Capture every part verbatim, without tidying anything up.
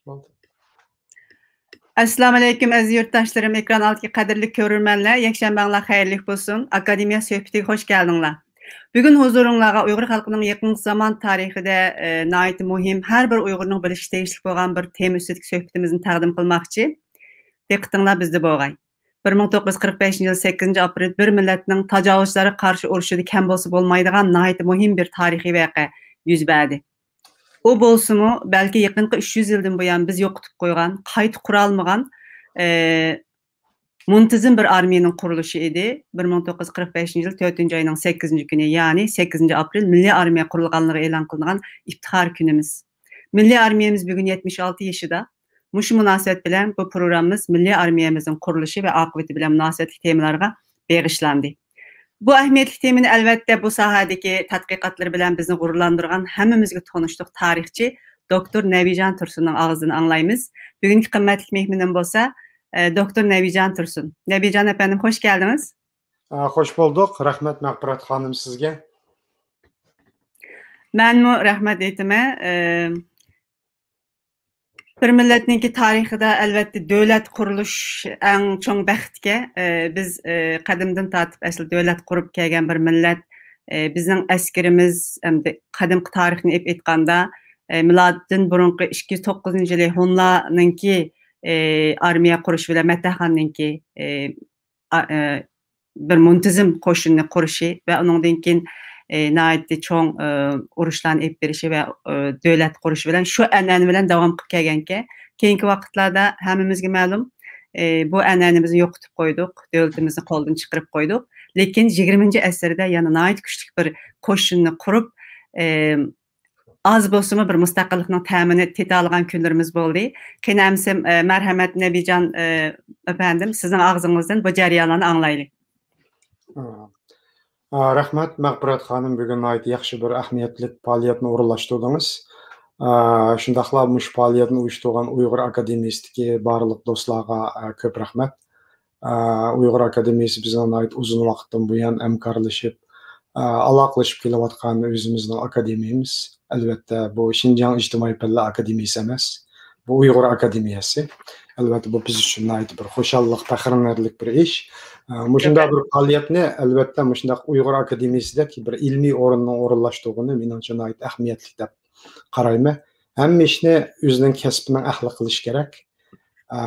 بولدى. ئەسسالامۇئەلەيكۇم، ئەزىز يۇرتداشلىرىم، ئېكران ئالدىدىكى قەدىرلىك كۆرۈرمەنلەر، يەكشەنبەڭلار خەيرلىك بولسۇن. ئاكادېمىيە سۆھبىتىگە خوش كەلدىڭلار. بۈگۈن ھۇزۇرۇڭلارغا ئۇيغۇر خەلقىنىڭ يېقىنقى زامان تارىخىدا، ئە، ناھايىتى مۇھىم، ھەر بىر ئۇيغۇرنىڭ بىلىشكە تېگىشلىك بولغان بىر تېما ئۈستىدىكى سۆھبىتىمىزنى تەقدىم قىلماقچى. دىققىتىڭلار بىزدە بولغاي. بىر مىڭ توققۇز يۈز قىرىق بەشىنچى يىل سەككىزىنچى ئاپرېل بىر مىللەتنىڭ تاجاۋۇزچىلارغا قارشى ئۇرۇشىدا كەم بولسا بولمايدىغان ناھايىتى مۇھىم بىر تارىخىي ۋەقە يۈز بەردى. ئۇ بولسىمۇ، بەلكى يېقىنقى ئۈچ يۈز يىلدىن بۇيان بىز يوقىتىپ قويغان، قايتا قۇرالمىغان، ئە، مۇنتىزىم بىر ئارمىيەنىڭ قۇرۇلۇشى ئىدى. بىر مىڭ توققۇز يۈز قىرىق بەشىنچى يىل تۆتىنچى ئاينىڭ سەككىزىنچى كۈنى، يەنى سەككىزىنچى ئاپرېل مىللىي ئارمىيە قۇرۇلغانلىقى ئېلان قىلىنغان ئىپتىخار كۈنىمىز. مىللىي ئارمىيەمىز بۈگۈن يەتمىش ئالتە يېشىدا. مۇشۇ مۇناسىۋەت بىلەن بۇ پروگراممىمىز مىللىي ئارمىيەمىزنىڭ قۇرۇلۇشى ۋە ئاقىۋىتى بىلەن مۇناسىۋەتلىك تېمىلارغا بېغىشلاندى. بۇ ئەھمىيەتلىك تېمىنى، ئەلۋەتتە، بۇ ساھەدىكى تەتقىقاتلىرى بىلەن بىزنى غۇرۇرلاندۇرغان، ھەممىمىزگە تونۇشلۇق تارىخچى دوكتور نەبىجان تۇرسۇننىڭ ئاغزىدىن ئاڭلايمىز. بۈگۈنكى قىممەتلىك مېھمىنىم بولسا، ئە، دوكتور نەبىجان تۇرسۇن. نەبىجان ئەپەندىم، خوش كەلدىڭىز. ئا، خوش بولدۇق. رەھمەت، مەغپىرەت خانىم، سىزگە. مەنمۇ رەھمەت ئېيتىمەن. ئە، بىر مىللەتنىڭكى تارىخىدا، ئەلۋەتتە، دۆلەت قۇرۇلۇش ئەڭ چوڭ بەختكە. ئە، بىز، ئە، قەدىمدىن تارتىپ ئەسلى دۆلەت قۇرۇپ كەلگەن بىر مىللەت. ئە، بىزنىڭ ئەسكىرىمىز، ئەمدى قەدىمكى تارىخنى ئېلىپ ئېيتقاندا، ئە، مىلادىدىن بۇرۇنقى ئىككى يۈز توققۇزىنچى يىلى ھونلارنىڭكى، ئە، ئارمىيە قۇرۇشى بىلەن مەتتەخاننىڭكى، ئە، ئا-، ئە، بىر مۇنتىزىم قوشۇننى قۇرۇشى ۋە ئۇنىڭدىن كېيىن، ئە، ناھايىتى چوڭ، ئە، ئۇرۇشلارنى ئېلىپ بېرىشى ۋە، ئە، دۆلەت قۇرۇشى بىلەن، شۇ ئەنئەنە بىلەن داۋام قىلىپ كەلگەنكەن. كېيىنكى ۋاقىتلاردا ھەممىمىزگە مەلۇم، ئە، بۇ ئەنئەنىمىزنى يوقىتىپ قويدۇق، دۆلىتىمىزنى قولدىن چىقىرىپ قويدۇق. لېكىن يىگىرمىنچى ئەسىردە يەنە ناھايىتى كۈچلۈك بىر قوشۇننى قۇرۇپ، ئە، ئاز بولسىمۇ بىر مۇستەقىللىقنىڭ تەمىنى تېتىلىغان كۈنلىرىمىز بولدى. قېنى ئەمسە، ئە، مەرھەمەت نەبىجان، ئە، ئەپەندىم، سىزنىڭ ئاغزىڭىزدىن بۇ جەريانلارنى ئاڭلايلى. ئا، رەھمەت، مەغپىرەت خانىم، بۈگۈن ناھايىتى ياخشى بىر ئەھمىيەتلىك پائالىيەتنى ئورۇنلاشتۇردىڭىز. ئا، شۇنداقلا مۇشۇ پائالىيەتنى ئۇيۇشتۇرغان ئۇيغۇر ئاكادېمىيىسىدىكى بارلىق دوستلارغا، ئا، كۆپ رەھمەت. ئا، ئۇيغۇر ئاكادېمىيىسى بىزنىڭ ناھايىتى ئۇزۇن ۋاقىتتىن بۇيان ھەمكارلىشىپ، ئا، ئالاقىلىشىپ كېلىۋاتقان ئۆزىمىزنىڭ ئاكادېمىيىمىز. ئەلۋەتتە، بۇ شىنجاڭ ئىجتىمائىي پەنلەر ئاكادېمىيىسى ئەمەس. بۇ ئۇيغۇر ئاكادېمىيەسى. ئەلۋەتتە، بۇ بىز ئۈچۈن ناھايىتى بىر خۇشاللىق، پەخىرلىنەرلىك بىر ئىش. ئا، مۇشۇنداق بىر پائالىيەتنى، ئەلۋەتتە، مۇشۇنداق ئۇيغۇر ئاكادېمىيىسىدەك بىر ئىلمىي ئورۇننىڭ ئورۇنلاشتۇرغىنى مېنىڭچە ناھايىتى ئەھمىيەتلىك دەپ قارايمەن. ھەممە ئىشنى ئۆزىنىڭ كەسپىنىڭ ئەھلى قىلىش كېرەك. ئا،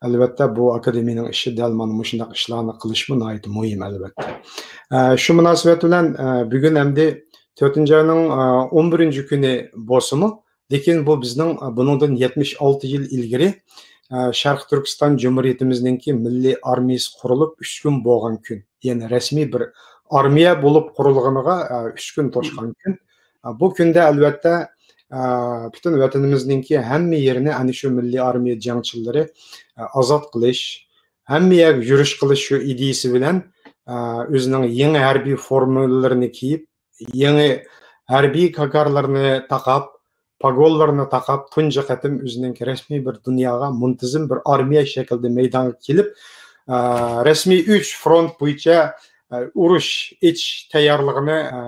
ئەلۋەتتە، بۇ ئاكادېمىيەنىڭ ئىشى دەل مانا مۇشۇنداق ئىشلارنى قىلىشمۇ ناھايىتى مۇھىم، ئەلۋەتتە. ئا، شۇ مۇناسىۋەت بىلەن، ئا، بۈگۈن ئەمدى تۆتىنچى ئاينىڭ، ئا، ئون بىرىنچى كۈنى بولسىمۇ، لېكىن بۇ بىزنىڭ، ئا، بۇنىڭدىن يەتمىش ئالتە يىل ئىلگىرى، ئا، شەرقىي تۈركىستان جۇمھۇرىيىتىمىزنىڭكى مىللىي ئارمىيىسى قۇرۇلۇپ ئۈچ كۈن بولغان كۈن. يەنى رەسمىي بىر ئارمىيە بولۇپ قۇرۇلغىنىغا، ئا، ئۈچ كۈن توشقان كۈن. ئا، بۇ كۈندە ئەلۋەتتە، ئا، پۈتۈن ۋەتىنىمىزنىڭكى ھەممە يېرىنى ئەنە شۇ مىللىي ئارمىيە جەڭچىلىرى، ئا، ئازاد قىلىش، ھەممە يەرگە يۈرۈش قىلىش شۇ ئىدىيىسى بىلەن، ئا، ئۆزىنىڭ يېڭى ھەربىي فورمىلىرىنى كىيىپ، يېڭى ھەربىي كاكارلىرىنى تاقاپ، پاگونلىرىنى تاقاپ، تۇنجى قېتىم ئۆزىنىڭكى رەسمىي بىر دۇنياغا مۇنتىزىم بىر ئارمىيە شەكلىدە مەيدانغا كېلىپ، ئە، رەسمىي ئۈچ فرونت بويىچە، ئە، ئۇرۇش ئېچىش تەييارلىقىنى، ئە،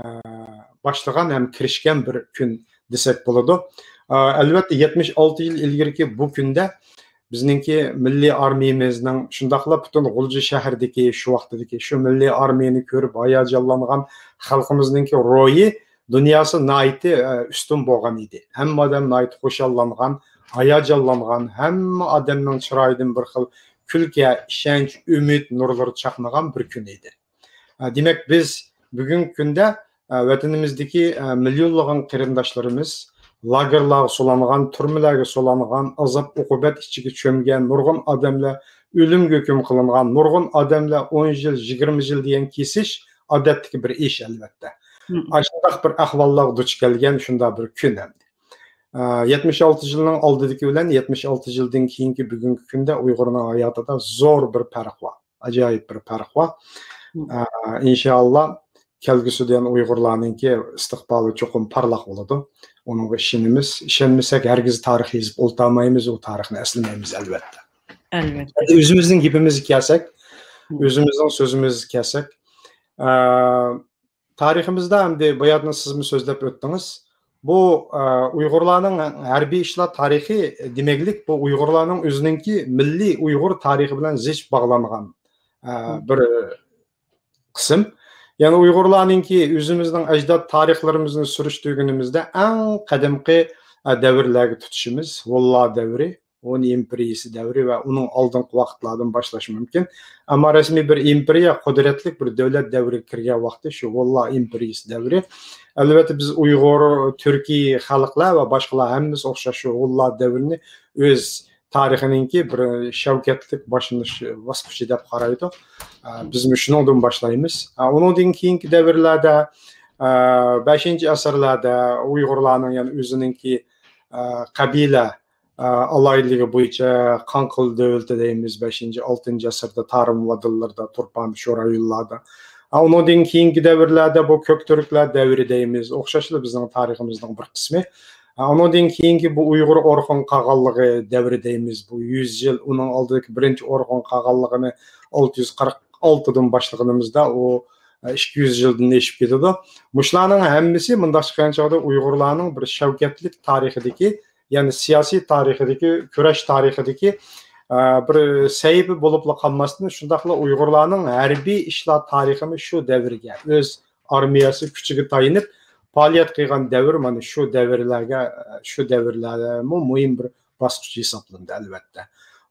باشلىغان ھەم كىرىشكەن بىر كۈن دېسەك بولىدۇ. ئە، ئەلۋەتتە، يەتمىش ئالتە يىل ئىلگىرىكى بۇ كۈندە بىزنىڭكى مىللىي ئارمىيىمىزنىڭ، شۇنداقلا پۈتۈن غۇلجا شەھىرىدىكى شۇ ۋاقتىدىكى شۇ مىللىي ئارمىيىنى كۆرۈپ ھاياجانلانغان خەلقىمىزنىڭكى روھى دۇنياسى ناھايىتى، ئە، ئۈستۈن بولغان ئىدى. ھەممە ئادەم ناھايىتى خۇشاللانغان، ھاياجانلانغان، ھەممە ئادەمنىڭ چىرايىدىن بىر خىل كۈلكە، ئىشەنچ، ئۈمىد نۇرلىرى چاقنىغان بىر كۈن ئىدى. ئە، دېمەك، بىز بۈگۈنكى كۈندە، ئە، ۋەتىنىمىزدىكى، ئە، مىليونلىغان قېرىنداشلىرىمىز لاگېرلارغا سولانغان، تۈرمىلەرگە سولانغان، ئازاب-ئوقۇبەت ئىچىگە چۆمگەن نۇرغۇن ئادەملەر، ئۆلۈمگە ھۆكۈم قىلىنغان نۇرغۇن ئادەملەر ئون يىل، يىگىرمە يىل دېگەن كېسىش ئادەتتىكى بىر ئىش، ئەلۋەتتە. مم. ئاشۇنداق بىر ئەھۋاللارغا دۇچ كەلگەن شۇنداق بىر كۈن ئەمدى. ئە، يەتمىش ئالتە يىلنىڭ ئالدىدىكى بىلەن يەتمىش ئالتە يىلدىن كېيىنكى بۈگۈنكى كۈندە ئۇيغۇرنىڭ ھاياتىدا زور بىر پەرق بار. ئاجايىپ بىر پەرق بار. مم. ئە، ئىنشاللا كەلگۈسىدە يەنە ئۇيغۇرلارنىڭكى ئىستىقبالى چوقۇم پارلاق بولىدۇ. ئۇنىڭغا ئىشىنىمىز. ئىشەنمىسەك، ھەرگىز تارىخ يېزىپ ئولتۇرمايمىز، ئۇ تارىخنى ئەسلىمەيمىز، ئەلۋەتتە. ئەلۋەتتە. ئۆزىمىزنىڭ گېپىمىزگە كەلسەك، مم. ئۆزىمىزنىڭ سۆزىمىزگە كەلسەك، ئە، تارىخىمىزدا ئەمدى باياتىن سىزمۇ سۆزلەپ ئۆتتىڭىز. بۇ، ئە، ئۇيغۇرلارنىڭ ھەربىي ئىشلار تارىخى دېمەكلىك، بۇ ئۇيغۇرلارنىڭ ئۆزىنىڭكى مىللىي ئۇيغۇر تارىخى بىلەن زىچ باغلانغان، ئە، بىر قىسىم. يەنى ئۇيغۇرلارنىڭكى ئۆزىمىزنىڭ ئەجداد تارىخلىرىمىزنى سۈرۈشتۈرگىنىمىزدە ئەڭ قەدىمكى، ئە، دەۋرلەرگە تۇتىشىمىز، ھونلار دەۋرى، ھون ئىمپېرىيىسى دەۋرى ۋە ئۇنىڭ ئالدىنقى ۋاقىتلاردىن باشلاش مۇمكىن. ئەمما رەسمىي بىر ئىمپېرىيە، قۇدرەتلىك بىر دۆلەت دەۋرىگە كىرگەن ۋاقتى شۇ ھونلار ئىمپېرىيىسى دەۋرى. ئەلۋەتتە، بىز ئۇيغۇر، تۈركىي خەلقلەر ۋە باشقىلار ھەممىسى ئوخشاش شۇ ھونلار دەۋرىنى ئۆز تارىخىنىڭكى بىر شەۋكەتلىك باشلىنىش باسقۇچى دەپ قارايدۇ. ئە، بىزمۇ شۇنىڭدىن باشلايمىز. ئە، ئۇنىڭدىن كېيىنكى دەۋرلەردە، ئە، بەشىنچى ئەسىرلەردە ئۇيغۇرلارنىڭ، يەنى ئۆزىنىڭكى، ئە، قەبىلە، ئە، ئالاھىدىلىكى بويىچە قاڭقىل دۆلىتى دەيمىز، بەشىنچى، ئالتىنچى ئەسىردە تارىم ۋادىلىرىدا، تۇرپان، شۇ رايونلاردا. ئە، ئۇنىڭدىن كېيىنكى دەۋرلەردە بۇ كۆك تۈركلەر دەۋرى دەيمىز، ئوخشاشلا بىزنىڭ تارىخىمىزنىڭ بىر قىسمى. ئۇنىڭدىن كېيىنكى بۇ ئۇيغۇر ئورخۇن قاغانلىقى دەۋرى دەيمىز. بۇ يۈز يىل، ئۇنىڭ ئالدىدىكى بىرىنچى ئورخۇن قاغانلىقىنى ئالتە يۈز قىرىق ئالتىدىن باشلىغىنىمىزدا، ئۇ، ئىككى يۈز يىلدىن ئېشىپ كېتىدۇ. مۇشۇلارنىڭ ھەممىسى مۇنداق چىققان چاغدا ئۇيغۇرلارنىڭ بىر شەۋكەتلىك تارىخىدىكى، يەنى سىياسىي تارىخىدىكى، كۈرەش تارىخىدىكى، ئە، بىر سەھىپە بولۇپلا قالماستىن، شۇنداقلا ئۇيغۇرلارنىڭ ھەربىي ئىشلار تارىخىمۇ شۇ دەۋرگە، ئۆز ئارمىيەسى كۈچىگە تايىنىپ پائالىيەت قىلغان دەۋر مانا شۇ دەۋرلەرگە، شۇ دەۋرلەرمۇ مۇھىم بىر باسقۇچ ھېسابلىنىدۇ، ئەلۋەتتە.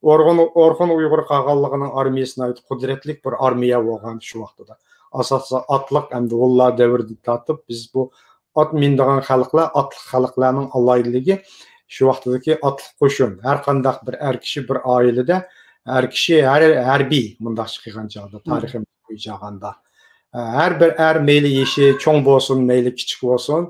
ئورخۇن، ئورخۇن ئۇيغۇر قاغانلىقىنىڭ ئارمىيەسى ناھايىتى قۇدرەتلىك بىر ئارمىيە بولغان شۇ ۋاقتىدا. ئاساسلىقى ئاتلىق ھەمدە ھونلار دەۋرىدىن تارتىپ بىز بۇ ئات مىنىدىغان خەلقلەر، ئاتلىق خەلقلەرنىڭ ئالاھىدىلىكى شۇ ۋاقتىدىكى ئاتلىق قوشۇن، ھەر قانداق بىر ئەر كىشى بىر ئائىلىدە، ئەر كىشى ھەر، ھەربىي، مۇنداقچە قىلغان چاغدا، تارىخىمىز بويىچە ئالغاندا. ھەر بىر ئەر مەيلى يېشى چوڭ بولسۇن، مەيلى كىچىك بولسۇن،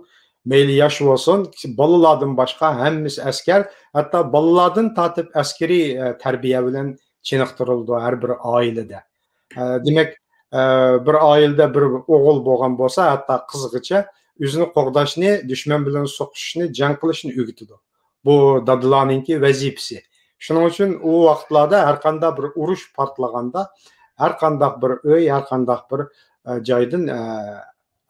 مەيلى ياش بولسۇن، بالىلاردىن باشقا ھەممىسى ئەسكەر، ھەتتا بالىلاردىن تارتىپ ئەسكىرىي، ئە، تەربىيە بىلەن چېنىقتۇرۇلىدۇ ھەر بىر ئائىلىدە. ئە، دېمەك، ئە، بىر ئائىلىدە بىر ئوغۇل بولغان بولسا، ھەتتا قىزغىچە ئۆزىنى قوغداشنى، دۈشمەن بىلەن سوقۇشۇشنى، جەڭ قىلىشنى ئۆگىتىدۇ. بۇ دادىلارنىڭكى ۋەزىپىسى. شۇنىڭ ئۈچۈن ئۇ ۋاقىتلاردا ھەر قانداق بىر ئۇرۇش پارتلىغاندا، ھەر قانداق بىر ئۆي، ھەر قانداق بىر، ئە، جايدىن، ئە،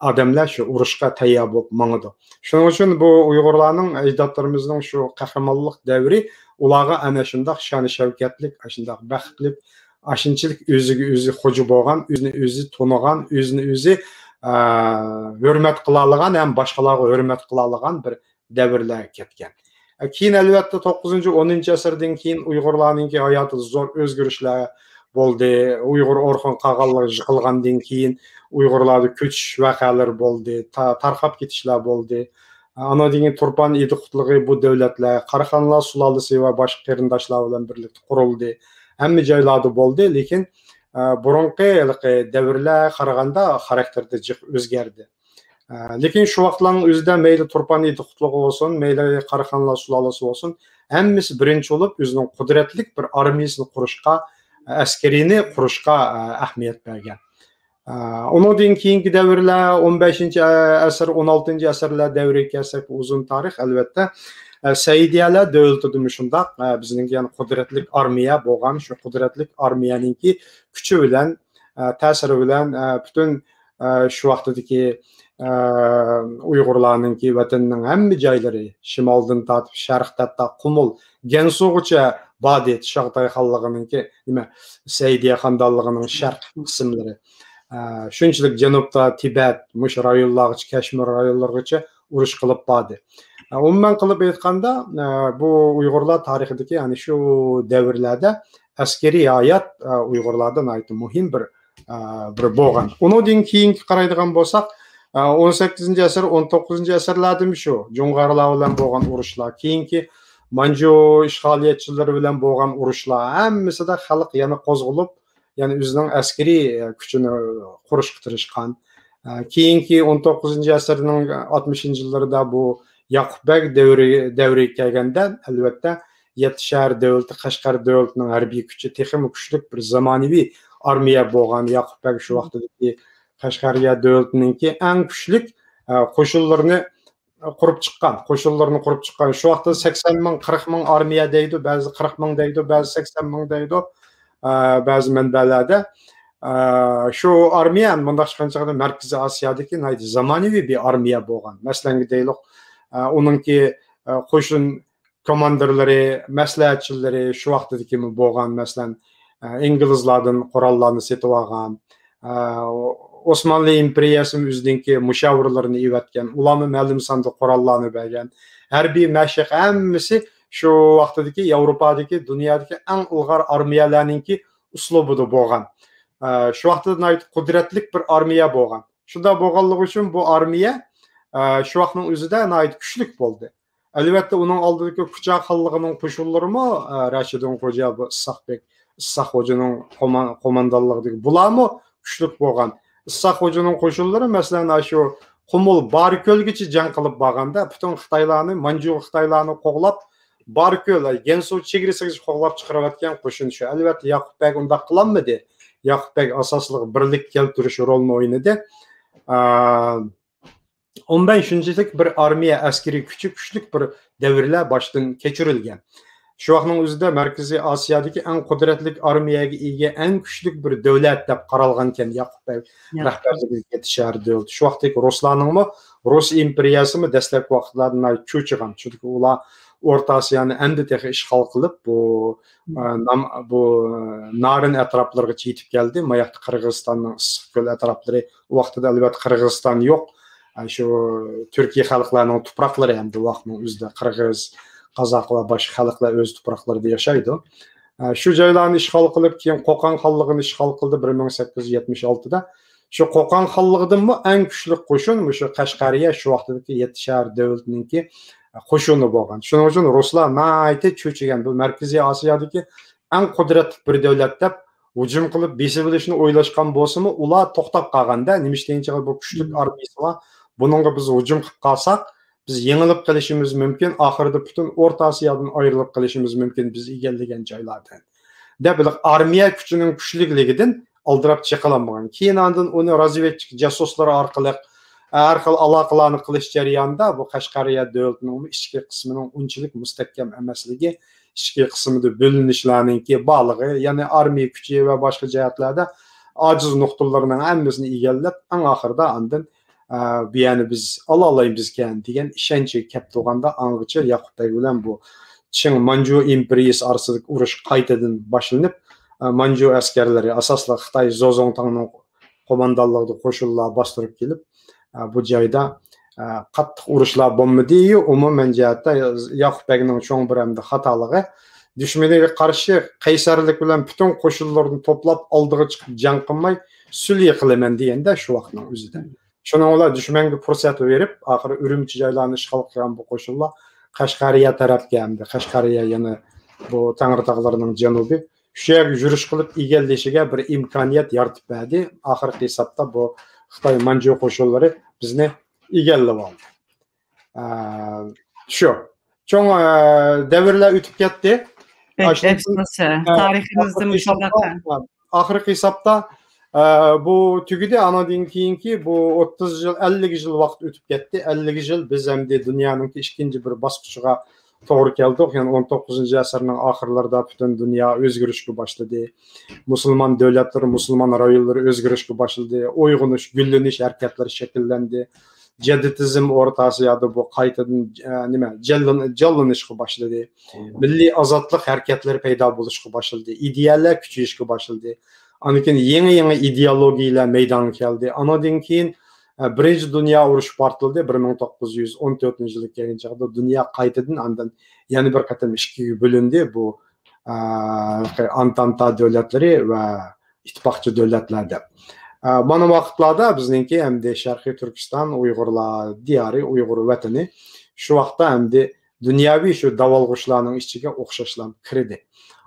ئادەملەر شۇ ئۇرۇشقا تەييار بولۇپ ماڭىدۇ. شۇنىڭ ئۈچۈن بۇ ئۇيغۇرلارنىڭ، ئەجدادلىرىمىزنىڭ شۇ قەھرىمانلىق دەۋرى ئۇلارغا ئەنە شۇنداق شان-شەۋكەتلىك، ئاشۇنداق بەختلىك، ئاشۇنچىلىك ئۆزىگە ئۆزى خوجا بولغان، ئۆزىنى ئۆزى تونۇغان، ئۆزىنى ئۆزى، ئە، ھۆرمەت قىلالىغان ھەم باشقىلارغا ھۆرمەت قىلالىغان بىر دەۋرلەرگە كەتكەن. ئە، كېيىن، ئەلۋەتتە، توققۇزىنچى، ئونىنچى ئەسىردىن كېيىن ئۇيغۇرلارنىڭكى ھاياتىدا زور ئۆزگىرىشلەر بولدى. ئۇيغۇر ئورخۇن قاغانلىقى يىقىلغاندىن كېيىن ئۇيغۇرلاردا كۆچۈش ۋەقەلىرى بولدى، تا-، تارقاپ كېتىشلەر بولدى. ئانىڭدىن كېيىن تۇرپان ئىدىقۇتلۇقى بۇ دۆلەتلەر، قاراخانلار سۇلالىسى ۋە باشقا قېرىنداشلار بىلەن بىرلىكتە قۇرۇلدى. ھەممە جايلاردا بولدى، لېكىن، ئە، بۇرۇنقى ھېلىقى دەۋرلەرگە قارىغاندا خاراكتېرىدە جىق ئۆزگەردى. ئە، لېكىن شۇ ۋاقىتلارنىڭ ئۆزىدە مەيلى تۇرپان ئىدىقۇتلۇقى بولسۇن، مەيلى قاراخانلار سۇلالىسى بولسۇن، ھەممىسى بىرىنچى بولۇپ ئۆزىنىڭ قۇدرەتلىك بىر ئارمىيىسىنى قۇرۇشقا، ئەسكىرىينى قۇرۇشقا، ئە، ئەھمىيەت بەرگەن. ئە، ئۇنىڭدىن كېيىنكى دەۋرلەر، ئون بەشىنچى ئەسىر، ئون ئالتىنچى ئەسىرلەر دەۋرىگە كەلسەك، ئۇزۇن تارىخ، ئەلۋەتتە. ئە، سەئىدىيەلەر دۆلىتىدىمۇ شۇنداق، ئە، بىزنىڭكى يەنە قۇدرەتلىك ئارمىيە بولغان، شۇ قۇدرەتلىك ئارمىيەنىڭكى كۈچى بىلەن، ئە، تەسىرى بىلەن، ئە، پۈتۈن، ئە، شۇ ۋاقتىدىكى، ئە، ئۇيغۇرلارنىڭكى ۋەتەننىڭ ھەممە جايلىرى، شىمالدىن تارتىپ شەرقتە ھەتتا قۇمۇل، گەنسۇغىچە باردى. چاغاتاي خانلىقىنىڭكى، نېمە، سەئىدىيە خاندانلىقىنىڭ شەرق قىسىملىرى. ئە، شۇنچىلىك جەنۇبتا تىبەت، مۇشۇ رايونلارغىچە، كەشمىر رايونلىرىغىچە ئۇرۇش قىلىپ باردى. ئە، ئومۇمەن قىلىپ ئېيتقاندا، ئە، بۇ ئۇيغۇرلار تارىخىدىكى، يەنى شۇ دەۋرلەردە ئەسكىرىي ھايات، ئە، ئۇيغۇرلاردا ناھايىتى مۇھىم بىر، ئە، بىر بولغان. ئۇنىڭدىن كېيىنكى قارايدىغان بولساق، ئە، ئون سەككىزىنچى ئەسىر، ئون توققۇزىنچى ئەسىرلەردىمۇ شۇ جۇڭغارلار بىلەن بولغان ئۇرۇشلار، كېيىنكى مانجۇ ئىشغالىيەتچىلىرى بىلەن بولغان ئۇرۇشلار، ھەممىسىدە خەلق يەنە قوزغىلىپ، يەنى ئۆزىنىڭ ئەسكىرىي، ئە، كۈچىنى قۇرۇشقا تىرىشقان. ئە، كېيىنكى ئون توققۇزىنچى ئەسىرنىڭ ئاتمىشىنچى يىللىرىدا بۇ ياقۇپ بەگ دەۋرى، دەۋرىگە كەلگەندە، ئەلۋەتتە، يەتتە شەھەر دۆلىتى، قەشقەر دۆلىتىنىڭ ھەربىي كۈچى تېخىمۇ كۈچلۈك بىر زامانىۋى ئارمىيە بولغان. ياقۇپ بەگ شۇ ۋاقتىدىكى قەشقەرىيە دۆلىتىنىڭكى ئەڭ كۈچلۈك، ئە، قوشۇنلىرىنى قۇرۇپ چىققان، قوشۇنلىرىنى قۇرۇپ چىققان. شۇ ۋاقىتتا سەكسەن مىڭ، قىرىق مىڭ ئارمىيە دەيدۇ، بەزى قىرىق مىڭ دەيدۇ، بەزى سەكسەن مىڭ دەيدۇ، ئە، بەزى مەنبەلەردە. ئە، شۇ ئارمىيە مۇنداق چىققان چاغدا مەركىزىي ئاسىيادىكى ناھايىتى زامانىۋى بىر ئارمىيە بولغان. مەسىلەنگە دەيلۇق، ئۇنىڭكى قوشۇن كوماندىرلىرى، مەسلىھەتچىلىرى شۇ ۋاقتىدىكى بولغان، مەسىلەن، ئىنگلىزلاردىن قوراللارنى سېتىۋالغان، ئوسمانلى ئىمپېرىيەسىمۇ ئۆزىنىڭكى مۇشاۋىرلىرىنى ئېۋەتكەن، ئۇلارمۇ مەلۇم ساندا قوراللارنى بەرگەن. ھەربىي مەشىق ھەممىسى شۇ ۋاقتىدىكى ياۋروپادىكى، دۇنيادىكى ئەڭ ئىلغار ئارمىيەلەرنىڭكى ئۇسلۇبىدا بولغان. شۇ ۋاقتىدا ناھايىتى قۇدرەتلىك بىر ئارمىيە بولغان. شۇنداق بولغانلىقى ئۈچۈن بۇ ئارمىيە، ئە، شۇ ۋاقىتنىڭ ئۆزىدە ناھايىتى كۈچلۈك بولدى. ئەلۋەتتە، ئۇنىڭ ئالدىدىكى كۇچا خانلىقىنىڭ قوشۇنلىرىمۇ، ئە، رەشىدىن خوجا، بۇ ئىسساق بەگ، ئىسساق خوجىنىڭ قوما-، قوماندانلىقىدىكى بۇلارمۇ كۈچلۈك بولغان. ئىسساق خوجىنىڭ قوشۇنلىرى، مەسىلەن، ئاشۇ قۇمۇل باركۆلگىچە جەڭ قىلىپ بارغاندا، پۈتۈن خىتايلارنى، مانجۇ خىتايلارنى قوغلاپ، باركۆل، گەنسۇ چېگرىسىغىچە قوغلاپ چىقىرىۋەتكەن قوشۇن شۇ. ئەلۋەتتە، ياقۇپ بەگ ئۇنداق قىلالمىدى. ياقۇپ بەگ ئاساسلىق بىرلىك كەلتۈرۈش رولىنى ئوينىدى. ئە، ئون بەش شۇنچىلىك بىر ئارمىيە، ئەسكىرىي كۈچى كۈچلۈك بىر دەۋرلەر باشتىن كەچۈرۈلگەن. شۇ ۋاقىتنىڭ ئۆزىدە مەركىزىي ئاسىيادىكى ئەڭ قۇدرەتلىك ئارمىيەگە ئىگە، ئەڭ كۈچلۈك بىر دۆلەت دەپ قارالغانىكەن ياقۇپ بەگ ياقۇپ. رەھبەرلىكىدىكى يەتتە شەھەر دۆلىتى. شۇ ۋاقىتتىكى رۇسلارنىڭمۇ، رۇس ئىمپېرىيەسىمۇ دەسلەپكى ۋاقىتلاردا ناھايىتى چۆچۈگەن. چۈنكى ئۇلار ئورتا ئاسىيانى ئەمدى تېخى ئىشغال قىلىپ، بۇ، ئە، نام-، بۇ، ئە، نارىن ئەتراپلىرىغىچە يېتىپ كەلدى. ماياقتا قىرغىزىستاننىڭ ئىسسىقكۆل ئەتراپلىرى، ئۇ ۋاقتىدا ئەلۋەتتە قىرغىزىستان يوق. ئە، شۇ تۈركىي خەلقلەرنىڭ تۇپراقلىرى ھەم بۇ ۋاقىتنىڭ ئۆزىدە قىرغىز، قازاق ۋە باشقا خەلقلەر ئۆز تۇپراقلىرىدا ياشايدۇ. ئە، شۇ جايلارنى ئىشغال قىلىپ، كېيىن قوقان خانلىقىنى ئىشغال قىلدى بىر مىڭ سەككىز يۈز يەتمىش ئالتىدا. شۇ قوقان خانلىقىدىنمۇ ئەڭ كۈچلۈك قوشۇن مۇشۇ قەشقەرىيە، شۇ ۋاقتىدىكى يەتتە شەھەر دۆلىتىنىڭكى قوشۇنى بولغان. شۇنىڭ ئۈچۈن رۇسلار ناھايىتى چۆچۈگەن. بۇ مەركىزىي ئاسىيادىكى ئەڭ قۇدرەتلىك بىر دۆلەت دەپ ھۇجۇم قىلىپ بېسىۋېلىشنى ئويلاشقان بولسىمۇ، ئۇلار توختاپ قالغاندا، نېمە ئىشتىن چىقىپ بۇ كۈچلۈك مم. ئارمىيىسى بار، بۇنىڭغا بىز ھۇجۇم قىلىپ قالساق، بىز يېڭىلىپ قېلىشىمىز مۇمكىن، ئاخىرىدا پۈتۈن ئورتا ئاسىيادىن ئايرىلىپ قېلىشىمىز مۇمكىن، بىز ئىگىلىگەن جايلاردىن، دەپ، ھېلىقى ئارمىيە كۈچىنىڭ كۈچلۈكلۈكىدىن ئالدىراپ چېقىلالمىغان. كېيىن ئاندىن ئۇنى رازۋېدچىك جاسۇسلىرى ئارقىلىق ھەر خىل ئالاقىلارنى قىلىش جەريانىدا بۇ قەشقەرىيە دۆلىتىنىڭ ئىچكى قىسمىنىڭ ئۇنچىلىك مۇستەھكەم ئەمەسلىكى، ئىچكى قىسمىدا بۆلۈنۈشلەرنىڭكى بارلىقى، يەنى ئارمىيە كۈچى ۋە باشقا جەھەتلەردە ئاجىز نۇقتىلىرىنىڭ ھەممىسىنى ئىگىلەپ، ئەڭ ئاخىرىدا ئاندىن، ئە، بۇ يەرنى بىز ئالالايمىزكەن دېگەن ئىشەنچكە كەپ تۇرغاندا، ئاڭغىچە ياقۇپ بەگ بىلەن بۇ چىڭ مانجۇ ئىمپېرىيىسى ئارىسىدىكى ئۇرۇش قايتىدىن باشلىنىپ، ئە، مانجۇ ئەسكەرلىرى، ئاساسلىق خىتاي زوزۇڭتاڭنىڭ قوماندانلىقىدا قوشۇنلار باستۇرۇپ كېلىپ، ئە، بۇ جايدا، ئە، قاتتىق ئۇرۇشلار بولمىدى. ئومۇمەن جەھەتتە ياقۇپ بەگنىڭ چوڭ بىر ئەمدى خاتالىقى، دۈشمىنىگە قارشى قەيسەرلىك بىلەن پۈتۈن قوشۇنلىرىنى توپلاپ، ئالدىغا چىقىپ جەڭ قىلماي، سۈلھى قىلىمەن دېگەندە شۇ ۋاقىتنىڭ ئۆزىدە. شۇنىڭ بىلەن دۈشمەنگە پۇرسەت بېرىپ، ئاخىرى ئۈرۈمچى جايلارنى ئىشغال قىلغان بۇ قوشۇنلار قەشقەرىيە تەرەپكە، ئەمدى قەشقەرىيە يەنە بۇ تەڭرىتاغلىرىنىڭ جەنۇبى، شۇ يەرگە يۈرۈش قىلىپ ئىگىلىشىگە بىر ئىمكانىيەت يارىتىپ بەردى. ئاخىرقى ھېسابتا بۇ خىتاي مانجۇ قوشۇنلىرى بىزنى ئىگىلىۋالدى. ئە، شۇ. چوڭ، ئە، دەۋرلەر ئۆتۈپ كەتتى. بەك ئاشۇ-، ئەپسۇس، ئە، ئە، تارىخىمىزدا ئاخىرقى مۇشۇنداق ھېسابتا، ئە، ئاخىرقى ھېسابتا، ئە، بۇ تۈگىدى. ئانىڭدىن كېيىنكى بۇ ئوتتۇز يىل، ئەللىك يىل ۋاقىت ئۆتۈپ كەتتى. ئەللىك يىل بىز ئەمدى دۇنيانىڭكى ئىككىنچى بىر باسقۇچىغا توغرا كەلدۇق. يەنى ئون توققۇزىنچى ئەسىرنىڭ ئاخىرلىرىدا پۈتۈن دۇنيا ئۆزگىرىشكە باشلىدى. مۇسۇلمان دۆلەتلىرى، مۇسۇلمان رايونلىرى ئۆزگىرىشكە باشلىدى. ئويغىنىش، گۈللىنىش ھەرىكەتلىرى شەكىللەندى. جەدىتىزم ئورتا ئاسىيادا بۇ قايتىدىن، ئە، نېمە، جانلىن-، جانلىنىشقا باشلىدى. مىللىي ئازادلىق ھەرىكەتلىرى پەيدا بولۇشقا باشلىدى. ئىدىيەلەر كۈچىيىشكە باشلىدى. ئاندىن كېيىن يېڭى-يېڭى ئىدېئولوگىيەلەر مەيدانغا كەلدى. ئانىڭدىن كېيىن، ئە، بىرىنچى دۇنيا ئۇرۇشى پارتلىدى. بىر مىڭ توققۇز يۈز ئون تۆتىنچى يىلى كەلگەن چاغدا دۇنيا قايتىدىن ئاندىن يەنە بىر قېتىم ئىككىگە بۆلۈندى. بۇ، ئە، ئانتانتا دۆلەتلىرى ۋە ئىتتىپاقچى دۆلەتلەر دەپ. ئە، مانا ۋاقىتلاردا بىزنىڭكى ئەمدى شەرقىي تۈركىستان ئۇيغۇرلار دىيارى، ئۇيغۇر ۋەتىنى شۇ ۋاقىتتا ئەمدى دۇنياۋى شۇ داۋالغۇشلارنىڭ ئىچىگە ئوخشاشلا كىردى.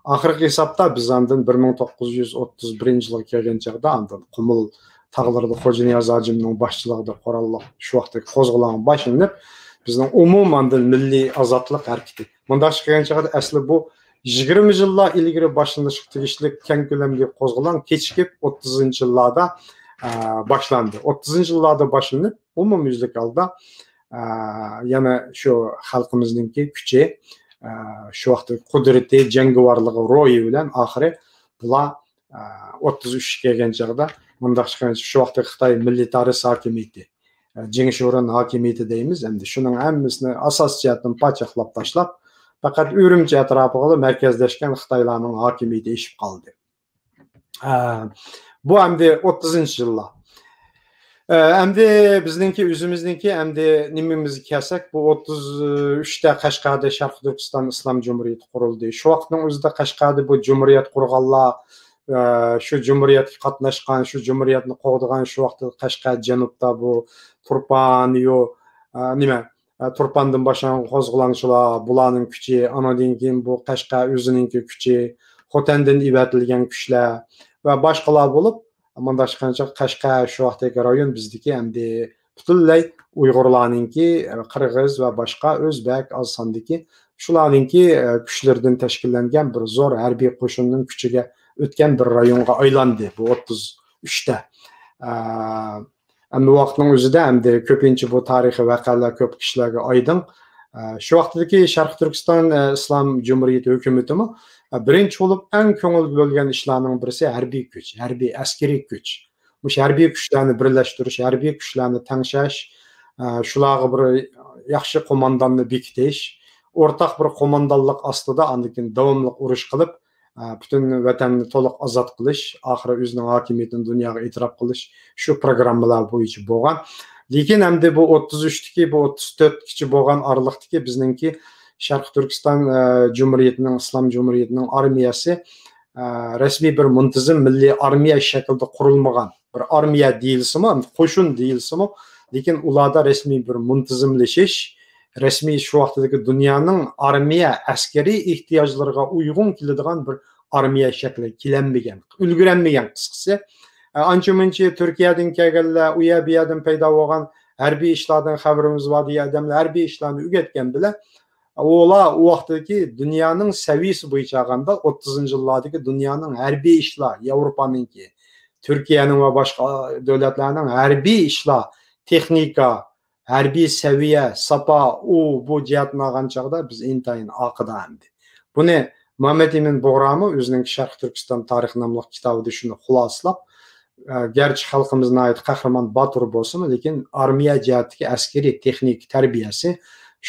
ئاخىرقى ھېسابتا بىز ئاندىن بىر مىڭ توققۇز يۈز ئوتتۇز بىرىنچى يىلغا كەلگەن چاغدا ئاندىن قۇمۇل تاغلىرىدا خوجانىياز ھاجىمنىڭ باشچىلىقىدا قوراللىق شۇ ۋاقىتتىكى قوزغىلاڭ باشلىنىپ، بىزنىڭ ئومۇمەن ئاندىن مىللىي ئازادلىق ھەرىكىتى. مۇنداقچە قىلغان چاغدا ئەسلى بۇ يىگىرمە يىللار ئىلگىرى باشلىنىشقا تېگىشلىك كەڭ كۆلەملىك قوزغىلاڭ كېچىكىپ ئوتتۇزىنچى يىللاردا، ئە، باشلاندى. ئوتتۇزىنچى يىللاردا باشلىنىپ، ئومۇميۈزلۈك ھالدا، ئە، يەنە شۇ خەلقىمىزنىڭكى كۈچى، ئە، شۇ ۋاقىتتىكى قۇدرىتى، جەڭگىۋارلىقى، روھى بىلەن ئاخىرى بۇلار، ئە، ئوتتۇز ئۈچكە كەلگەن چاغدا مۇنداق چىققان، شۇ ۋاقىتتىكى خىتاي مىلىتارىست ھاكىمىيىتى، جېڭ شورېن ھاكىمىيىتى دەيمىز. ئەمدى شۇنىڭ ھەممىسىنى ئاساسىي جەھەتتىن پاچاقلاپ تاشلاپ، پەقەت ئۈرۈمچى ئەتراپىغىلا مەركەزلەشكەن خىتايلارنىڭ ھاكىمىيىتى ئېشىپ قالدى. ئە، بۇ ئەمدى ئوتتۇزىنچى يىللار. ئە، ئەمدى بىزنىڭكى، ئۆزىمىزنىڭكى ئەمدى نېمىمىزگە كەلسەك، بۇ ئوتتۇز ئۈچتە قەشقەردە شەرقىي تۈركىستان ئىسلام جۇمھۇرىيىتى قۇرۇلدى. شۇ ۋاقىتنىڭ ئۆزىدە قەشقەردە بۇ جۇمھۇرىيەت قۇرغانلار، ئە، شۇ جۇمھۇرىيەتكە قاتناشقان، شۇ جۇمھۇرىيەتنى قوغدىغان، شۇ ۋاقىتتا قەشقەر جەنۇبتا بۇ تۇرپانىيو، ئە، نېمە، ئە، تۇرپاندىن باشلانغان قوزغىلاڭچىلار، بۇلارنىڭ كۈچى، ئانىڭدىن كېيىن بۇ قەشقەر ئۆزىنىڭكى كۈچى، خوتەندىن ئەۋەتىلگەن كۈچلەر ۋە باشقىلار بولۇپ، مۇنداق قىلغانچە قەشقەر شۇ ۋاقىتتىكى رايون بىزدىكى ئەمدى پۈتۈنلەي ئۇيغۇرلارنىڭكى، قىرغىز ۋە باشقا ئۆزبەك ئاز ساندىكى شۇلارنىڭكى، ئە، كۈچلىرىدىن تەشكىللەنگەن بىر زور ھەربىي قوشۇننىڭ كۈچىگە ئۆتكەن بىر رايونغا ئايلاندى بۇ ئوتتۇز ئۈچتە. ئە، ئەمدى ۋاقىتنىڭ ئۆزىدە ئەمدى كۆپىنچە بۇ تارىخىي ۋەقەلەر كۆپ كىشىلەرگە ئايدىڭ. ئە، شۇ ۋاقىتتىكى شەرقىي تۈركىستان، ئە، ئىسلام جۇمھۇرىيىتى ھۆكۈمىتىمۇ، ئە، بىرىنچى بولۇپ ئەڭ كۆڭۈل بۆلگەن ئىشلارنىڭ بىرسى ھەربىي كۈچ، ھەربىي ئەسكىرىي كۈچ. مۇشۇ ھەربىي كۈچلەرنى بىرلەشتۈرۈش، ھەربىي كۈچلەرنى تەڭشەش، ئە، شۇلارغا بىر ياخشى قومانداننى بېكىتىش، ئورتاق بىر قوماندانلىق ئاستىدا ئاندىن كېيىن داۋاملىق ئۇرۇش قىلىپ، ئە، پۈتۈن ۋەتەننى تولۇق ئازاد قىلىش، ئاخىرى ئۆزىنىڭ ھاكىمىيىتىنى دۇنياغا ئېتىراپ قىلىش، شۇ پروگراممىلار بويىچە بولغان. لېكىن ئەمدى بۇ ئوتتۇز ئۈچتىكى، بۇ ئوتتۇز تۆتكىچە بولغان ئارىلىقتىكى بىزنىڭكى شەرقىي تۈركىستان، ئە، جۇمھۇرىيىتىنىڭ، ئىسلام جۇمھۇرىيىتىنىڭ ئارمىيەسى، ئە، رەسمىي بىر مۇنتىزىم مىللىي ئارمىيە شەكلىدە قۇرۇلمىغان. بىر ئارمىيە دېيىلسىمۇ، قوشۇن دېيىلسىمۇ، لېكىن ئۇلاردا رەسمىي بىر مۇنتىزىملىشىش، رەسمىي شۇ ۋاقىتتىكى دۇنيانىڭ ئارمىيە ئەسكىرىي ئېھتىياجلىرىغا ئۇيغۇن كېلىدىغان بىر ئارمىيە شەكلى كېلەلمىگەن، ئۈلگۈرەلمىگەن قىسقىسى. ئانچە-مۇنچە تۈركىيەدىن كەلگەنلەر، ئۇ يەر بۇ يەردىن پەيدا بولغان ھەربىي ئىشلاردىن خەۋىرىمىز بار دېگەن ئادەملەر ھەربىي ئىشلارنى ئۆگەتكەن بىلەن، ئۇلار ئۇ ۋاقىتتىكى دۇنيانىڭ سەۋىيىسى بويىچە ئالغاندا، ئوتتۇزىنچى يىللاردىكى دۇنيانىڭ ھەربىي ئىشلار، ياۋروپانىڭكى، تۈركىيەنىڭ ۋە باشقا دۆلەتلەرنىڭ ھەربىي ئىشلار، تېخنىكا، ھەربىي سەۋىيە، ساپا، ئۇ، بۇ جەھەتتىن ئالغان چاغدا بىز ئىنتايىن ئارقىدا ئەمدى. بۇنى مۇھەممەد ئىمىن بۇغرامۇ ئۆزىنىڭ شەرقىي تۈركىستان تارىخى ناملىق كىتابىدا شۇنى خۇلاسىلاپ، ئە، گەرچە خەلقىمىز ناھايىتى قەھرىمان، باتۇر بولسىمۇ، لېكىن ئارمىيە جەھەتتىكى ئەسكىرىي تېخنىكا تەربىيەسى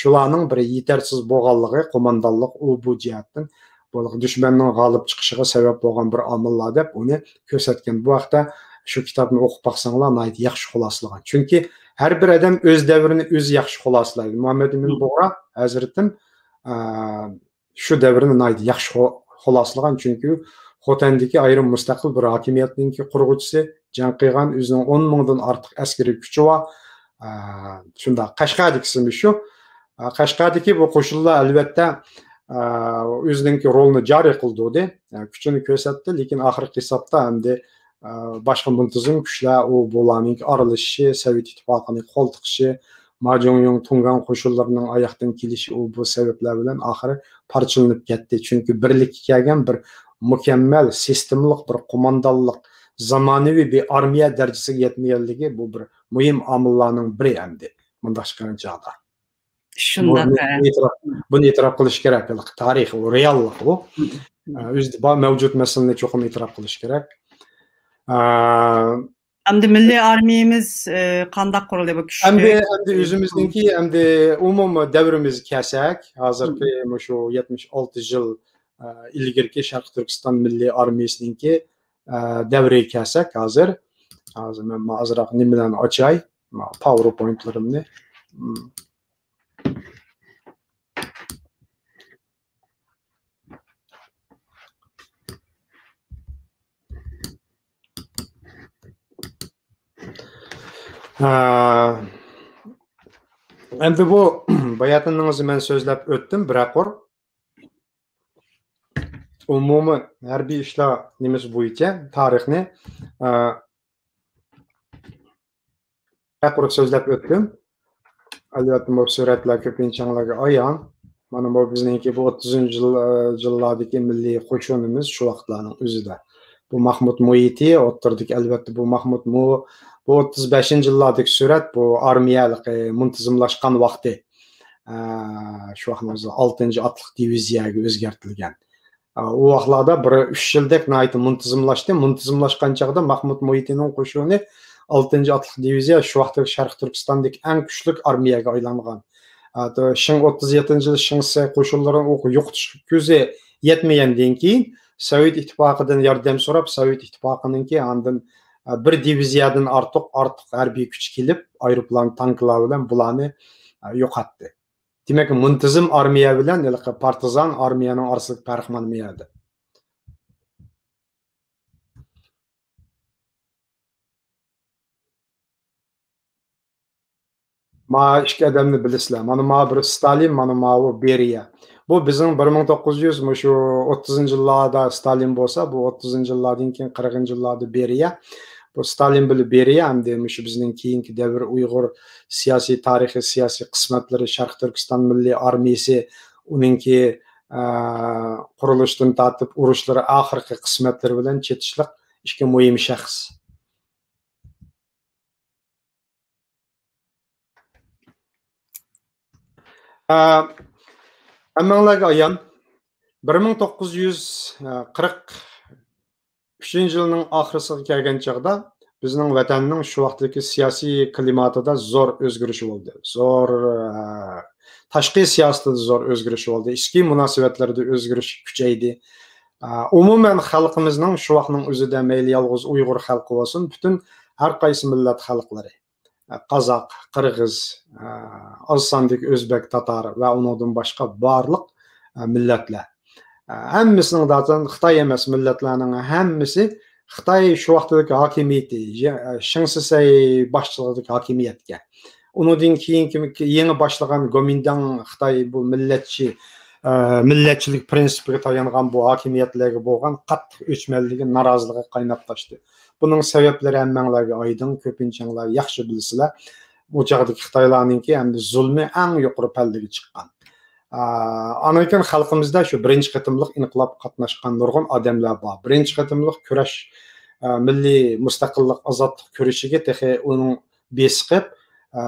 شۇلارنىڭ بىر يېتەرسىز بولغانلىقى، قوماندانلىق، ئۇ، بۇ جەھەتتىن بولغان دۈشمەننىڭ غالىب چىقىشىغا سەۋەب بولغان بىر ئامىللار دەپ ئۇنى كۆرسەتكەن. بۇ ھەقتە شۇ كىتابنى ئوقۇپ باقساڭلار ناھايىتى ياخشى خۇلاسىلىغان. چۈنكى ھەر بىر ئادەم ئۆز دەۋرىنى ئۆزى ياخشى خۇلاسىلايدۇ. مۇھەممەد ئىمىن بۇغرا ھەزرىتىم، ئە، شۇ دەۋرنى ناھايىتى ياخشى خۇ-، خۇلاسىلىغان، چۈنكى خوتەندىكى ئايرىم مۇستەقىل بىر ھاكىمىيەتنىڭكى قۇرغۇچىسى، جەڭ قىلغان، ئۆزىنىڭ ئون مىڭدىن ئارتۇق ئەسكىرىي كۈچى بار. ئە، شۇنداق، قەشقەردىكىسىمۇ شۇ. ئە، قەشقەردىكى بۇ قوشۇنلار، ئەلۋەتتە، ئە، ئۆزىنىڭكى رولىنى جارى قىلدۇردى، ئە، كۈچىنى كۆرسەتتى، لېكىن ئاخىرقى ھېسابتا ئەمدى، ئە، باشقا مۇنتىزىم كۈچلەر، ئۇ، بۇلارنىڭكى ئارىلىشىشى، سوۋېت ئىتتىپاقىنى قولتۇقۇشى، ما جۇڭيۇڭ تۇڭگان قوشۇنلىرىنىڭ ئاياقتىن كېلىشى، ئۇ، بۇ سەۋەبلەر بىلەن ئاخىرى پارچىلىنىپ كەتتى. چۈنكى بىرلىككە كەلگەن بىر مۇكەممەل سىستېمىلىق بىر قوماندانلىق، زامانىۋى بىر ئارمىيە دەرىجىسىگە يەتمىگەنلىكى بۇ بىر مۇھىم ئامىللارنىڭ بىرى ئەمدى مۇنداق چىققان چاغدا. شۇنداق، بۇنى ھە. ئېتىراپ، بۇنى ئېتىراپ قىلىش كېرەك. تارىخ، ئۇ رېئاللىق ئۇ. مم. ئە، ئۆزىدە بار مەۋجۇت مەسىلىنى چوقۇم ئېتىراپ قىلىش كېرەك. ئە، ئەمدى مىللىي ئارمىيىمىز، ئە، قانداق قۇرۇلدى بۇ كۈچلۈك؟ ئەمدى، ئەمدى ئۆزىمىزنىڭكى، ئەمدى ئومۇمىي دەۋرىمىزگە كەلسەك، ھازىرقى مم. مۇشۇ يەتمىش ئالتە يىل، ئە، ئىلگىرىكى شەرقىي تۈركىستان مىللىي ئارمىيىسىنىڭكى، ئە، دەۋرىگە كەلسەك ھازىر، ھازىر مەن ئازراق نېمىلەرنى ئاچاي، پاۋېرپوينتلىرىمنى. مم. ھە، ئەمدى بۇ باياتىنىڭىزنى مەن سۆزلەپ ئۆتتۈم بىرەر قۇر. ئومۇمىي ھەربىي ئىشلار نېمىسى بويىچە تارىخنى، ئە، بىرەر قۇر سۆزلەپ ئۆتتۈم. ئەلۋەتتە، بۇ سۈرەتلەر كۆپىنچىڭلارغا ئايان. مانا بۇ بىزنىڭكى بۇ ئوتتۇزىنچى يىل، ئە، يىللاردىكى مىللىي قوشۇنىمىز شۇ ۋاقىتلارنىڭ ئۆزىدە. بۇ ماھمۇت مۇھىتى ئوتتۇرىدىكى، ئەلۋەتتە، بۇ ماھمۇت مۇ-، بۇ ئوتتۇز بەشىنچى يىللاردىكى سۈرەت، بۇ ئارمىيەلىك، ئە، مۇنتىزىملاشقان ۋاقتى. ئە، شۇ ۋاقىتنىڭ ئۆزىدە ئالتىنچى ئاتلىق دىۋىزىيەگە ئۆزگەرتىلگەن. ئە، ئۇ ۋاقىتلاردا بىر ئۈچ يىلدەك ناھايىتى مۇنتىزىملاشتى. مۇنتىزىملاشقان چاغدا ماھمۇت مۇھىتىنىڭ قوشۇنى ئالتىنچى ئاتلىق دىۋىزىيە شۇ ۋاقىتتىكى شەرقىي تۈركىستاندىكى ئەڭ كۈچلۈك ئارمىيەگە ئايلانغان. ئە، شىڭ ئوتتۇز يەتتىنچى يىلى شىڭ سەي قوشۇنلىرىنى ئوقى يوقىتىش كۆزى يەتمىگەندىن كېيىن، سوۋېت ئىتتىپاقىدىن ياردەم سوراپ، سوۋېت ئىتتىپاقىنىڭكى ئاندىن، ئە، بىر دىۋىزىيەدىن ئارتۇق، ئارتۇق ھەربىي كۈچ كېلىپ، ئايروپىلان، تانكىلار بىلەن بۇلارنى، ئە، يوقاتتى. دېمەك، مۇنتىزىم ئارمىيە بىلەن ھېلىقى پارتىزان ئارمىيەنىڭ ئارىسىدىكى پەرق مانا بۇ يەردە. ما ئىككى ئادەمنى بىلىسىلەر. مانا ما بىر ستالىن، مانا ماۋۇ بېرىيە. بۇ بىزنىڭ بىر مىڭ توققۇز يۈز، مۇشۇ ئوتتۇزىنچى يىللاردا ستالىن بولسا، بۇ ئوتتۇزىنچى يىللاردىن كېيىن قىرىقىنچى يىللاردا بېرىيە. بۇ ستالىن بىلەن بېرىيە ئەمدى مۇشۇ بىزنىڭ كېيىنكى دەۋر ئۇيغۇر سىياسىي تارىخى، سىياسىي قىسمەتلىرى، شەرقىي تۈركىستان مىللىي ئارمىيىسى، ئۇنىڭكى، ئە، قۇرۇلۇشتىن تارتىپ ئۇرۇشلىرى ئاخىرقى قىسمەتلىرى بىلەن چېتىشلىق ئىككى مۇھىم شەخس. ئە، ھەممەڭلارغا ئايان، بىر مىڭ توققۇز يۈز قىرىق ئۈچىنچى يىلنىڭ ئاخىرىسىغا كەلگەن چاغدا بىزنىڭ ۋەتەننىڭ شۇ ۋاقىتتىكى سىياسىي كىلىماتىدا زور ئۆزگىرىش بولدى. زور، ئە، تاشقى سىياسىتىدە زور ئۆزگىرىش بولدى. ئىچكى مۇناسىۋەتلەردە ئۆزگىرىش كۈچەيدى. ئە، ئومۇمەن خەلقىمىزنىڭ شۇ ۋاقىتنىڭ ئۆزىدە مەيلى يالغۇز ئۇيغۇر خەلقى بولسۇن، پۈتۈن ھەر قايسى مىللەت خەلقلىرى، قازاق، قىرغىز، ئاز ساندىكى ئۆزبەك، تاتار ۋە ئۇنىڭدىن باشقا بارلىق مىللەتلەر. ھەممىسىنىڭ زاتەن خىتاي ئەمەس مىللەتلەرنىڭ ھەممىسى خىتاي شۇ ۋاقىتتىكى ھاكىمىيىتى، شىڭ سىسەي باشچىلىقىدىكى ھاكىمىيەتكە، ئۇنىڭدىن كېيىنكى يېڭى باشلىغان گومىنداڭ خىتاي بۇ مىللەتچى، مىللەتچىلىك پىرىنسىپىگە تايانغان بۇ ھاكىمىيەتلەرگە بولغان قاتتىق ئۆچمەنلىكى، نارازىلىقى قايناپ تاشتى. بۇنىڭ سەۋەبلىرى ھەممەڭلارگە ئايدىڭ، كۆپىنچەڭلار ياخشى بىلىسىلەر. ئۇ چاغدىكى خىتايلارنىڭكى ئەمدى زۇلمى ئەڭ يۇقىرى پەللىگە چىققان. ئا، ئانىڭ كېيىن خەلقىمىزدە شۇ بىرىنچى قېتىملىق ئىنقىلابقا قاتناشقان نۇرغۇن ئادەملەر بار. بىرىنچى قېتىملىق كۈرەش، ئا، مىللىي مۇستەقىللىق، ئازادلىق كۈرىشىگە تېخى ئۇنىڭ بېسىقىپ، ئا،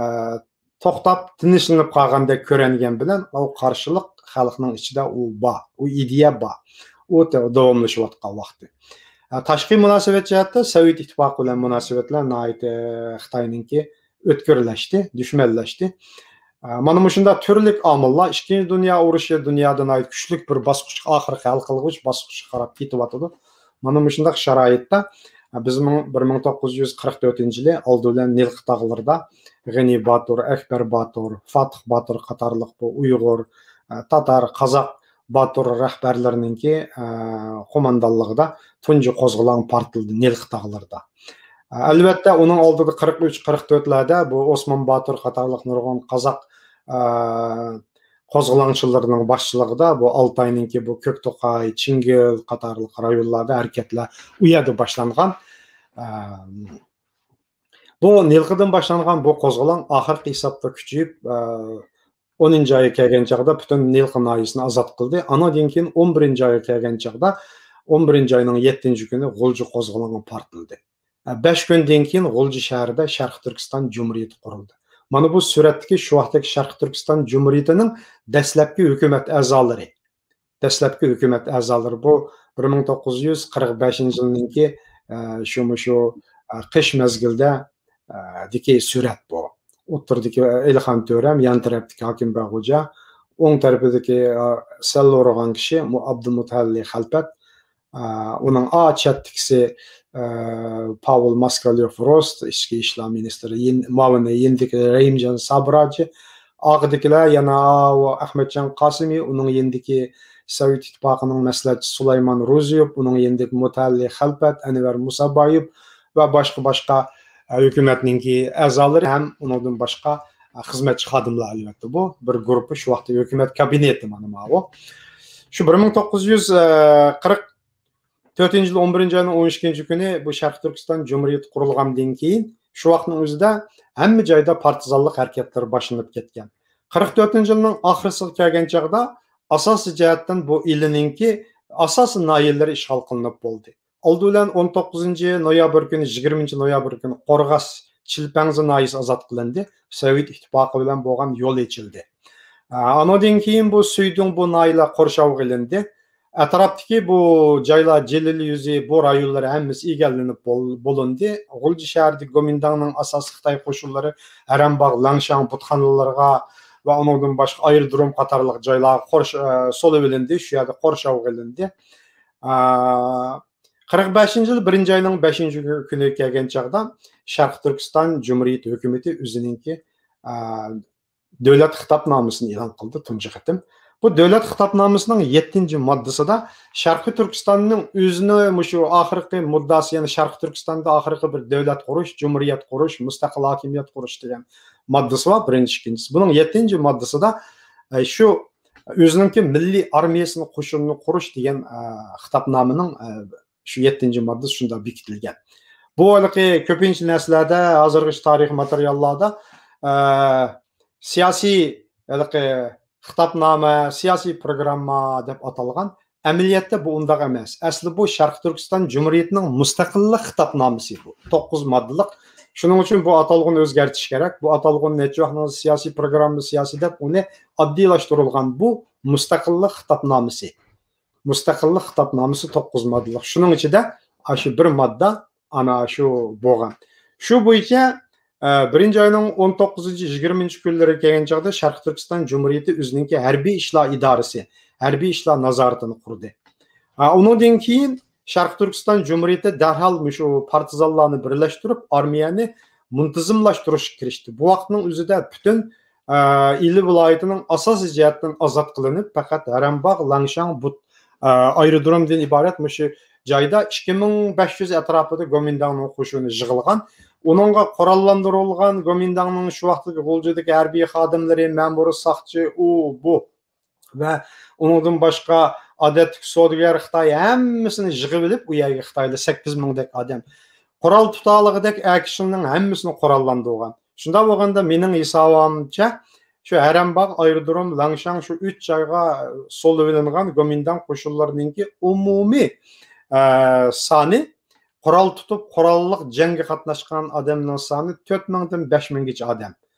توختاپ، تىنچلىنىپ قالغاندەك كۆرۈنگەن بىلەن، ئۇ قارشىلىق خەلقنىڭ ئىچىدە ئۇ بار، ئۇ ئىدىيە بار، ئۇ داۋاملىشىۋاتقان ۋاقتى. ئە، تاشقى مۇناسىۋەت جەھەتتە سوۋېت ئىتتىپاقى بىلەن مۇناسىۋەتلەر ناھايىتى خىتاينىڭكى ئۆتكۈرلەشتى، دۈشمەنلەشتى. ئە، مانا مۇشۇنداق تۈرلۈك ئامىللار ئىككىنچى دۇنيا ئۇرۇشى دۇنيادا ناھايىتى كۈچلۈك بىر باسقۇچقا، ئاخىرقى ھەل قىلغۇچ باسقۇچقا قاراپ كېتىۋاتىدۇ. مانا مۇشۇنداق شارائىتتا، ئە، بىز مىڭ، بىر مىڭ توققۇز يۈز قىرىق تۆتىنچى يىلى ئالدى بىلەن نىلقا تاغلىرىدا غېنى باتۇر، ئەكبەر باتۇر، فاتىھ باتۇر قاتارلىق بۇ ئۇيغۇر، ئە، تاتار، قازاق باتۇر رەھبەرلىرىنىڭكى، ئە، قوماندانلىقىدا تۇنجى قوزغىلاڭ پارتلىدى نىلقا تاغلىرىدا. ئە، ئەلۋەتتە، ئۇنىڭ ئالدىدا قىرىق ئۈچ، قىرىق تۆتلەردە بۇ ئوسمان باتۇر قاتارلىق نۇرغۇن قازاق، ئە، قوزغىلاڭچىلىرىنىڭ باشچىلىقىدا بۇ ئالتاينىڭكى بۇ كۆكتوقاي، چىڭگىل قاتارلىق رايونلاردا ھەرىكەتلەر ئۇ يەردە باشلانغان. ئە، بۇ نىلقىدىن باشلانغان بۇ قوزغىلاڭ ئاخىرقى ھېسابتا كۈچىيىپ، ئە، ئونىنچى ئايغا كەلگەن چاغدا پۈتۈن نىلقا ناھىيىسىنى ئازاد قىلدى. ئانىڭدىن كېيىن ئون بىرىنچى ئايغا كەلگەن چاغدا، ئون بىرىنچى ئاينىڭ يەتتىنچى كۈنى غۇلجا قوزغىلىڭى پارتلىدى. ئە، بەش كۈندىن كېيىن غۇلجا شەھىرىدە شەرقىي تۈركىستان جۇمھۇرىيىتى قۇرۇلدى. مانا بۇ سۈرەتتىكى شۇ ۋاقىتتىكى شەرقىي تۈركىستان جۇمھۇرىيىتىنىڭ دەسلەپكى ھۆكۈمەت ئەزالىرى. دەسلەپكى ھۆكۈمەت ئەزالىرى بۇ بىر مىڭ توققۇز يۈز قىرىق بەشىنچى يىلنىڭكى، ئە، شۇ، مۇشۇ، ئە، قىش مەزگىلدە، ئە، دىكى سۈرەت بۇ. ئوتتۇرىدىكى ئېلىخان تۆرەم، يان تەرەپتىكى ھاكىم بەگ خوجا، ئوڭ تەرىپىدىكى، ئە، سەللە ئۇرغان كىشى مۇ-، ئابدۇمۇتەللى خەلپەت، ئە، ئۇنىڭ ئا چەتتىكىسى، ئە، پاۋل ماسكاليوف روست، ئىچكى ئىشلار مىنىستىرى، يېن-، مۇئاۋىنى يېنىدىكى رەھىمجان سابراجى، ئارقىدىكىلەر يەنە ئاۋۇ ئەخمەتجان قاسىمى، ئۇنىڭ يېنىدىكى سوۋېت ئىتتىپاقىنىڭ مەسلىھەتچىسى سۇلايمان روزىيېۋ، ئۇنىڭ يېنىدىكى مۇتەللى خەلپەت، ئەنۋەر مۇسابايېۋ ۋە باشقا، باشقا، ئە، ھۆكۈمەتنىڭكى ئەزالىرى ھەم ئۇنىڭدىن باشقا، ئە، خىزمەتچى خادىملار، ئەلۋەتتە، بۇ بىر گۇرۇپپا شۇ ۋاقىتتا ھۆكۈمەت كابىنېتى مانا ماۋۇ. شۇ بىر مىڭ توققۇز يۈز قىرىق تۆتىنچى يىل ئون بىرىنچى ئاينىڭ ئون ئىككىنچى كۈنى بۇ شەرقىي تۈركىستان جۇمھۇرىيىتى قۇرۇلغاندىن كېيىن، شۇ ۋاقىتنىڭ ئۆزىدە ھەممە جايدا پارتىزانلىق ھەرىكەتلىرى باشلىنىپ كەتكەن. قىرىق تۆتىنچى يىلنىڭ ئاخىرىسىغا كەلگەن چاغدا ئاساسىي جەھەتتىن بۇ ئىلىنىڭكى ئاساسىي ناھىيەلىرى ئىشغال قىلىنىپ بولدى. ئالدى بىلەن ئون توققۇزىنچى نويابىر كۈنى، يىگىرمىنچى نويابىر كۈنى قورغاس، چىلپەڭزا ناھىيەسى ئازاد قىلىندى. سوۋېت ئىتتىپاقى بىلەن بولغان يول ئېچىلدى. ئانىڭدىن كېيىن بۇ سۈيدۈڭ بۇ ناھىيەلەر قورشاۋغا ئېلىندى. ئەتراپتىكى بۇ جايلار، جىلىل يۈزى، بۇ رايونلار ھەممىسى ئىگىلىنىپ بول-، بولۇندى. غۇلجا شەھىرىدىكى گومىنداڭنىڭ ئاساسىي خىتاي قوشۇنلىرى ئەرەمباغ، لەڭشاڭ بۇتخانىلىرىغا ۋە ئۇنىڭدىن باشقا ئايرودروم قاتارلىق جايلارغا قورش-، ئە، سولىۋېلىندى، شۇ يەردە قورشاۋغا ئېلىندى. ئە، قىرىق بەشىنچى يىل بىرىنچى ئاينىڭ بەشىنچى كۈنىگە كەلگەن چاغدا شەرقىي تۈركىستان جۇمھۇرىيىتى ھۆكۈمىتى ئۆزىنىڭكى، ئە، دۆلەت خىتابنامىسىنى ئېلان قىلدى تۇنجى قېتىم. بۇ دۆلەت خىتابنامىسىنىڭ يەتتىنچى ماددىسىدا شەرقىي تۈركىستاننىڭ ئۆزىنى مۇشۇ ئاخىرقى مۇددىئاسى، يەنى شەرقىي تۈركىستاندا ئاخىرقى بىر دۆلەت قۇرۇش، جۇمھۇرىيەت قۇرۇش، مۇستەقىل ھاكىمىيەت قۇرۇش دېگەن ماددىسى بار، بىرىنچى، ئىككىنچىسى. بۇنىڭ يەتتىنچى ماددىسىدا، ئە، شۇ ئۆزىنىڭكى مىللىي ئارمىيەسىنى، قوشۇنىنى قۇرۇش دېگەن، ئە، خىتابنامىنىڭ، ئە، شۇ يەتتىنچى ماددىسى شۇنداق بېكىتىلگەن. بۇ ھېلىقى كۆپىنچە نەرسىلەردە، ھازىرغىچە تارىخىي ماتېرىياللاردا، ئە، سىياسىي ھېلىقى خىتابنامە، سىياسىي پروگرامما دەپ ئاتالغان. ئەمەلىيەتتە بۇ ئۇنداق ئەمەس. ئەسلى بۇ شەرقىي تۈركىستان جۇمھۇرىيىتىنىڭ مۇستەقىللىق خىتابنامىسى بۇ. توققۇز ماددىلىق. شۇنىڭ ئۈچۈن بۇ ئاتالغۇنى ئۆزگەرتىش كېرەك. بۇ ئاتالغۇنى نەچچە ۋاقىتنىڭ سىياسىي پروگرامما، سىياسىي دەپ ئۇنى ئاددىيلاشتۇرۇلغان. بۇ مۇستەقىللىق خىتابنامىسى. مۇستەقىللىق خىتابنامىسى توققۇز ماددىلىق. شۇنىڭ ئىچىدە ئاشۇ بىر ماددا ئانا شۇ بولغان. شۇ بويىچە، ئە، بىرىنچى ئاينىڭ ئون توققۇزىنچى، يىگىرمىنچى كۈنلىرى كەلگەن چاغدا شەرقىي تۈركىستان جۇمھۇرىيىتى ئۆزىنىڭكى ھەربىي ئىشلار ئىدارىسى، ھەربىي ئىشلار نازارىتىنى قۇردى. ئا، ئۇنىڭدىن كېيىن شەرقىي تۈركىستان جۇمھۇرىيىتى دەرھال مۇشۇ پارتىزانلارنى بىرلەشتۈرۈپ، ئارمىيەنى مۇنتىزىملاشتۇرۇشقا كىرىشتى. بۇ ۋاقىتنىڭ ئۆزىدە پۈتۈن، ئە، ئىلى ۋىلايىتىنىڭ ئاساسىي جەھەتتىن ئازاد قىلىنىپ، پەقەت ھەرەمباغ، لەڭشاڭ، بۇت-، ئە، ئايرودرومدىن ئىبارەت مۇشۇ جايدا ئىككى مىڭ بەش يۈز ئەتراپىدا گومىنداڭنىڭ قوشۇنى يىغىلغان. ئۇنىڭغا قوراللاندۇرۇلغان گومىنداڭنىڭ شۇ ۋاقىتتىكى غۇلجىدىكى ھەربىي خادىملىرى، مەمۇرىي ساقچى، ئۇ، بۇ ۋە ئۇنىڭدىن باشقا ئادەتتىكى سودىگەر خىتاي ھەممىسىنى يىغىۋېلىپ، ئۇ يەرگە خىتايلار سەككىز مىڭدەك ئادەم، قورال تۇتالىغۇدەك ئەر كىشىنىڭ ھەممىسىنى قوراللاندۇرغان. شۇنداق بولغاندا مېنىڭ ھېسابىمچە، شۇ ھەرەمباغ، ئايرودروم، لەڭشاڭ، شۇ ئۈچ جايغا سولىۋېلىنغان گومىنداڭ قوشۇنلىرىنىڭكى ئومۇمىي، ئە، سانى، قورال تۇتۇپ، قوراللىق جەڭگە قاتناشقان ئادەمنىڭ سانى تۆت مىڭدىن بەش مىڭگىچە ئادەم.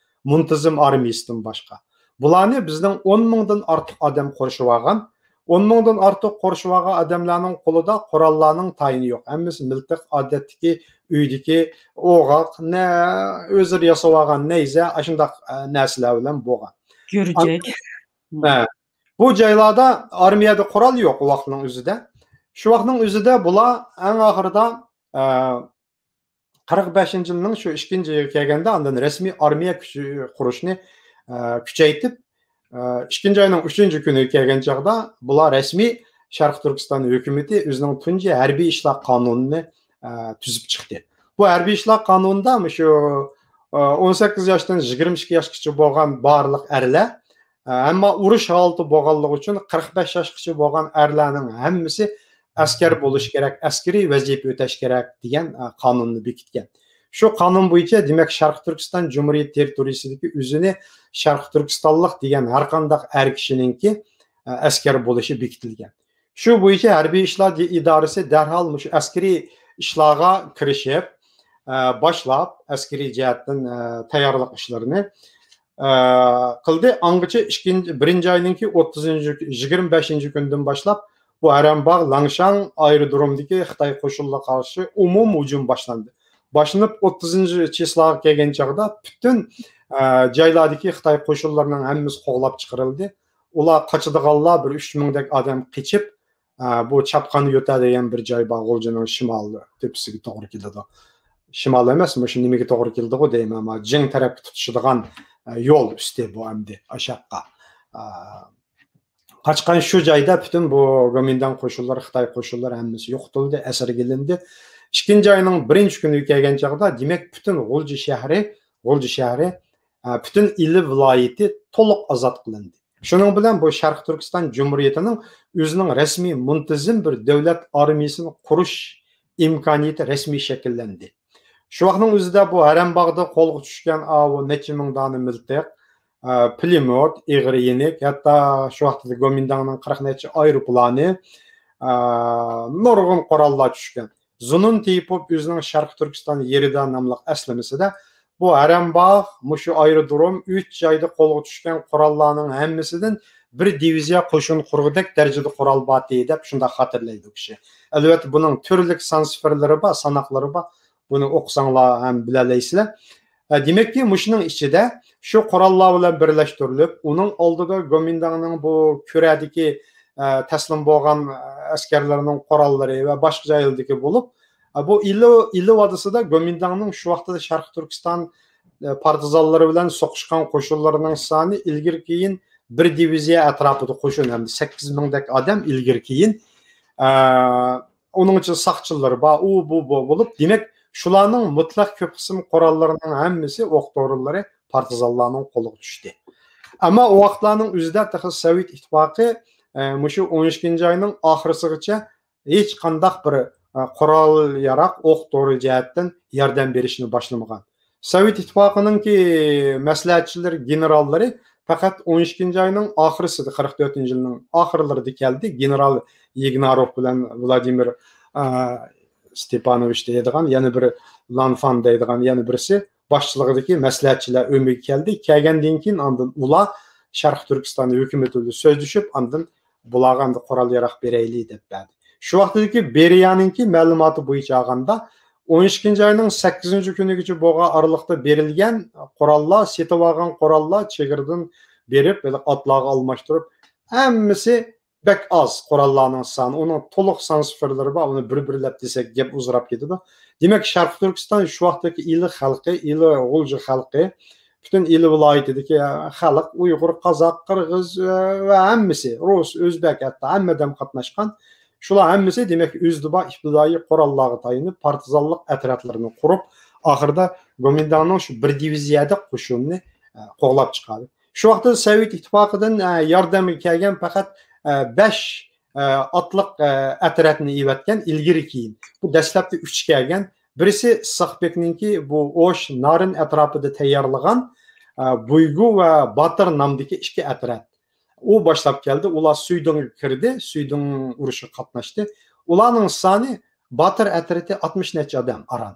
مۇنتىزىم ئارمىيىسىدىن باشقا. بۇلارنى بىزنىڭ ئون مىڭدىن ئارتۇق ئادەم قورشىۋالغان. ئون مىڭدىن ئارتۇق قورشىۋالغان ئادەملەرنىڭ قولىدا قوراللارنىڭ تايىنى يوق. ھەممىسى مىلتىق، ئادەتتىكى ئۆيدىكى ئوغاق، نە ئۆزلىرى ياساۋالغان نەيزە، ئاشۇنداق، ئە، نەرسىلەر بىلەن بولغان. گۈرجەك. ھە. بۇ جايلاردا ئارمىيەدە قورال يوق ئۇ ۋاقىتنىڭ ئۆزىدە. شۇ ۋاقىتنىڭ ئۆزىدە بۇلار ئەڭ ئاخىرىدا، ئە، قىرىق بەشىنچى يىلنىڭ شۇ ئىككىنچى يىلىغا كەلگەندە ئاندىن رەسمىي ئارمىيە كۈچى قۇرۇشنى، ئە، كۈچەيتىپ، ئە، ئىككىنچى ئاينىڭ ئۈچىنچى كۈنىگە كەلگەن چاغدا بۇلار رەسمىي شەرقىي تۈركىستان ھۆكۈمىتى ئۆزىنىڭ تۇنجى ھەربىي ئىشلار قانۇنىنى، ئە، تۈزۈپ چىقتى. بۇ ھەربىي ئىشلار قانۇنىدا مۇشۇ، ئە، ئون سەككىز ياشتىن يىگىرمە ئىككى ياشقىچە بولغان بارلىق ئەرلەر، ئە، ئەمما ئۇرۇش ھالىتى بولغانلىقى ئۈچۈن قىرىق بەش ياشقىچە بولغان ئەرلەرنىڭ ھەممىسى ئەسكەر بولۇش كېرەك، ئەسكىرىي ۋەزىپە ئۆتەش كېرەك دېگەن، ئە، قانۇننى بېكىتكەن. شۇ قانۇن بويىچە، دېمەك، شەرقىي تۈركىستان جۇمھۇرىيىتى تېررىتورىيىسىدىكى ئۆزىنى شەرقىي تۈركىستانلىق دېگەن ھەر قانداق ئەر كىشىنىڭكى، ئە، ئەسكەر بولۇشى بېكىتىلگەن. شۇ بويىچە ھەربىي ئىشلار ئىدارىسى دەرھال مۇشۇ ئەسكىرىي ئىشلارغا كىرىشىپ، ئە، باشلاپ، ئەسكىرىي جەھەتتىن، ئە، تەييارلىق ئىشلىرىنى، ئە، قىلدى. ئاڭغىچە ئىككىنچى، بىرىنچى ئاينىڭكى ئوتتۇزىنچى، يىگىرمە بەشىنچى كۈنىدىن باشلاپ، بۇ ھەرەمباغ، لەڭشاڭ ئايرودرومدىكى خىتاي قوشۇنلىرىغا قارشى ئومۇمىي ھۇجۇم باشلاندى. باشلىنىپ ئوتتۇزىنچى چىسلاغا كەلگەن چاغدا پۈتۈن، ئە، جايلاردىكى خىتاي قوشۇنلىرىنىڭ ھەممىسى قوغلاپ چىقىرىلدى. ئۇلار قاچىدىغانلار بىر ئۈچ مىڭدەك ئادەم قېچىپ، ئە، بۇ چاپقان يۆتە دېگەن بىر جاي بار، غۇلجىنىڭ شىمال تۆپىسىگە توغرا كېلىدۇ. شىمال ئەمەس، مۇشۇ نېمىگە توغرا كېلىدىغۇ دەيمەن، ئەمما جىڭ تەرەپكە تۇتىشىدىغان، ئە، يول ئۈستى بۇ ئەمدى ئاشاققا. ئە، قاچقان شۇ جايدا پۈتۈن بۇ گومىنداڭ قوشۇنلىرى، خىتاي قوشۇنلىرى ھەممىسى يوقىتىلدى، ئەسىرگە ئېلىندى. ئىككىنچى ئاينىڭ بىرىنچى كۈنىگە كەلگەن چاغدا، دېمەك، پۈتۈن غۇلجا شەھىرى، غۇلجا شەھىرى، ئە، پۈتۈن ئىلى ۋىلايىتى تولۇق ئازاد قىلىندى. شۇنىڭ بىلەن بۇ شەرقىي تۈركىستان جۇمھۇرىيىتىنىڭ ئۆزىنىڭ رەسمىي، مۇنتىزىم بىر دۆلەت ئارمىيىسىنى قۇرۇش ئىمكانىيىتى رەسمىي شەكىللەندى. شۇ ۋاقىتنىڭ ئۆزىدە بۇ ھەرەمباغدا قولغا چۈشكەن ئاۋۇ نەچچە مىڭ دانە مىلتىق، ئە، پۇلېميوت، ئېغىر يېنىك، ھەتتا شۇ ۋاقىتتا گومىنداڭنىڭ قىرىق نەچچە ئايروپىلانى، ئە، نۇرغۇن قوراللار چۈشكەن. زۇنۇن تېيىپوف ئۆزىنىڭ شەرقىي تۈركىستان يېرىدا ناملىق ئەسلىمىسىدە، بۇ ھەرەمباغ، مۇشۇ ئايرودروم، ئۈچ جايدا قولغا چۈشكەن قوراللارنىڭ ھەممىسىدىن بىر دىۋىزىيە قوشۇن قۇرغۇدەك دەرىجىدە قورال بارتى، دەپ شۇنداق خاتىرىلەيدۇ ئۇ كىشى. ئەلۋەتتە، بۇنىڭ تۈرلۈك سان سىفىرلىرى بار، ساناقلىرى بار. بۇنى ئوقۇساڭلار ھەم بىلەلەيسىلەر. ئە، دېمەككى، مۇشۇنىڭ ئىچىدە شۇ قوراللار بىلەن بىرلەشتۈرۈلۈپ، ئۇنىڭ ئالدىدا گومىنداڭنىڭ بۇ كۈرەدىكى، ئە، تەسلىم بولغان، ئە، ئەسكەرلەرنىڭ قوراللىرى ۋە باشقا جايلىرىدىكى بولۇپ، ئە، بۇ ئىلى، ئىلى ۋادىسىدا گومىنداڭنىڭ شۇ ۋاقىتتا شەرقىي تۈركىستان، ئە، پارتىزانلىرى بىلەن سوقۇشقان قوشۇنلىرىنىڭ سانى ئىلگىرى كېيىن بىر دىۋىزىيە ئەتراپىدا قوشۇن ھەم سەككىز مىڭدەك ئادەم ئىلگىرى كېيىن، ئە، ئۇنىڭ ئىچىدە ساقچىلىرى بار، ئۇ، بۇ، بۇ بولۇپ، دېمەك، شۇلارنىڭ مۇتلەق كۆپ قىسىم قوراللىرىنىڭ ھەممىسى، ئوق دورىلىرى پارتىزانلارنىڭ قولىغا چۈشتى. ئەمما ئۇ ۋاقىتلارنىڭ ئۆزىدە تېخى سوۋېت ئىتتىپاقى، ئە، مۇشۇ ئون ئىككىنچى ئاينىڭ ئاخىرسىغىچە ھېچقانداق بىر، ئە، قورال ياراق، ئوق دورا جەھەتتىن ياردەم بېرىشنى باشلىمىغان. سوۋېت ئىتتىپاقىنىڭكى مەسلىھەتچىلىرى، گېنېراللىرى پەقەت ئون ئىككىنچى ئاينىڭ ئاخىرسىدا، قىرىق تۆتىنچى يىلنىڭ ئاخىرلىرىدا كەلدى. گېنېرال يېگناروف بىلەن ۋلادىمىر، ئە، ستېپانوۋىچ دەيدىغان، يەنە بىر لانفان دەيدىغان يەنە بىرسى باشچىلىقىدىكى مەسلىھەتچىلەر ئۆمىگە كەلدى. كەلگەندىن كېيىن ئاندىن ئۇلار شەرقىي تۈركىستان ھۆكۈمىتى بىلەن سۆزلىشىپ، ئاندىن بۇلارغا ئەمدى قورال ياراق بېرەيلى دەپ بەردى. شۇ ۋاقىتتىكى بېرىيانىڭكى مەلۇماتى بويىچە ئالغاندا، ئون ئىككىنچى ئاينىڭ سەككىزىنچى كۈنىگىچە بولغان ئارىلىقتا بېرىلگەن قوراللار، سېتىۋالغان قوراللار چېگرىدىن بېرىپ، ھېلىقى ئاتلارغا ئالماشتۇرۇپ، ھەممىسى بەك ئاز قوراللارنىڭ سانى. ئۇنىڭ تولۇق سان سىفىرلىرى بار، ئۇنى بىر-بىرلەپ دېسەك گەپ ئۇزىراپ كېتىدۇ. دېمەك، شەرقىي تۈركىستان شۇ ۋاقىتتىكى ئىلى خەلقى، ئىلى غۇلجا خەلقى، پۈتۈن ئىلى ۋىلايىتىدىكى خەلق، ئۇيغۇر، قازاق، قىرغىز، ئە، ۋە ھەممىسى، رۇس، ئۆزبەك، ھەتتا ھەممە ئادەم قاتناشقان. شۇلار ھەممىسى، دېمەك، ئۆزىدە بار ئىپتىدائىي قوراللارغا تايىنىپ، پارتىزانلىق ئەترەتلىرىنى قۇرۇپ، ئاخىرىدا گومىنداڭنىڭ شۇ بىر دىۋىزىيەدەك قوشۇنىنى، ئە، قوغلاپ چىقاردى. شۇ ۋاقىتتا سوۋېت ئىتتىپاقىدىن، ئە، ياردەمگە كەلگەن پەقەت، ئە، بەش، ئە، ئاتلىق، ئە، ئەترەتنى ئېۋەتكەن ئىلگىرى كېيىن. بۇ دەسلەپتە ئۈچ كەلگەن. بىرسى ئىسھاقبېكنىڭكى بۇ ئوش، نارىن ئەتراپىدا تەييارلىغان، ئە، بۇيگۇ ۋە باتىر نامدىكى ئىككى ئەترەت. ئۇ باشلاپ كەلدى. ئۇلار سۈيدۈڭگە كىردى، سۈيدۈڭ ئۇرۇشىغا قاتناشتى. ئۇلارنىڭ سانى، باتىر ئەترىتى ئاتمىش نەچچە ئادەم ئاران.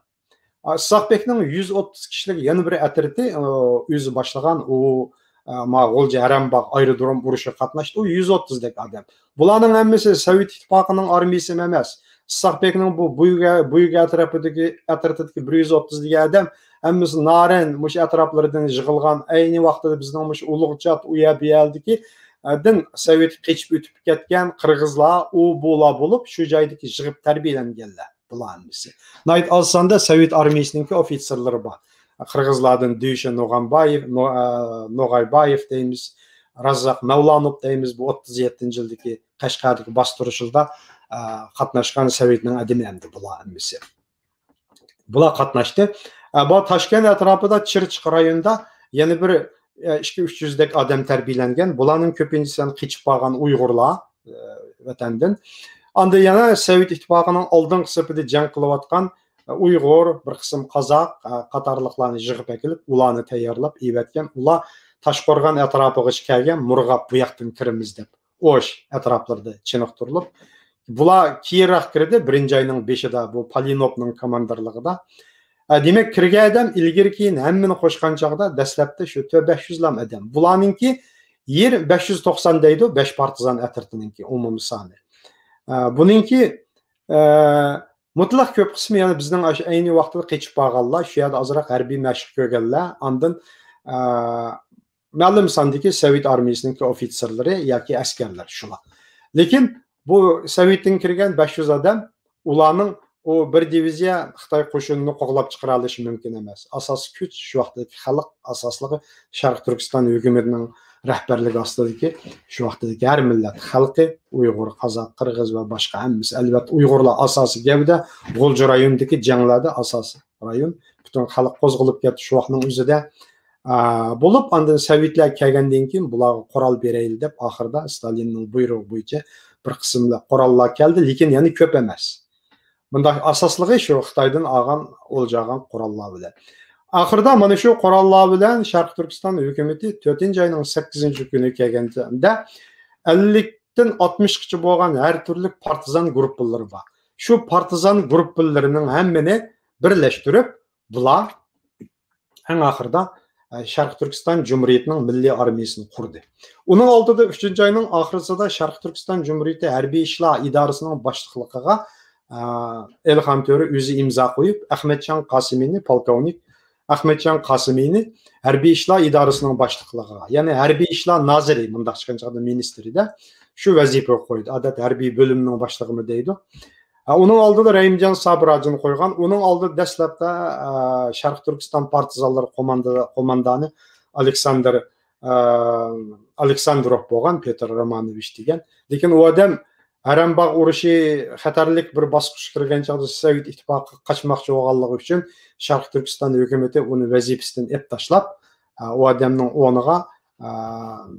ئىسھاقبېكنىڭ يۈز ئوتتۇز كىشىلىك يەنە بىر ئەترىتى، ئۆزى باشلىغان، ئۇ، ما غۇلجا ھەرەمباغ ئايرودروم ئۇرۇشىغا قاتناشتى، ئۇ يۈز ئوتتۇزدەك ئادەم. بۇلارنىڭ ھەممىسى سوۋېت ئىتتىپاقىنىڭ ئارمىيىسى ئەمەس. ئىسھاقبېكنىڭ بۇ بۇيگە، بۇيگە ئەترىتىدىكى، ئەترىتىدىكى بىر يۈز ئوتتۇز دېگەن ئادەم ھەممىسى نارىن، مۇشۇ ئەتراپلىرىدىن يىغىلغان، ئەينى ۋاقتىدا بىزنىڭ مۇشۇ ئۇلۇغچات، ئۇ يەر، بۇ يەردىكى، ئە، دىن سوۋېتكە قېچىپ ئۆتۈپ كەتكەن قىرغىزلار، ئۇ، بۇلار بولۇپ، شۇ جايدىكى يىغىپ تەربىيەلەنگەنلەر بۇلار ھەممىسى. ناھايىتى ئاز ساندا سوۋېت ئارمىيىسىنىڭكى ئوفىتسېرلىرى بار. قىرغىزلاردىن دۈشە نوغانبايېف، نو-، ئە، نوغايبايېف دەيمىز، راززاق مەۋلانوف دەيمىز، بۇ ئوتتۇز يەتتىنچى يىلدىكى قەشقەردىكى باستۇرۇشىدا، ئە، قاتناشقان سوۋېتنىڭ ئادىمى ئەمدى بۇلار ھەممىسى. بۇلار قاتناشتى. ئە، بۇ تاشكەنت ئەتراپىدا چىرچىق رايونىدا يەنە بىر، ئە، ئىككى يۈز، ئۈچ يۈزدەك ئادەم تەربىيەلەنگەن. بۇلارنىڭ كۆپىنچىسى قېچىپ قالغان ئۇيغۇرلار، ئە، ۋەتەندىن. ئاندىن يەنە سوۋېت ئىتتىپاقىنىڭ ئالدىنقى سېپىدا جەڭ قىلىۋاتقان، ئە، ئۇيغۇر، بىر قىسىم قازاق، ئە، قاتارلىقلارنى يىغىپ ئەكېلىپ، ئۇلارنى تەييارلاپ ئېۋەتكەن. ئۇلار تاشقورغان ئەتراپىغىچە كەلگەن، مۇرغاپ بۇ ياقتىن كىرىمىز دەپ. ئوش ئەتراپلىرىدا چېنىقتۇرۇلۇپ، بۇلار كېيىنرەك كىردى، بىرىنچى ئاينىڭ بېشىدا بۇ پالىنوفنىڭ كوماندىرلىقىدا. ئە، دېمەك، كىرگەن ئادەم ئىلگىرى كېيىن ھەممىنى قوشقان چاغدا دەسلەپتە شۇ تۆت بەش يۈزلام ئادەم. بۇلارنىڭكى يېرى بەش يۈز توقسان دەيدۇ، بەش پارتىزان ئەترىتىنىڭكى ئومۇمىي سانى. ئە، بۇنىڭكى، ئە، مۇتلەق كۆپ قىسمى يەنە بىزنىڭ ئاشۇ ئەينى ۋاقتىدا قېچىپ بارغانلار، شۇ يەردە ئازراق ھەربىي مەشىق كۆرگەنلەر، ئاندىن، ئە، مەلۇم ساندىكى سوۋېت ئارمىيىسىنىڭكى ئوفىتسېرلىرى ياكى ئەسكەرلەر شۇلار. لېكىن بۇ سوۋېتتىن كىرگەن بەش يۈز ئادەم، ئۇلارنىڭ ئۇ بىر دىۋىزىيە خىتاي قوشۇنىنى قوغلاپ چىقىرالىشى مۇمكىن ئەمەس. ئاساسىي كۈچ شۇ ۋاقىتتىكى خەلق، ئاساسلىقى شەرقىي تۈركىستان ھۆكۈمىتىنىڭ رەھبەرلىكى ئاستىدىكى شۇ ۋاقىتتىكى ھەر مىللەت خەلقى، ئۇيغۇر، قازاق، قىرغىز ۋە باشقا ھەممىسى. ئەلۋەتتە، ئۇيغۇرلار ئاساسىي گەۋدە، غۇلجا رايونىدىكى جەڭلەردە ئاساسىي رايون، پۈتۈن خەلق قوزغىلىپ كەتتى شۇ ۋاقىتنىڭ ئۆزىدە. ئا، بولۇپ، ئاندىن سوۋېتلەر كەلگەندىن كېيىن بۇلارغا قورال بېرەيلى دەپ، ئاخىرىدا ستالىننىڭ بۇيرۇقى بويىچە بىر قىسىملار قوراللار كەلدى، لېكىن يەنە كۆپ ئەمەس. بۇنداق ئاساسلىقى شۇ خىتايدىن ئالغان، ئولجا ئالغان قوراللار بىلەن. ئاخىرىدا مانا شۇ قوراللار بىلەن شەرقىي تۈركىستان ھۆكۈمىتى تۆتىنچى ئاينىڭ سەككىزىنچى كۈنى كەلگەندە، ئەللىكتىن ئاتمىشقىچە بولغان ھەر تۈرلۈك پارتىزان گۇرۇپپىلىرى بار. شۇ پارتىزان گۇرۇپپىلىرىنىڭ ھەممىنى بىرلەشتۈرۈپ، بۇلار ئەڭ ئاخىرىدا، ئە، شەرقىي تۈركىستان جۇمھۇرىيىتىنىڭ مىللىي ئارمىيىسىنى قۇردى. ئۇنىڭ ئالدىدا ئۈچىنچى ئاينىڭ ئاخىرىسىدا شەرقىي تۈركىستان جۇمھۇرىيىتى ھەربىي ئىشلار ئىدارىسىنىڭ باشلىقلىقىغا، ئە، ئېلىخان تۆرە ئۆزى ئىمزا قويۇپ، ئەخمەتجان قاسىمىنى، پولكوۋنىك ئەخمەتجان قاسىمىنى ھەربىي ئىشلار ئىدارىسىنىڭ باشلىقلىقىغا، يەنى ھەربىي ئىشلار نازىرى، مۇنداق چىققان چاغدا مىنىستىرىدە، شۇ ۋەزىپىگە قويدى. ئادەتتە ھەربىي بۆلۈمنىڭ باشلىقىمۇ دەيدۇ. ئە، ئۇنىڭ ئالدىدا رەھىمجان سابىر ھاجىنى قويغان. ئۇنىڭ ئالدىدا دەسلەپتە، ئە، شەرقىي تۈركىستان پارتىزانلىرى قوماندا-، قوماندانى ئالېكساندىر، ئە، ئالېكساندروف بولغان، پېتىر رومانوۋىچ دېگەن. لېكىن ئۇ ئادەم ھەرەمباغ ئۇرۇشى خەتەرلىك بىر باسقۇچقا كىرگەن چاغدا سوۋېت ئىتتىپاقىغا قاچماقچى بولغانلىقى ئۈچۈن شەرقىي تۈركىستان ھۆكۈمىتى ئۇنى ۋەزىپىسىدىن ئېلىپ تاشلاپ، ئە، ئۇ ئادەمنىڭ ئورنىغا، ئە،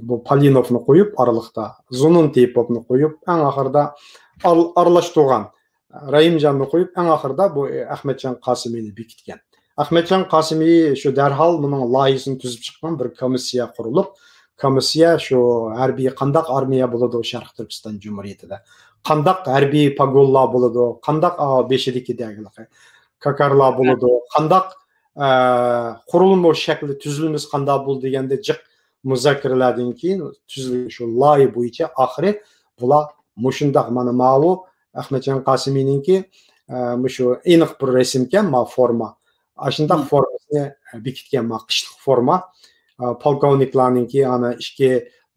بۇ پالىنوفنى قويۇپ ئارىلىقتا، زۇنۇن تېيىپوفنى قويۇپ، ئەڭ ئاخىرىدا ئار-، ئارىلاشتۇرغان رەھىمجاننى قويۇپ، ئەڭ ئاخىرىدا بۇ، ئە، ئەخمەتجان قاسىمىنى بېكىتكەن. ئەخمەتجان قاسىمى شۇ دەرھال بۇنىڭ لايىھىسىنى تۈزۈپ چىققان بىر كومىسسىيە قۇرۇلۇپ، كومىسسىيە شۇ ھەربىي قانداق ئارمىيە بولىدۇ شەرقىي تۈركىستان جۇمھۇرىيىتىدە، قانداق ھەربىي پاگونلار بولىدۇ، قانداق، ئا، بېشىدىكى دەگلىكى كاكارلار بولىدۇ، قانداق، ئە، قۇرۇلما شەكلى، تۈزۈلمىسى قانداق بولىدۇ دېگەندە جىق مۇزاكىرىلەردىن كېيىن تۈزۈلگەن شۇ لايىھە بويىچە ئاخىرى بۇلار مۇشۇنداق، مانا ماۋۇ ئەخمەتجان قاسىمىنىڭكى، ئە، مۇشۇ ئېنىق بىر رەسىمكەن، ما فورما. ئاشۇنداق فورمىسىنى بېكىتكەن، ما قىشلىق فورما. ئە، پولكوۋنىكلارنىڭكى ئانا ئىككى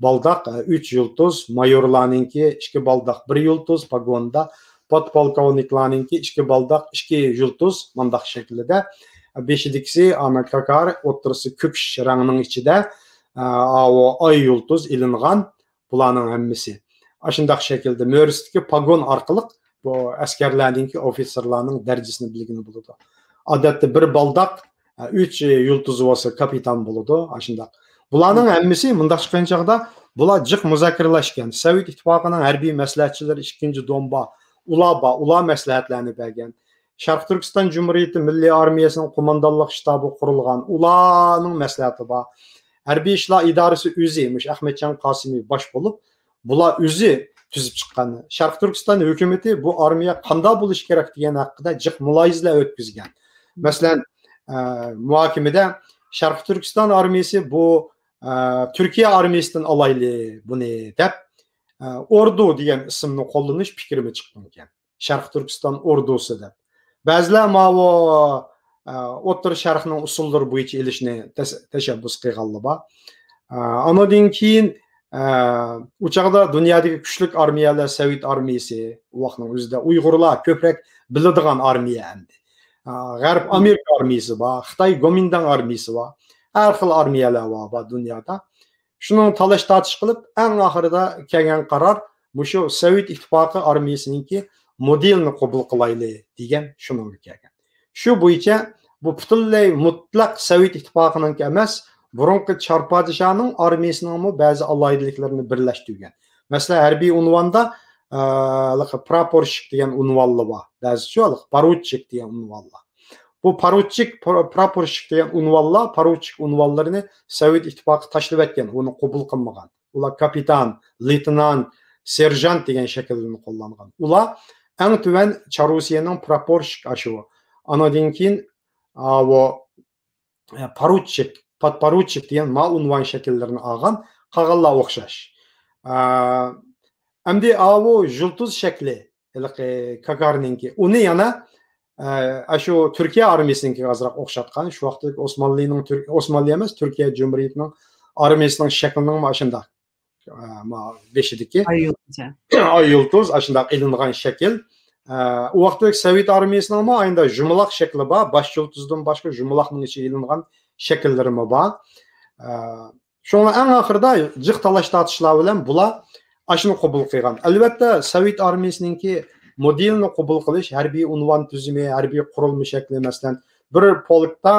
بالداق، ئە، ئۈچ يۇلتۇز، مايورلارنىڭكى ئىككى بالداق، بىر يۇلتۇز پاگوندا، پودپولكوۋنىكلارنىڭكى ئىككى بالداق، ئىككى يۇلتۇز، مانداق شەكىلدە. بېشىدىكىسى ئانا كاكار، ئوتتۇرىسى كۆپۈش رەڭنىڭ ئىچىدە، ئە، ئاۋۇ ئاي يۇلتۇز ئېلىنغان. بۇلارنىڭ ھەممىسى ئاشۇنداق شەكىلدە مۈرىسىدىكى پاگون ئارقىلىق بۇ ئەسكەرلەرنىڭكى، ئوفىتسېرلارنىڭ دەرىجىسىنى بىلگىلى بولىدۇ. ئادەتتە بىر بالداق، ئە، ئۈچ يۇلتۇزى بولسا كاپىتان بولىدۇ، ئاشۇنداق. بۇلارنىڭ ھەممىسى مۇنداق چىققان چاغدا بۇلار جىق مۇزاكىرىلەشكەن. سوۋېت ئىتتىپاقىنىڭ ھەربىي مەسلىھەتچىلىرى ئىككىنچى دومبا، ئۇلار بار، ئۇلار مەسلىھەتلەرنى بەرگەن. شەرقىي تۈركىستان جۇمھۇرىيىتى مىللىي ئارمىيەسىنىڭ قوماندانلىق شتابى قۇرۇلغان، ئۇلارنىڭ مەسلىھەتى بار. ھەربىي ئىشلار ئىدارىسى ئۆزى، مۇشۇ ئەخمەتجان قاسىمى باش بولۇپ، بۇلار ئۆزى تۈزۈپ چىققان. شەرقىي تۈركىستان ھۆكۈمىتى بۇ ئارمىيە قانداق بولۇشى كېرەك دېگەن ھەققىدە جىق مۇلاھىزىلەر ئۆتكۈزگەن. مەسىلەن، ئە، مۇھاكىمىدە شەرقىي تۈركىستان ئارمىيىسى بۇ، ئە، تۈركىيە ئارمىيىسىدىن ئالايلى بۇنى دەپ، ئە، ئوردۇ دېگەن ئىسىمنى قوللىنىش پىكرىمۇ چىققانىكەن. شەرقىي تۈركىستان ئوردۇسى دەپ. بەزىلەر ماۋۇ، ئە، ئوتتۇرا شەرقنىڭ ئۇسۇللىرى بويىچە ئېلىشنى تەس-، تەشەببۇس قىلغانلار بار. ئە، ئانىڭدىن كېيىن، ئە، ئۇ چاغدا دۇنيادىكى كۈچلۈك ئارمىيەلەر سوۋېت ئارمىيىسى، ئۇ ۋاقىتنىڭ ئۆزىدە ئۇيغۇرلار كۆپرەك بىلىدىغان ئارمىيە ئەمدى. ئە، غەرب ئامېرىكا ئارمىيىسى بار، خىتاي گومىنداڭ ئارمىيىسى بار. ھەر خىل ئارمىيەلەر بار، بار دۇنيادا. شۇنىڭ تالاش-تارتىش قىلىپ، ئەڭ ئاخىرىدا كەلگەن قارار مۇشۇ سوۋېت ئىتتىپاقى ئارمىيىسىنىڭكى مودېلىنى قوبۇل قىلايلى دېگەن، شۇنىڭغا كەلگەن. شۇ بويىچە بۇ پۈتۈنلەي مۇتلەق سوۋېت ئىتتىپاقىنىڭكى ئەمەس، بۇرۇنقى چار پادىشاھنىڭ ئارمىيىسىنىڭمۇ بەزى ئالاھىدىلىكلىرىنى بىرلەشتۈرگەن. مەسىلەن، ھەربىي ئۇنۋاندا، ئە، ھېلىقى پراپورشىك دېگەن ئۇنۋانلار بار. بەزىچۇ ھېلىقى پاروچچىك دېگەن ئۇنۋانلار. بۇ پاروچچىك، پر-، پراپورشىك دېگەن ئۇنۋانلار، پاروچچىك ئۇنۋانلىرىنى سوۋېت ئىتتىپاقى تاشلىۋەتكەن، ئۇنى قوبۇل قىلمىغان. ئۇلار كاپىتان، لېيتېنانت، سېرژانت دېگەن شەكىللەرنى قوللانغان. ئۇلار ئەڭ تۆۋەن چاررۇسىيەنىڭ پراپورشىك ئاشۇ. ئانىڭدىن كېيىن، ئاۋۇ، ئە، پاروچچىك، پودپاروچچىك دېگەن ما ئۇنۋان شەكىللىرىنى ئالغان، قالغانلار ئوخشاش. ئە، ئەمدى ئاۋۇ يۇلتۇز شەكلى، ھېلىقى كاكارنىڭكى. ئۇنى يەنە، ئە، ئاشۇ تۈركىيە ئارمىيىسىنىڭكىگە ئازراق ئوخشاتقان. شۇ ۋاقىتتىكى ئوسمانلىنىڭ تۈر-، ئوسمانلى ئەمەس، تۈركىيە جۇمھۇرىيىتىنىڭ ئارمىيىسىنىڭ شەكلىنىڭمۇ ئاشۇنداق، ئە، ما بېشىدىكى ئاي يۇلتۇزى. ئاي يۇلتۇز ئاشۇنداق ئېلىنغان شەكىل. ئە، ئۇ ۋاقىتتىكى سوۋېت ئارمىيىسىنىڭمۇ ئاينىدا يۇمىلاق شەكلى بار. باش يۇلتۇزدىن باشقا يۇمىلاقنىڭ ئىچىگە ئېلىنغان شەكىللىرىمۇ بار. ئە، شۇڭا ئەڭ ئاخىرىدا جىق تالاش-تارتىشلار بىلەن بۇلار ئاشۇنى قوبۇل قىلغان. ئەلۋەتتە، سوۋېت ئارمىيىسىنىڭكى مودېلىنى قوبۇل قىلىش، ھەربىي ئۇنۋان تۈزۈمى، ھەربىي قۇرۇلما شەكلى، مەسىلەن، بىر پولكتا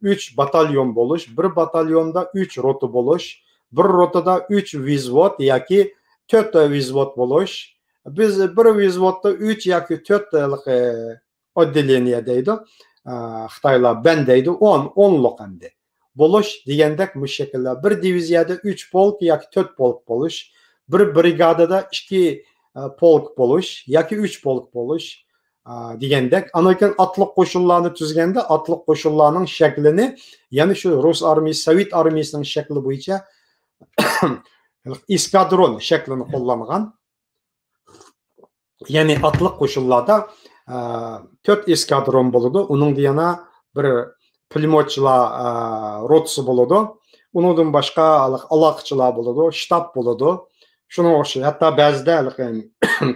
ئۈچ باتاليون بولۇش، بىر باتاليوندا ئۈچ روتا بولۇش، بىر روتىدا ئۈچ ۋىزۋود ياكى تۆت ۋىزۋود بولۇش، بىز بىر ۋىزۋودتا ئۈچ ياكى تۆت ھېلىقى ئوتدېلېنىيە دەيدۇ. ئە، خىتايلار بەن دەيدۇ. ئون، ئونلۇق ئەمدى. بولۇش دېگەندەك مۇشۇ شەكىلدە. بىر دىۋىزىيەدە ئۈچ پولك ياكى تۆت پولك بولۇش. بىر برىگادىدا ئىككى، ئە، پولك بولۇش ياكى ئۈچ پولك بولۇش. ئا، دېگەندەك، ئاندىن كېيىن ئاتلىق قوشۇنلارنى تۈزگەندە، ئاتلىق قوشۇنلارنىڭ شەكلىنى، يەنى شۇ رۇس ئارمىيىسى، سوۋېت ئارمىيىسىنىڭ شەكلى بويىچە ئېسكادرون شەكلىنى قوللانغان. يەنى ئاتلىق قوشۇنلاردا، ئا، تۆت ئېسكادرون بولىدۇ. ئۇنىڭدا يەنە بىر پۇلېميوتچىلار، ئا، روتىسى بولىدۇ. ئۇنىڭدىن باشقا ھېلىقى ئالاقىچىلار بولىدۇ، شتاب بولىدۇ. شۇنىڭغا ئوخشاش، ھەتتا بەزىدە ھېلىقى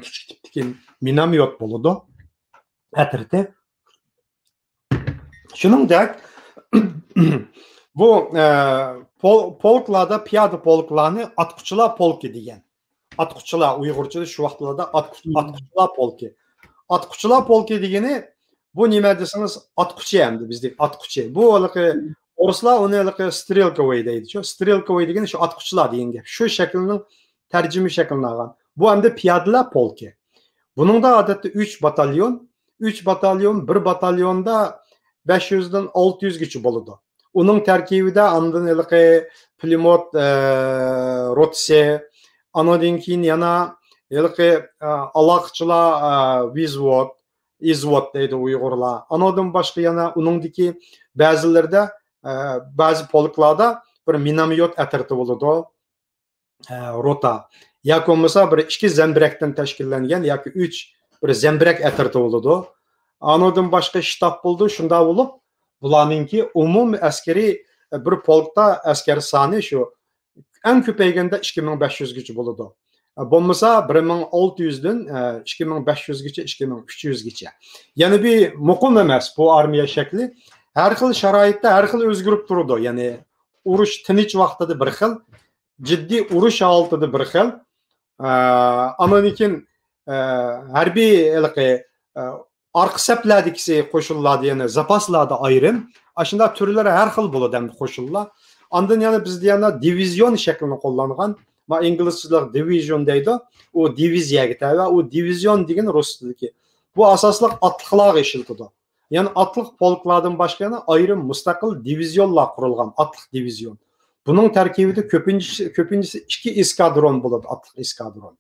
كىچىك تىپتىكى مىنوميوت بولىدۇ ئەترىتى. شۇنىڭدەك، بۇ، ئە، پول-، پولكلاردا، پىيادە پولكلارنى ئاتقۇچىلار پولكى دېگەن. ئاتقۇچىلار، ئۇيغۇرچىدا شۇ ۋاقىتلاردا ئاتقۇ-، مم. ئاتقۇچىلار پولكى. ئاتقۇچىلار پولكى دېگىنى، بۇ نېمە دېسىڭىز، ئاتقۇچى ئەمدى بىزدىكى ئاتقۇچى. بۇ ھېلىقى مم. ئورۇسلار ئۇنى ھېلىقى سترېلكوۋىي دەيدىچۇ. سترېلكوۋىي دېگىنى شۇ ئاتقۇچىلار دېگەن گەپ. شۇ شەكىلنىڭ تەرجىمە شەكلىنى ئالغان. بۇ ئەمدى پىيادىلەر پولكى. بۇنىڭدا ئادەتتە ئۈچ باتاليون، ئۈچ باتاليون، بىر باتاليوندا بەش يۈزدىن ئالتە يۈزگىچە بولىدۇ. ئۇنىڭ تەركىبىدە ئاندىن ھېلىقى پۇلېميوت، ئە، روتىسى، ئانىڭدىن كېيىن يەنە ھېلىقى، ئە، ئالاقىچىلار، ئە، ۋىزۋود، ئىزۋود دەيدۇ ئۇيغۇرلار. ئانىڭدىن باشقا يەنە ئۇنىڭدىكى بەزىلىرىدە، ئە، بەزى پولكلاردا بىر مىنوميوت ئەترىتى بولىدۇ. ئە، روتا ياكى بولمىسا بىر ئىككى زەمبىرەكتىن تەشكىللەنگەن ياكى ئۈچ بىر زەمبىرەك ئەترىتى بولىدۇ. ئانىڭدىن باشقا شتاب بولىدۇ. شۇنداق بولۇپ، بۇلارنىڭكى ئومۇمىي ئەسكىرىي، ئە، بىر پولكتا ئەسكەر سانى شۇ ئەڭ كۆپەيگەندە ئىككى مىڭ بەش يۈزگىچە بولىدۇ. ئە، بولمىسا بىر مىڭ ئالتە يۈزدىن، ئە، ئىككى مىڭ بەش يۈزگىچە، ئىككى مىڭ ئۈچ يۈزگىچە. يەنە بىر مۇقىم ئەمەس بۇ ئارمىيە شەكلى. ھەر خىل شارائىتتا ھەر خىل ئۆزگىرىپ تۇرىدۇ. يەنى ئۇرۇش تىنچ ۋاقتىدا بىر خىل، جىددىي ئۇرۇش ھالىتىدە بىر خىل. ئە، ئاندىن كېيىن، ئە، ھەربىي ھېلىقى، ئە، ئارقا سەپلەردىكىسى قوشۇنلاردا يەنە زاپاسلاردا ئايرىم. ئاشۇنداق تۈرلىرى ھەر خىل بولىدۇ ئەمدى قوشۇنلار. ئاندىن يەنە بىزدە يەنە دىۋىزىيون شەكلىنى قوللانغان. ما ئىنگلىزچىلىق دىۋىژن دەيدۇ. ئۇ دىۋىزىيەگە تەۋە. ئۇ دىۋىزىيون دېگىنى رۇس تىلىدىكى. بۇ ئاساسلىق ئاتلىقلارغا ئىشلىتىدۇ. يەنى ئاتلىق پولكلاردىن باشقا يەنە ئايرىم مۇستەقىل دىۋىزىيونلار قۇرۇلغان، ئاتلىق دىۋىزىيون. بۇنىڭ تەركىبىدە كۆپىنچىسى، كۆپىنچىسى ئىككى ئېسكادرون بولىدۇ، ئاتلىق ئېسكادرون.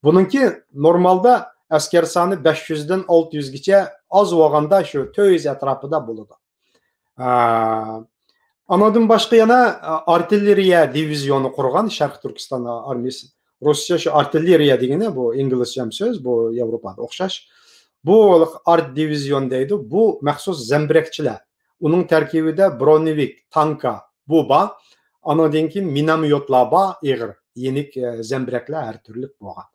بۇنىڭكى نورمالدا ئەسكەر سانى بەش يۈزدىن ئالتە يۈزگىچە، ئاز بولغاندا شۇ تۆت يۈز ئەتراپىدا بولىدۇ. ئا، ئانىڭدىن باشقا يەنە، ئا، ئارتىللېرىيە دىۋىزىيونى قۇرغان شەرقىي تۈركىستان ئارمىيىسى. رۇسچە شۇ ئارتىللېرىيە دېگىنى بۇ ئىنگلىزچە سۆز، بۇ ياۋروپادا ئوخشاش. بۇ ئارت دىۋىزىيون دەيدۇ، بۇ مەخسۇس زەمبىرەكچىلەر. ئۇنىڭ تەركىبىدە برونېۋىك، تانكا، بۇ بار. ئانىڭدىن كېيىن مىنوميوتلار بار، ئېغىر، يېنىك، ئە، زەمبىرەكلەر ھەر تۈرلۈك بولغان.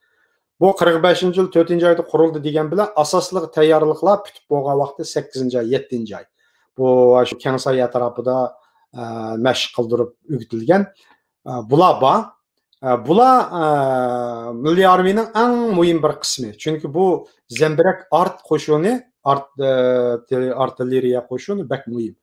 بۇ قىرىق بەشىنچى يىل تۆتىنچى ئايدا قۇرۇلدى دېگەن بىلەن ئاساسلىق تەييارلىقلار پۈتۈپ بولغان ۋاقتى سەككىزىنچى ئاي، يەتتىنچى ئاي. بۇ شۇ كەڭساي ئەتراپىدا، ئە، مەشىق قىلدۇرۇپ ئۆگىتىلگەن. ئە، بۇلار بار. ئە، بۇلار، ئە، مىللىي ئارمىيىنىڭ ئەڭ مۇھىم بىر قىسمى. چۈنكى بۇ زەمبىرەك ئارت قوشۇنى، ئارت، ئە، تې-، ئارتىللېرىيە قوشۇنى بەك مۇھىم.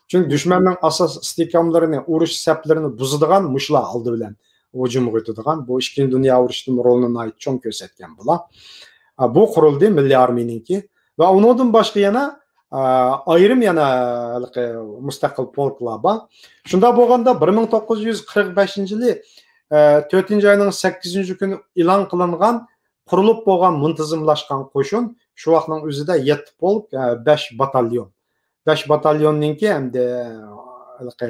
چۈنكى دۈشمەننىڭ ئاساس ئىستىھكاملىرىنى، ئۇرۇش سەپلىرىنى بۇزىدىغان مۇشۇلار ئالدى بىلەن ھۇجۇمغا ئۆتىدىغان. بۇ ئىككىنچى دۇنيا ئۇرۇشىدىمۇ رولىنى ناھايىتى چوڭ كۆرسەتكەن بۇلار. ئە، بۇ قۇرۇلدى مىللىي ئارمىيىنىڭكى. ۋە ئۇنىڭدىن باشقا يەنە، ئە، ئايرىم يەنە ھېلىقى مۇستەقىل پولكلار بار. شۇنداق بولغاندا بىر مىڭ توققۇز يۈز قىرىق بەشىنچى يىلى، ئە، تۆتىنچى ئاينىڭ سەككىزىنچى كۈنى ئېلان قىلىنغان، قۇرۇلۇپ بولغان مۇنتىزىملاشقان قوشۇن شۇ ۋاقىتنىڭ ئۆزىدە يەتتە پولك، ئە، بەش باتاليون. بەش باتاليوننىڭكى ئەمدى، ھېلىقى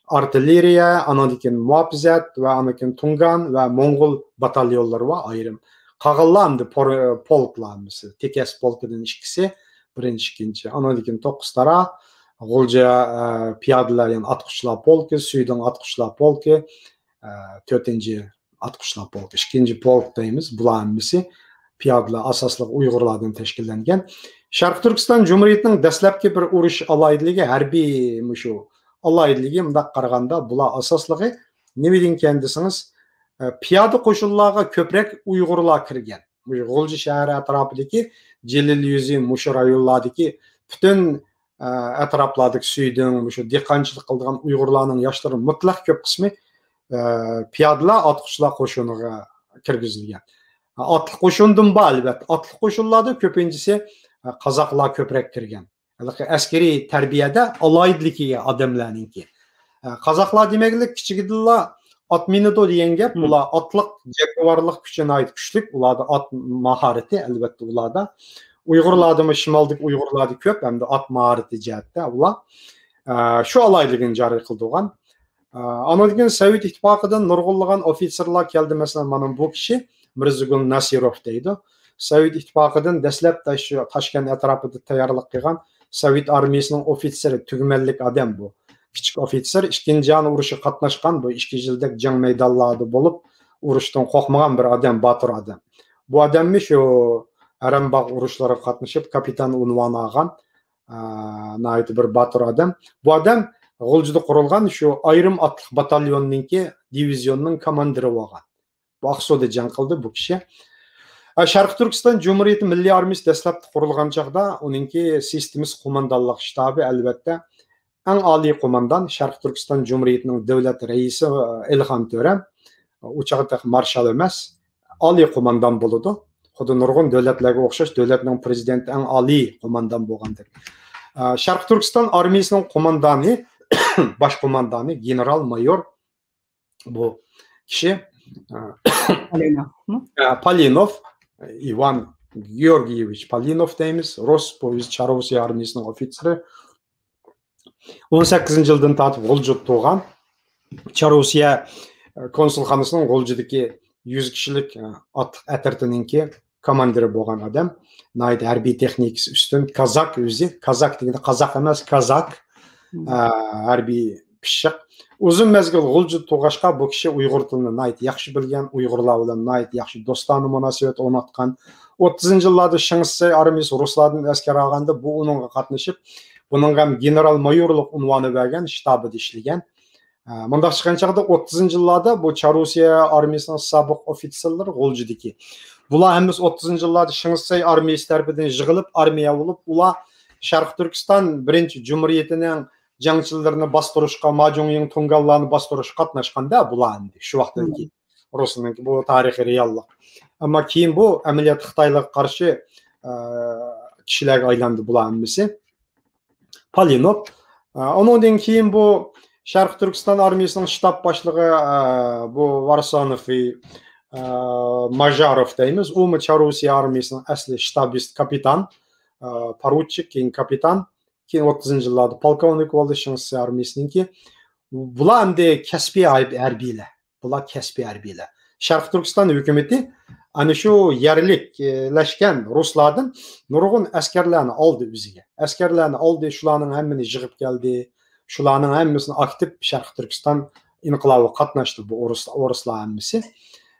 ئارتىللېرىيە، ئانىڭدىن كېيىن مۇھاپىزەت ۋە ئانىڭدىن كېيىن تۇڭگان ۋە موڭغۇل باتاليونلىرى بار ئايرىم. قالغانلار ئەمدى پور-، پولكلار، مىسىلى، تېكەس پولكىدىن ئىككىسى، بىرىنچى، ئىككىنچى، ئانىڭدىن كېيىن توققۇز تارا، غۇلجا، ئە، پىيادىلەر، يەنى ئاتقۇچىلار پولكى، سۈيدۈڭ ئاتقۇچىلار پولكى، ئە، تۆتىنچى ئاتقۇچىلار پولكى، ئىككىنچى پولك دەيمىز، بۇلار ھەممىسى پىيادىلەر، ئاساسلىق ئۇيغۇرلاردىن تەشكىللەنگەن. شەرقىي تۈركىستان جۇمھۇرىيىتىنىڭ دەسلەپكى بىر ئۇرۇش ئالاھىدىلىكى، ھەربىي مۇشۇ ئالاھىدىلىكى، مۇنداق قارىغاندا، بۇلار ئاساسلىقى نېمىدىن كەلگەن دېسىڭىز، ئە، پىيادە قوشۇنلارغا كۆپرەك ئۇيغۇرلار كىرگەن. مۇشۇ غۇلجا شەھىرى ئەتراپىدىكى جېلىل يۈزى، مۇشۇ رايونلاردىكى پۈتۈن، ئە، ئەتراپلاردىكى سۈيدۈڭ، مۇشۇ دېھقانچىلىق قىلىدىغان ئۇيغۇرلارنىڭ ياشلىرى مۇتلەق كۆپ قىسمى، ئە، پىيادىلەر ئاتقۇچىلار قوشۇنىغا كىرگۈزۈلگەن. ئاتلىق قوشۇندىن بار، ئەلۋەتتە. ئاتلىق قوشۇنلاردا كۆپىنچىسى، ئە، قازاقلار كۆپرەك كىرگەن. ھېلىقى ئەسكىرىي تەربىيەدە ئالاھىدىلىكىگە ئادەملەرنىڭكى. ئە، قازاقلار دېمەكلىك كىچىكىدىنلا ئات مىنىدۇ دېگەن گەپ. مم. ئۇلار ئاتلىق جەڭگىۋارلىق كۈچى ناھايىتى كۈچلۈك. ئۇلاردا ئات ماھارىتى، ئەلۋەتتە، ئۇلاردا. ئۇيغۇرلاردىمۇ، شىمالدىكى ئۇيغۇرلاردا كۆپ ھەمدە ئات ماھارىتى جەھەتتە ئۇلار، ئە، شۇ ئالاھىدىلىكىنى جارى قىلدۇرغان. ئە، ئاندىن كېيىن سوۋېت ئىتتىپاقىدىن نۇرغۇنلىغان ئوفىتسېرلار كەلدى. مەسىلەن، مانا بۇ كىشى مىرزىگۈل ناسىروف دەيدۇ. سوۋېت ئىتتىپاقىدىن دەسلەپتە شۇ تاشكەنت ئەتراپىدا تەييارلىق قىلغان سوۋېت ئارمىيىسىنىڭ ئوفىتسېرى، تۈگمەنلىك ئادەم بۇ. كىچىك ئوفىتسېر، ئىككىنچى جاھان ئۇرۇشىغا قاتناشقان، بۇ ئىككى يىلدەك جەڭ مەيدانلاردا بولۇپ، ئۇرۇشتىن قورقمىغان بىر ئادەم، باتۇر ئادەم. بۇ ئادەممۇ شۇ ئارمباغ ئۇرۇشلىرىغا قاتنىشىپ، كاپىتان ئۇنۋانى ئالغان، ئا، ناھايىتى بىر باتۇر ئادەم. بۇ ئادەم غۇلجىدا قۇرۇلغان شۇ ئايرىم ئاتلىق باتاليوننىڭكى، دىۋىزىيوننىڭ كاماندىرى بولغان. بۇ ئاقسۇدا جەڭ قىلدى بۇ كىشى. ئا، شەرقىي تۈركىستان جۇمھۇرىيىتى مىللىي ئارمىيىسى دەسلەپتە قۇرۇلغان چاغدا ئۇنىڭكى سىستېمىسى قوماندانلىق شتابى، ئەلۋەتتە، ئەڭ ئالىي قوماندان، شەرقىي تۈركىستان جۇمھۇرىيىتىنىڭ دۆلەت رەئىسى، ئە، ئېلىخان تۆرە، ئۇ چاغدا تېخى مارشال ئەمەس، ئالىي قوماندان بولىدۇ. خۇددى نۇرغۇن دۆلەتلەرگە ئوخشاش دۆلەتنىڭ پرېزىدېنتى ئەڭ ئالىي قوماندان بولغاندەك. ئە، شەرقىي تۈركىستان ئارمىيىسىنىڭ قوماندانى، باش قوماندانى گېنېرال مايور بۇ كىشى، ئە، پالىنوفمۇ؟ ئە، پالىنوف، ئىۋان گېئورگىيېۋىچ پالىنوف دەيمىز، رۇس، بۇ ئۆزى چارروسىيە ئارمىيىسىنىڭ ئوفىتسېرى. ئون سەككىزىنچى يىلدىن تارتىپ غۇلجىدا تۇرغان، چارروسىيە، ئە، كونسۇلخانىسىنىڭ غۇلجىدىكى يۈز كىشىلىك، ئە، ئاتلىق ئەترىتىنىڭكى كاماندىرى بولغان ئادەم. ناھايىتى ھەربىي تېخنىكىسى ئۈستۈن. كازاك ئۆزى. كازاك دېگەندە قازاق ئەمەس، كازاك. مم. ئە، ھەربىي پىششىق. ئۇزۇن مەزگىل غۇلجىدا تۇرغاچقا، بۇ كىشى ئۇيغۇر تىلىنى ناھايىتى ياخشى بىلگەن، ئۇيغۇرلار بىلەن ناھايىتى ياخشى دوستانە مۇناسىۋەت ئورناتقان. ئوتتۇزىنچى يىللاردا شېڭ شىسەي ئارمىيىسى رۇسلاردىن ئەسكەر ئالغاندا، بۇ ئۇنىڭغا قاتنىشىپ، بۇنىڭغا ھەم گېنېرال مايورلۇق ئۇنۋانى بەرگەن، شتابىدا ئىشلىگەن. ئە، مۇنداق چىققان چاغدا ئوتتۇزىنچى يىللاردا بۇ چارروسىيە ئارمىيىسىنىڭ سابىق ئوفىتسېرلىرى غۇلجىدىكى. بۇلار ھەممىسى ئوتتۇزىنچى يىللاردا شېڭ شىسەي ئارمىيىسى تەرىپىدىن يىغىلىپ، ئارمىيە بولۇپ، ئۇلار شەرقىي تۈركىستان بىرىنچى جۇمھۇرىيىتىنىڭ جەڭچىلىرىنى باستۇرۇشقا، ماجۇڭيىڭ تۇڭگانلارنى باستۇرۇشقا قاتناشقاندا، بۇلار ئەمدى شۇ ۋاقىتتىن كېيىن رۇسنىڭكى بۇ تارىخىي رېئاللىق. ئەمما كېيىن بۇ ئەمەلىيەتتە خىتايلارغا قارشى، ئە، كىشىلەرگە ئايلاندى بۇلار ھەممىسى. پالىنوف. ئە، ئۇنىڭدىن كېيىن بۇ شەرقىي تۈركىستان ئارمىيىسىنىڭ شتاب باشلىقى، ئە، بۇ ۋارسانوفى، ئە، ماژاروف دەيمىز. ئۇمۇ چارروسىيە ئارمىيىسىنىڭ ئەسلى شتابىست كاپىتان، ئە، پاروچچىك، كېيىن كاپىتان، كېيىن ئوتتۇزىنچى يىللاردا پولكوۋنىك بولدى شىڭ شىسەي ئارمىيىسىنىڭكى. بۇلار ئەمدى كەسپىي ھەرب-، ھەربىيلەر. بۇلار كەسپىي ھەربىيلەر. شەرقىي تۈركىستان ھۆكۈمىتى ئەنە شۇ يەرلىكلەشكەن رۇسلاردىن نۇرغۇن ئەسكەرلەرنى ئالدى ئۆزىگە. ئەسكەرلەرنى ئالدى، شۇلارنىڭ ھەممىنى يىغىپ كەلدى. شۇلارنىڭ ھەممىسىنى ئاكتىپ شەرقىي تۈركىستان ئىنقىلابىغا قاتناشتى بۇ ئورۇس-، ئورۇسلار ھەممىسى.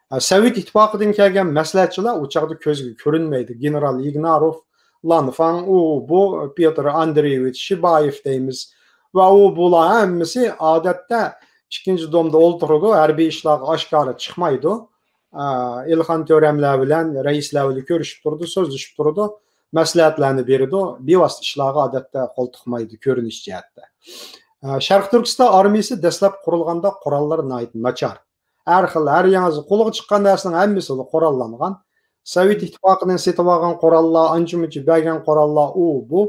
ئە، سوۋېت ئىتتىپاقىدىن كەلگەن مەسلىھەتچىلەر ئۇ چاغدا كۆزگە كۆرۈنمەيدۇ. گېنېرال يىگناروف، لانفاڭ، ئۇ، بۇ، پيوتر ئاندرېيېۋىچ شىبايېف دەيمىز. ۋە ئۇ، بۇلار ھەممىسى ئادەتتە ئىككىنچى دومدا ئولتۇرىدۇ، ھەربىي ئىشلارغا ئاشكارا چىقمايدۇ. ئا، ئېلىخان تۆرەملەر بىلەن، رەئىسلەر بىلەن كۆرۈشۈپ تۇرىدۇ، سۆزلىشىپ تۇرىدۇ، مەسلىھەتلەرنى بېرىدۇ، بىۋاسىتە ئىشلارغا ئادەتتە قول تىقمايدۇ كۆرۈنۈش جەھەتتە. ئا، شەرقىي تۈركىستان ئارمىيىسى دەسلەپ قۇرۇلغاندا قوراللىرى ناھايىتى ناچار. ھەر خىل، ھەر ياڭزا قولىغا چىققان نەرسىنىڭ ھەممىسى قوراللانغان. سوۋېت ئىتتىپاقىدىن سېتىۋالغان قوراللار، ئانچە-مۇنچە بەرگەن قوراللار، ئۇ، بۇ.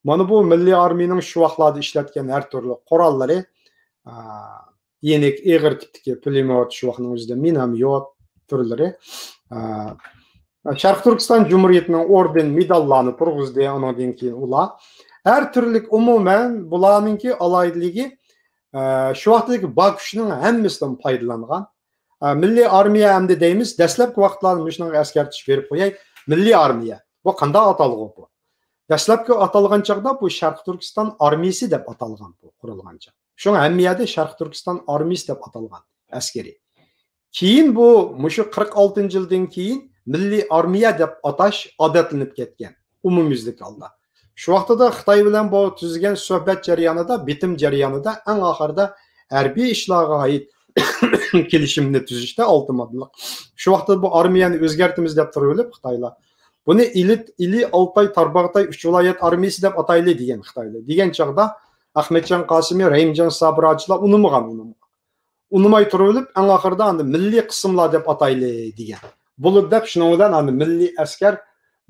مانا بۇ مىللىي ئارمىيىنىڭ شۇ ۋاقىتلاردا ئىشلەتكەن ھەر تۈرلۈك قوراللىرى، ئا، يېنىك ئېغىر تىپتىكى پۇلېميوت، شۇ ۋاقىتنىڭ ئۆزىدە مىنوميوت تۈرلىرى. ئا، شەرقىي تۈركىستان جۇمھۇرىيىتىنىڭ ئوردېن، مېداللارنى تۇرغۇزدى. ئۇنىڭدىن كېيىن ئۇلار ھەر تۈرلۈك، ئومۇمەن، بۇلارنىڭكى ئالاھىدىلىكى، ئە، شۇ ۋاقىتتىكى بار كۈچنىڭ ھەممىسىدىن پايدىلانغان. ئە، مىللىي ئارمىيە ئەمدى دەيمىز، دەسلەپكى ۋاقىتلاردا مۇشۇنىڭغا ئەسكەرتىش بېرىپ قوياي. مىللىي ئارمىيە. بۇ قانداق ئاتالغۇ بۇ؟ دەسلەپكى ئاتالغان چاغدا بۇ شەرقىي تۈركىستان ئارمىيىسى دەپ ئاتالغان بۇ قۇرۇلغان چاغ. شۇڭا ھەممە يەردە شەرقىي تۈركىستان ئارمىيىسى دەپ ئاتالغان ئەسكىرى. كېيىن بۇ، مۇشۇ قىرىق ئالتىنچى يىلدىن كېيىن مىللىي ئارمىيە دەپ ئاتاش ئادەتلىنىپ كەتكەن، ئومۇميۈزلۈك ھالدا. شۇ ۋاقتىدا خىتاي بىلەن بۇ تۈزگەن سۆھبەت جەريانىدا، بېتىم جەريانىدا ئەڭ ئاخىرىدا ھەربىي ئىشلارغا ئائىت كېلىشىمنى تۈزۈشتە ئالتە ماددىلىق. شۇ ۋاقتىدا بۇ ئارمىيەنى ئۆزگەرتىمىز دەپ تۇرۇۋېلىپ خىتايلار، بۇنى ئىلى، ئىلى ئالتاي تارباغاتاي ئۈچ ۋىلايەت ئارمىيىسى دەپ ئاتايلى دېگەن خىتايلار. دېگەن چاغدا ئەخمەتجان قاسىمى، رەھىمجان سابىر ھاجىلار ئۇنىمىغان، ئۇنىمىغان. ئۇنىماي تۇرۇۋېلىپ، ئەڭ ئاخىرىدا ئاندىن مىللىي قىسىملار دەپ ئاتايلى دېگەن. بولىدۇ دەپ، شۇنىڭ بىلەن ئاندىن مىللىي ئەسكەر،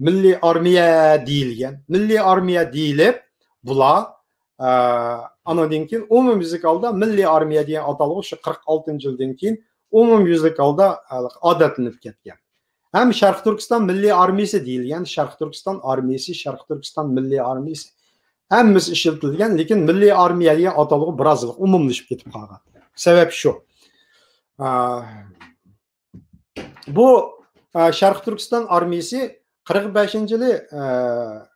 مىللىي ئارمىيە دېيىلگەن. مىللىي ئارمىيە دېيىلىپ، بۇلار، ئە، ئانىڭدىن كېيىن ئومۇميۈزلۈك ھالدا مىللىي ئارمىيە دېگەن ئاتالغۇ شۇ قىرىق ئالتىنچى يىلدىن كېيىن ئومۇميۈزلۈك ھالدا، ئە، ئادەتلىنىپ كەتكەن. ھەم شەرقىي تۈركىستان مىللىي ئارمىيىسى دېيىلگەن، شەرقىي تۈركىستان ئارمىيىسى، شەرقىي تۈركىستان مىللىي ئارمىيىسى، ھەممىسى ئىشلىتىلگەن، لېكىن مىللىي ئارمىيە دېگەن ئاتالغۇ بىرازلىق ئومۇملىشىپ كېتىپ قالغان. سەۋەب شۇ. ئا، بۇ، ئا، شەرقىي تۈركىستان ئارمىيىسى قىرىق بەشىنچى يىلى، ئا،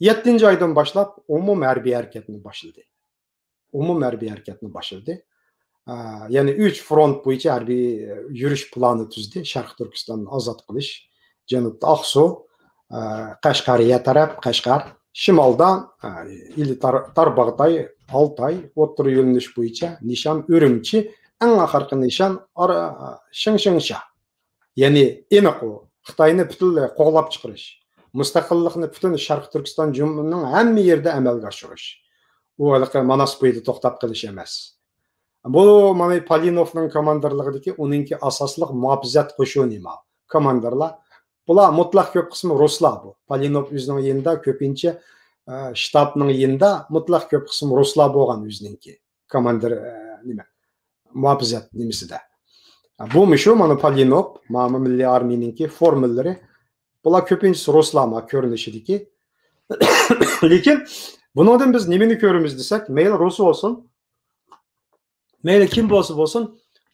يەتتىنچى ئايدىن باشلاپ ئومۇم ھەربىي ھەرىكەتنى باشلىدى. ئومۇم ھەربىي ھەرىكەتنى باشلىدى. ئا، يەنى ئۈچ فرونت بويىچە ھەربىي، ئە، يۈرۈش پىلانى تۈزدى. شەرقىي تۈركىستاننى ئازاد قىلىش، جەنۇبتا ئاقسۇ، ئا، قەشقەرىيە تەرەپ، قەشقەر، شىمالدا، ئا، ئىلى تار-، تارباغاتاي، ئالتاي، ئوتتۇرا يۆنىلىش بويىچە نىشان ئۈرۈمچى، ئەڭ ئاخىرقى نىشان ئارا-، شىڭشىڭشا. يەنى ئېنىق ئۇ، خىتاينى پۈتۈنلەي قوغلاپ چىقىرىش، مۇستەقىللىقنى پۈتۈن شەرقىي تۈركىستان جۇمھۇرىيىتىنىڭ ھەممە يېرىدە ئەمەلگە ئاشۇرۇش. ئۇ ھېلىقى ماناس بويىدا توختاپ قېلىش ئەمەس. بۇ مانا پالىنوفنىڭ كوماندىرلىقىدىكى ئۇنىڭكى ئاساسلىق مۇھاپىزەت قوشۇنى ما، كوماندىرلار. بۇلار مۇتلەق كۆپ قىسمى رۇسلار بۇ. پالىنوف ئۆزىنىڭ يېنىدا كۆپىنچە، ئە، شتابنىڭ يېنىدا مۇتلەق كۆپ قىسمى رۇسلار بولغان ئۆزىنىڭكى. كوماندىر، ئە، نېمە، مۇھاپىزەت نېمىسىدە. بۇمۇ شۇ، مانا پالىنوف، مانا مىللىي ئارمىيىنىڭكى فورمىلىرى. بۇلار كۆپىنچىسى رۇسلار ما كۆرۈنۈشىدىكى. لېكىن بۇنىڭدىن بىز نېمىنى كۆرىمىز دېسەك، مەيلى رۇس بولسۇن، مەيلى كىم بولسا بولسۇن،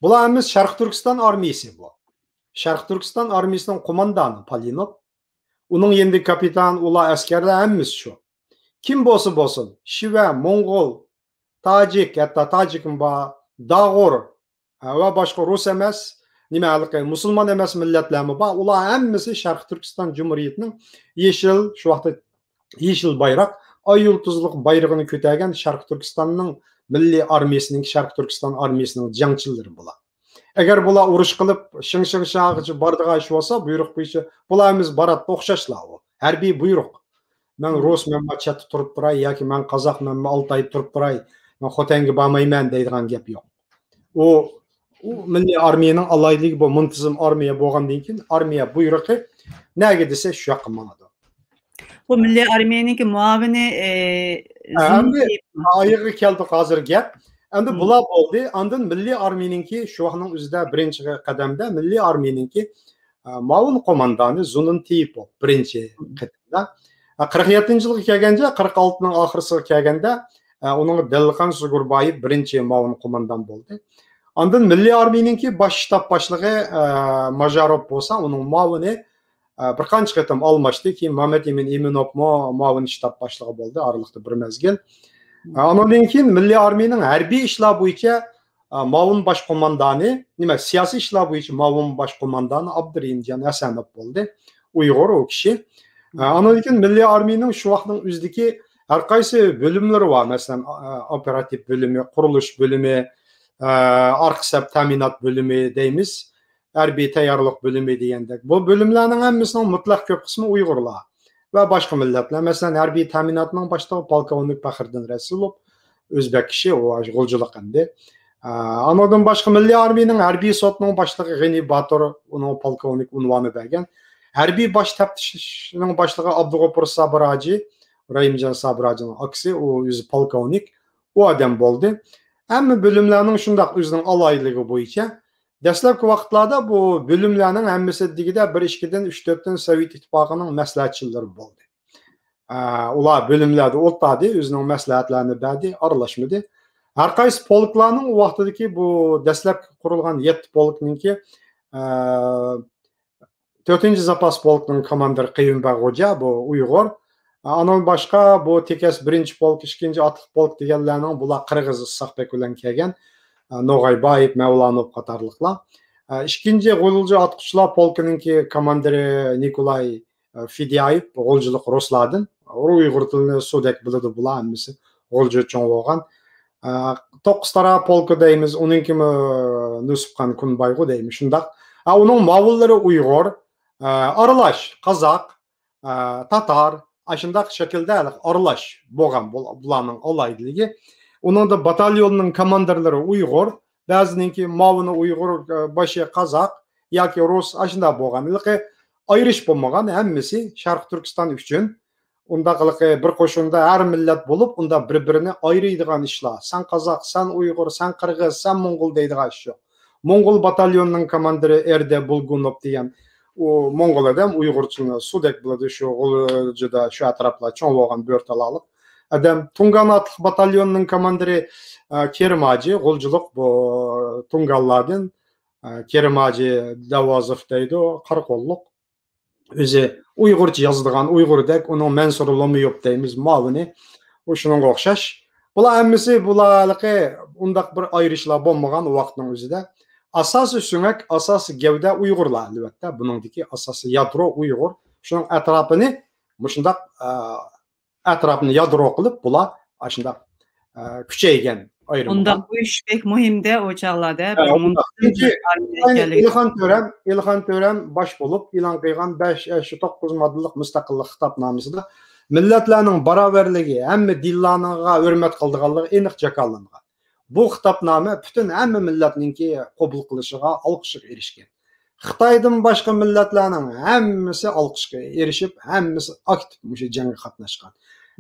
بۇلار ھەممىسى شەرقىي تۈركىستان ئارمىيىسى بۇ. شەرقىي تۈركىستان ئارمىيىسىنىڭ قوماندانى پالىنوف. ئۇنىڭ يېنىدىكى كاپىتان، ئۇلار ئەسكەرلەر ھەممىسى شۇ. كىم بولسا بولسۇن، شىۋە، موڭغۇل، تاجىك، ھەتتا تاجىكمۇ بار، داغۇر، ھە، ۋە باشقا رۇس ئەمەس، نېمە، ھېلىقى مۇسۇلمان ئەمەس مىللەتلەرمۇ بار. ئۇلار ھەممىسى شەرقىي تۈركىستان جۇمھۇرىيىتىنىڭ يېشىل، شۇ ۋاقىتتا يېشىل بايراق، ئاي يۇلتۇزلۇق بايرىقىنى كۆتەرگەن شەرقىي تۈركىستاننىڭ مىللىي ئارمىيىسىنىڭ، شەرقىي تۈركىستان ئارمىيىسىنىڭ جەڭچىلىرى بۇلار. ئەگەر بۇلار ئۇرۇش قىلىپ، شىڭشىڭشاغىچە بارىدىغان ئىش بولسا، بۇيرۇق بويىچە بۇلار ھەممىسى باراتتى، ئوخشاشلا ئۇ. ھەربىي بۇيرۇق. مەن رۇس، مەنمۇ چەتتە تۇرۇپ تۇراي ياكى مەن قازاق، مەنمۇ ئالتايدا تۇرۇپ تۇراي، مەن خوتەنگە بارمايمەن دەيدىغان گەپ يوق. ئۇ، ئۇ مىللىي ئارمىيەنىڭ ئالاھىدىلىكى بۇ، مۇنتىزىم ئارمىيە بولغاندىن كېيىن ئارمىيە بۇيرۇقى نەگە دېسە شۇ ياققا ماڭىدۇ. بۇ مىللىي ئارمىيەنىڭكى مۇئاۋىنى، ئە، ھە، زۇنۇن ئەمدى تېيىپ. ئايىغىغا كەلدۇق ھازىر گەپ. ئەمدى بۇلار بولدى. ئاندىن مىللىي ئارمىيەنىڭكى شۇ ۋاقىتنىڭ ئۆزىدە بىرىنچى قەدەمدە مىللىي ئارمىيەنىڭكى، ئە، مۇئاۋىن قوماندانى زۇنۇن تېيىپوف بىرىنچى قېتىمدا. ئە، قىرىق يەتتىنچى يىلغا كەلگەندە، قىرىق ئالتىنىڭ ئاخىرسىغا كەلگەندە، ئە، ئۇنىڭغا دىللىخان سۇگۇربايېۋ بىرىنچى مۇئاۋىن قوماندان بولدى. ئاندىن مىللىي ئارمىيەنىڭكى باش شتاب باشلىقى، ئە، ماژاروف بولسا، ئۇنىڭ مۇئاۋىنى ئە، بىر قانچە قېتىم ئالماشتى. كېيىن مامەت ئىمىن ئىمىنوفمۇ مۇئاۋىن شتاب باشلىقى بولدى ئارىلىقتا بىر مەزگىل. ئە، ئانىڭدىن كېيىن مىللىي ئارمىيىنىڭ ھەربىي ئىشلار بويىچە، ئە، مۇئاۋىن باش قوماندانى، نېمە، سىياسىي ئىشلار بويىچە مۇئاۋىن باش قوماندانى ئابدۇرېھىمجان ھەسەنوف بولدى. ئۇيغۇر ئۇ كىشى. ئە، ئانىڭدىن كېيىن مىللىي ئارمىيىنىڭ شۇ ۋاقىتنىڭ ئۆزىدىكى ھەر قايسى بۆلۈملىرى بار. مەسىلەن، ئە، ئوپېراتىپ بۆلۈمى، قۇرۇلۇش بۆلۈمى، ئە، ئارقا سەپ تەمىنات بۆلۈمى دەيمىز. ھەربىي تەييارلىق بۆلۈمى دېگەندەك. بۇ بۆلۈملەرنىڭ ھەممىسىنىڭ مۇتلەق كۆپ قىسمى ئۇيغۇرلار ۋە باشقا مىللەتلەر. مەسىلەن، ھەربىي تەمىناتنىڭ باشلىقى پولكوۋنىك پەخرىدىن رەسۇلوف، ئۆزبەك كىشى، ئۇ غۇلجىلىق ئەمدى. ئە، ئانىڭدىن باشقا مىللىي ئارمىيىنىڭ ھەربىي سوتىنىڭ باشلىقى غېنى باتۇر، ئۇنىڭ پولكوۋنىك ئۇنۋانى بەرگەن. ھەربىي باش تەپتىشنىڭ باشلىقى ئابدۇغوپۇر سابىر ھاجى، رەھىمجان سابىر ھاجىنىڭ ئاكىسى، ئۇ ئۆزى پولكوۋنىك، ئۇ ئادەم بولدى. ھەممە بۆلۈملەرنىڭ شۇنداق ئۆزىنىڭ ئالاھىدىلىكى بويىچە دەسلەپكى ۋاقىتلاردا بۇ بۆلۈملەرنىڭ ھەممىسى دېگۈدە بىر ئىككىدىن ئۈچ تۆتتىن سوۋېت ئىتتىپاقىنىڭ مەسلىھەتچىلىرى بولدى. ئە، ئۇلار بۆلۈملەردە ئولتۇردى، ئۆزىنىڭ مەسلىھەتلەرنى بەردى، ئارىلاشمىدى. ھەر قايسى پولكلارنىڭ ئۇ ۋاقتىدىكى بۇ دەسلەپكى قۇرۇلغان يەتتە پولكنىڭكى، ئە، تۆتىنچى زاپاس پولكنىڭ كوماندىرى قېيۇمبەگ خوجا، بۇ ئۇيغۇر. ئانىڭدىن باشقا بۇ تېكەس بىرىنچى پولك، ئىككىنچى ئاتلىق پولك دېگەنلەرنىڭ، بۇلار قىرغىز ئىسھاق بەگ بىلەن كەلگەن، نوغايبايېف، مەۋلانوف قاتارلىقلار. ئىككىنچى غۇلجا ئاتقۇچىلار پولكىنىڭكى كوماندىرى نىكولاي فېديايېف، غۇلجىلىق رۇسلاردىن، ئۇيغۇر تىلىنى سۇدەك بىلىدۇ بۇلار ھەممىسى. غۇلجىدا چوڭ بولغان. ئە، توققۇز تارا پولكى دەيمىز، ئۇنىڭكىمۇ نۇسۇپخان كۇنبايغۇ دەيمىز، شۇنداق. ئە، ئۇنىڭ مۇئاۋىنلىرى ئۇيغۇر، ئە، ئارىلاش، قازاق، ئە، تاتار، ئاشۇنداق شەكىلدە ئارىلاش بولغان بۇ-، بۇلارنىڭ ئالاھىدىلىكى. ئۇنىڭدا باتاليوننىڭ كوماندىرلىرى ئۇيغۇر، بەزىنىڭكى مۇئاۋىنى ئۇيغۇر، ئە، باشى قازاق ياكى رۇس، ئاشۇنداق بولغان. ھېلىقى ئايرىش بولمىغان، ھەممىسى شەرقىي تۈركىستان ئۈچۈن. ئۇنداق ھېلىقى بىر قوشۇندا ھەر مىللەت بولۇپ، ئۇنداق بىر-بىرىنى ئايرىيدىغان ئىشلار، سەن قازاق، سەن ئۇيغۇر، سەن قىرغىز، سەن موڭغۇل دەيدىغان ئىش يوق. موڭغۇل باتاليونىنىڭ كوماندىرى ئېردە بۇلگۇنوف دېگەن ئۇ موڭغۇل ئادەم، ئۇيغۇرچىنى سۇدەك بىلىدۇ، شۇ غۇلجىدا شۇ ئەتراپلار چوڭ بولغان بۆرتالاقلىق ئادەم. تۇڭگان ئاتلىق باتاليوننىڭ كوماندىرى، ئە، كېرىم ھاجى، غۇلجىلىق بۇ تۇڭگانلاردىن، ئە، كېرىم ھاجى داۋازوف دەيدۇ، قارا قوللۇق. ئۆزى ئۇيغۇرچە يازىدىغان، ئۇيغۇردەك، ئۇنىڭ مەنسۇرى لومىيوف دەيمىز، ماۋۇنى. ئۇ شۇنىڭغا ئوخشاش. بۇلار ھەممىسى، بۇلار ھېلىقى ئۇنداق بىر ئايرىشلار بولمىغان ۋاقىتنىڭ ئۆزىدە. ئاساسىي سۆڭەك، ئاساسىي گەۋدە ئۇيغۇرلار، ئەلۋەتتە. بۇنىڭدىكى ئاساسىي يادرو ئۇيغۇر. شۇنىڭ ئەتراپىنى مۇشۇنداق، ئە، ئەتراپىنى يادرو قىلىپ، بۇلار ئاشۇنداق، ئە، كۈچەيگەن ئايرىم. ئۇنداق ئۇيۇشۇش بەك مۇھىمدە ئۇ چاغلاردا. ھە، بىر ئۇنداق. چۈنكى ئارمىيە ئىلخان تۆرەم، ئىلخان تۆرەم باش بولۇپ ئېلان قىلغان بەش، ئە، شۇ توققۇز ماددىلىق مۇستەقىللىق خىتابنامىسىدا مىللەتلەرنىڭ باراۋەرلىكى، ھەممە دىنلارغا ھۆرمەت قىلىدىغانلىقى ئېنىق جاكارلانغان. بۇ خىتابنامە پۈتۈن ھەممە مىللەتنىڭكى قوبۇل قىلىشىغا، ئالقىشىغا ئېرىشكەن. خىتايدىن باشقا مىللەتلەرنىڭ ھەممىسى ئالقىشقا ئېرىشىپ، ھەممىسى ئاكتىپ مۇشۇ جەڭگە قاتناشقان.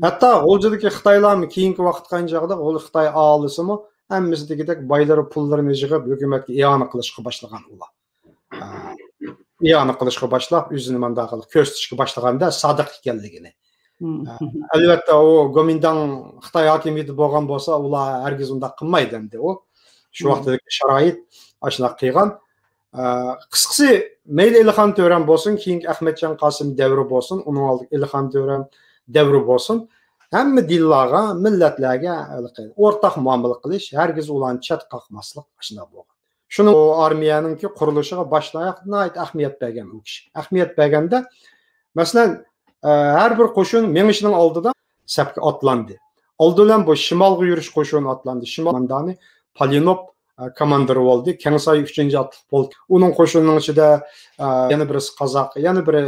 ھەتتا غۇلجىدىكى خىتايلارمۇ كېيىنكى ۋاقىتقا چاغدا غۇل-، خىتاي ئاھالىسىمۇ ھەممىسى دېگۈدەك بايلىرى، پۇللىرىنى يىغىپ، ھۆكۈمەتكە ئىئانە قىلىشقا باشلىغان ئۇلار. ئە، ئىئانە قىلىشقا باشلاپ، ئۆزىنى مانداق قىلىپ كۆرسىتىشكە باشلىغاندا سادىق ئىكەنلىكىنى. مم. ئە، ئەلۋەتتە، ئۇ گومىنداڭ خىتاي ھاكىمىيىتى بولغان بولسا، ئۇلار ھەرگىز ئۇنداق قىلمايدۇ ئەمدى ئۇ. شۇ مم. ۋاقىتتىكى شارائىت ئاشۇنداق قىلغان. ئە، قىسقىسى، مەيلى ئېلىخان تۆرەم بولسۇن، كېيىنكى ئەخمەتجان قاسىم دەۋرى بولسۇن، ئۇنىڭ ئالدىدىكى ئېلىخان تۆرەم دەۋرى بولسۇن، ھەممە دىنلارغا، مىللەتلەرگە ھېلىقى ئورتاق مۇئامىلە قىلىش، ھەرگىز ئۇلارنى چەتكە قاقماسلىق، ئاشۇنداق بولغان. شۇنىڭ ئۇ ئارمىيەنىڭكى قۇرۇلۇشىغا باشلاياق ناھايىتى ئەھمىيەت بەرگەن ئۇ كىشى. ئەھمىيەت بەرگەندە، مەسىلەن، ئە، ھەر بىر قوشۇن مېڭىشنىڭ ئالدىدا سەپكە ئاتلاندى. ئالدى بىلەن بۇ شىمالغا يۈرۈش قوشۇنى ئاتلاندى. شىمال قوماندانى پالىنوف، ئە، كوماندىر بولدى. كەڭساي ئۈچىنچى ئاتلىق پولك. ئۇنىڭ قوشۇنىنىڭ ئىچىدە، ئە، يەنە بىرسى قازاق، يەنە بىرى،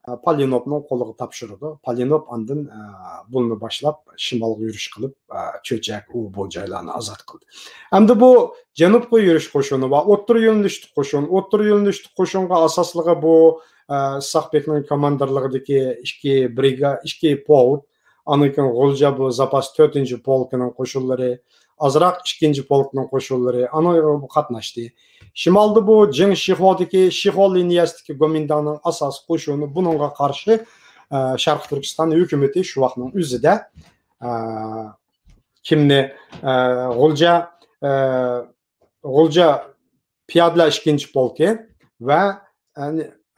ئە، پالىنوفنىڭ قولىغا تاپشۇرىدۇ. پالىنوف ئاندىن، ئە، بۇلنى باشلاپ، شىمالغا يۈرۈش قىلىپ، ئە، چۆچەك، ئۇ، بۇ جايلارنى ئازاد قىلدى. ئەمدى بۇ جەنۇبقا يۈرۈش قوشۇنى بار، ئوتتۇرا يۆنىلىشلىك قوشۇن. ئوتتۇرا يۆنىلىشلىك قوشۇنغا ئاساسلىقى بۇ، ئە، ئىسھاق بېكنىڭ كوماندىرلىقىدىكى ئىككى برىگا-، ئىككى پوۋد، ئاندىن كېيىن غۇلجا بۇ زاپاس تۆتىنچى پولكىنىڭ قوشۇنلىرى، ئازراق ئىككىنچى پولكنىڭ قوشۇنلىرى، ئانا قاتناشتى. شىمالدا بۇ جىڭ شىخودىكى، شىخو لىنىيەسىدىكى گومىنداڭنىڭ ئاساسىي قوشۇنى بۇنىڭغا قارشى، ئە، شەرقىي تۈركىستان ھۆكۈمىتى شۇ ۋاقىتنىڭ ئۆزىدە، ئە، كىمنى، ئە، غۇلجا، ئە، غۇلجا پىيادىلەر ئىككىنچى پولكى ۋە، ئە،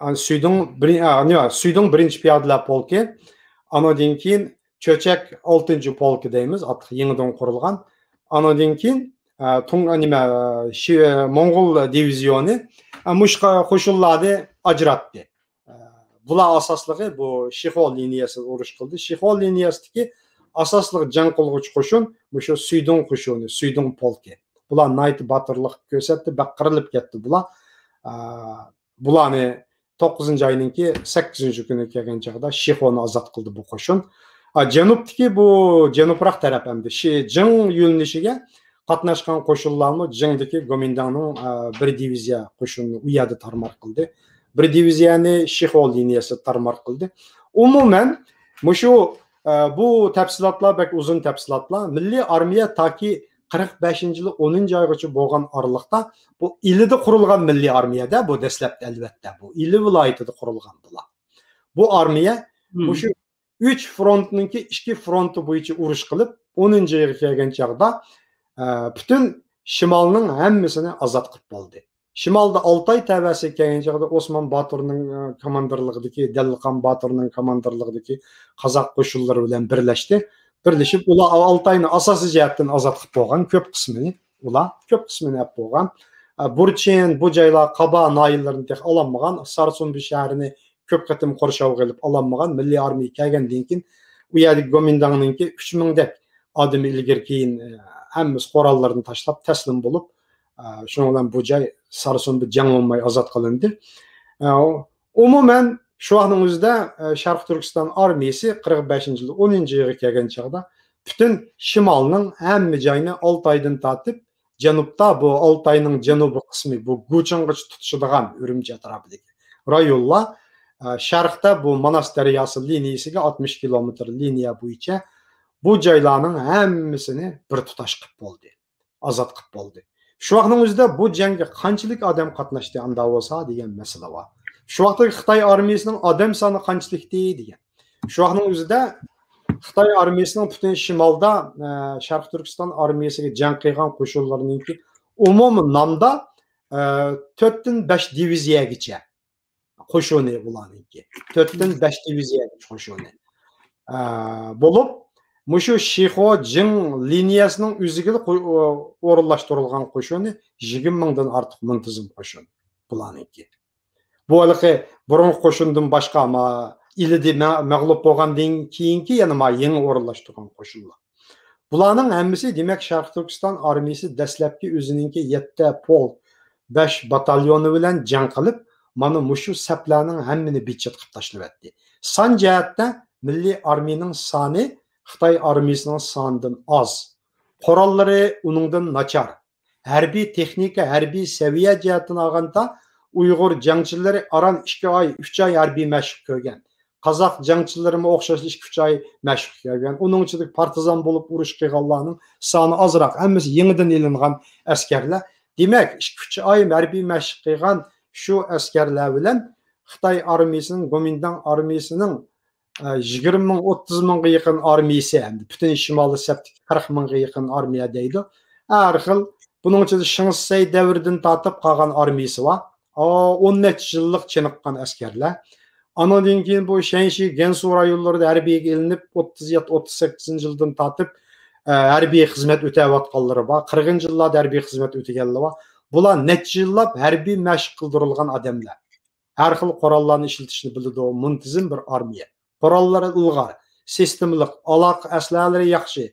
ئە، سۈيدۈڭ بىرىن-، ئە، نېمە، سۈيدۈڭ بىرىنچى پىيادىلەر پولكى، ئانىڭدىن كېيىن چۆچەك ئالتىنچى پولكى دەيمىز، ئاتلىق يېڭىدىن قۇرۇلغان. ئانىڭدىن كېيىن، ئە، تۇڭ-، نېمە، شى-، موڭغۇل دىۋىزىيونى، ئە، مۇشۇ قوشۇنلارنى ئاجراتتى. ئە، بۇلار ئاساسلىقى بۇ شىخو لىنىيەسىدە ئۇرۇش قىلدى. شىخو لىنىيەسىدىكى ئاساسلىق جەڭ قىلغۇچى قوشۇن مۇشۇ سۈيدۈڭ قوشۇنى، سۈيدۈڭ پولكى. بۇلار ناھايىتى باتۇرلۇق كۆرسەتتى، بەك قىرىلىپ كەتتى بۇلار. ئە، بۇلارنى توققۇزىنچى ئاينىڭكى سەككىزىنچى كۈنى كەلگەن چاغدا شىخونى ئازاد قىلدى بۇ قوشۇن. ئا، جەنۇبتىكى بۇ جەنۇبراق تەرەپ ئەمدى شى-، جىڭ يۆنىلىشىگە قاتناشقان قوشۇنلارمۇ جىڭدىكى گومىنداڭنىڭ، ئا، بىر دىۋىزىيە قوشۇنىنى ئۇ يەردە تارمار قىلدى. بىر دىۋىزىيەنى شىخو لىنىيەسىدە تارمار قىلدى. ئومۇمەن، مۇشۇ، ئا، بۇ تەپسىلاتلار بەك ئۇزۇن تەپسىلاتلار. مىللىي ئارمىيە تاكى قىرىق بەشىنچى يىلى ئونىنچى ئايغىچە بولغان ئارىلىقتا بۇ ئىلىدە قۇرۇلغان مىللىي ئارمىيەدە، بۇ دەسلەپتە ئەلۋەتتە بۇ ئىلى ۋىلايىتىدە قۇرۇلغان بۇلار. بۇ ئارمىيە مم. مۇشۇ ئۈچ فرونتنىڭكى ئىككى فرونتى بويىچە ئۇرۇش قىلىپ، ئونىنچى يىلغا كەلگەن چاغدا، ئە، پۈتۈن شىمالنىڭ ھەممىسىنى ئازاد قىلىپ بولدى. شىمالدا ئالتاي تەۋەسىگە كەلگەن چاغدا ئوسمان باتۇرنىڭ، ئە، كوماندىرلىقىدىكى، دەللىقان باتۇرنىڭ كوماندىرلىقىدىكى قازاق قوشۇنلىرى بىلەن بىرلەشتى. بىرلىشىپ، ئۇلار ئالتاينى ئاساسىي جەھەتتىن ئازاد قىلىپ بولغان، كۆپ قىسمىنى، ئۇلار كۆپ قىسمىنى ئەپ بولغان. ئە، بۇرچىن، بۇ جايلار، قابا ناھىيەلىرىنى تېخى ئالالمىغان، سارسۇنبى شەھىرىنى كۆپ قېتىم قورشاۋغا ئېلىپ ئالالمىغان. مىللىي ئارمىيە كەلگەندىن كېيىن، ئۇ يەردىكى گومىنداڭنىڭكى ئۈچ مىڭدەك ئادىمى ئىلگىرى كېيىن، ئە، ھەممىسى قوراللىرىنى تاشلاپ تەسلىم بولۇپ، ئە، شۇنىڭ بىلەن بۇ جاي سارسۇنبى جەڭ بولماي ئازاد قىلىندى. ئە، ئومۇمەن، شۇ ۋاقىتنىڭ ئۆزىدە، ئە، شەرقىي تۈركىستان ئارمىيىسى قىرىق بەشىنچى يىل ئونىنچى يىلغا كەلگەن چاغدا پۈتۈن شىمالنىڭ ھەممە جايىنى ئالتايدىن تارتىپ، جەنۇبتا بۇ ئالتاينىڭ جەنۇبىي قىسمى، بۇ گۇچىڭغىچە تۇتىشىدىغان ئۈرۈمچى ئەتراپىدىكى رايونلار، ئە، شەرقتە بۇ ماناس دەرياسى لىنىيىسىگە ئاتمىش كىلومېتىر لىنىيە بويىچە بۇ جايلارنىڭ ھەممىسىنى بىر تۇتاش قىلىپ بولدى، ئازاد قىلىپ بولدى. شۇ ۋاقىتنىڭ ئۆزىدە بۇ جەڭگە قانچىلىك ئادەم قاتناشتى ئاندا بولسا دېگەن مەسىلە بار. شۇ ۋاقىتتىكى خىتاي ئارمىيىسىنىڭ ئادەم سانى قانچىلىكتى دېگەن. شۇ ۋاقىتنىڭ ئۆزىدە خىتاي ئارمىيىسىنىڭ پۈتۈن شىمالدا، ئە، شەرقىي تۈركىستان ئارمىيىسىگە جەڭ قىلغان قوشۇنلىرىنىڭكى ئومۇمىي نامدا، ئە، تۆتتىن بەش دىۋىزىيەگىچە قوشۇنى بۇلارنىڭكى. تۆتتىن بەش دىۋىزىيەگىچە قوشۇنى. ئە، بولۇپ، مۇشۇ شىخۇ جىڭ لىنىيەسىنىڭ ئۆزىگىلا قو-، ئورۇنلاشتۇرۇلغان قوشۇنى يىگىرمە مىڭدىن ئارتۇق مۇنتىزىم قوشۇن بۇلارنىڭكى. بۇ ھېلىقى بۇرۇنقى قوشۇندىن باشقا، ما، ئىلىدە مە-، مەغلۇپ بولغاندىن كېيىنكى يەنە ما يېڭى ئورۇنلاشتۇرغان قوشۇنلار. بۇلارنىڭ ھەممىسى، دېمەك، شەرقىي تۈركىستان ئارمىيىسى دەسلەپكى ئۆزىنىڭكى يەتتە پولك، بەش باتاليونى بىلەن جەڭ قىلىپ، مانا مۇشۇ سەپلەرنىڭ ھەممىنى بىتچەت قىلىپ تاشلىۋەتتى. سان جەھەتتە مىللىي ئارمىيىنىڭ سانى خىتاي ئارمىيىسىنىڭ سانىدىن ئاز. قوراللىرى ئۇنىڭدىن ناچار. ھەربىي تېخنىكا، ھەربىي سەۋىيە جەھەتتىن ئالغاندا، ئۇيغۇر جەڭچىلىرى ئاران ئىككى ئاي، ئۈچ ئاي ھەربىي مەشىق كۆرگەن. قازاق جەڭچىلىرىمۇ ئوخشاشلا ئىككى، ئۈچ ئاي مەشىق كۆرگەن. ئۇنىڭ ئىچىدىكى پارتىزان بولۇپ ئۇرۇش قىلغانلارنىڭ سانى ئازراق، ھەممىسى يېڭىدىن ئېلىنغان ئەسكەرلەر. دېمەك، ئىككى، ئۈچ ئاي ھەربىي مەشىق قىلغان شۇ ئەسكەرلەر بىلەن خىتاي ئارمىيىسىنىڭ، گومىنداڭ ئارمىيىسىنىڭ ئە، يىگىرمە مىڭ، ئوتتۇز مىڭغا يېقىن ئارمىيىسى، ئەمدى پۈتۈن شىمالىي سەپتىكى قىرىق مىڭغا يېقىن ئارمىيە دەيدۇ. ھەر خىل، بۇنىڭ ئىچىدە شېڭ شىسەي دەۋرىدىن تارتىپ قالغان ئارمىيىسى بار. ئا، ئون نەچچە يىللىق چېنىققان ئەسكەرلەر. ئانىڭدىن كېيىن بۇ شەنشى، گەنسۇ رايونلىرىدا ھەربىيگە ئېلىنىپ، ئوتتۇز يەتتە، ئوتتۇز سەككىزىنچى يىلدىن تارتىپ، ئە، ھەربىي خىزمەت ئۆتەۋاتقانلىرى بار. قىرىقىنچى يىللاردا ھەربىي خىزمەت ئۆتىگەنلەر بار. بۇلار نەچچە يىللاپ ھەربىي مەشىق قىلدۇرۇلغان ئادەملەر. ھەر خىل قوراللارنى ئىشلىتىشنى بىلىدۇ، مۇنتىزىم بىر ئارمىيە. قوراللىرى ئىلغار، سىستېمىلىق، ئالاقە ئەسلىھەلىرى ياخشى،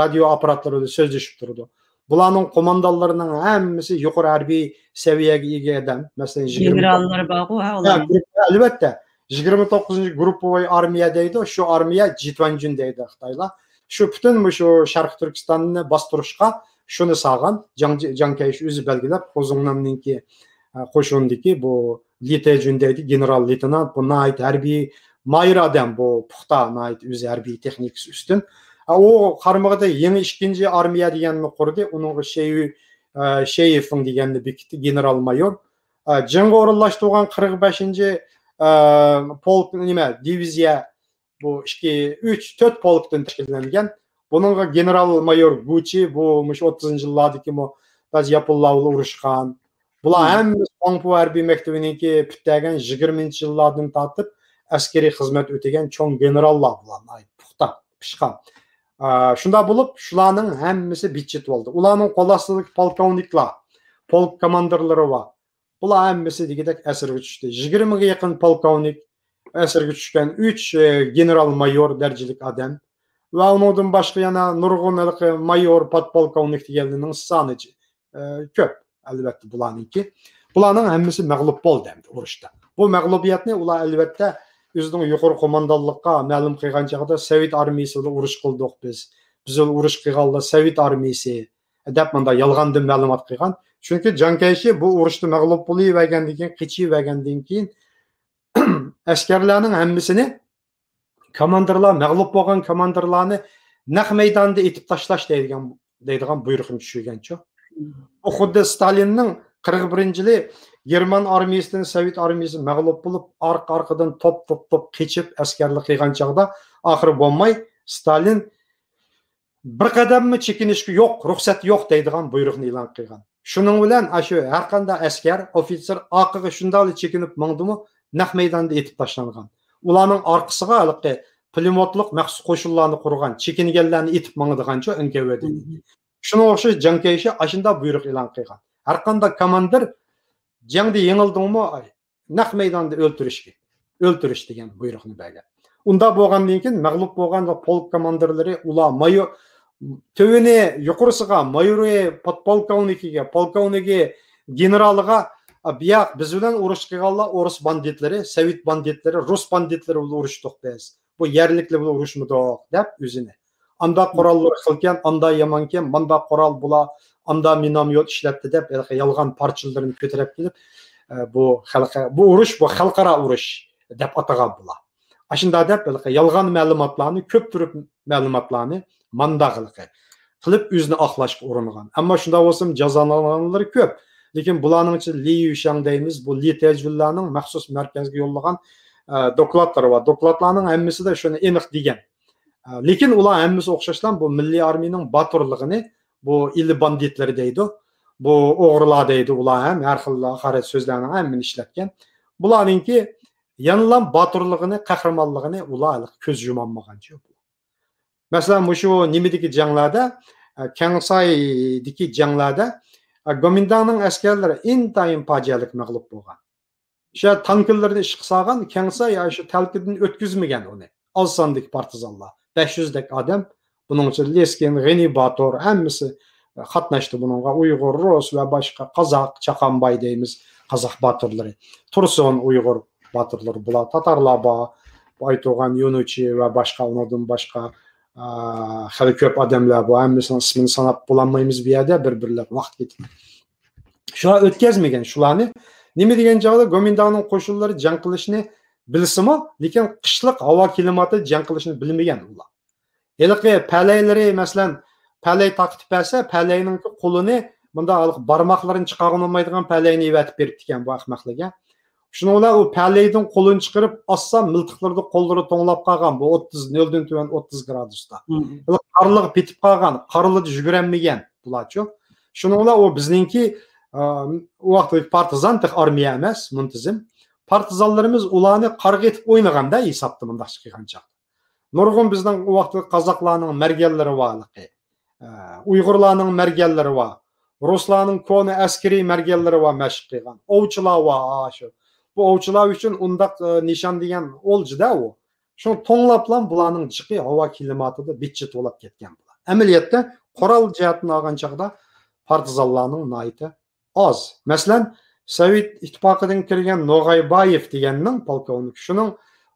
رادىيو ئاپپاراتلىرى بىلەن سۆزلىشىپ تۇرىدۇ. بۇلارنىڭ قوماندانلىرىنىڭ ھەممىسى يۇقىرى ھەربىي سەۋىيەگە ئىگە ئادەم. مەسىلەن، يىگىرمە توققۇز گېنېراللىرى بارغۇ، ھە، ھە، ئۇلارنىڭ. گۇرۇپپا، ئەلۋەتتە. يىگىرمە توققۇزىنچى گۇرۇپپىۋاي ئارمىيە دەيدۇ، شۇ ئارمىيە جىتۇەنجۈن دەيدۇ خىتايلار. شۇ پۈتۈن مۇشۇ شەرقىي تۈركىستاننى باستۇرۇشقا شۇنى سالغان، جاڭ، جاڭ كەيشى ئۆزى بەلگىلەپ، خۇزۇڭنامنىڭكى، ئە، قوشۇنىدىكى بۇ لى تېجۈن دەيدۇ، گېنېرال لېيتېنانت، بۇ ناھايىتى ھەربىي ماھىر ئادەم، بۇ پۇختا، ناھايىتى ئۆزى ھەربىي تېخنىكىسى ئۈستۈن. ئە، ئۇ قارمىقىدا يېڭى ئىككىنچى ئارمىيە دېگەننى قۇردى، ئۇنىڭغا شېيۈ، ئە، شېيىفېڭ دېگەننى بېكىتتى، گېنېرال مايور. ئە، جىڭغا ئورۇنلاشتۇرغان قىرىق بەشىنچى، ئە، پولك، نېمە، دىۋىزىيە، بۇ ئىككى، ئۈچ، تۆت پولكتىن تەشكىللەنگەن. بۇنىڭغا گېنېرال مايور گۇچى، بۇ مۇشۇ ئوتتۇزىنچى يىللاردىكىمۇ بەزى ياپونلار بىلەن ئۇرۇشقان. بۇلار ھەممىسى خۇاڭپۇ ھەربىي مەكتىۋىنىڭكى پۈتتەرگەن، يىگىرمىنچى يىللاردىن تارتىپ ئەسكىرىي خىزمەت ئۆتىگەن چوڭ گېنېراللار بۇلار، ناھايىتى پۇختا، پىشقان. ئا، شۇنداق بولۇپ، شۇلارنىڭ ھەممىسى بىتچىت بولدى. ئۇلارنىڭ قول ئاستىدىكى پولكوۋنىكلار، پولك كوماندىرلىرى بار. بۇلار ھەممىسى دېگۈدەك ئەسىرگە چۈشتى. يىگىرمىگە يېقىن پولكوۋنىك، ئەسىرگە چۈشكەن ئۈچ، ئە، گېنېرال مايور دەرىجىلىك ئادەم ۋە ئۇنىڭدىن باشقا يەنە نۇرغۇن ھېلىقى مايور، پودپولكوۋنىك دېگەنلەرنىڭ سانى، ئە، كۆپ، ئەلۋەتتە، بۇلارنىڭكى. بۇلارنىڭ ھەممىسى مەغلۇپ بولدى ئەمدى ئۇرۇشتا. بۇ مەغلۇبىيەتنى ئۇلار، ئەلۋەتتە، ئۆزىنىڭ يۇقىرى قوماندانلىققا مەلۇم قىلغان چاغدا، سوۋېت ئارمىيىسى بىلەن ئۇرۇش قىلدۇق بىز، بىز بىلەن ئۇرۇش قىلغانلار سوۋېت ئارمىيىسى، دەپ مۇنداق يالغاندىن مەلۇمات قىلغان. چۈنكى جاڭ كەيشى بۇ ئۇرۇشتا مەغلۇپ بولۇۋەرگەندىن كېيىن، قېچىۋەرگەندىن كېيىن، ئەسكەرلەرنىڭ ھەممىسىنى، كاماندىرلار، مەغلۇپ بولغان كاماندىرلارنى نەق مەيداندا ئېتىپ تاشلاش دەيدىغان، دەيدىغان بۇيرۇقنى چۈشۈرگەنچۇ. بۇ خۇددى ستالىننىڭ قىرىق بىرىنچى يىلى گېرمان ئارمىيىسىدىن سوۋېت ئارمىيىسى مەغلۇپ بولۇپ، ئارقا-ئارقىدىن توپ، توپ، توپ قېچىپ ئەسكەرلەر قىلغان چاغدا، ئاخىرى بولماي، ستالىن بىر قەدەممۇ چېكىنىشكە يوق، رۇخسەت يوق دەيدىغان بۇيرۇقنى ئېلان قىلغان. شۇنىڭ بىلەن ئاشۇ ھەرقانداق ئەسكەر، ئوفىتسېر ئارقىغا شۇنداقلا چېكىنىپ ماڭدىمۇ، نەق مەيداندا ئېتىپ تاشلانغان. ئۇلارنىڭ ئارقىسىغا ھېلىقى پۇلېموتلۇق مەخسۇس قوشۇنلارنى قۇرغان، چېكىنگەنلەرنى ئېتىپ ماڭىدىغانچۇ ئەنكەۋەدىن. شۇنىڭغا ئوخشاش جاڭ كەيشى ئاشۇنداق بۇيرۇق ئېلان قىلغان. ھەرقانداق كاماندىر جەڭدە يېڭىلدىڭمۇ، ئاي، نەق مەيداندا ئۆلتۈرۈشكە، ئۆلتۈرۈش دېگەن بۇيرۇقنى بەرگەن. ئۇنداق بولغاندىن كېيىن مەغلۇپ بولغان پولك كوماندىرلىرى ئۇلار مايور، تۆۋىنى يۇقىرىسىغا، مايورى، پودپولكوۋنىكىگە، پولكوۋنىكى، گېنېرالىغا، «بۇياق بىز بىلەن ئۇرۇش قىلغانلار ئورۇس باندىتلىرى، سوۋېت باندىتلىرى، رۇس باندىتلىرى بىلەن ئۇرۇشتۇق بىز. بۇ يەرلىكلەر بىلەن ئۇرۇشمىدۇق» دەپ ئۆزىنى. ئانداق قوراللار خىلكەن، ئاندا يامانكەن، ماندا قورال بۇلار، ئاندا مىنوميوت ئىشلەتتى دەپ، ھېلىقى يالغان پارچىلىرىنى كۆتۈرۈپ كېلىپ، ئە، بۇ خەلقە-، بۇ ئۇرۇش، بۇ خەلقئارا ئۇرۇش دەپ ئاتىغان بۇلار. ئاشۇنداق دەپ، ھېلىقى يالغان مەلۇماتلارنى، كۆپ تۈرلۈك مەلۇماتلارنى ماندا ھېلىقى قىلىپ ئۆزىنى ئاقلاشقا ئۇرۇنغان. ئەمما شۇنداق بولسىمۇ جازالانغانلىرى كۆپ. لېكىن بۇلارنىڭ ئىچىدە لى يۈشەڭ دەيمىز، بۇ لى تەجۈنلارنىڭ مەخسۇس مەركەزگە يوللىغان، ئە، دوكلاتلىرى بار. دوكلاتلارنىڭ ھەممىسىدە شۇنى ئېنىق دېگەن. ئە، لېكىن ئۇلار ھەممىسى ئوخشاشلا بۇ مىللىي ئارمىيىنىڭ باتۇرلۇقىنى، بۇ ئىلى باندىتلىرى دەيدۇ، بۇ ئوغرىلار دەيدۇ، ئۇلار ھەم ھەر خىل ھاقارەت سۆزلەرنىڭ ھەممىنى ئىشلەتكەن. بۇلارنىڭكى يەنىلا باتۇرلۇقىنى، قەھرىمانلىقىنى ئۇلار ھېلىقى كۆز يۇمالمىغانچۇ. مەسىلەن، مۇشۇ نېمىدىكى جەڭلەردە، ئە، كەڭسايدىكى جەڭلەردە، ئە، گومىنداڭنىڭ ئەسكەرلىرى ئىنتايىن پاجىئەلىك مەغلۇپ بولغان. شۇ تانكىلىرىنى ئىشقا سالغان، كەڭساي شۇ تەلپىدىن ئۆتكۈزمىگەن ئۇنى. ئاز ساندىكى پارتىزانلار، بەش يۈزدەك ئادەم، بۇنىڭ ئىچىدە لېسكىن، غېنى باتۇر، ھەممىسى قاتناشتى بۇنىڭغا. ئۇيغۇر، رۇس ۋە باشقا، قازاق، چاقانباي دەيمىز، قازاق باتۇرلىرى. تۇرسۇن، ئۇيغۇر باتۇرلىرى، بۇلار تاتارلار بار، بۇ ئايتۇرغان يۇنۇچى ۋە باشقا، ئۇنىڭدىن باشقا، ئا، خېلى كۆپ ئادەملەر بۇ. ھەممىسىنىڭ ئىسمىنى ساناپ بولالمايمىز بۇ يەردە، بىر-بىرلەپ ۋاقىت كېتىدۇ. شۇلار ئۆتكەزمىگەن شۇلارنى. نېمە دېگەن چاغدا گومىنداڭنىڭ قوشۇنلىرى جەڭ قىلىشنى بىلسىمۇ، لېكىن قىشلىق ھاۋا كىلىماتىدا جەڭ قىلىشنى بىلمىگەن ئۇلار. ھېلىقى پەلەيلىرى، مەسىلەن، پەلەي تارقىتىپ بەرسە، پەلەينىڭكى قولىنى، مۇنداق ھېلىقى بارماقلىرىنى چىقارغىلى بولمايدىغان پەلەينى ئەۋەتىپ بېرىپتىكەن بۇ ئەخمەقلەرگە. شۇنىڭ بىلەن ئۇ پەلەيدىن قولىنى چىقىرىپ ئاسسا، مىلتىقلىرىدا قوللىرى توڭلاپ قالغان، بۇ ئوتتۇز، نۆلدىن تۆۋەن ئوتتۇز گرادۇستا. مم. ھېلىقى قارلىقى پېتىپ قالغان، قارلىدا يۈگۈرەلمىگەن بۇلارچۇ. شۇنىڭ بىلەن ئۇ بىزنىڭكى، ئا، ئۇ ۋاقىتتىكى پارتىزان، تېخى ئارمىيە ئەمەس، مۇنتىزىم. پارتىزانلىرىمىز ئۇلارنى قارغا ئېتىپ ئوينىغاندا ھېسابتا مۇنداقچە قىلغان چاغدا. نۇرغۇن بىزنىڭ ئۇ ۋاقىتتا قازاقلارنىڭ مەرگەنلىرى بار ھېلىقى. ئە، ئۇيغۇرلارنىڭ مەرگەنلىرى بار. رۇسلارنىڭ كونا ئەسكىرىي مەرگەنلىرى بار، مەشىق قىلغان. ئوۋچىلار بار، ھا، شۇ. بۇ ئوۋچىلار ئۈچۈن ئۇنداق، ئە، نىشان دېگەن ئولجىدا ئۇ. شۇ توڭلاپلا بۇلارنىڭ جىقى ھاۋا كىلىماتىدا بىتچە توۋلاپ كەتكەن بۇلار. ئەمەلىيەتتە قورال جەھەتتىن ئالغان چاغدا پارتىزانلارنىڭ ناھايىتى ئاز. مەسىلەن، سوۋېت ئىتتىپاقىدىن كىرگەن نوغايبايېف دېگەننىڭ پولكوۋنىكى، شۇنىڭ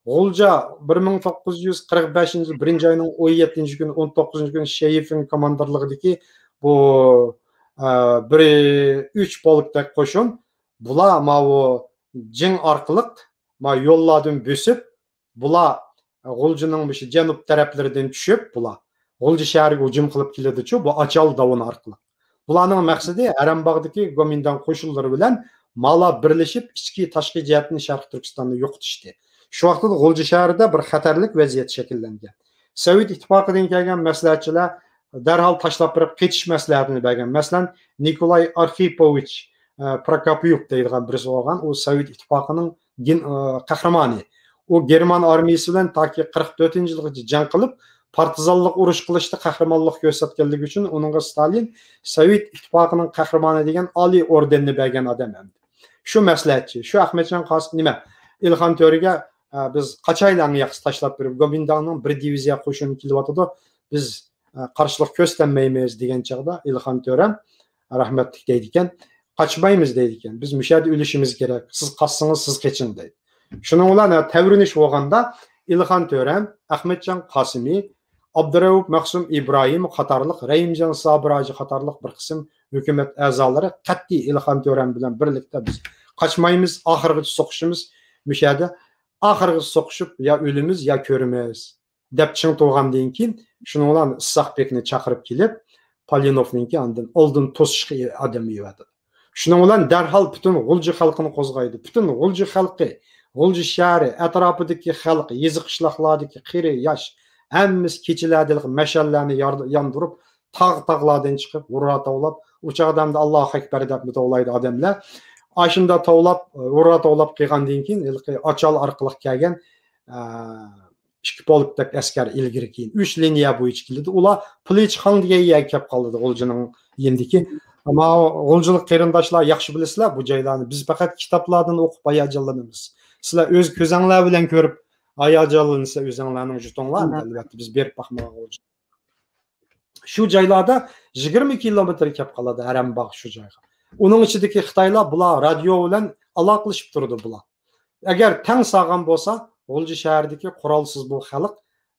غۇلجا بىر مىڭ توققۇز يۈز قىرىق بەشىنچى يىل بىرىنچى ئاينىڭ ئون يەتتىنچى كۈنى، ئون توققۇزىنچى كۈنى شېيفىڭ كوماندىرلىقىدىكى بۇ، ئە، بىر، ئۈچ پولكتەك قوشۇن، بۇلار ماۋۇ جىڭ ئارقىلىق، ما يوللاردىن بۆسۈپ، بۇلار غۇلجىنىڭ مۇشۇ جەنۇب تەرەپلىرىدىن چۈشۈپ، بۇلار غۇلجا شەھىرىگە ھۇجۇم قىلىپ كېلىدىچۇ، بۇ ئاچال داۋىنى ئارقىلىق. بۇلارنىڭ مەقسىتى ھەرەمباغدىكى گومىنداڭ قوشۇنلىرى بىلەن مالا بىرلىشىپ، ئىچكى، تاشقى جەھەتتىن شەرقىي تۈركىستاننى يوقىتىشتى. شۇ ۋاقىتتا غۇلجا شەھىرىدە بىر خەتەرلىك ۋەزىيەت شەكىللەنگەن. سوۋېت ئىتتىپاقىدىن كەلگەن مەسلىھەتچىلەر دەرھال تاشلاپ بېرىپ قېچىش مەسلىھەتىنى بەرگەن. مەسىلەن، نىكولاي ئارخىپوۋىچ، ئە، پروكوپيۇف دەيدىغان بىرسى بولغان، ئۇ سوۋېت ئىتتىپاقىنىڭ گېن-، ئە، قەھرىمانى. ئۇ گېرمان ئارمىيىسى بىلەن تاكى قىرىق تۆتىنچى يىلغىچە جەڭ قىلىپ، پارتىزانلىق ئۇرۇش قىلىشتا قەھرىمانلىق كۆرسەتكەنلىكى ئۈچۈن ئۇنىڭغا ستالىن سوۋېت ئىتتىپاقىنىڭ قەھرىمانى دېگەن ئالىي ئوردېننى بەرگەن ئادەم ئەمدى. شۇ مەسلىھەتچى، شۇ ئەخمەتجان قاسىم، نېمە، ئىلخان تۆرىگە، ئە، بىز قاچايلى ئەڭ ياخشىسى تاشلاپ بېرىپ، گومىنداڭنىڭ بىر دىۋىزىيە قوشۇنى كېلىۋاتىدۇ، بىز، ئە، قارشىلىق كۆرسىتەلمەيمىز دېگەن چاغدا ئىلخان تۆرەم رەھمەتلىك دەيدىكەن، قاچمايمىز دەيدىكەن، بىز مۇشۇ يەردە ئۆلۈشىمىز كېرەك، سىز قاچسىڭىز سىز قېچىڭ دەيدۇ. شۇنىڭ بىلەن، ئە، تەۋرىنىش بولغاندا ئىلخان تۆرەم، ئەخمەتجان قاسىمى، ئابدۇرەئۇپ مەخسۇم ئىبراھىم قاتارلىق، رەھىمجان سابىر ھاجى قاتارلىق بىر قىسىم ھۆكۈمەت ئەزالىرى قەتئىي ئىلخان تۆرەم بىلەن بىرلىكتە بىز قاچمايمىز، ئاخىرغىچە سوقۇشىمىز، مۇشۇ يەردە ئاخىرغىچە سوقۇشۇپ يا ئۆلىمىز يا كۆرىمىز دەپ چىڭ تۇرغاندىن كېيىن، شۇنىڭ بىلەن ئىسھاق بېكنى چاقىرىپ كېلىپ، پالىنوفنىڭكى ئاندىن ئالدىن توسۇشقا ئادەم يىۋەتىدۇ. شۇنىڭ بىلەن دەرھال پۈتۈن غۇلجا خەلقىنى قوزغايدۇ. پۈتۈن غۇلجا خەلقى، غۇلجا شەھىرى، ئەتراپىدىكى خەلق، يېزا قىشلاقلاردىكى قېرى ياش، ھەممىسى كېچىلەردە مەشئەللەرنى يار-، ياندۇرۇپ، تاغ-تاغلاردىن چىقىپ، ھۇررا توۋلاپ، ئۇ چاغدا ئەمدى ئاللاھۇ ئەكبەر دەپمۇ توۋلايدۇ ئادەملەر. ئاشۇنداق توۋلاپ، ھۇررا توۋلاپ قىلغاندىن كېيىن، ھېلىقى ئاچال ئارقىلىق كەلگەن، ئە، ئىككى پولكتەك ئەسكەر ئىلگىرى كېيىن ئۈچ لىنىيە بويىچە كېلىدۇ. ئۇلار پىلىچخاڭ دېگەن يەرگە كېلىپ قالىدۇ، غۇلجىنىڭ يېنىدىكى. ئەمما غۇلجىلىق قېرىنداشلار ياخشى بىلىسىلەر بۇ جايلارنى. بىز پەقەت كىتابلاردىن ئوقۇپ ھاياجانلىنىمىز. سىلەر ئۆز كۆزۈڭلار بىلەن كۆرۈپ ھاياجانلىنىسىلەر ئۆزۈڭلارنىڭ جۇتۇڭلار. ئەلۋەتتە، بىز بېرىپ باقمىغان غۇلجا. شۇ جايلاردا يىگىرمە كىلومېتىر كېلىپ قالىدۇ ھەرەمباغ شۇ جايغا. ئۇنىڭ ئىچىدىكى خىتايلار بۇلار رادىيو بىلەن ئالاقىلىشىپ تۇرىدۇ بۇلار. ئەگەر تەڭ سالغان بولسا، غۇلجا شەھىرىدىكى قورالسىز بۇ خەلق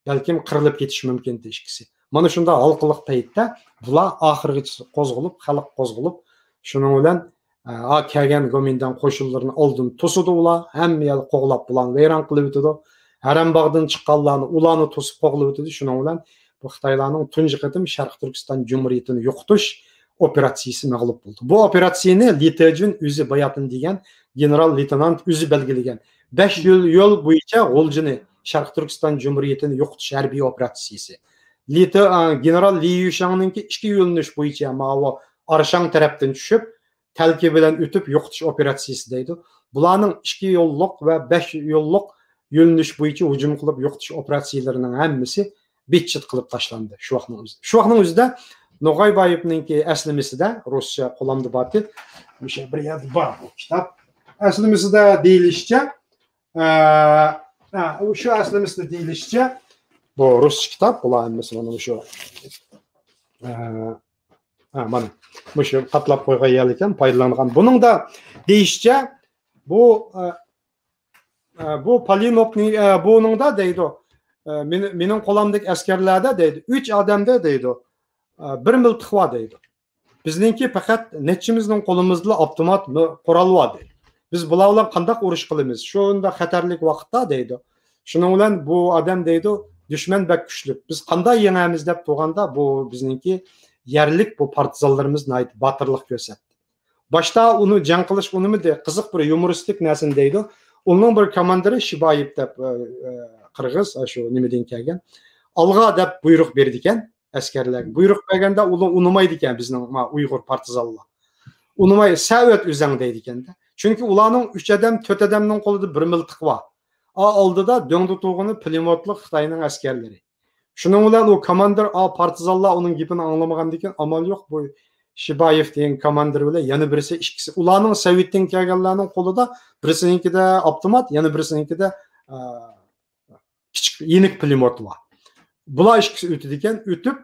بەلكىم قىرىلىپ كېتىشى مۇمكىن ئىككىسى. مانا شۇنداق ھالقىلىق پەيتتە بۇلار ئاخىرغىچە قوزغىلىپ، خەلق قوزغىلىپ، شۇنىڭ بىلەن، ئە، كەلگەن گومىنداڭ قوشۇنلىرىنى ئالدىن توسىدۇ ئۇلار، ھەممە يەرگە قوغلاپ بۇلارنى ۋەيران قىلىۋېتىدۇ. ھەرەمباغدىن چىققانلارنى، ئۇلارنى توسۇپ قوغلىۋېتىدۇ. شۇنىڭ بىلەن بۇ خىتايلارنىڭ تۇنجى قېتىم شەرقىي تۈركىستان جۇمھۇرىيىتىنى يوقىتىش، ئوپېراتسىيىسى مەغلۇپ بولدى. بۇ ئوپېراتسىيىنى لى تېجۈن ئۆزى باياتىن دېگەن گېنېرال لېيتېنانت ئۆزى بەلگىلىگەن. بەش يول، يول بويىچە غۇلجىنى، شەرقىي تۈركىستان جۇمھۇرىيىتىنى يوقىتىش ھەربىي ئوپېراتسىيىسى. لى تې-، ئا، گېنېرال لى يۈشاڭنىڭكى ئىككى يۆنىلىش بويىچە ماۋۇ ئارشاڭ تەرەپتىن چۈشۈپ، تەلكە بىلەن ئۆتۈپ يوقىتىش ئوپېراتسىيىسى دەيدۇ. بۇلارنىڭ ئىككى يوللۇق ۋە بەش يوللۇق يۆنىلىش بويىچە ھۇجۇم قىلىپ يوقىتىش ئوپېراتسىيىلىرىنىڭ ھەممىسى بىتچىت قىلىپ تاشلاندى شۇ ۋاقىتنىڭ ئۆزىدە. شۇ ۋاقىتنىڭ ئۆزىدە نوغايبايېۋنىڭكى ئەسلىمىسىدە، رۇسچە قولۇمدا بارتى، مۇشۇ بىر يەردە بار بۇ كىتاب. ئەسلىمىسىدە دېيىلىشىچە، ئە، ئە، شۇ ئەسلىمىسىدە دېيىلىشىچە، بۇ رۇسچە كىتاب، بۇلار ھەممىسى مانا مۇشۇ، ئە، ئە، مانا مۇشۇ قاتلاپ قويغان يەر ئىكەن، پايدىلانغان. بۇنىڭدا دېيىشىچە، بۇ، ئە، ئە، بۇ پالىنوفنىڭ، ئە، بۇنىڭدا دەيدۇ، ئە، مېنى-، مېنىڭ قولۇمدىكى ئەسكەرلەردە دەيدۇ، ئۈچ ئادەمدە دەيدۇ، ئە، بىر مىلتىق بار دەيدۇ. بىزنىڭكى پەقەت نەچچىمىزنىڭ قولىمىزدىلا ئاپتومات مۇ-، قورال بار دەيدۇ. بىز بۇلار بىلەن قانداق ئۇرۇش قىلىمىز؟ شۇنداق خەتەرلىك ۋاقىتتا دەيدۇ. شۇنىڭ بىلەن بۇ ئادەم دەيدۇ، دۈشمەن بەك كۈچلۈك. بىز قانداق يېڭەمىز دەپ تۇرغاندا، بۇ بىزنىڭكى يەرلىك بۇ پارتىزانلىرىمىز ناھايىتى باتۇرلۇق كۆرسەتتى. باشتا ئۇنى جەڭ قىلىش ئۇنىمىدى. قىزىق بىر يۇمۇرىستىك نەرسىنى دەيدۇ. ئۇنىڭ بىر كوماندىرى شىبايېۋ دەپ، ئە، ئە، قىرغىز، ئە، شۇ نېمىدىن كەلگەن. ئالغا دەپ بۇيرۇق بېرىدىكەن ئەسكەرلەرگە. بۇيرۇق بەرگەندە ئۇلار ئۇنىمايدىكەن بىزنىڭ ما ئۇيغۇر پارتىزانلار. ئۇنىماي، سەن ئۆت ئۆزۈڭ دەيدىكەن-دە. چۈنكى ئۇلارنىڭ ئۈچ ئادەم، تۆت ئادەمنىڭ قولىدا بىر مىلتىق بار. ئا، ئالدىدا دۆڭدە تۇرغىنى پۇلېموتلۇق خىتاينىڭ ئەسكەرلىرى. شۇنىڭ بىلەن ئۇ كوماندىر، ئا، پارتىزانلار ئۇنىڭ گېپىنى ئاڭلىمىغاندىكىن ئامال يوق، بۇ شىبايېۋ دېگەن كوماندىر بىلەن يەنە بىرسى ئىككىسى. ئۇلارنىڭ سوۋېتتىن كەلگەنلەرنىڭ قولىدا بىرسىنىڭكىدە ئاپتومات، يەنە بىرسىنىڭكىدە، ئا، كىچىك يېنىك پۇلېموت بار. بۇلار ئىككىسى ئۆتىدىكەن، ئۆتۈپ،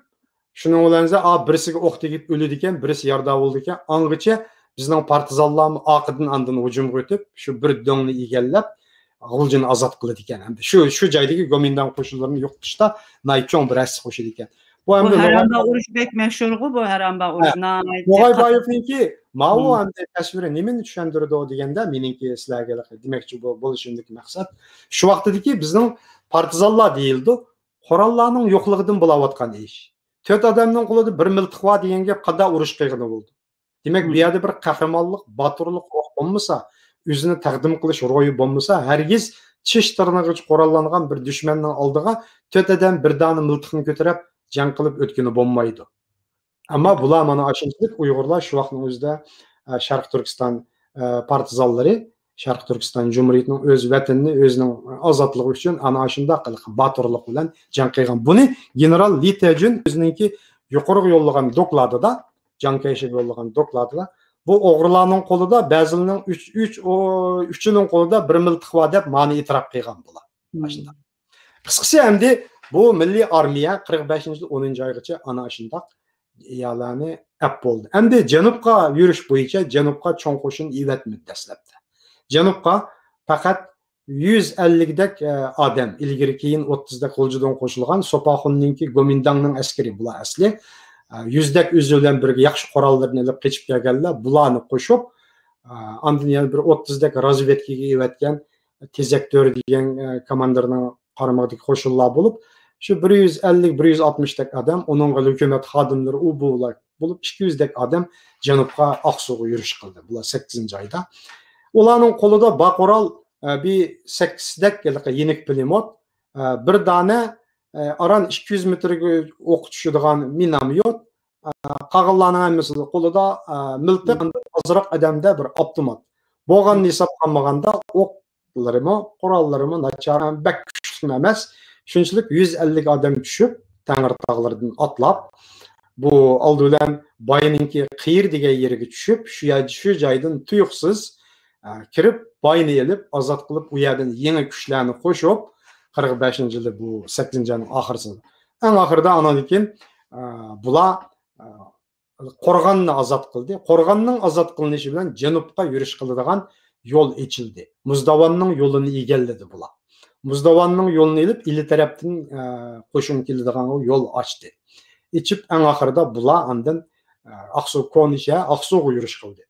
شۇنىڭ بىلەن، ئا، بىرسىگە ئوق تېگىپ ئۆلىدىكەن، بىرسى يارىدار بولىدىكەن. ئاڭغىچە بىزنىڭ پارتىزانلارمۇ ئارقىدىن ئاندىن ھۇجۇمغا ئۆتۈپ، شۇ بىر دۆڭنى ئىگىلەپ، غۇلجىنى ئازاد قىلىدىكەن. ھەمدە شۇ، شۇ جايدىكى گومىنداڭ قوشۇنلىرىنى يوقىتىشتا ناھايىتى چوڭ بىر ھەسسە قوشىدىكەن. بۇ بۇ ئەمدى ھەرەمبا ئۇرۇشى بەك مەشھۇرغۇ، بۇ ھەرەمبا ئۇرۇشى ھە. ناھايىتى نوغايبايېۋنىڭكى ماۋۇ مم. ئەمدى تەسۋىرى نېمىنى چۈشەندۈرىدۇ دېگەندە، مېنىڭكى سىلەرگە دېمەكچى بو-، بولۇشۇمدىكى مەقسەت، شۇ ۋاقتىدىكى بىزنىڭ پارتىزانلار دېيىلىدۇ، قوراللارنىڭ يوقلۇقىدىن بولاۋاتقان ئىش. تۆت ئادەمنىڭ قولىدا بىر مىلتىق بار دېگەن گەپ قانداق ئۇرۇش قىلغىلى بولىدۇ؟ دېمەك، بۇ مم. يەردە بىر قەھرىمانلىق، باتۇرلۇق روھ بولمىسا، ئۆزىنى تەقدىم قىلىش روھى بولمىسا، ھەرگىز چىش تىرنىغىچە قوراللانغان بىر دۈشمەننىڭ ئالدىغا تۆت ئادەم بىر دانە مىلتىقنى كۆتۈرۈپ جەڭ قىلىپ ئۆتكىلى بولمايدۇ. ئەمما بۇلار مانا ئاشۇنچىلىك ئۇيغۇرلار شۇ ۋاقىتنىڭ ئۆزىدە، ئە، شەرقىي تۈركىستان، ئە، پارتىزانلىرى، شەرقىي تۈركىستان جۇمھۇرىيىتىنىڭ ئۆز ۋەتىنىنى، ئۆزىنىڭ ئازادلىقى ئۈچۈن ئانا ئاشۇنداق قىلىپ باتۇرلۇق بىلەن جەڭ قىلغان. بۇنى گېنېرال لى تېجۈن ئۆزىنىڭكى يۇقىرىغا يوللىغان دوكلاتىدا، جاڭ كەيشىگە يوللىغان دوكلاتىدا، بۇ ئوغرىلارنىڭ قولىدا بەزىلىرىنىڭ ئۈچ، ئۈچ، ئۇ، ئۈچىنىڭ قولىدا بىر مىلتىق بار دەپ مانى ئېتىراپ قىلغان بۇلار. مم. ئاشۇنداق. قىسقىسى، ئەمدى بۇ مىللىي ئارمىيە قىرىق بەشىنچى يىل ئونىنچى ئايغىچە ئانا ئاشۇنداق يەرلەرنى ئەپ بولدى. ئەمدى جەنۇبقا يۈرۈش بويىچە جەنۇبقا چوڭ قوشۇن ئېۋەتمىدى دەسلەپتە. جەنۇبقا پەقەت يۈز ئەللىكدەك، ئە، ئادەم، ئىلگىرى كېيىن ئوتتۇزدەك غۇلجىدىن قوشۇلغان سوپاخۇننىڭكى گومىنداڭنىڭ ئەسكىرى بۇلار ئەسلى. ئە، يۈزدەك ئۆزى بىلەن بىرگە ياخشى قوراللىرىنى ئېلىپ قېچىپ كەلگەنلەر، بۇلارنى قوشۇپ، ئە، ئاندىن يەنە بىر ئوتتۇزدەك رازۋېدكىگە ئېۋەتكەن تېزەك تۆرە دېگەن، ئە، كوماندىرنىڭ قارمىقىدىكى قوشۇنلار بولۇپ، شۇ بىر يۈز ئەللىك، بىر يۈز ئاتمىشتەك ئادەم، ئۇنىڭغا ھۆكۈمەت خادىملىرى ئۇ بۇ بولۇپ، ئىككى يۈزدەك ئادەم جەنۇبقا، ئاقسۇغا يۈرۈش قىلدى. بۇلار سەككىزىنچى ئايدا. ئۇلارنىڭ قولىدا بار قورال، ئە، بىر سەككىزدەك ھېلىقى يېنىك پۇلېموت، ئە، بىر دانە، ئە، ئاران ئىككى يۈز مېتىرگە ئوققا چۈشىدىغان مىنوميوت، ئە، قالغانلارنىڭ ھەممىسى قولىدا، ئە، مىلتىق، ئازراق ئادەمدە بىر ئاپتومات. بولغاننى ھېسابقا ئالمىغاندا، ئوقلىرىمۇ، قوراللىرىمۇ ناچار، بەك كۈچلۈكمۇ ئەمەس. شۇنچىلىك يۈز ئەللىك ئادەم چۈشۈپ، تەڭرىتاغلىرىدىن ئاتلاپ، بۇ ئالدى بىلەن باينىڭكى قېيىر دېگەن يېرىگە چۈشۈپ، شۇ يەر، شۇ جايدىن تۇيۇقسىز، ئە، كىرىپ، باينى ئېلىپ، ئازاد قىلىپ، ئۇ يەردىن يېڭى كۈچلەرنى قوشۇپ، قىرىق بەشىنچى يىلى بۇ سەككىزىنچى ئاينىڭ ئاخىرسىدا. ئەڭ ئاخىرىدا ئانىڭدىن كېيىن، ئە، بۇلار، ئە، قورغاننى ئازاد قىلدى. قورغاننىڭ ئازاد قىلىنىشى بىلەن جەنۇبقا يۈرۈش قىلىدىغان يول ئېچىلدى. مۇزداۋاننىڭ يولىنى ئىگىلىدى بۇلار. مۇزداۋاننىڭ يولىنى ئېلىپ، ئىلى تەرەپتىن، ئە، قوشۇن كېلىدىغان يول ئاچتى. ئېچىپ، ئەڭ ئاخىرىدا بۇلار ئاندىن، ئە، ئاقسۇ كونا شەھەر، ئاقسۇغا يۈرۈش قىلدى.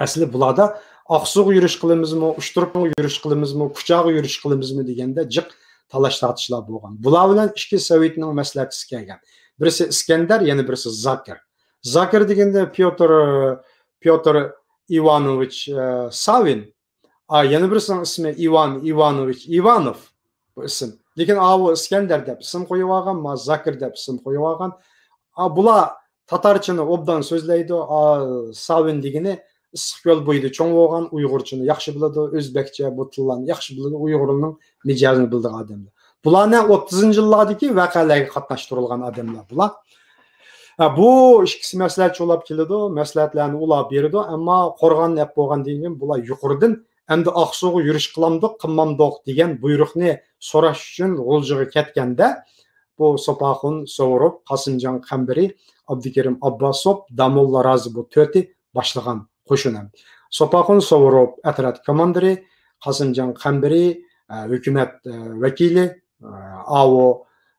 ئەسلى بۇلاردا ئاقسۇغا يۈرۈش قىلىمىزمۇ، ئۇشتۇرپانغا يۈرۈش قىلىمىزمۇ، كۇچاغا يۈرۈش قىلىمىزمۇ دېگەندە جىق تالاش-تارتىشلار بولغان. بۇلار بىلەن ئىككى سوۋېتنىڭ مەسلىھەتچىسى كەلگەن. بىرسى ئىسكەندەر، يەنە بىرسى زاكىر. زاكىر دېگەندە پيوتر، پيوتر ئىۋانوۋىچ، ئە، ساۋىن. ئا، يەنە بىرسىنىڭ ئىسمى ئىۋان ئىۋانوۋىچ ئىۋانوف. بۇ ئىسىم. لېكىن ئاۋۇ ئىسكەندەر دەپ ئىسىم قويۇۋالغان، ما زاكىر دەپ ئىسىم قويۇۋالغان. ئا، بۇلار تاتارچىنى ئوبدان سۆزلەيدۇ. ئا، ساۋىن دېگىنى ئىسسىق كۆل بويىدا چوڭ بولغان، ئۇيغۇرچىنى ياخشى بىلىدۇ، ئۆزبەكچە بۇ تىللارنى ياخشى بىلىدۇ، ئۇيغۇرنىڭ مىجەزىنى بىلىدىغان ئادەملەر. بۇلارنى ئوتتۇزىنچى يىللاردىكى ۋەقەلەرگە قاتناشتۇرۇلغان ئادەملەر بۇلار. ھە، بۇ ئىككىسى مەسلىھەتچى بولاپ كېلىدۇ، مەسلىھەتلەرنى ئۇلار بېرىدۇ، ئەمما قورغاننى ئەپ بولغاندىن كېيىن بۇلار يۇقىرىدىن ئەمدى ئاقسۇغا يۈرۈش قىلامدۇق، قىلمامدۇق دېگەن بۇيرۇقنى سوراش ئۈچۈن غۇلجىغا كەتكەندە، بۇ سوپاخۇن سوۋۇروف، قاسىمجان قەمبىرى، ئابدۇكېرىم ئابباسوف، داموللا رازى، بۇ تۆتى باشلىغان قوشۇن ھەم. سوپاخۇن سوۋۇروف ئەترەت كوماندىرى، قاسىمجان قەمبىرى، ئە، ھۆكۈمەت، ئە، ۋەكىلى، ئە، ئاۋۇ،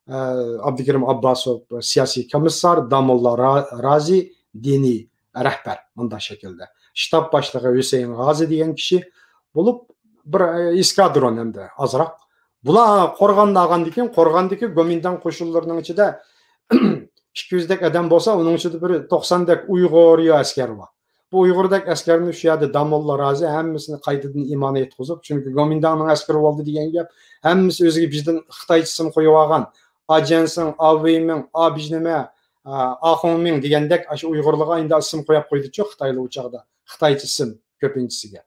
ئە، ئابدۇكېرىم ئابباسوف سىياسىي كومىسسار، داموللا را-، رازى دىنىي رەھبەر، مۇنداق شەكىلدە. شتاب باشلىقى ھۈسەيىن غازى دېگەن كىشى بولۇپ، بىر، ئە، ئېسكادرون ئەمدى ئازراق. بۇلار قورغاننى ئالغاندىن كېيىن، قورغاندىكى گومىنداڭ قوشۇنلىرىنىڭ ئىچىدە ئىككى يۈزدەك ئادەم بولسا، ئۇنىڭ ئىچىدە بىر توقساندەك ئۇيغۇر يا ئەسكەر بار. بۇ ئۇيغۇردەك ئەسكەرنى شۇ يەردە داموللا رازى ھەممىسىنى قايتىدىن ئىمان ئېيتقۇزۇپ، چۈنكى گومىنداڭنىڭ ئەسكىرى بولدى دېگەن گەپ، ھەممىسى ئۆزىگە بىزدىن خىتايچە ئىسىم قويۇۋالغان. ئاجيەنسىڭ، ئاۋېيمىڭ، ئابىژنېمە، ئا، ئاخۇڭمىڭ دېگەندەك ئاشۇ ئۇيغۇرلارغا ئەمدى ئىسىم قويۇپ قويدىچۇ خىتايلار ئۇ چاغدا. خىتايچە ئىسىم كۆپىنچىسىگە.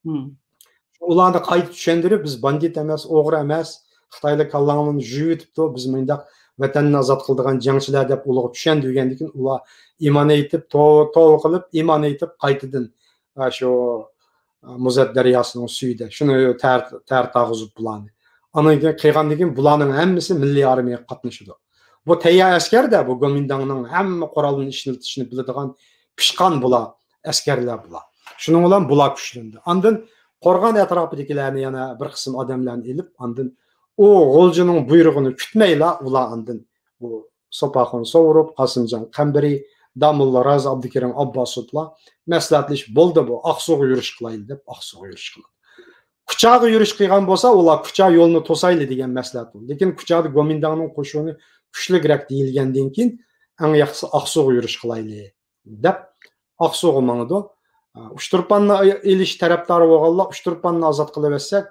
مم. ئۇلارنى قايتا چۈشەندۈرۈپ، بىز باندىت ئەمەس، ئوغرى ئەمەس، خىتايلار كاللاڭلارنى جۇيۇۋېتىپتۇ، بىز مۇنداق ۋەتەننى ئازاد قىلىدىغان جەڭچىلەر دەپ ئۇلارغا چۈشەندۈرگەندىن كېيىن، ئۇلار ئىمان ئېيتىپ، توۋا، توۋا قىلىپ، ئىمان ئېيتىپ، قايتىدىن، ئا، شۇ، ئا، مۇزەت دەرياسىنىڭ سۈيىدە شۇنى تەر-، تەر تاغۇزۇپ بۇلارنى. ئاندىن كېيىن قىلغاندىن كېيىن بۇلارنىڭ ھەممىسى مىللىي ئارمىيەگە قاتنىشىدۇ. بۇ تەييار ئەسكەردە، بۇ گومىنداڭنىڭ ھەممە قورالىنى ئىشلىتىشنى بىلىدىغان پىشقان بۇلار، ئەسكەرلەر بۇلار. شۇنىڭ بىلەن بۇلار كۈچلەندى. ئاندىن قورغان ئەتراپىدىكىلەرنى يەنە بىر قىسىم ئادەملەرنى ئېلىپ، ئاندىن ئۇ غۇلجىنىڭ بۇيرۇقىنى كۈتمەيلا، ئۇلار ئاندىن بۇ سوپاخۇن سوۋۇروف، قاسىمجان قەمبىرى، داموللا رازى، ئابدۇكېرىم ئابباسوفلار مەسلىھەتلىشىپ، بولدى بۇ، ئاقسۇغا يۈرۈش قىلايلى دەپ، ئاقسۇغا يۈرۈش قىلدى. كۇچاغا يۈرۈش قىلغان بولسا، ئۇلار كۇچا يولىنى توسايلى دېگەن مەسلىھەت بولدى. لېكىن كۇچادا گومىنداڭنىڭ قوشۇنى كۈچلۈكرەك دېيىلگەندىن كېيىن، ئەڭ ياخشىسى ئاقسۇغا يۈرۈش قىلايلى دەپ، ئاقسۇغا ماڭىدۇ. ئۇچتۇرپاننى ئېلىش تەرەپدارى بولغانلار، ئۇچتۇرپاننى ئازاد قىلىۋەتسەك،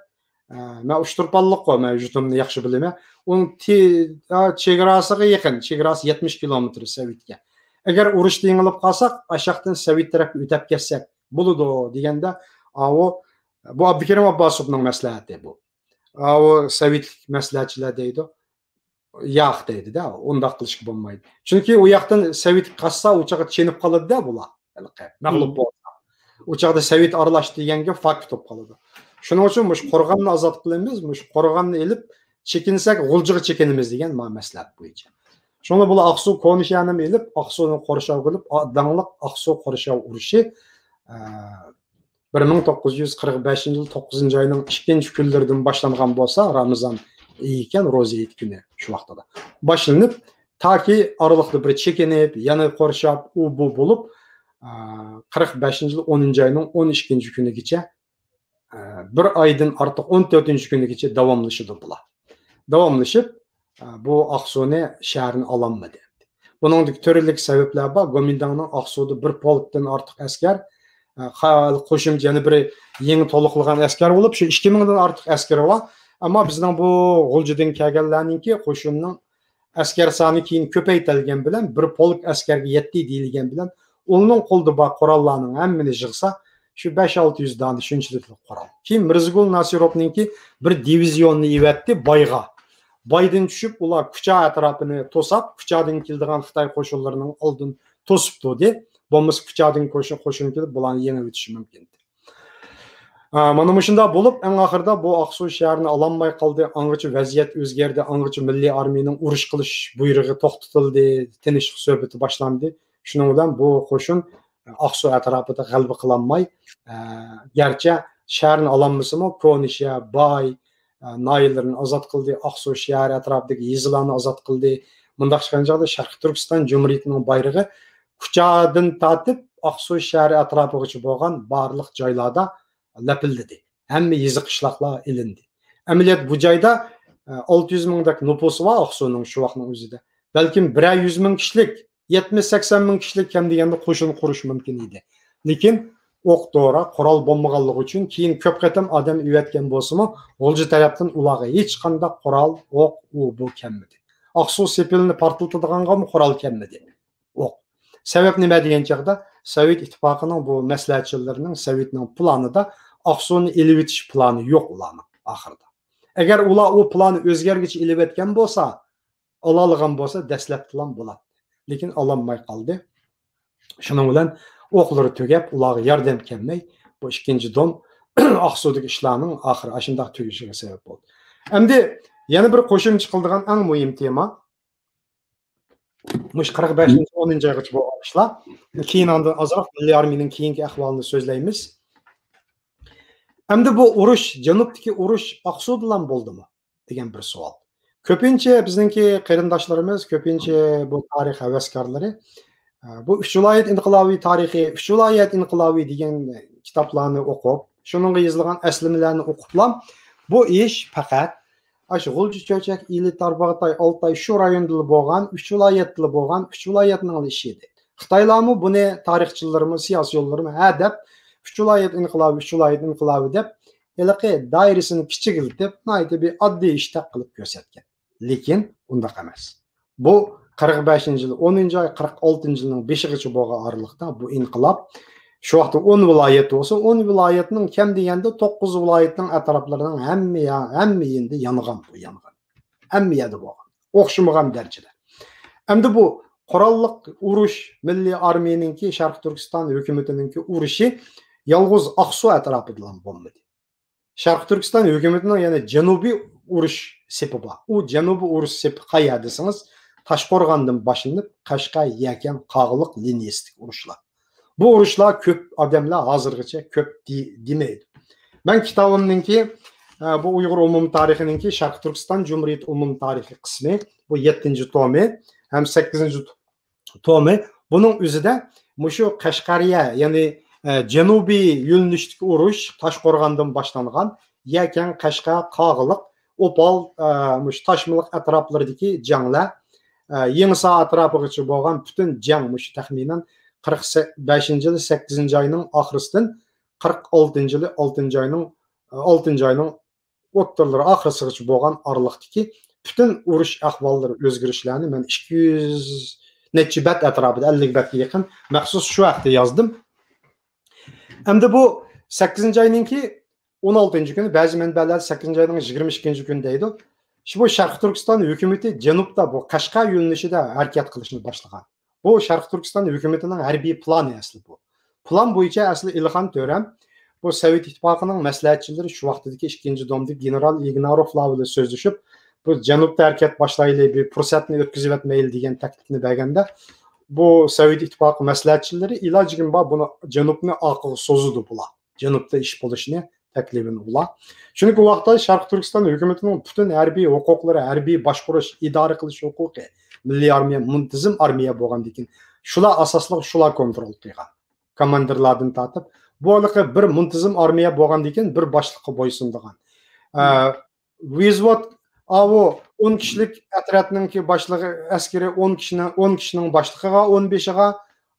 مەن ئۇچتۇرپانلىققۇ، مەن يۇرتۇمنى ياخشى بىلىمەن. ئۇنىڭ تې-، چېگراسىغا يېقىن، چېگراسى يەتمىش كىلومېتىر سەۋىتكە. ئەگەر ئۇرۇشتا يېڭىلىپ قالساق، ئاشاقتىن سەۋىت تەرەپكە ئۆتەپ كەتسەك بولىدۇ دېگەندە، ئاۋۇ، بۇ ئابدۇكېرىم ئابباسوفنىڭ مەسلىھەتى بۇ. ئاۋۇ سەۋىتلىك مەسلىھەتچىلەر دەيدۇ. ياق دەيدۇ-دە، ئۇنداق قىلىشقا بولمايدۇ. چۈنكى ئۇ ياقتىن سەۋىتكە قاچسا، ئۇ چاغدا چېنىپ قالىدۇ-دە بۇلار. ھېلىقى مەغلۇپ بولسا. ئۇ چاغدا سەۋىت ئارىلاشتى دېگەن گەپ فاكت بولۇپ قالىدۇ. شۇنىڭ ئۈچۈن مۇشۇ قورغاننى ئازاد قىلىمىز، مۇشۇ قورغاننى ئېلىپ چېكىنسەك، غۇلجىغا چېكىنىمىز دېگەن ما مەسلىھەت بويىچە. شۇڭا بۇلار ئاقسۇ كونىشەھىرنى ئېلىپ، ئاقسۇنى قورشاۋ قىلىپ، ئا-، داڭلىق ئاقسۇ قورشاۋ ئۇرۇشى، ئە، بىر مىڭ توققۇز يۈز قىرىق بەشىنچى يىل توققۇزىنچى ئاينىڭ ئىككىنچى كۈنلىرىدىن باشلانغان بولسا، رامىزان ئېيى ئىكەن، روزا ھېيت كۈنى شۇ ۋاقتىدا باشلىنىپ، تاكى ئارىلىقتا بىر چېكىنىپ، يەنە قورشاپ، ئۇ بۇ بولۇپ، ئا، قىرىق بەشىنچى يىل ئونىنچى ئاينىڭ ئون ئىككىنچى كۈنىگىچە، ئا، بىر ئايدىن ئارتۇق، ئون تۆتىنچى كۈنىگىچە داۋاملىشىدۇ بۇلار. داۋاملىشىپ، ئا، بۇ ئاقسۇنى شەھەرنى ئالالمىدى. بۇنىڭدىكى تۈرلۈك سەۋەبلەر بار. گومىنداڭنىڭ ئاقسۇدا بىر پولكتىن ئارتۇق ئەسكەر، ئە، قا-، قوشۇمچە يەنە بىر يېڭى تولۇقلىغان ئەسكەر بولۇپ، شۇ ئىككى مىڭدىن ئارتۇق ئەسكىرى بار. ئەمما بىزنىڭ بۇ غۇلجىدىن كەلگەنلەرنىڭكى قوشۇننىڭ ئەسكەر سانى كېيىن كۆپەيتىلگەن بىلەن، بىر پولك ئەسكەرگە يەتتى دېيىلگەن بىلەن، ئۇنىڭ قولىدا بار قوراللارنىڭ ھەممىنى يىغسا، شۇ بەش ئالتە يۈز دانە شۇنچىلىكلا قورال. كېيىن مىرزىگۈل ناسىروفنىڭكى بىر دىۋىزىيوننى ئېۋەتتى بايغا. بايدىن چۈشۈپ، ئۇلار كۇچا ئەتراپىنى توساپ، كۇچادىن كېلىدىغان خىتاي قوشۇنلىرىنىڭ ئالدىنى توسۇپ تۇردى. بولمىسا كۇچادىن قوشۇن، قوشۇن كېلىپ، بۇلارنى يېڭىۋېتىشى مۇمكىن ئىدى. ئا، مانا مۇشۇنداق بولۇپ، ئەڭ ئاخىرىدا بۇ ئاقسۇ شەھىرىنى ئالالماي قالدى. ئاڭغىچە ۋەزىيەت ئۆزگەردى. ئاڭغىچە مىللىي ئارمىيىنىڭ ئۇرۇش قىلىش بۇيرۇقى توختىتىلدى. تىنچلىق سۆھبىتى باشلاندى. شۇنىڭ بىلەن بۇ قوشۇن ئاقسۇ ئەتراپىدا غەلىبە قىلالماي، ئە، گەرچە شەھەرنى ئالالمىسىمۇ، كونىشەھەر، باي، ئە، ناھىيەلىرىنى ئازاد قىلدى. ئاقسۇ شەھەر ئەتراپىدىكى يېزىلارنى ئازاد قىلدى. مۇنداق قىلغان چاغدا شەرقىي تۈركىستان جۇمھۇرىيىتىنىڭ بايرىقى كۇچادىن تارتىپ ئاقسۇ شەھىرى ئەتراپىغىچە بولغان بارلىق جايلاردا لەپىلدىدى. ھەممە يېزا قىشلاقلار ئېلىندى. ئەمەلىيەت بۇ جايدا، ئە، ئالتە يۈز مىڭدەك نوپۇسى بار ئاقسۇنىڭ شۇ ۋاقىتنىڭ ئۆزىدە. بەلكىم بىرەر يۈز مىڭ كىشىلىك يەتمىش سەكسەن مىڭ كىشىلىك كەم دېگەندە قوشۇن قۇرۇش مۇمكىن ئىدى. لېكىن ئوق دورا، قورال بولمىغانلىقى ئۈچۈن كېيىن كۆپ قېتىم ئادەم ئېۋەتكەن بولسىمۇ، غۇلجا تەرەپتىن ئۇلارغا ھېچقانداق قورال، ئوق، ئۇ بۇ كەلمىدى. ئاقسۇ سېپىلىنى پارتلىتىدىغانغىمۇ قورال كەلمىدى. ئوق. سەۋەب نېمە دېگەن چاغدا، سوۋېت ئىتتىپاقىنىڭ بۇ مەسلىھەتچىلىرىنىڭ، سوۋېتنىڭ پىلانىدا ئاقسۇنى ئېلىۋېتىش پىلانى يوق ئۇلارنىڭ ئاخىرىدا. ئەگەر ئۇلار ئۇ پىلانى ئۆزگەرگۈچە ئېلىۋەتكەن بولسا، ئالالىغان بولسا، دەسلەپتىلام بولاتتى. لېكىن ئالالماي قالدى. شۇنىڭ بىلەن ئوقلىرى تۈگەپ، ئۇلارغا ياردەم كەلمەي، بۇ ئىككىنچى دوم ئاقسۇدىكى ئىشلارنىڭ ئاخىرى ئاشۇنداق تۈگىشىگە سەۋەب بولدى. ئەمدى يەنە بىر قوشۇمچە قىلىدىغان ئەڭ مۇھىم تېما، مۇشۇ قىرىق بەشىنچى، ئونىنچى ئايغىچە بولغان ئىشلار. كېيىن ئاندىن ئازراق مىللىي ئارمىيەنىڭ كېيىنكى ئەھۋالىنى سۆزلەيمىز. ئەمدى بۇ ئۇرۇش، جەنۇبتىكى ئۇرۇش ئاقسۇدىلام بولدىمۇ دېگەن بىر سوئال. كۆپىنچە بىزنىڭكى قېرىنداشلىرىمىز، كۆپىنچە بۇ تارىخ ھەۋەسكارلىرى، ئە، بۇ ئۈچ ۋىلايەت ئىنقىلابى تارىخى، ئۈچ ۋىلايەت ئىنقىلابى دېگەن كىتابلارنى ئوقۇپ، شۇنىڭغا يېزىلغان ئەسلىمىلەرنى ئوقۇپلا، بۇ ئىش پەقەت ئاشۇ غۇلجا، چۆچەك، ئىلى، تارباغاتاي، ئالتاي شۇ رايوندىلا بولغان، ئۈچ ۋىلايەتتىلا بولغان، ئۈچ ۋىلايەتنىڭلا ئىشى ئىدى. خىتايلارمۇ بۇنى، تارىخچىلىرىمۇ، سىياسىيونلىرىمۇ ھە دەپ، ئۈچ ۋىلايەت ئىنقىلابى، ئۈچ ۋىلايەت ئىنقىلابى دەپ، ھېلىقى دائىرىسىنى كىچىكلىتىپ، ناھايىتى بىر ئاددىي ئىشتەك قىلىپ كۆرسەتكەن. لېكىن ئۇنداق ئەمەس. بۇ قىرىق بەشىنچى يىل، ئونىنچى ئاي، قىرىق ئالتىنچى يىلنىڭ بېشىغىچە بولغان ئارىلىقتا بۇ ئىنقىلاب، شۇ ۋاقىتتا ئون ۋىلايەت بولسا، ئون ۋىلايەتنىڭ كەم دېگەندە توققۇز ۋىلايەتنىڭ ئەتراپلىرىنىڭ ھەممە يا-، ھەممە يېنىدا يانغان بۇ يانغان. ھەممە يەردە بولغان. ئوخشىمىغان دەرىجىدە. ئەمدى بۇ قوراللىق ئۇرۇش، مىللىي ئارمىيەنىڭكى، شەرقىي تۈركىستان ھۆكۈمىتىنىڭكى ئۇرۇشى يالغۇز ئاقسۇ ئەتراپىدىلا بولمىدى. شەرقىي تۈركىستان ھۆكۈمىتىنىڭ يەنە جەنۇبىي ئۇرۇش سېپى بار. ئۇ جەنۇبىي ئۇرۇش سېپى قەيەردە دېسىڭىز، تاشقورغاندىن باشلىنىپ، قەشقەر، يەكەن، قاغىلىق لىنىيەسىدىكى ئۇرۇشلار. بۇ ئۇرۇشلار كۆپ ئادەملەر ھازىرغىچە كۆپ دې-، دېمەيدۇ. مەن كىتابىمنىڭكى، ئە، بۇ ئۇيغۇر ئومۇمىي تارىخىنىڭكى شەرقىي تۈركىستان جۇمھۇرىيىتى ئومۇمىي تارىخىي قىسمى، بۇ يەتتىنچى تومى ھەم سەككىزىنچى تومى. بۇنىڭ ئۆزىدە مۇشۇ قەشقەرىيە، يەنى، ئە، جەنۇبىي يۆنىلىشتىكى ئۇرۇش تاشقورغاندىن باشلانغان، يەكەن، قەشقەر، قاغىلىق، ئوپال، ئە، مۇشۇ تاشمىلىق ئەتراپلىرىدىكى جەڭلەر، ئە، يېڭىسار ئەتراپىغىچە بولغان پۈتۈن جەڭ مۇشۇ تەخمىنەن قىرىق بەشىنچى يىلى سەككىزىنچى ئاينىڭ ئاخىرىسىدىن قىرىق ئالتىنچى يىلى ئالتىنچى ئاينىڭ، ئالتىنچى ئاينىڭ ئوتتۇرىلىرى ئاخىرسىغىچە بولغان ئارىلىقتىكى پۈتۈن ئۇرۇش ئەھۋاللىرى، ئۆزگىرىشلەرنى مەن ئىككى يۈز نەچچە بەت ئەتراپىدا، ئەللىك بەتكە يېقىن مەخسۇس شۇ ھەقتە يازدىم. ئەمدى بۇ سەككىزىنچى ئاينىڭكى ئون ئالتىنچى كۈنى، بەزى مەنبەلەر سەككىزىنچى ئاينىڭ يىگىرمە ئىككىنچى كۈنى دەيدۇ. شۇ بۇ شەرقىي تۈركىستان ھۆكۈمىتى جەنۇبتا بۇ قەشقەر يۆنىلىشىدە ھەرىكەت قىلىشنى باشلىغان. بۇ شەرقىي تۈركىستان ھۆكۈمىتىنىڭ ھەربىي پىلانى ئەسلى بۇ. پىلان بويىچە ئەسلى ئېلىخان تۆرەم بۇ سوۋېت ئىتتىپاقىنىڭ مەسلىھەتچىلىرى، شۇ ۋاقتىدىكى ئىككىنچى دومدىكى گېنېرال ئىگناروفلار بىلەن سۆزلىشىپ، بۇ جەنۇبتا ھەرىكەت باشلايلى، بىر پۇرسەتنى ئۆتكۈزۈۋەتمەيلى دېگەن تەكلىپنى بەرگەندە، بۇ سوۋېت ئىتتىپاقى مەسلىھەتچىلىرى ئىلاجىكىم بار بۇنى جەنۇبنى ئارقىغا سوزىدۇ بۇلار. جەنۇبتا ئىش بولۇشىنى تەكلىپىنى ئۇلار. چۈنكى ئۇ ۋاقىتتا شەرقىي تۈركىستان ھۆكۈمىتىنىڭ پۈتۈن ھەربىي ھوقۇقلىرى، ھەربىي باشقۇرۇش، ئىدارە قىلىش ھوقۇقى، مىللىي ئارمىيە مۇنتىزىم ئارمىيە بولغاندىكىن، شۇلار ئاساسلىق، شۇلار كونترول قىلغان. كوماندىرلاردىن تارتىپ، بۇ ھېلىقى بىر مۇنتىزىم ئارمىيە بولغاندىكىن، بىر باشلىققا بويسۇنىدىغان. ئە، ۋېزۋود ئاۋۇ ئون كىشىلىك ئەترەتنىڭكى باشلىقى، ئەسكىرى ئون كىشىنىڭ، ئون كىشىنىڭ باشلىقىغا، ئون بېشىغا،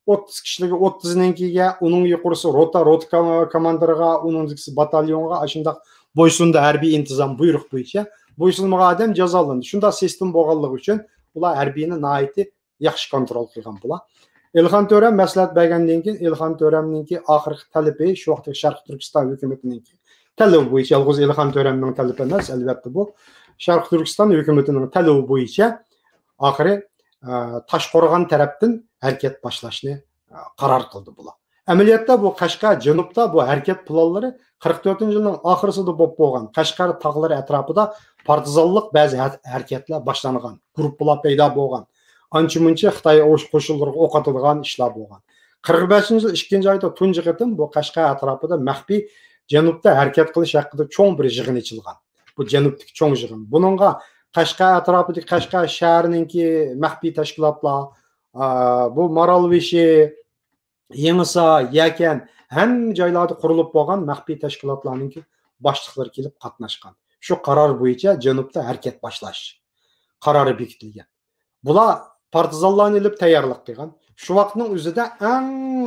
ئوتتۇز كىشىلىكى ئوتتۇزنىڭكىگە، ئۇنىڭ يۇقىرىسى روتا، روتا كوما-، كوماندىرىغا، ئۇنىڭدىكىسى باتاليونغا، ئاشۇنداق بويسۇندى ھەربىي ئىنتىزام بۇيرۇق بويىچە. بويسۇنمىغان ئادەم جازالىنىدۇ. شۇنداق سىستېما بولغانلىقى ئۈچۈن ئۇلار ھەربىينى ناھايىتى ياخشى كونترول قىلغان بۇلار. ئېلىخان تۆرەم مەسلىھەت بەرگەندىن كېيىن، ئېلىخان تۆرەمنىڭكى ئاخىرقى تەلىپى، شۇ ۋاقىتتىكى شەرقىي تۈركىستان ھۆكۈمىتىنىڭكى تەلىپى بويىچە، يالغۇز ئېلىخان تۆرەمنىڭ تەلىپى ئەمەس، ئەلۋەتتە، بۇ شەرقىي تۈركىستان ھۆكۈمىتىنىڭ تەلىپى بويىچە ئاخىرى، ئە، تاشقورغان تەرەپتىن ھەرىكەت باشلاشنى، ئە، قارار قىلدى بۇلار. ئەمەلىيەتتە بۇ قەشقەر جەنۇبتا بۇ ھەرىكەت پىلانلىرى قىرىق تۆتىنچى يىلنىڭ ئاخىرىسىدا بولۇپ بولغان. قەشقەر تاغلىرى ئەتراپىدا پارتىزانلىق بەزى ھەر-، ھەرىكەتلەر باشلانغان، گۇرۇپپىلار پەيدا بولغان. ئانچە-مۇنچە خىتاي ئوش-، قوشۇنلىرىغا ئوق ئاتىدىغان ئىشلار بولغان. قىرىق بەشىنچى يىل ئىككىنچى ئايدا تۇنجى قېتىم بۇ قەشقەر ئەتراپىدا مەخپىي جەنۇبتا ھەرىكەت قىلىش ھەققىدە چوڭ بىر يىغىن ئېچىلغان. بۇ جەنۇبتىكى چوڭ يىغىن. بۇنىڭغا قەشقەر ئەتراپىدىكى قەشقەر شەھىرىنىڭكى مەخپىي تەشكىلاتلار، ئا، بۇ مارالبېشى، يېڭىسار، يەكەن، ھەممە جايلاردا قۇرۇلۇپ بولغان مەخپىي تەشكىلاتلارنىڭكى باشلىقلىرى كېلىپ قاتناشقان. شۇ قارار بويىچە جەنۇبتا ھەرىكەت باشلاش قارارى بېكىتىلگەن. بۇلار پارتىزانلارنى ئېلىپ تەييارلىق قىلغان. شۇ ۋاقىتنىڭ ئۆزىدە ئەڭ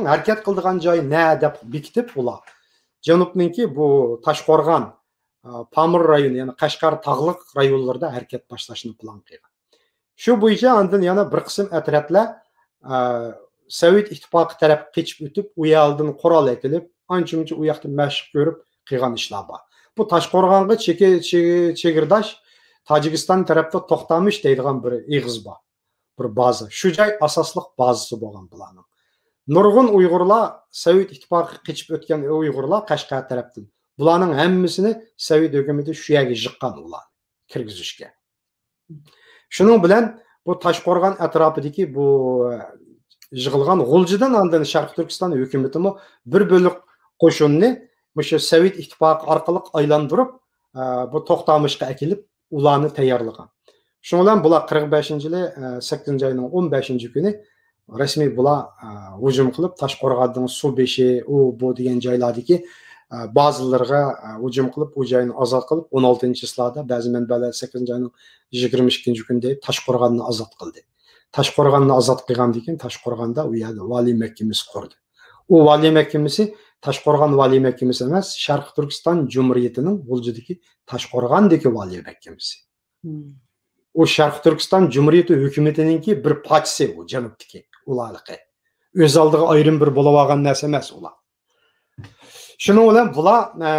ھەرىكەت قىلىدىغان جاي نە دەپ بېكىتىپ ئۇلار. جەنۇبنىڭكى بۇ تاشقورغان، ئا، پامىر رايونى، يەنى قەشقەر تاغلىق رايونلىرىدا ھەرىكەت باشلاشنى پىلان قىلغان. شۇ بويىچە ئاندىن يەنە بىر قىسىم ئەترەتلەر، ئا، سوۋېت ئىتتىپاقى تەرەپكە قېچىپ ئۆتۈپ، ئۇ يەردىن قورال ئەكېلىپ، ئانچە-مۇنچە ئۇ ياقتا مەشىق كۆرۈپ قىلغان ئىشلار بار. بۇ تاشقورغانغا چېكى-، چېگە-، چېگرىداش تاجىكىستان تەرەپتە توختامىش دەيدىغان بىر ئېغىز بار. بىر بازا. شۇ جاي ئاساسلىق بازىسى بولغان بۇلارنىڭ. نۇرغۇن ئۇيغۇرلار، سوۋېت ئىتتىپاقىغا قېچىپ ئۆتكەن ئۇيغۇرلار قەشقەر تەرەپتىن. بۇلارنىڭ ھەممىسىنى سوۋېت ھۆكۈمىتى شۇ يەرگە يىغقان ئۇلارنى كىرگۈزۈشكە. شۇنىڭ بىلەن بۇ تاشقورغان ئەتراپىدىكى بۇ يىغىلغان غۇلجىدىن ئاندىن شەرقىي تۈركىستان ھۆكۈمىتىمۇ بىر بۆلەك قوشۇننى مۇشۇ سوۋېت ئىتتىپاقى ئارقىلىق ئايلاندۇرۇپ، ئە، بۇ توختامىشقا ئەكېلىپ، ئۇلارنى تەييارلىغان. شۇنىڭ بىلەن بۇلار قىرىق بەشىنچى يىلى، ئە، سەككىزىنچى ئاينىڭ ئون بەشىنچى كۈنى رەسمىي بۇلار، ئە، ھۇجۇم قىلىپ، تاشقورغاندىن سۇ بېشى، ئۇ، بۇ دېگەن جايلاردىكى، ئە، بازىلىرىغا، ئە، ھۇجۇم قىلىپ، ئۇ جاينى ئازاد قىلىپ، ئون ئالتىنچى چىسلادا بەزى مەنبەلەر سەككىزىنچى ئاينىڭ يىگىرمە ئىككىنچى كۈنى دەيدۇ، تاشقورغاننى ئازاد قىلدى. تاشقورغاننى ئازاد قىلغاندىن كېيىن، تاشقورغاندا ئۇ يەردە ۋالىي مەھكىمىسى قۇردى. ئۇ ۋالىي مەھكىمىسى تاشقورغان ۋالىي مەھكىمىسى ئەمەس، شەرقىي تۈركىستان جۇمھۇرىيىتىنىڭ غۇلجىدىكى تاشقورغاندىكى ۋالىي مەھكىمىسى. مم. ئۇ شەرقىي تۈركىستان جۇمھۇرىيىتى ھۆكۈمىتىنىڭكى بىر پارچىسى ئۇ جەنۇبتىكى ئۇلارنىڭكى. ئۆز ئالدىغا ئايرىم بىر بولۇۋالغان نەرسە ئەمەس ئۇلار. شۇنىڭ بىلەن بۇلار، ئە،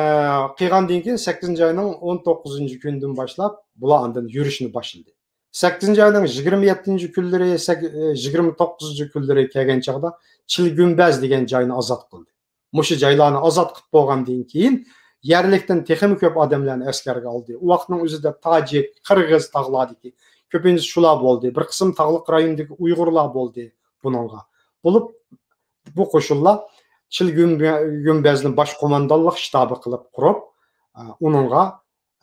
قىلغاندىن كېيىن سەككىزىنچى ئاينىڭ ئون توققۇزىنچى كۈنىدىن باشلاپ بۇلار ئاندىن يۈرۈشنى باشلىدى. سەككىزىنچى ئاينىڭ يىگىرمە يەتتىنچى كۈنلىرى، سەك-، ئە، يىگىرمە توققۇزىنچى كۈنلىرى كەلگەن چاغدا چىل گۈمبەز دېگەن جاينى ئازاد قىلدى. مۇشۇ جايلارنى ئازاد قىلىپ بولغاندىن كېيىن، يەرلىكتىن تېخىمۇ كۆپ ئادەملەرنى ئەسكەرگە ئالدى. ئۇ ۋاقىتنىڭ ئۆزىدە تاجىك، قىرغىز تاغلاردىكى، كۆپىنچىسى شۇلار بولدى. بىر قىسىم تاغلىق رايوندىكى ئۇيغۇرلار بولدى بۇنىڭغا. بولۇپ، بۇ قوشۇنلار چىل گۈمبە-، گۈمبەزنى باش قوماندانلىق شتابى قىلىپ قۇرۇپ، ئە، ئۇنىڭغا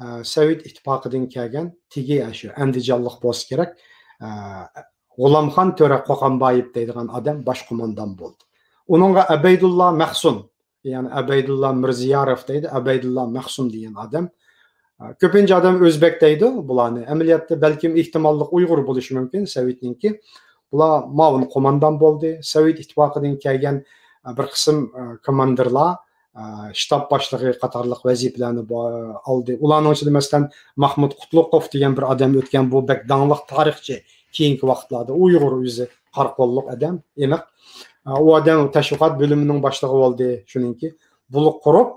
ئە، سوۋېت ئىتتىپاقىدىن كەلگەن تېگى ئاشۇ ئەندىجانلىق بولسا كېرەك، ئە، غۇلامخان تۆرە قوقامبايېۋ دەيدىغان ئادەم باش قوماندان بولدى. ئۇنىڭغا ئەبەيدۇللا مەخسۇم، يەنى ئەبەيدۇللا مىرزىياروف دەيدۇ، ئەبەيدۇللا مەخسۇم دېگەن ئادەم. ئە، كۆپىنچە ئادەم ئۆزبەك دەيدۇ بۇلارنى. ئەمەلىيەتتە بەلكىم ئېھتىماللىق ئۇيغۇر بولۇشى مۇمكىن سوۋېتنىڭكى. بۇلار مۇئاۋىن قوماندان بولدى. سوۋېت ئىتتىپاقىدىن كەلگەن، ئە، بىر قىسىم، ئە، كوماندىرلار ئە، شتاب باشلىقى قاتارلىق ۋەزىپىلەرنى با-، ئالدى. ئۇلارنىڭ ئىچىدە، مەسىلەن، مەھمۇد قۇتلۇقوف دېگەن بىر ئادەم ئۆتكەن، بۇ بەك داڭلىق تارىخچى، كېيىنكى ۋاقىتلاردا ئۇيغۇر ئۆزى، قارا قوللۇق ئادەم، ئېنىق. ئە، ئۇ ئادەم تەشۋىقات بۆلۈمىنىڭ باشلىقى بولدى. شۇنىڭكى بۇلۇق قۇرۇپ،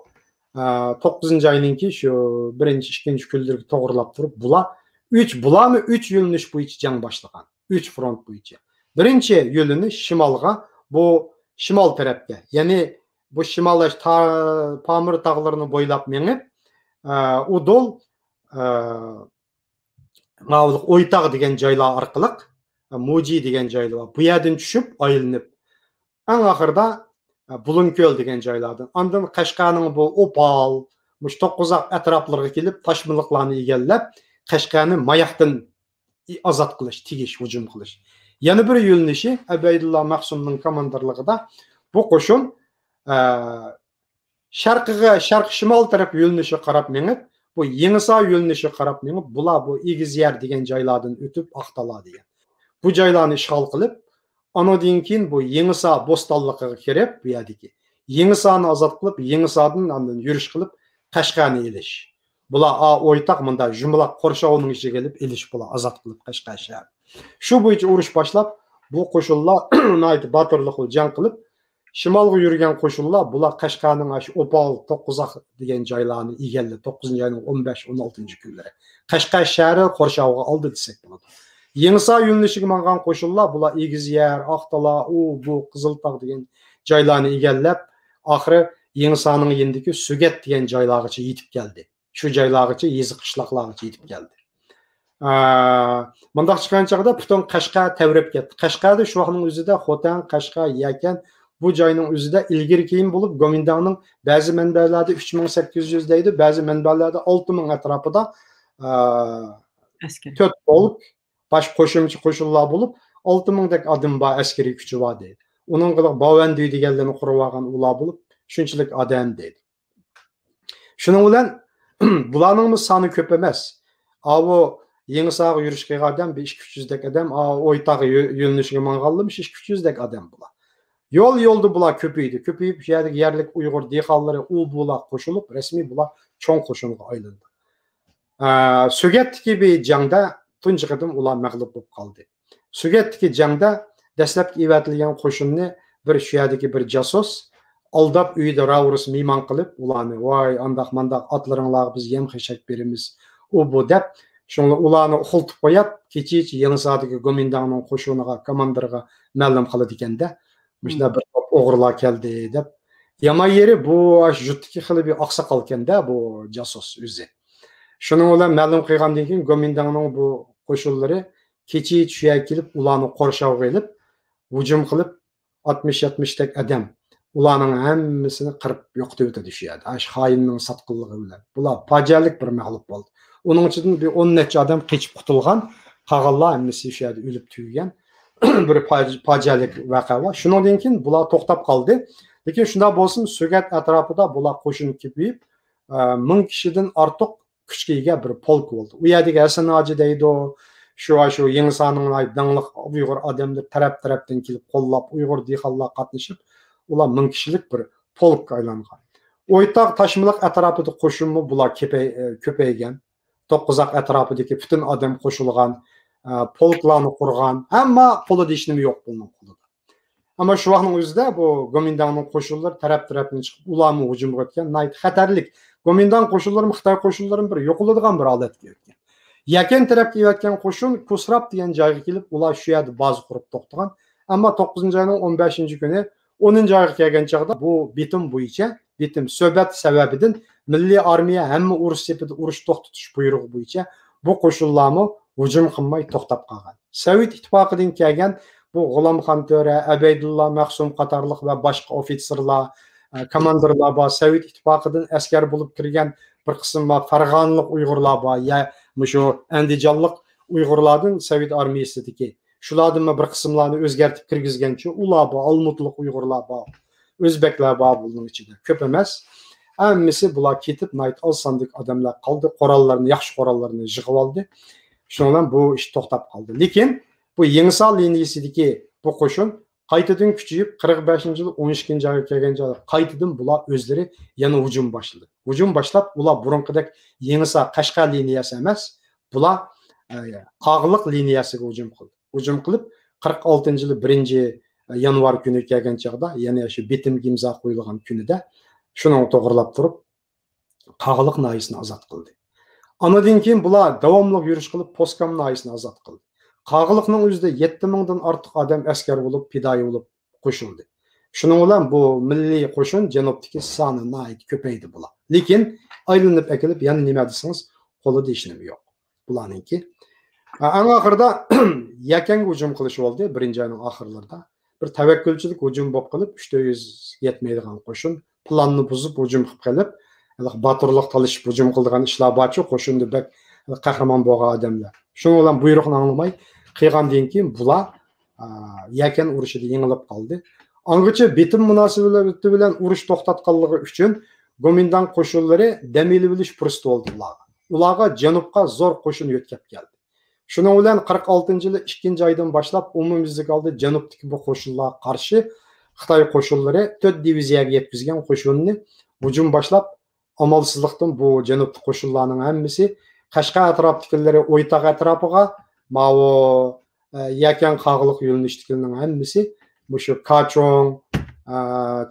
ئە، توققۇزىنچى ئاينىڭكى شۇ بىرىنچى، ئىككىنچى كۈنلىرىگە توغرىلاپ تۇرۇپ، بۇلار ئۈچ، بۇلارمۇ ئۈچ يۆنىلىش بويىچە جەڭ باشلىغان. ئۈچ فرونت بويىچە. بىرىنچى يۆنىلىش شىمالغا، بۇ شىمال تەرەپكە، يەنى بۇ شىمال تا-، پامىر تاغلىرىنى بويلاپ مېڭىپ، ئە، ئۇدۇل، ئە، ماۋۇلۇق ئويتاغ دېگەن جايلار ئارقىلىق، ئە، مۇجى دېگەن جايلار بار. بۇ يەردىن چۈشۈپ، ئايلىنىپ، ئەڭ ئاخىرىدا، ئە، بۇلۇڭكۆل دېگەن جايلاردىن. ئاندىن قەشقەرنىڭ بۇ ئوپال، مۇشۇ توققۇزاق ئەتراپلىرىغا كېلىپ، تاشمىلىقلارنى ئىگىلەپ، قەشقەرنى ماياقتىن ئازاد قىلىش، تېگىش، ھۇجۇم قىلىش. يەنە بىر يۆنىلىشى ئەبەيدۇللا مەخسۇمنىڭ كوماندىرلىقىدا بۇ قوشۇن، ئە، شەرقىگە، شەرقىي شىمال تەرەپ يۆنىلىشىگە قاراپ مېڭىپ، بۇ يېڭىسار يۆنىلىشىگە قاراپ مېڭىپ، بۇلار بۇ ئېگىز يەر دېگەن جايلاردىن ئۆتۈپ، ئاقتالا دېگەن. بۇ جايلارنى ئىشغال قىلىپ، ئانىڭدىن كېيىن بۇ يېڭىسار بوستانلىقىغا كىرىپ، بۇ يەردىكى يېڭىسارنى ئازاد قىلىپ، يېڭىساردىن ئاندىن يۈرۈش قىلىپ، قەشقەرنى ئېلىش. بۇلار ئا، ئويتاق مۇندا جۇمىلاق قورشاۋنىڭ ئىچىگە ئېلىپ، ئېلىش بۇلار ئازاد قىلىپ قەشقەر شەھەر. شۇ بويىچە ئۇرۇش باشلاپ، بۇ قوشۇنلار ناھايىتى باتۇرلۇق بىلەن جەڭ قىلىپ، شىمالغا يۈرگەن قوشۇنلار بۇلار قەشقەرنىڭ ئاشۇ ئوپال، توققۇزاق دېگەن جايلارنى ئىگىلىدى. توققۇزىنچى ئاينىڭ ئون بەش، ئون ئالتىنچى كۈنلىرى قەشقەر شەھىرى قورشاۋغا ئالدى دېسەك بولىدۇ. يېڭىسار يۆنىلىشىگە ماڭغان قوشۇنلار بۇلار ئېگىز يەر، ئاقتالا، ئۇ، بۇ، قىزىلتاغ دېگەن جايلارنى ئىگىلەپ، ئاخىرى يېڭىسارنىڭ يېنىدىكى سۆگەت دېگەن جايلارغىچە يېتىپ كەلدى. شۇ جايلارغىچە، يېزا قىشلاقلارغىچە يېتىپ كەلدى. ئە، مۇنداق چىققان چاغدا پۈتۈن قەشقەر تەۋرەپ كەتتى. قەشقەردە شۇ ۋاقىتنىڭ ئۆزىدە خوتەن، قەشقەر، يەكەن بۇ جاينىڭ ئۆزىدە ئىلگىرى كېيىن بولۇپ، گومىنداڭنىڭ بەزى مەنبەلەردە ئۈچ مىڭ سەككىز يۈز دەيدۇ، بەزى مەنبەلەردە ئالتە مىڭ ئەتراپىدا، ئە، ئەسكەر. تۆت پولك، باش قوشۇمچە قوشۇنلار بولۇپ، ئالتە مىڭدەك ئادىمى بار، ئەسكىرىي كۈچى بار دەيدۇ. ئۇنىڭغا باۋەندۈي دېگەنلەرنى قۇرۇۋالغان ئۇلار بولۇپ، شۇنچىلىك ئادەم دەيدۇ. شۇنىڭ بىلەن بۇلارنىڭمۇ سانى كۆپ ئەمەس. ئاۋۇ يېڭىساغا يۈرۈش قىلغان ئادەم بىر ئىككى ئۈچ يۈزدەك ئادەم، ئا، ئويتاغ يۆ-، يۆنىلىشىگە ماڭغانلىرىمۇ شۇ ئىككى ئۈچ يۈزدەك ئادەم بۇلار. يول-يولدا بۇلار كۆپىيدى. كۆپىيىپ، شۇ يەردىكى يەرلىك ئۇيغۇر دېھقانلىرى، ئۇ بۇلار قوشۇلۇپ، رەسمىي بۇلار چوڭ قوشۇنغا ئايلىنىدۇ. ئا، سۆگەتتىكى بىر جەڭدە تۇنجى قېتىم ئۇلار مەغلۇپ بولۇپ قالدى. سۆگەتتىكى جەڭدە دەسلەپكى ئەۋەتىلگەن قوشۇننى بىر شۇ يەردىكى بىر جاسۇس ئالداپ، ئۆيىدە راۋۇرۇس مېھمان قىلىپ، ئۇلارنى، «ۋاي، ئانداق مانداق، ئاتلىرىڭلارغا بىز يەم خەشەك بېرىمىز، ئۇ بۇ» دەپ، شۇڭا ئۇلارنى ئۇخلىتىپ قويۇپ، كېچىچە يېڭىسادىكى گومىنداڭنىڭ قوشۇنىغا، كوماندىرغا مەلۇم قىلىدىكەن-دە، مۇشۇنداق بىر توپ ئوغرىلار كەلدى دەپ. يامان يېرى بۇ، ئاشۇ يۇرتتىكى خېلى بىر ئاقساقالكەن-دە بۇ جاسۇس ئۆزى. شۇنىڭ بىلەن مەلۇم قىلغاندىن كېيىن گومىنداڭنىڭ بۇ قوشۇنلىرى كېچىچە شۇ يەرگە كېلىپ، ئۇلارنى قورشاۋغا ئېلىپ، ھۇجۇم قىلىپ، ئاتمىش يەتمىشتەك ئادەم، ئۇلارنىڭ ھەممىسىنى قىرىپ يوقىتىۋېتىدۇ شۇ يەردە. ئاشۇ خائىننىڭ ساتقىنلىقى بىلەن. بۇلار پاجىئەلىك بىر مەغلۇپ بولدى. ئۇنىڭ ئىچىدىن بىر ئون نەچچە ئادەم قېچىپ قۇتۇلغان، قالغانلار ھەممىسى شۇ يەردە ئۆلۈپ تۈگىگەن. بىر پاج-، پاجىئەلىك ۋەقە بار. شۇنىڭدىن كېيىن بۇلار توختاپ قالدى. لېكىن شۇنداق بولسىمۇ، سۆگەت ئەتراپىدا بۇلار قوشۇن كۆپىيىپ، ئە، مىڭ كىشىدىن ئارتۇق كۈچكە ئىگە بىر پولك بولدى. ئۇ يەردىكى ھەسەن ھاجى دەيدۇ، شۇ، شۇ يېڭىسانىڭ داڭلىق ئۇيغۇر ئادەملىرى تەرەپ-تەرەپتىن كېلىپ قوللاپ، ئۇيغۇر دېھقانلار قاتنىشىپ، ئۇلار مىڭ كىشىلىك بىر پولكقا ئايلانغان. ئويتاغ، تاشمىلىق ئەتراپىدا قوشۇنمۇ بۇلار كېپەي-، ئە، كۆپەيگەن. توققۇزاق ئەتراپىدىكى پۈتۈن ئادەم قوشۇلغان، ئە، پولكلارنى قۇرغان. ئەمما قولىدا ھېچنېمە يوق بۇنىڭ قولىدا. ئەمما شۇ ۋاقىتنىڭ ئۆزىدە بۇ گومىنداڭنىڭ قوشۇنلىرى تەرەپ-تەرەپتىن چىقىپ، ئۇلارمۇ ھۇجۇمغا ئۆتكەن. ناھايىتى خەتەرلىك. گومىنداڭ قوشۇنلىرىمۇ خىتاي قوشۇنلىرىمۇ بىر يوقىلىدىغان بىر ھالەتكە ئۆتكەن. يەكەن تەرەپكە ئېۋەتكەن قوشۇن كۇسراپ دېگەن جايغا كېلىپ، ئۇلار شۇ يەردە بازا قۇرۇپ توختىغان. ئەمما توققۇزىنچى ئاينىڭ ئون بەشىنچى كۈنى ئونىنچى ئايغا كەلگەن چاغدا بۇ بېتىم بويىچە، بېتىم سۆھبەت سەۋەبىدىن مىللىي ئارمىيە ھەممە ئۇرۇش سېپىدا ئۇرۇش توختىتىش بۇيرۇقى بويىچە بۇ قوشۇنلارمۇ ھۇجۇم قىلماي توختاپ قالغان. سوۋېت ئىتتىپاقىدىن كەلگەن بۇ غۇلامخان تۆرە، ئەبەيدۇللا مەخسۇم قاتارلىق ۋە باشقا ئوفىتسېرلار، ئە، كوماندىرلار بار. سوۋېت ئىتتىپاقىدىن ئەسكەر بولۇپ كىرگەن بىر قىسىم بار، فەرغانىلىق ئۇيغۇرلار بار، يا مۇشۇ ئەندىجانلىق ئۇيغۇرلاردىن سوۋېت ئارمىيىسىدىكى. شۇلاردىنمۇ بىر قىسىملارنى ئۆزگەرتىپ كىرگۈزگەنچۇ، ئۇلار بار، ئالمۇتلۇق ئۇيغۇرلار بار، ئۆزبەكلەر بار بۇنىڭ ئىچىدە، كۆپ ئەمەس. ھەممىسى بۇلار كېتىپ، ناھايىتى ئاز ساندىكى ئادەملەر قالدى، قوراللارنى، ياخشى قوراللارنى يىغىۋالدى. شۇنىڭ بىلەن بۇ ئىش توختاپ قالدى. لېكىن بۇ يېڭىسار لىنىيىسىدىكى بۇ قوشۇن قايتىدىن كۈچىيىپ، قىرىق بەشىنچى يىل ئون ئىككىنچى ئايغا كەلگەن چاغدا قايتىدىن بۇلار ئۆزلىرى يەنە ھۇجۇم باشلىدى. ھۇجۇم باشلاپ، ئۇلار بۇرۇنقىدەك يېڭىسار، قەشقەر لىنىيەسى ئەمەس، بۇلار، ئە، قاغىلىق لىنىيەسىگە ھۇجۇم قىلدى. ھۇجۇم قىلىپ، قىرىق ئالتىنچى يىلى بىرىنچى يانۋار كۈنى كەلگەن چاغدا، يەنى شۇ بېتىمگە ئىمزا قويۇلغان كۈنىدە، شۇنىڭغا توغرىلاپ تۇرۇپ، قاغىلىق ناھىيەسىنى ئازاد قىلدى. ئانىدىن كېيىن بۇلار داۋاملىق يۈرۈش قىلىپ، پوسكام ناھىيەسىنى ئازاد قىلدى. قاغىلىقنىڭ ئۆزىدە يەتتە مىڭدىن ئارتۇق ئادەم ئەسكەر بولۇپ، پىدائىي بولۇپ قوشۇلدى. شۇنىڭ بىلەن بۇ مىللىي قوشۇن جەنۇبتىكى سانى ناھايىتى كۆپەيدى بۇلار. لېكىن ئايلىنىپ ئەكېلىپ يەنە نېمە دېسىڭىز، قولىدا ھېچنېمە يوق بۇلارنىڭكى. ئەڭ ئاخىرىدا يەكەنگە ھۇجۇم قىلىش بولدى، بىرىنچى ئاينىڭ ئاخىرلىرىدا. بىر تەۋەككۈلچىلىك ھۇجۇم بولۇپ قېلىپ، ئۈچ تۆت يۈز يەتمەيدىغان قوشۇن پىلاننى بۇزۇپ ھۇجۇم قىلىپ قېلىپ، ھېلىقى باتۇرلۇق تالىشىپ ھۇجۇم قىلىدىغان ئىشلار بارچۇ، قوشۇندا بەك قەھرىمان بولغان ئادەملەر. شۇنىڭ بىلەن بۇيرۇقنى ئاڭلىماي قىلغاندىن كېيىن بۇلار، ئا، يەكەن ئۇرۇشىدا يېڭىلىپ قالدى. ئانغىچە بېتىم مۇناسىۋىتى بىلەن ئۇرۇش توختاتقانلىقى ئۈچۈن گومىنداڭ قوشۇنلىرى دەم ئېلىۋېلىش پۇرسىتى بولدى ئۇلارغا. ئۇلارغا جەنۇبقا زور قوشۇن يۆتكەپ كەلدى. شۇنىڭ بىلەن قىرىق ئالتىنچى يىلى ئىككىنچى ئايدىن باشلاپ ئومۇميۈزلۈك ھالدا جەنۇبتىكى بۇ قوشۇنلارغا قارشى خىتاي قوشۇنلىرى تۆت دىۋىزىيەگە يەتكۈزگەن قوشۇننى ھۇجۇم باشلاپ، ئامالسىزلىقتىن بۇ جەنۇبتىكى قوشۇنلارنىڭ ھەممىسى، قەشقەر ئەتراپتىكىلىرى، ئويتاغ ئەتراپىغا، ماۋۇ، ئە، يەكەن قاغىلىق يۆنىلىشتىكىلەرنىڭ ھەممىسى مۇشۇ كاچۇڭ، ئە،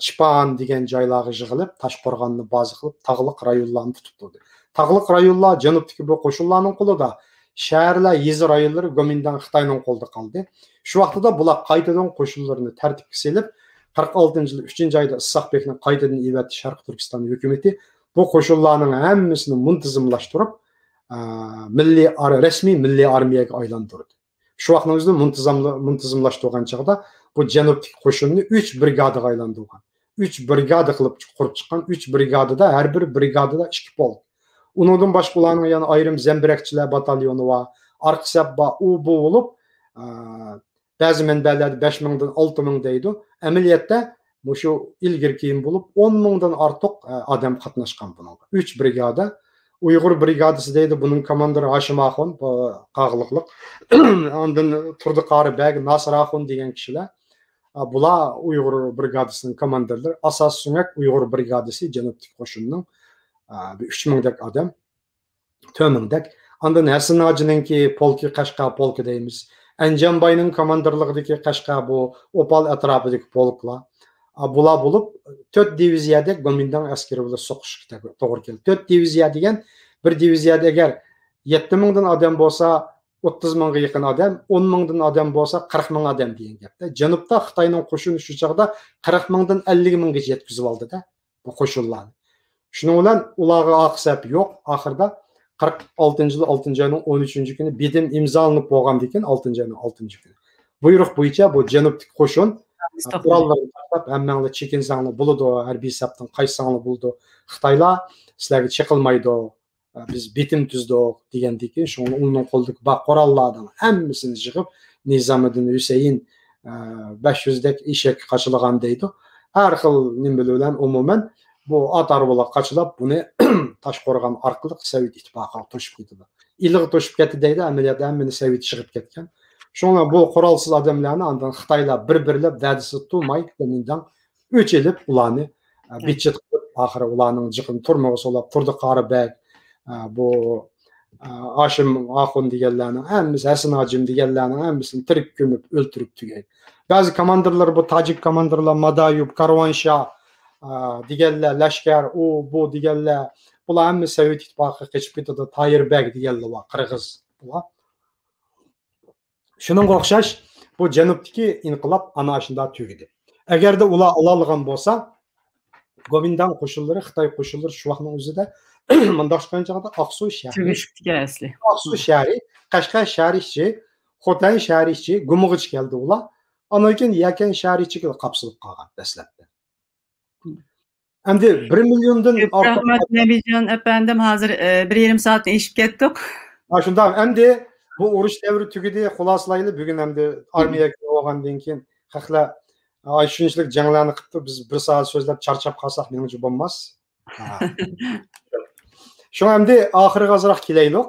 چىپان دېگەن جايلارغا يىغىلىپ، تاشقورغاننى بازا قىلىپ، تاغلىق رايونلارنى تۇتۇپ تۇردى. تاغلىق رايونلار جەنۇبتىكى بۇ قوشۇنلارنىڭ قولىدا، شەھەرلەر، يېزا رايونلىرى گومىنداڭ خىتاينىڭ قولىدا قالدى. شۇ ۋاقتىدا بۇلار قايتىدىن قوشۇنلىرىنى تەرتىپكە سېلىپ، قىرىق ئالتىنچى يىل ئۈچىنچى ئايدا ئىسھاق بېكنى قايتىدىن ئېۋەتتى شەرقىي تۈركىستان ھۆكۈمىتى. بۇ قوشۇنلارنىڭ ھەممىسىنى مۇنتىزىملاشتۇرۇپ، ئا، مىللىي ئار-، رەسمىي مىللىي ئارمىيەگە ئايلاندۇردى. شۇ ۋاقىتنىڭ ئۆزىدە مۇنتىزاملا-، مۇنتىزىملاشتۇرغان چاغدا بۇ جەنۇبتىكى قوشۇننى ئۈچ برىگادىغا ئايلاندۇرغان. ئۈچ برىگادا قىلىپ قۇرۇپ چىققان، ئۈچ برىگادىدا، ھەر بىر برىگادىدا ئىككى پولك. ئۇنىڭدىن باشقا ئۇلارنىڭ يەنە ئايرىم زەمبىرەكچىلەر باتاليونى بار، ئارقا سەپ بار، ئۇ بۇ بولۇپ، ئا، بەزى مەنبەلەردە بەش مىڭدىن ئالتە مىڭ دەيدۇ. ئەمەلىيەتتە مۇشۇ ئىلگىرى كېيىن بولۇپ، ئون مىڭدىن ئارتۇق، ئە، ئادەم قاتناشقان بۇنىڭغا. ئۈچ برىگادا، ئۇيغۇر برىگادىسى دەيدۇ، بۇنىڭ كوماندىرى ھاشىم ئاخۇن، بۇ قاغىلىقلىق. ئاندىن تۇردى قارى بەگ، ناسىر ئاخۇن دېگەن كىشىلەر. ئا، بۇلار ئۇيغۇر برىگادىسىنىڭ كوماندىرلىرى. ئاساسىي سۆڭەك ئۇيغۇر برىگادىسى جەنۇبتىكى قوشۇننىڭ، ئا، بىر ئۈچ مىڭدەك ئادەم. تۆت مىڭدەك. ئاندىن ھەسەن ھاجىنىڭكى پولكى، قەشقەر پولكى دەيمىز. ئەنجانباينىڭ كوماندىرلىقىدىكى قەشقەر، بۇ ئوپال ئەتراپىدىكى پولكلار. ئا، بۇلار بولۇپ تۆت دىۋىزىيەدەك گومىنداڭ ئەسكىرى بىلەن سوقۇشۇشقا توغرا كەلدى. تۆت دىۋىزىيە دېگەن، بىر دىۋىزىيەدە ئەگەر يەتتە مىڭدىن ئادەم بولسا، ئوتتۇز مىڭغا يېقىن ئادەم، ئون مىڭدىن ئادەم بولسا، قىرىق مىڭ ئادەم دېگەن گەپتە. جەنۇبتا خىتاينىڭ قوشۇنى شۇ چاغدا قىرىق مىڭدىن ئەللىك مىڭغىچە يەتكۈزۈپ ئالدىدا بۇ قوشۇنلارنى. شۇنىڭ بىلەن ئۇلارغا ئارقا سەپ يوق. ئاخىرىدا قىرىق ئالتىنچى يىل ئالتىنچى ئاينىڭ ئون ئۈچىنچى كۈنى بېتىم ئىمزالىنىپ بولغاندىن كېيىن، ئالتىنچى ئاينىڭ ئالتىنچى كۈنى بۇيرۇق بويىچە بۇ جەنۇبتىكى قوشۇن، ئە، قوراللىرىنى تاشلاپ، ھەممەڭلار چېكىنسەڭلار بولىدۇ، ھەربىي سەپتىن قايتساڭلار بولىدۇ، خىتايلار سىلەرگە چېقىلمايدۇ، ئە، بىز بېتىم تۈزدۇق دېگەندىن كېيىن، شۇڭا ئۇنىڭ قولىدىكى بار قوراللارنىڭ ھەممىسىنى يىغىپ، نىزامىدىن ھۈسەيىن، ئە، بەش يۈزدەك ئېشەككە قاچىلىغان دەيدۇ. ھەر خىل نېمە بىلەن، ئومۇمەن، بۇ ئات ھارۋىلارغا قاچىلاپ، بۇنى تاشقورغان ئارقىلىق سوۋېت ئىتتىپاقىغا توشۇپ كېتىدۇ. ئىلىغا توشۇپ كەتتى دەيدۇ، ئەمەلىيەتتە ھەممىنى سوۋېت يىغىپ كەتكەن. شۇڭا بۇ قورالسىز ئادەملەرنى ئاندىن خىتايلار بىر-بىرلەپ، دەردىسى تۇرماي، گومىنداڭ ئۆچ ئېلىپ، ئۇلارنى، ئە، بىتچىت قىلىپ، ئاخىرى ئۇلارنىڭ جىقىنى تۈرمىگە سولاپ، تۇردى قارى بەگ، ئە، بۇ، ئە، ھاشىم ئاخۇن دېگەنلەرنىڭ ھەممىسى، ھەسەن ھاجىم دېگەنلەرنىڭ ھەممىسىنى تىرىك كۆمۈپ، ئۆلتۈرۈپ تۈگەيدى. بەزى كوماندىرلار، بۇ تاجىك كوماندىرلار، مادايۇب، كارۋانشاھ، ئە، دېگەنلەر، لەشكەر، ئۇ، بۇ دېگەنلەر، بۇلار ھەممە سوۋېت ئىتتىپاقىغا قېچىپ كېتىدۇ. تايىر بەگ دېگەنلەر بار، قىرغىز بۇلار. شۇنىڭغا ئوخشاش، بۇ جەنۇبتىكى ئىنقىلاب ئانا ئاشۇنداق تۈگىدى. ئەگەردە ئۇلار ئالالىغان بولسا، گومىنداڭ قوشۇنلىرى، خىتاي قوشۇنلىرى شۇ ۋاقىتنىڭ ئۆزىدە مۇنداق چىققان چاغدا ئاقسۇ شەھىرى، تۈگىشىپتىكەن ئەسلى. ئاقسۇ شەھىرى، قەشقەر شەھىرى ئىچى، خوتەن شەھىرى ئىچى، گۇمىغىچە كەلدى ئۇلار. ئاندىن كېيىن يەكەن شەھىرى ئىچىگە قاپسىلىپ قالغان دەسلەپتە. ئەمدى بىر مىليوندىن كۆپ ئارتۇق رەھمەت، نەبىجان ئەپەندىم. ھازىر، ئە، بىر يېرىم سائەتتىن ئېشىپ كەتتۇق. ھا، شۇنداق. ئەمدى بۇ ئۇرۇش دەۋرى تۈگىدى. خۇلاسىلايلى، بۈگۈن ئەمدى ئارمىيەگە كىرىۋالغاندىن كېيىن خەقلەر، ئاي، شۇنچىلىك جەڭلەرنى قىپتۇ، بىز بىر سائەت سۆزلەپ چارچاپ قالساق مېنىڭچە بولماس. ھا. شۇڭا ئەمدى ئاخىرىغا ئازراق كېلەيلۇق.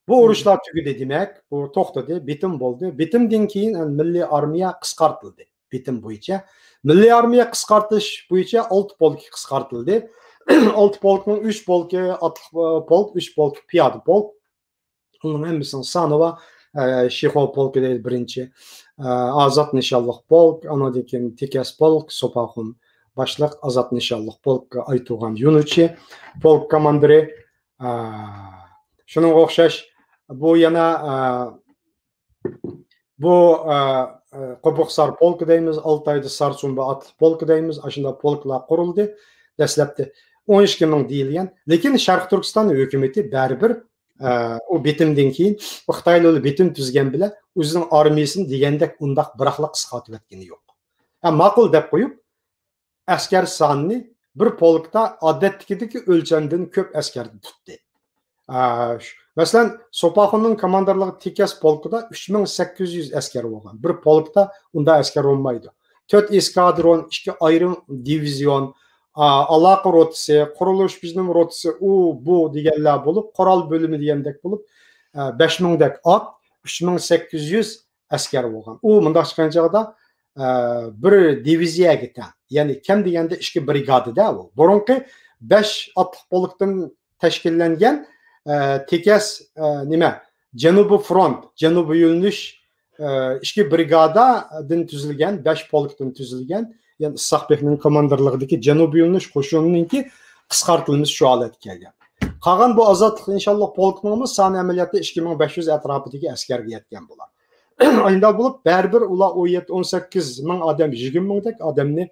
بۇ ئۇرۇشلار تۈگىدى، دېمەك، بۇ توختىدى، بىتىم بولدى. بىتىمدىن كېيىن، ئە، مىللىي ئارمىيە قىسقارتىلدى. بىتىم بويىچە. مىللىي ئارمىيە قىسقارتىش بويىچە ئالتە پولك قىسقارتىلدى. ئالتە پولكنىڭ ئۈچ پولكى ئاتلىق، ئە، پولك، ئۈچ پولكى پىيادە پولك. ئۇنىڭ ھەممىسىنىڭ سانى بار. ئە، شىخۇ پولكى دەيدۇ بىرىنچى. ئە، ئازاد نىشانلىق پولك، ئاندىن كېيىن تېكەس پولك، سوپاخۇن باشلىق، ئازاد نىشانلىق پولك، ئايتۇغان يۇنۇچى پولك كوماندىرى. ئە، شۇنىڭغا ئوخشاش بۇ يەنە، ئە، بۇ، ئە، ئە، قوبۇق سار پولكى دەيمىز، ئالتايدا سارسۇمبا ئاتلىق پولكى دەيمىز، ئاشۇنداق پولكىلار قۇرۇلدى دەسلەپتە. ئون ئىككى مىڭ دېيىلگەن. لېكىن شەرقىي تۈركىستان ھۆكۈمىتى بەرىبىر، ئە، ئۇ بېتىمدىن كېيىن، ئۇ خىتايلار بىلەن بېتىم تۈزگەن بىلەن ئۆزىنىڭ ئارمىيىسىنى دېگەندەك ئۇنداق بىراقلا قىسقارتىۋەتكىنى يوق. ھە، ماقۇل دەپ قويۇپ، ئەسكەر سانىنى بىر پولكتا ئادەتتىكىدىكى ئۆلچەمدىن كۆپ ئەسكەرنى تۇتتى. ئا، شۇ، مەسىلەن، سوپاخۇننىڭ كوماندىرلىقى تېكەس پولكىدا ئۈچ مىڭ سەككىز يۈز ئەسكەر بولغان. بىر پولكتا ئۇنداق ئەسكەر بولمايدۇ. تۆت ئېسكادرون، ئىككى ئايرىم دىۋىزىيون، ئا، ئالاقە روتىسى، قۇرۇلۇش بېجىرىم روتىسى، ئۇ، بۇ دېگەنلەر بولۇپ، قورال بۆلۈمى دېگەندەك بولۇپ، ئا، بەش مىڭدەك ئات، ئۈچ مىڭ سەككىز يۈز ئەسكەر بولغان. ئۇ مۇنداق چىققان چاغدا، ئە، بىر دىۋىزىيەگە تەڭ. يەنى كەم دېگەندە ئىككى برىگادىدە ئۇ. بۇرۇنقى بەش ئاتلىق پولكتىن تەشكىللەنگەن، ئە، تېكەس، ئە، نېمە، جەنۇبىي فرونت، جەنۇبىي يۆنىلىش، ئە، ئىككى برىگادادىن تۈزۈلگەن، بەش پولكتىن تۈزۈلگەن، يەنى ئىسھاق بېكنىڭ كوماندىرلىقىدىكى جەنۇبىي يۆنىلىش قوشۇنىنىڭكى قىسقارتىلمىسى شۇ ھالەتكە كەلگەن. قالغان بۇ ئازادلىق ئىنشاللا پولكىنىڭمۇ سانى ئەمەلىيەتتە ئىككى مىڭ بەش يۈز ئەتراپىدىكى ئەسكەرگە يەتكەن بۇلار. ئاينىدا بولۇپ، بەرىبىر ئۇلار ئون يەتتە، ئون سەككىز مىڭ ئادەم، يىگىرمە مىڭدەك ئادەمنى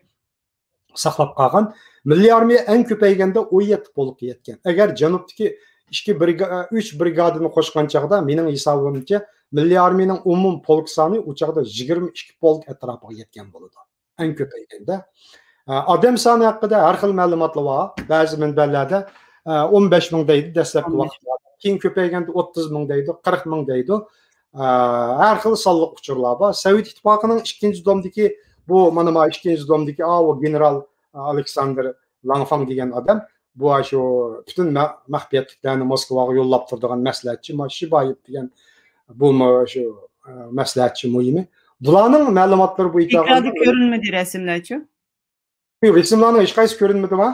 ساقلاپ قالغان. مىللىي ئارمىيە ئەڭ كۆپەيگەندە ئون يەتتە پولكقا يەتكەن. ئەگەر جەنۇبتىكى ئىككى برىگا-، ئۈچ برىگادىنى قوشقان چاغدا، مېنىڭ ھېسابىمچە، مىللىي ئارمىيەنىڭ ئومۇمىي پولك سانى ئۇ چاغدا يىگىرمە ئىككى پولك ئەتراپىغا يەتكەن بولىدۇ. ئەڭ كۆپەيگەندە. ئە، ئادەم سانى ھەققىدە ھەر خىل مەلۇماتلار بار. بەزى مەنبەلەردە، ئە، ئون بەش مىڭ دەيدۇ دەسلەپكى ۋاقىتلاردا. كېيىن كۆپەيگەندە ئوتتۇز مىڭ دەيدۇ، قىرىق مىڭ دەيدۇ. ئە، ھەر خىل سانلىق ئۇچۇرلار بار. سوۋېت ئىتتىپاقىنىڭ ئىككىنچى دومدىكى بۇ، مانا، ما ئىككىنچى دومدىكى، ئاۋۇ گېنېرال ئالېكساندىر لانفاڭ دېگەن ئادەم، بۇ شۇ پۈتۈن مە-، مەخپىيەتلىكلەرنى موسكۋاغا يوللاپ تۇرىدىغان مەسلىھەتچى، ما شىبايېف دېگەن بۇمۇ شۇ، ئە، مەسلىھەتچى مۇھىمى. بۇلارنىڭ مەلۇماتلىرى بويىچە ئېكراندا كۆرۈنمىدى رەسىملەرچۇ؟ رەسىملەرنىڭ ھېچقايسىسى كۆرۈنمىدىما؟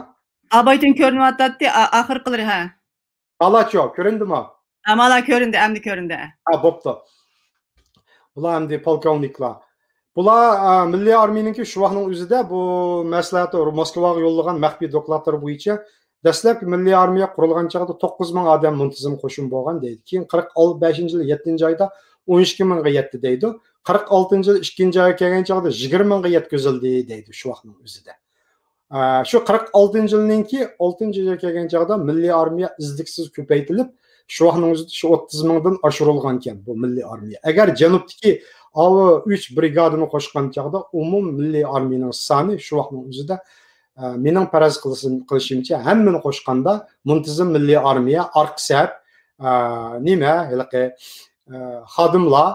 ئابايتىن كۆرۈنۈۋاتاتتى، ئا-، ئاخىرقىلىرى، ھە. ئالاچۇ، كۆرۈندىما؟ ئامالا كۆرۈندى، ئەمدى كۆرۈندى. ھە، بوپتۇ. بۇلار ئەمدى پولكوۋنىكلار. بۇلار، ئا، مىللىي ئارمىيىنىڭكى شۇ ۋاقنىڭ ئۆزىدە بۇ مەسلىھەتى موسكۋاغا يوللىغان مەخپىي دوكلاتلىرى بويىچە دەسلەپكى مىللىي ئارمىيە قۇرۇلغان چاغدا توققۇز مىڭ ئادەم مۇنتىزىم قوشۇن بولغان دەيدۇ. كېيىن قىرىق بەشىنچى يىل يەتتىنچى ئايدا ئون ئىككى مىڭغا يەتتى دەيدۇ. قىرىق ئالتىنچى يىل ئىككىنچى ئايغا كەلگەن چاغدا يىگىرمە مىڭغا يەتكۈزۈلدى دەيدۇ شۇ ۋاقنىڭ ئۆزىدە. ئە، شۇ قىرىق ئالتىنچى يىلنىڭكى ئالتىنچى ئايغا كەلگەن چاغدا مىللىي ئارمىيە ئىزلىكسىز كۆپەيتىلىپ، شۇ ۋاقنىڭ ئۆزىدە شۇ ئوتتۇز مىڭدىن ئاشۇرۇلغانكەن بۇ مىللىي ئارمىيە. ئەگەر جەنۇبتىكى ئاۋۇ ئۈچ برىگادىنى قوشقان چاغدا ئومۇم مىللىي ئارمىيىنىڭ سانى شۇ ۋاقنىڭ ئۆزىدە، ئە، مېنىڭ پەرەز قىلىشىم-، قىلىشىمچە، ھەممىنى قوشقاندا مۇنتىزىم مىللىي ئارمىيە، ئارقا سەپ، ئە، نېمە، ھېلىقى، ئە، خادىملار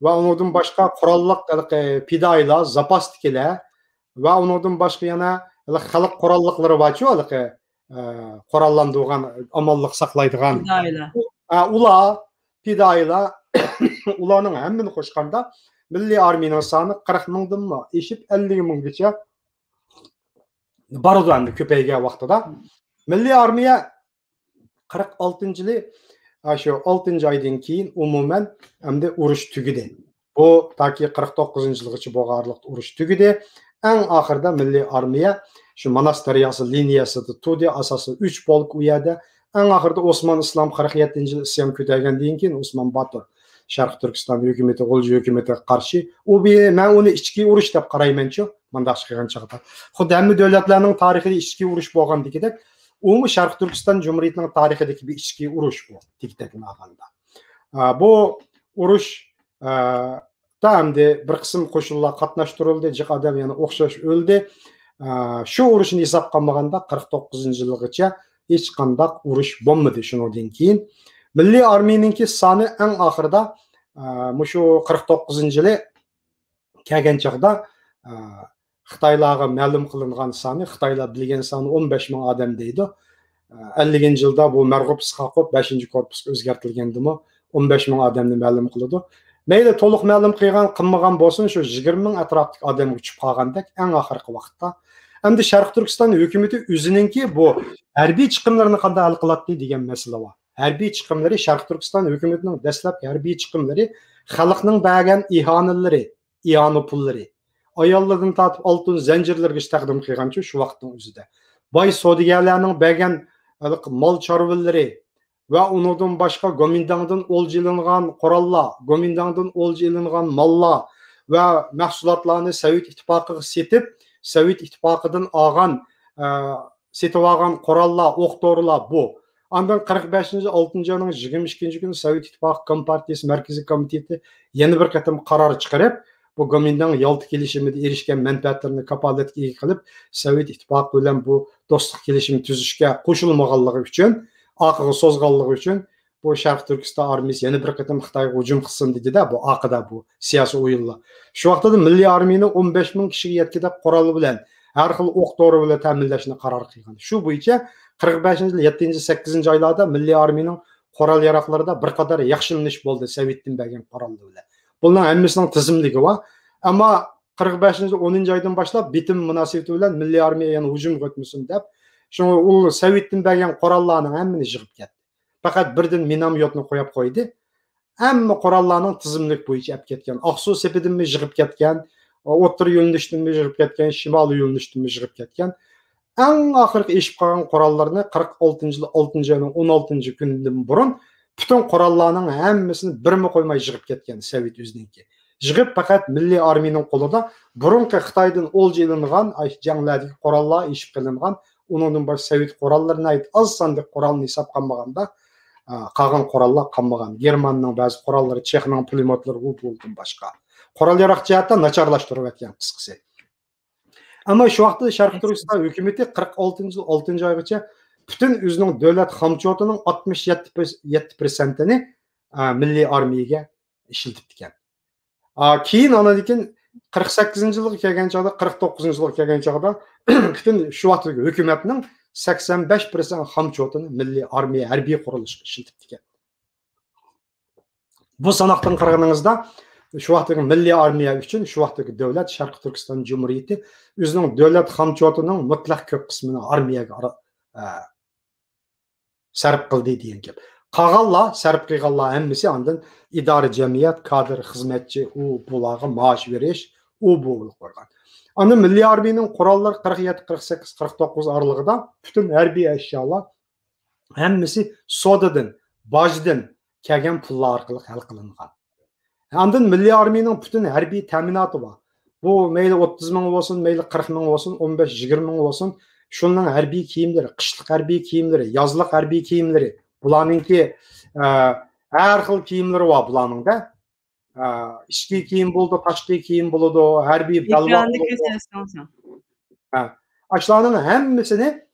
ۋە ئۇنىڭدىن باشقا قوراللىق، ھېلىقى پىدائىيلار، زاپاستىكىلەر ۋە ئۇنىڭدىن باشقا يەنە ھېلىقى خەلق قوراللىقلىرى بارچۇ، ھېلىقى، ئە، قوراللاندۇرغان، ئامانلىق ساقلايدىغان. پىدائىيلار. ئە، ئۇلار، پىدائىيلار، ئۇلارنىڭ ھەممىنى قوشقاندا مىللىي ئارمىيىنىڭ سانى قىرىق مىڭدىنمۇ ئېشىپ، ئەللىك مىڭگىچە بارىدۇ ئەمدى كۆپەيگەن ۋاقتىدا. مىللىي ئارمىيە قىرىق ئالتىنچى يىلى، ئاشۇ ئالتىنچى ئايدىن كېيىن ئومۇمەن ئەمدى ئۇرۇش تۈگىدى. بۇ تاكى قىرىق توققۇزىنچى يىلغىچە بولغان ئارىلىقتا ئۇرۇش تۈگىدى. ئەڭ ئاخىرىدا مىللىي ئارمىيە شۇ ماناس دەرياسى لىنىيەسىدە تۇردى. ئاساسىي ئۈچ پولك ئۇ يەردە. ئەڭ ئاخىرىدا ئوسمان ئىسلام قىرىق يەتتىنچى يىلى ئىسيان كۆتەرگەندىن كېيىن، ئوسمان باتۇر شەرقىي تۈركىستان ھۆكۈمىتى، غۇلجا ھۆكۈمىتىگە قارشى، ئۇ بى-، مەن ئۇنى ئىچكى ئۇرۇش دەپ قارايمەنچۇ، مۇنداقچە قىلغان چاغدا. خۇددى ھەممە دۆلەتلەرنىڭ تارىخىدا ئىچكى ئۇرۇش بولغاندىكىدەك، ئۇمۇ شەرقىي تۈركىستان جۇمھۇرىيىتىنىڭ تارىخىدىكى بىر ئىچكى ئۇرۇش بۇ، تېگى-تەكنى ئالغاندا. ئا، بۇ ئۇرۇش، ئا، دا ئەمدى بىر قىسىم قوشۇنلار قاتناشتۇرۇلدى، جىق ئادەم يەنە ئوخشاش ئۆلدى. ئا، شۇ ئۇرۇشنى ھېسابقا ئالمىغاندا، قىرىق توققۇزىنچى يىلغىچە ھېچقانداق ئۇرۇش بولمىدى. شۇنىڭدىن كېيىن مىللىي ئارمىيىنىڭكى سانى ئەڭ ئاخىرىدا، ئا، مۇشۇ قىرىق توققۇزىنچى يىلى كەلگەن چاغدا، ئا، خىتايلارغا مەلۇم قىلىنغان سانى، خىتايلار بىلگەن سانى ئون بەش مىڭ ئادەم دەيدۇ. ئا، ئەللىكىنچى يىلدا بۇ مەرغۇپ ئىسقاقوف بەشىنچى كورپۇسقا ئۆزگەرتىلگەندىمۇ ئون بەش مىڭ ئادەمنى مەلۇم قىلىدۇ. مەيلى، تولۇق مەلۇم قىلغان، قىلمىغان بولسۇن، شۇ يىگىرمە مىڭ ئەتراپىدىكى ئادەمگە چۈشۈپ قالغاندەك ئەڭ ئاخىرقى ۋاقىتتا. ئەمدى شەرقىي تۈركىستان ھۆكۈمىتى ئۆزىنىڭكى بۇ ھەربىي چىقىملىرىنى قانداق ھەل قىلاتتى دېگەن مەسىلە بار. ھەربىي چىقىملىرى شەرقىي تۈركىستان ھۆكۈمىتىنىڭ دەسلەپكى ھەربىي چىقىملىرى خەلقنىڭ بەرگەن ئىھانىلىرى، ئىئانە پۇللىرى، ئاياللاردىن تارتىپ ئالتۇن زەنجىرلىرىگىچە تەقدىم قىلغانچۇ شۇ ۋاقىتنىڭ ئۆزىدە. باي سودىگەرلەرنىڭ بەرگەن ھېلىقى مال چارۋىلىرى ۋە ئۇنىڭدىن باشقا گومىنداڭدىن ئولجا ئېلىنغان قوراللار، گومىنداڭدىن ئولجا ئېلىنغان ماللار ۋە مەھسۇلاتلارنى سوۋېت ئىتتىپاقىغا سېتىپ، سوۋېت ئىتتىپاقىدىن ئالغان، ئە، سېتىۋالغان قوراللار، ئوق دورىلار بۇ. ئاندىن قىرىق بەشىنچى ئالتىنچى ئاينىڭ يىگىرمە ئىككىنچى كۈنى سوۋېت ئىتتىپاقى كومپارتىيىسى مەركىزىي كومىتېتى يەنە بىر قېتىم قارار چىقىرىپ، بۇ گومىنداڭ يالتا كېلىشىمىدا ئېرىشكەن مەنپەئەتلىرىنى كاپالەتكە ئىگە قىلىپ، سوۋېت ئىتتىپاقى بىلەن بۇ دوستلۇق كېلىشىمى تۈزۈشكە قوشۇلمىغانلىقى ئۈچۈن، ئارقىغا سوزغانلىقى ئۈچۈن، بۇ شەرقىي تۈركىستان ئارمىيىسى يەنە بىر قېتىم خىتايغا ھۇجۇم قىلسۇن دېدى-دە، بۇ ئارقىدا بۇ سىياسىي ئويۇنلار. شۇ ۋاقىتتا مىللىي ئارمىيىنى ئون بەش مىڭ كىشىگە يەتكۈدەك قورال بىلەن، ھەر خىل ئوق دورا بىلەن تەمىنلەشنى قارار قىلغان. شۇ بويىچە قىرىق بەشىنچى يىل يەتتىنچى، سەككىزىنچى ئايلاردا مىللىي ئارمىيىنىڭ قورال ياراغلىرىدا بىر قەدەر ياخشىلىنىش بولدى سوۋېتتىن بەرگەن قوراللار بىلەن. بۇنىڭ ھەممىسىنىڭ تىزىملىكى بار. ئەمما قىرىق بەشىنچى، ئونىنچى ئايدىن باشلاپ بىتىم مۇناسىۋىتى بىلەن مىللىي ئارمىيە يەنە ھۇجۇمغا ئۆتمىسۇن دەپ، شۇڭا ئۇ سوۋېتتىن بەرگەن قوراللارنىڭ ھەممىنى يىغىپ كەتتى. پەقەت بىردىن مىنوميوتنى قويۇپ قويدى. ھەممە قوراللارنىڭ تىزىملىك بويىچە ئەپ كەتكەن. ئاقسۇ سېپىدىنمۇ يىغىپ كەتكەن، ئوتتۇرا يۆنىلىشتىنمۇ يىغىپ كەتكەن، شىمالىي يۆنىلىشتىنمۇ يىغىپ كەتكەن. ئەڭ ئاخىرقى ئېشىپ قالغان قوراللىرىنى قىرىق ئالتىنچى يىل ئالتىنچى ئاينىڭ ئون ئالتىنچى كۈنىدىن بۇرۇن پۈتۈن قوراللارنىڭ ھەممىسىنى بىرمۇ قويماي يىغىپ كەتكەن سوۋېت ئۆزىنىڭكى. يىغىپ پەقەت مىللىي ئارمىيىنىڭ قولىدا بۇرۇنقى خىتايدىن ئولجا ئېلىنغان، ئاي، جەڭلەردىكى قوراللار ئېشىپ قېلىنغان، ئۇنىڭدىن باشقا سوۋېت قوراللىرى ناھايىتى ئاز ساندىكى قورالنى ھېسابقا ئالمىغاندا، ئا، قالغان قوراللار قالمىغان. گېرماننىڭ بەزى قوراللىرى، چېخنىڭ پۇلېميوتلىرى، ئۇ بۇدىن باشقا. قورال ياراق جەھەتتە ناچارلاشتۇرۇۋەتكەن قىسقىسى. ئەمما شۇ ۋاقىتتا شەرقىي تۈركىستان ھۆكۈمىتى قىرىق ئالتىنچى يىل ئالتىنچى ئايغىچە پۈتۈن ئۆزىنىڭ دۆلەت خامچوتىنىڭ ئاتمىش يەتتە پىرسەنتىنى، ئا، مىللىي ئارمىيەگە ئىشلىتىپتىكەن. ئا، كېيىن ئاندىن كېيىن قىرىق سەككىزىنچى يىلغا كەلگەن چاغدا، قىرىق توققۇزىنچى يىلغا كەلگەن چاغدا پۈتۈن شۇ ۋاقىتتىكى ھۆكۈمەتنىڭ سەكسەن بەش پىرسەنت خامچوتىنى مىللىي ئارمىيە ھەربىي قۇرۇلۇشىغا ئىشلىتىپتىكەن. بۇ ساناقتىن قارىغىنىڭىزدا، شۇ ۋاقىتتىكى مىللىي ئارمىيە ئۈچۈن شۇ ۋاقىتتىكى دۆلەت شەرقىي تۈركىستان جۇمھۇرىيىتى ئۆزىنىڭ دۆلەت خامچوتىنىڭ مۇتلەق كۆپ قىسمىنى ئارمىيەگە ئارا-، ئە، سەرپ قىلدى دېگەن گەپ. قالغانلار، سەرپ قىلغانلار ھەممىسى ئاندىن ئىدارە، جەمئىيەت، كادىر، خىزمەتچى، ئۇ بۇلارغا مائاش بېرىش، ئۇ بۇ بولۇپ قالغان. ئاندىن مىللىي ئارمىيەنىڭ قوراللىرى قىرىق يەتتە، قىرىق سەككىز، قىرىق توققۇز ئارىلىقىدا پۈتۈن ھەربىي ئەشيالار ھەممىسى سودىدىن، باجدىن كەلگەن پۇللار ئارقىلىق ھەل قىلىنغان. ئاندىن مىللىي ئارمىيىنىڭ پۈتۈن ھەربىي تەمىناتى بار. بۇ مەيلى ئوتتۇز مىڭ بولسۇن، مەيلى قىرىق مىڭ بولسۇن، ئون بەش، يىگىرمە مىڭ بولسۇن، شۇنىڭ ھەربىي كىيىملىرى، قىشلىق ھەربىي كىيىملىرى، يازلىق ھەربىي كىيىملىرى، بۇلارنىڭكى، ئە، ھەر خىل كىيىملىرى بار بۇلارنىڭ-دە. ئە، ئىچكى كىيىم بولىدۇ، تاشقى كىيىم بولىدۇ، ھەربىي بەلباغ ئېكراندا بولىدۇ. كۆرسەتسىڭىز. ھە. ئاشۇلارنىڭ ھەممىسىنى،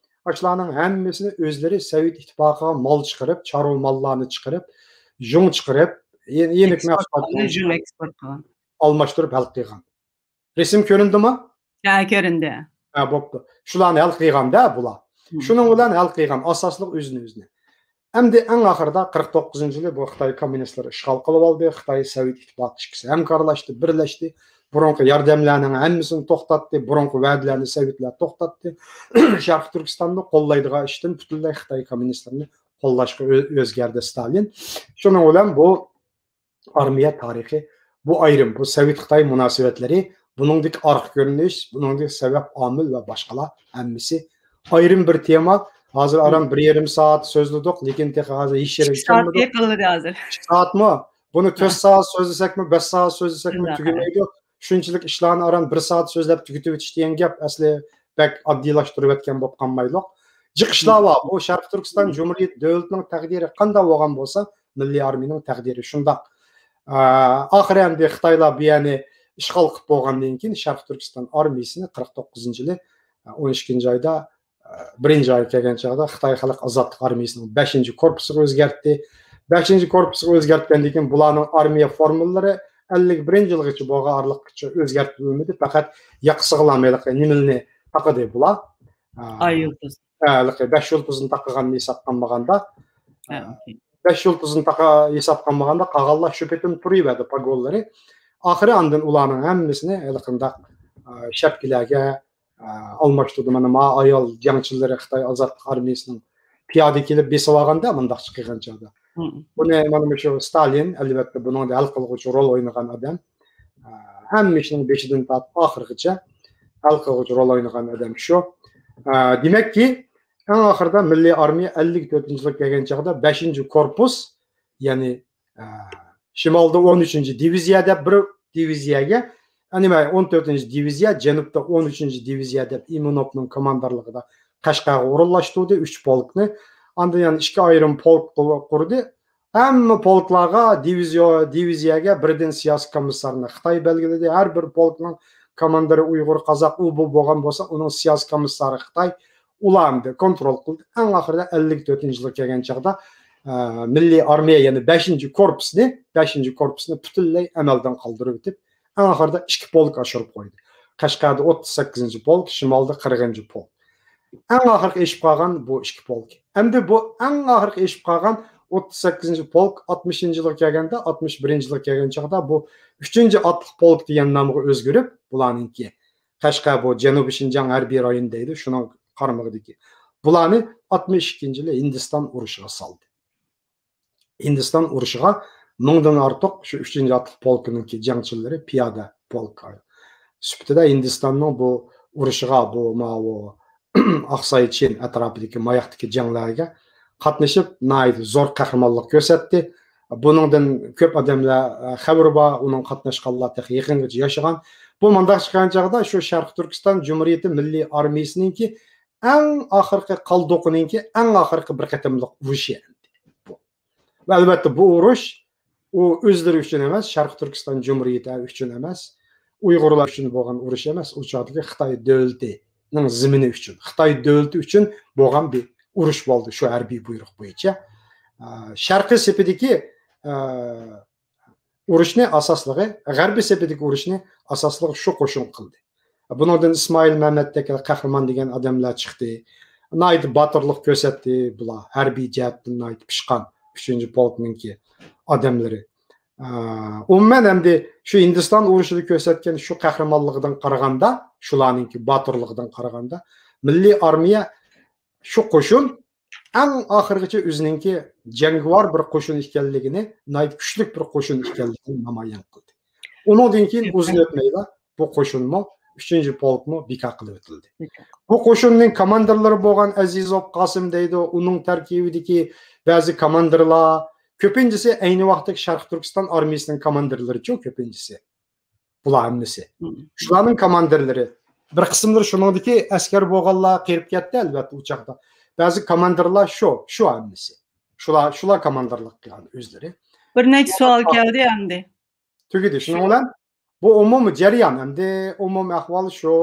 ئاشۇلارنىڭ ھەممىسىنى ئۆزلىرى سوۋېت ئىتتىپاقىغا مال چىقىرىپ، چارۋا ماللارنى چىقىرىپ، يۇڭ چىقىرىپ، يە-، يېنىك ئېكسپورت مەھسۇلاتلارنى قىلغان، يۇڭ ئېكسپورت قىلغان. ئالماشتۇرۇپ ھەل قىلغان. رەسىم كۆرۈندىمۇ؟ ھە، كۆرۈندى. ھە، بوپتۇ. شۇلارنى ھەل قىلغان-دە بۇلار. مم. شۇنىڭ بىلەن ھەل قىلغان ئاساسلىق ئۆزىنى ئۆزىنى. ئەمدى ئەڭ ئاخىرىدا قىرىق توققۇزىنچى يىلى بۇ خىتاي كوممۇنىستلىرى ئىشغال قىلىپ ئالدى. خىتاي، سوۋېت ئىتتىپاقى ئىككىسى ھەمكارلاشتى، بىرلەشتى. بۇرۇنقى ياردەملەرنىڭ ھەممىسىنى توختاتتى. بۇرۇنقى ۋەدىلەرنى سوۋېتلار توختاتتى. شەرقىي تۈركىستاننى قوللايدىغان ئىشتىن پۈتۈنلەي خىتاي كوممۇنىستلىرىنى قوللاشقا ئۆ-، ئۆزگەردى ستالىن. شۇنىڭ بىلەن بۇ ئارمىيە تارىخى، بۇ ئايرىم، بۇ سوۋېت-خىتاي مۇناسىۋەتلىرى، بۇنىڭدىكى ئارقا كۆرۈنۈش، بۇنىڭدىكى سەۋەب، ئامىل ۋە باشقىلار ھەممىسى ئايرىم بىر تېما. ھازىر ئاران بىر يېرىم سائەت سۆزلىدۇق، لېكىن تېخى ھازىر ھېچ يېرىگە ئىككى سائەت كەلمىدۇق. يېقىنلىدى ھازىر. ئىككى سائەتمۇ؟ بۇنى تۆت سائەت سۆزلىسەكمۇ، بەش سائەت سۆزلىسەكمۇ تۈگىمەيدۇ. شۇنچىلىك ئىشلارنى ئاران بىر سائەت سۆزلەپ تۈگىتىۋېتىش دېگەن گەپ ئەسلى بەك ئاددىيلاشتۇرۇۋەتكەن بولۇپ قالمايلۇق. جىق ئىشلار بار. بۇ شەرقىي تۈركىستان جۇمھۇرىيىتى دۆلىتىنىڭ تەقدىرى قانداق بولغان بولسا، مىللىي ئارمىيىنىڭ تەقدىرى شۇنداق. ئا، ئاخىرى ئەمدى خىتايلار بۇ يەرنى ئىشغال قىلىپ بولغاندىن كېيىن، شەرقىي تۈركىستان ئارمىيىسىنى قىرىق توققۇزىنچى يىلى، ئون ئىككىنچى ئايدا، بىرىنچى ئايغا كەلگەن چاغدا خىتاي خەلق ئازادلىق ئارمىيىسىنىڭ بەشىنچى كورپۇسىغا ئۆزگەرتتى. بەشىنچى كورپۇسىغا ئۆزگەرتكەندىن كېيىن، بۇلارنىڭ ئارمىيە فورمۇلىلىرى ئەللىك بىرىنچى يىلغىچە بولغان ئارىلىققىچە ئۆزگەرتىلمىدى. پەقەت ياقىسىغىلا ھېلىقى نېمىلىنى تاقىدى بۇلار. ئا، ئاي يۇلتۇز. ھە، ھېلىقى بەش يۇلتۇزنى تاقىغاننى ھېسابقا ئالمىغاندا، ھە، ئا، ئوكەي. بەش يۇلتۇزنى تاقا-، ھېسابقا ئالمىغاندا، قالغانلار شۇ پېتىم تۇرۇۋەردى پاگونلىرى. ئاخىرى ئاندىن ئۇلارنىڭ ھەممىسىنى ھېلىقىنداق، ئا، شەپكىلەرگە، ئا، ئالماشتۇردى. مانا، ما ئايال جەڭچىلىرى خىتاي ئازادلىق ئارمىيىسىنىڭ پىيادە كېلىپ بېسىۋالغاندا، مۇنداقچە قىلغان چاغدا. مم. بۇنى مانا مۇشۇ ستالىن، ئەلۋەتتە، بۇنىڭدا ھەل قىلغۇچ رول ئوينىغان ئادەم. ئا، ھەممە ئىشنىڭ بېشىدىن تارتىپ ئاخىرغىچە ھەل قىلغۇچ رول ئوينىغان ئادەم شۇ. ئا، دېمەككى، ئەڭ ئاخىرىدا مىللىي ئارمىيە ئەللىك تۆتىنچى يىلغا كەلگەن چاغدا بەشىنچى كورپۇس، يەنى، ئا، شىمالدا ئون ئۈچىنچى دىۋىزىيە دەپ بىر دىۋىزىيەگە، ئەنىمە ئون تۆتىنچى دىۋىزىيە، جەنۇبتا ئون ئۈچىنچى دىۋىزىيە دەپ ئىمىنوفنىڭ كوماندىرلىقىدا قەشقەرگە ئورۇنلاشتۇردى، ئۈچ پولكنى. ئاندىن يەنە ئىككى ئايرىم پولك قۇ-، قۇردى. ھەممە پولكلارغا، دىۋىزىيو-، دىۋىزىيەگە بىردىن سىياسىي كومىسسارنى خىتاي بەلگىلىدى. ھەر بىر پولكنىڭ كوماندىرى ئۇيغۇر، قازاق، ئۇ بۇ بولغان بولسا، ئۇنىڭ سىياسىي كومىسسارى خىتاي. ئۇلار ئەمدى كونترول قىلدى. ئەڭ ئاخىرىدا ئەللىك تۆتىنچى يىلغا كەلگەن چاغدا، ئە، مىللىي ئارمىيە، يەنى بەشىنچى كورپۇسنى، بەشىنچى كورپۇسنى پۈتۈنلەي ئەمەلدىن قالدۇرۇۋېتىپ، ئەڭ ئاخىرىدا ئىككى پولك ئاشۇرۇپ قويدى. قەشقەردە ئوتتۇز سەككىزىنچى پولك، شىمالدا قىرىقىنچى پولك. ئەڭ ئاخىرقى ئېشىپ قالغان بۇ ئىككى پولك. ئەمدى بۇ ئەڭ ئاخىرقى ئېشىپ قالغان ئوتتۇز سەككىزىنچى پولك ئاتمىشىنچى يىلغا كەلگەندە، ئاتمىش بىرىنچى يىلغا كەلگەن چاغدا بۇ ئۈچىنچى ئاتلىق پولك دېگەن نامغا ئۆزگىرىپ، بۇلارنىڭكى قەشقەر بۇ جەنۇبىي شىنجاڭ ھەربىي رايون دەيدۇ، شۇنىڭ قارمىقىدىكى. بۇلارنى ئاتمىش ئىككىنچى يىلى ھىندىستان ئۇرۇشىغا سالدى. ھىندىستان ئۇرۇشىغا مىڭدىن ئارتۇق شۇ ئۈچىنچى ئاتلىق پولكىنىڭكى جەڭچىلىرى پىيادە پولك سۈپىتىدە ھىندىستاننىڭ بۇ ئۇرۇشىغا، بۇ ماۋۇ ئاقساي چىن ئەتراپىدىكى ماياقتىكى جەڭلەرگە قاتنىشىپ، ناھايىتى زور قەھرىمانلىق كۆرسەتتى. بۇنىڭدىن كۆپ ئادەملەر، ئە، خەۋىرى بار، ئۇنىڭ قاتناشقانلار تېخى يېقىنغىچە ياشىغان. بۇ مۇنداق چىققان چاغدا شۇ شەرقىي تۈركىستان جۇمھۇرىيىتى مىللىي ئارمىيىسىنىڭكى ئەڭ ئاخىرقى قالدۇقىنىڭكى ئەڭ ئاخىرقى بىر قېتىملىق ئۇرۇشى ئەمدى بۇ. ۋە ئەلۋەتتە، بۇ ئۇرۇش ئۇ ئۆزلىرى ئۈچۈن ئەمەس، شەرقىي تۈركىستان جۇمھۇرىيىتى ئۈچۈن ئەمەس، ئۇيغۇرلار ئۈچۈن بولغان ئۇرۇش ئەمەس، ئۇ چاغدىكى خىتاي دۆلىتىنىڭ زېمىنى ئۈچۈن، خىتاي دۆلىتى ئۈچۈن بولغان بىر ئۇرۇش بولدى شۇ ھەربىي بۇيرۇق بويىچە. ئا، شەرقىي سېپىدىكى، ئا، ئۇرۇشنى ئاساسلىقى، غەربىي سېپىدىكى ئۇرۇشنى ئاساسلىقى شۇ قوشۇن قىلدى. بۇنىڭدىن ئىسمائىل مەمەتتەك قەھرىمان دېگەن ئادەملەر چىقتى. ناھايىتى باتۇرلۇق كۆرسەتتى بۇلار. ھەربىي جەھەتتىن ناھايىتى پىشقان ئۈچىنچى پولكنىڭكى ئادەملىرى. ئە، ئومۇمەن ئەمدى شۇ ھىندىستان ئۇرۇشىدا كۆرسەتكەن شۇ قەھرىمانلىقىدىن قارىغاندا، شۇلارنىڭكى باتۇرلۇقىدىن قارىغاندا، مىللىي ئارمىيە شۇ قوشۇن ئەڭ ئاخىرغىچە ئۆزىنىڭكى جەڭگىۋار بىر قوشۇن ئىكەنلىكىنى، ناھايىتى كۈچلۈك بىر قوشۇن ئىكەنلىكىنى نامايان قىلدى. ئۇنىڭدىن كېيىن ئۇزۇن ئۆتمەيلا بۇ قوشۇنمۇ، ئۈچىنچى پولكمۇ بىكار قىلىۋېتىلدى. بۇ قوشۇننىڭ كاماندىرلىرى بولغان ئەزىزوف قاسىم دەيدۇ، ئۇنىڭ تەركىبىدىكى بەزى كاماندىرلار، كۆپىنچىسى ئەينى ۋاقىتتىكى شەرقىي تۈركىستان ئارمىيىسىنىڭ كاماندىرلىرىچۇ كۆپىنچىسى. بۇلار ھەممىسى. شۇلارنىڭ كاماندىرلىرى. بىر قىسىملىرى شۇنىڭدىكى ئەسكەر بولغانلار قېرىپ كەتتى، ئەلۋەتتە، ئۇ چاغدا. بەزى كاماندىرلار شۇ، شۇ ھەممىسى. شۇلار، شۇلار كاماندىرلىق قىلغان ئۆزلىرى. بىر نەچچە سوئال كەلدى ئەمدى. تۈگىدى. شۇنىڭ بىلەن بۇ ئومۇمىي جەريان، ئەمدى ئومۇمىي ئەھۋال شۇ.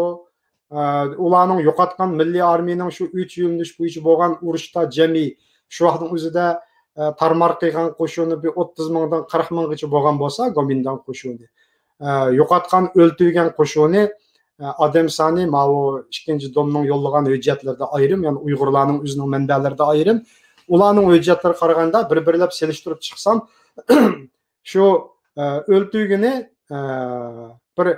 ئە، ئۇلارنىڭ يوقاتقان مىللىي ئارمىيەنىڭ شۇ ئۈچ يۆنىلىش بويىچە بولغان ئۇرۇشتا جەمئىي شۇ ۋاقىتنىڭ ئۆزىدە، ئە، تارمار قىلغان قوشۇنى بىر ئوتتۇز مىڭدىن قىرىق مىڭغىچە بولغان بولسا، گومىنداڭ قوشۇنى، ئە، يوقاتقان، ئۆلتۈرگەن قوشۇنى، ئە، ئادەم سانى ماۋۇ ئىككىنچى دومنىڭ يوللىغان ھۆججەتلىرىدە ئايرىم، يەنى ئۇيغۇرلارنىڭ ئۆزىنىڭ مەنبەلىرىدە ئايرىم. ئۇلارنىڭ ھۆججەتلىرىگە قارىغاندا بىر-بىرلەپ سېلىشتۇرۇپ چىقسام، شۇ، ئە، ئۆلتۈرگىنى، ئە، بىر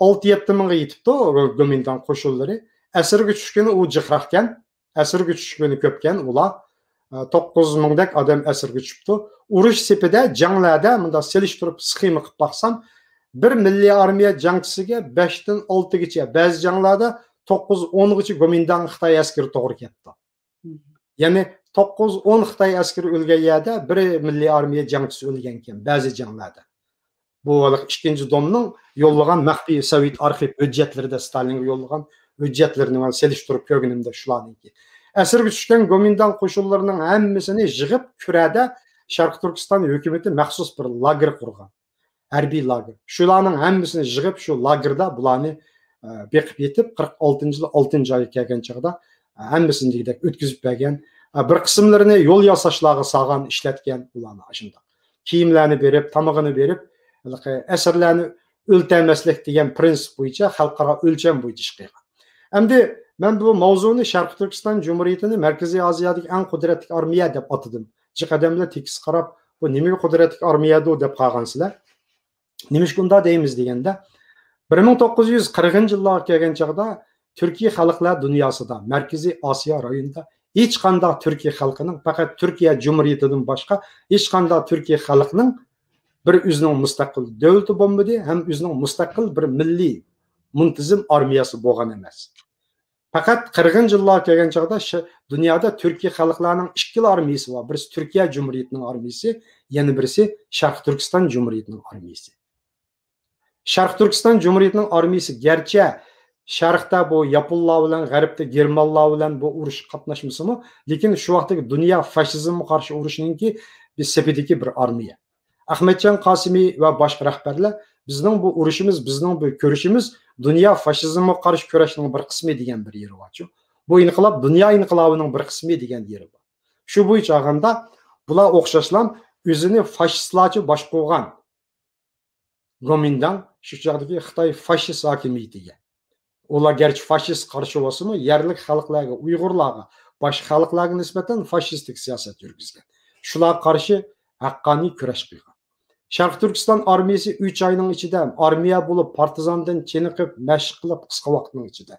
ئالتە يەتتە مىڭغا يېتىپتۇ گومىنداڭ قوشۇنلىرى. ئەسىرگە چۈشكىنى ئۇ جىقراقكەن. ئەسىرگە چۈشكىنى كۆپكەن ئۇلار. ئە، توققۇز مىڭدەك ئادەم ئەسىرگە چۈشۈپتۇ. ئۇرۇش سېپىدە، جەڭلەردە مۇنداق سېلىشتۇرۇپ سخېما قىلىپ باقسام، بىر مىللىي ئارمىيە جەڭچىسىگە بەشتىن ئالتىگىچە، بەزى جەڭلەردە توققۇز ئونغىچە گومىنداڭ خىتاي ئەسكىرى توغرا كەپتۇ. يەنى توققۇز ئون خىتاي ئەسكىرى ئۆلگەن يەردە بىر مىللىي ئارمىيە جەڭچىسى ئۆلگەنكەن بەزى جەڭلەردە. بۇ ھېلىقى ئىككىنچى دومنىڭ يوللىغان مەخپىي سوۋېت ئارخىپ ھۆججەتلىرىدە، ستالىنغا يوللىغان ھۆججەتلىرىنى مەن سېلىشتۇرۇپ كۆرگىنىمدە شۇلارنىڭكى. ئەسىرگە چۈشكەن گومىنداڭ قوشۇنلىرىنىڭ ھەممىسىنى يىغىپ، كۈرەدە شەرقىي تۈركىستان ھۆكۈمىتى مەخسۇس بىر لاگېر قۇرغان. ھەربىي لاگېر. شۇلارنىڭ ھەممىسىنى يىغىپ، شۇ لاگېردا بۇلارنى، ئە، بېقىپ يېتىپ، قىرىق ئالتىنچى يىل ئالتىنچى ئايغا كەلگەن چاغدا، ئە، ھەممىسىنى دېگۈدەك ئۆتكۈزۈپ بەرگەن. ئە، بىر قىسىملىرىنى يول ياساشلارغا سالغان، ئىشلەتكەن ئۇلارنى ئاشۇنداق. كىيىملەرنى بېرىپ، تامىقىنى بېرىپ، ھېلىقى ئەسىرلەرنى ئۆلتەرمەسلىك دېگەن پرىنسىپ بويىچە، خەلقئارا ئۆلچەم بويىچە ئىش قىلغان. ئەمدى مەن بۇ ماۋزۇنى شەرقىي تۈركىستان جۇمھۇرىيىتىنى مەركىزىي ئازىيادىكى ئەڭ قۇدرەتلىك ئارمىيە دەپ ئاتىدىم. جىق ئادەملەر تېكىست قاراپ، بۇ نېمىگە قۇدرەتلىك ئارمىيەدۇ دەپ قالغانسىلەر. نېمىشقا ئۇنداق دەيمىز دېگەندە، بىر مىڭ توققۇز يۈز قىرىقىنچى يىللارغا كەلگەن چاغدا تۈركىي خەلقلەر دۇنياسىدا، مەركىزىي ئاسىيا رايونىدا ھېچقانداق تۈركىي خەلقىنىڭ، پەقەت تۈركىيە جۇمھۇرىيىتىدىن باشقا ھېچقانداق تۈركىي خەلقنىڭ بىر ئۆزىنىڭ مۇستەقىل دۆلىتى بولمىدى، ھەم ئۆزىنىڭ مۇستەقىل بىر مىللىي مۇنتىزىم ئارمىيەسى بولغان ئەمەس. پەقەت قىرىقىنچى يىللارغا كەلگەن چاغدا شە-، دۇنيادا تۈركىي خەلقلەرنىڭ ئىككىلا ئارمىيىسى بار. بىرسى تۈركىيە جۇمھۇرىيىتىنىڭ ئارمىيىسى، يەنە بىرسى شەرقىي تۈركىستان جۇمھۇرىيىتىنىڭ ئارمىيىسى. شەرقىي تۈركىستان جۇمھۇرىيىتىنىڭ ئارمىيىسى گەرچە شەرقتە بۇ ياپونلار بىلەن، غەربتە گېرمانلار بىلەن بۇ ئۇرۇش قاتناشمىسىمۇ، لېكىن شۇ ۋاقىتتىكى دۇنيا فاشىزمغا قارشى ئۇرۇشنىڭكى بىر سېپىدىكى بىر ئارمىيە. ئەخمەتجان قاسىمى ۋە باشقا رەھبەرلەر، بىزنىڭ بۇ ئۇرۇشىمىز، بىزنىڭ بۇ كۈرىشىمىز دۇنيا فاشىزمغا قارشى كۈرەشنىڭ بىر قىسمى دېگەن بىر يېرى بارچۇ. بۇ ئىنقىلاب دۇنيا ئىنقىلابىنىڭ بىر قىسمى دېگەن يېرى بار. شۇ بويىچە ئالغاندا، بۇلار ئوخشاشلا ئۆزىنى فاشىستلارچە باشقۇرغان گومىنداڭ شۇ چاغدىكى خىتاي فاشىست ھاكىمىيىتىگە، ئۇلار گەرچە فاشىست قارشى بولسىمۇ، يەرلىك خەلقلەرگە، ئۇيغۇرلارغا، باشقا خەلقلەرگە نىسبەتەن فاشىستىك سىياسەت يۈرگۈزگەن. شۇلارغا قارشى ھەققانىي كۈرەش قىلغان. شەرقىي تۈركىستان ئارمىيىسى ئۈچ ئاينىڭ ئىچىدە ئارمىيە بولۇپ، پارتىزاندىن چېنىقىپ، مەشىق قىلىپ، قىسقا ۋاقىتنىڭ ئىچىدە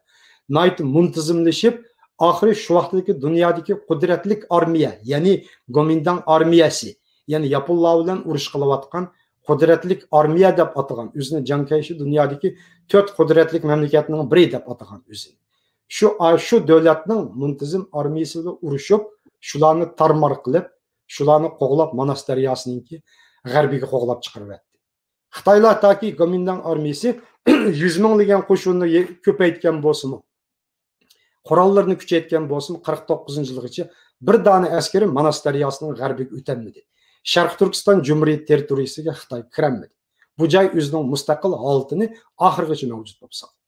ناھايىتى مۇنتىزىملىشىپ، ئاخىرى شۇ ۋاقىتتىكى دۇنيادىكى قۇدرەتلىك ئارمىيە، يەنى گومىنداڭ ئارمىيەسى، يەنى ياپونلار بىلەن ئۇرۇش قىلىۋاتقان قۇدرەتلىك ئارمىيە دەپ ئاتىغان، ئۆزىنى جاڭ كەيشى دۇنيادىكى تۆت قۇدرەتلىك مەملىكەتنىڭ بىرى دەپ ئاتىغان ئۆزىنى. شۇ، شۇ دۆلەتنىڭ مۇنتىزىم ئارمىيىسى بىلەن ئۇرۇشۇپ، شۇلارنى تارمار قىلىپ، شۇلارنى قوغلاپ، ماناس دەرياسىنىڭكى غەربىگە قوغلاپ چىقىرىۋەتتى. خىتايلار تاكى گومىنداڭ ئارمىيىسى يۈز مىڭلىگەن قوشۇننى يە-، كۆپەيتكەن بولسىمۇ، قوراللىرىنى كۈچەيتكەن بولسىمۇ، قىرىق توققۇزىنچى يىلغىچە بىر دانە ئەسكىرى ماناس دەرياسىنىڭ غەربىگە ئۆتەلمىدى. شەرقىي تۈركىستان جۇمھۇرىيىتى تېررىتورىيىسىگە خىتاي كىرەلمىدى. بۇ جاي ئۆزىنىڭ مۇستەقىل ھالىتىنى ئاخىرغىچە مەۋجۇت بولۇپ ساقلىدى.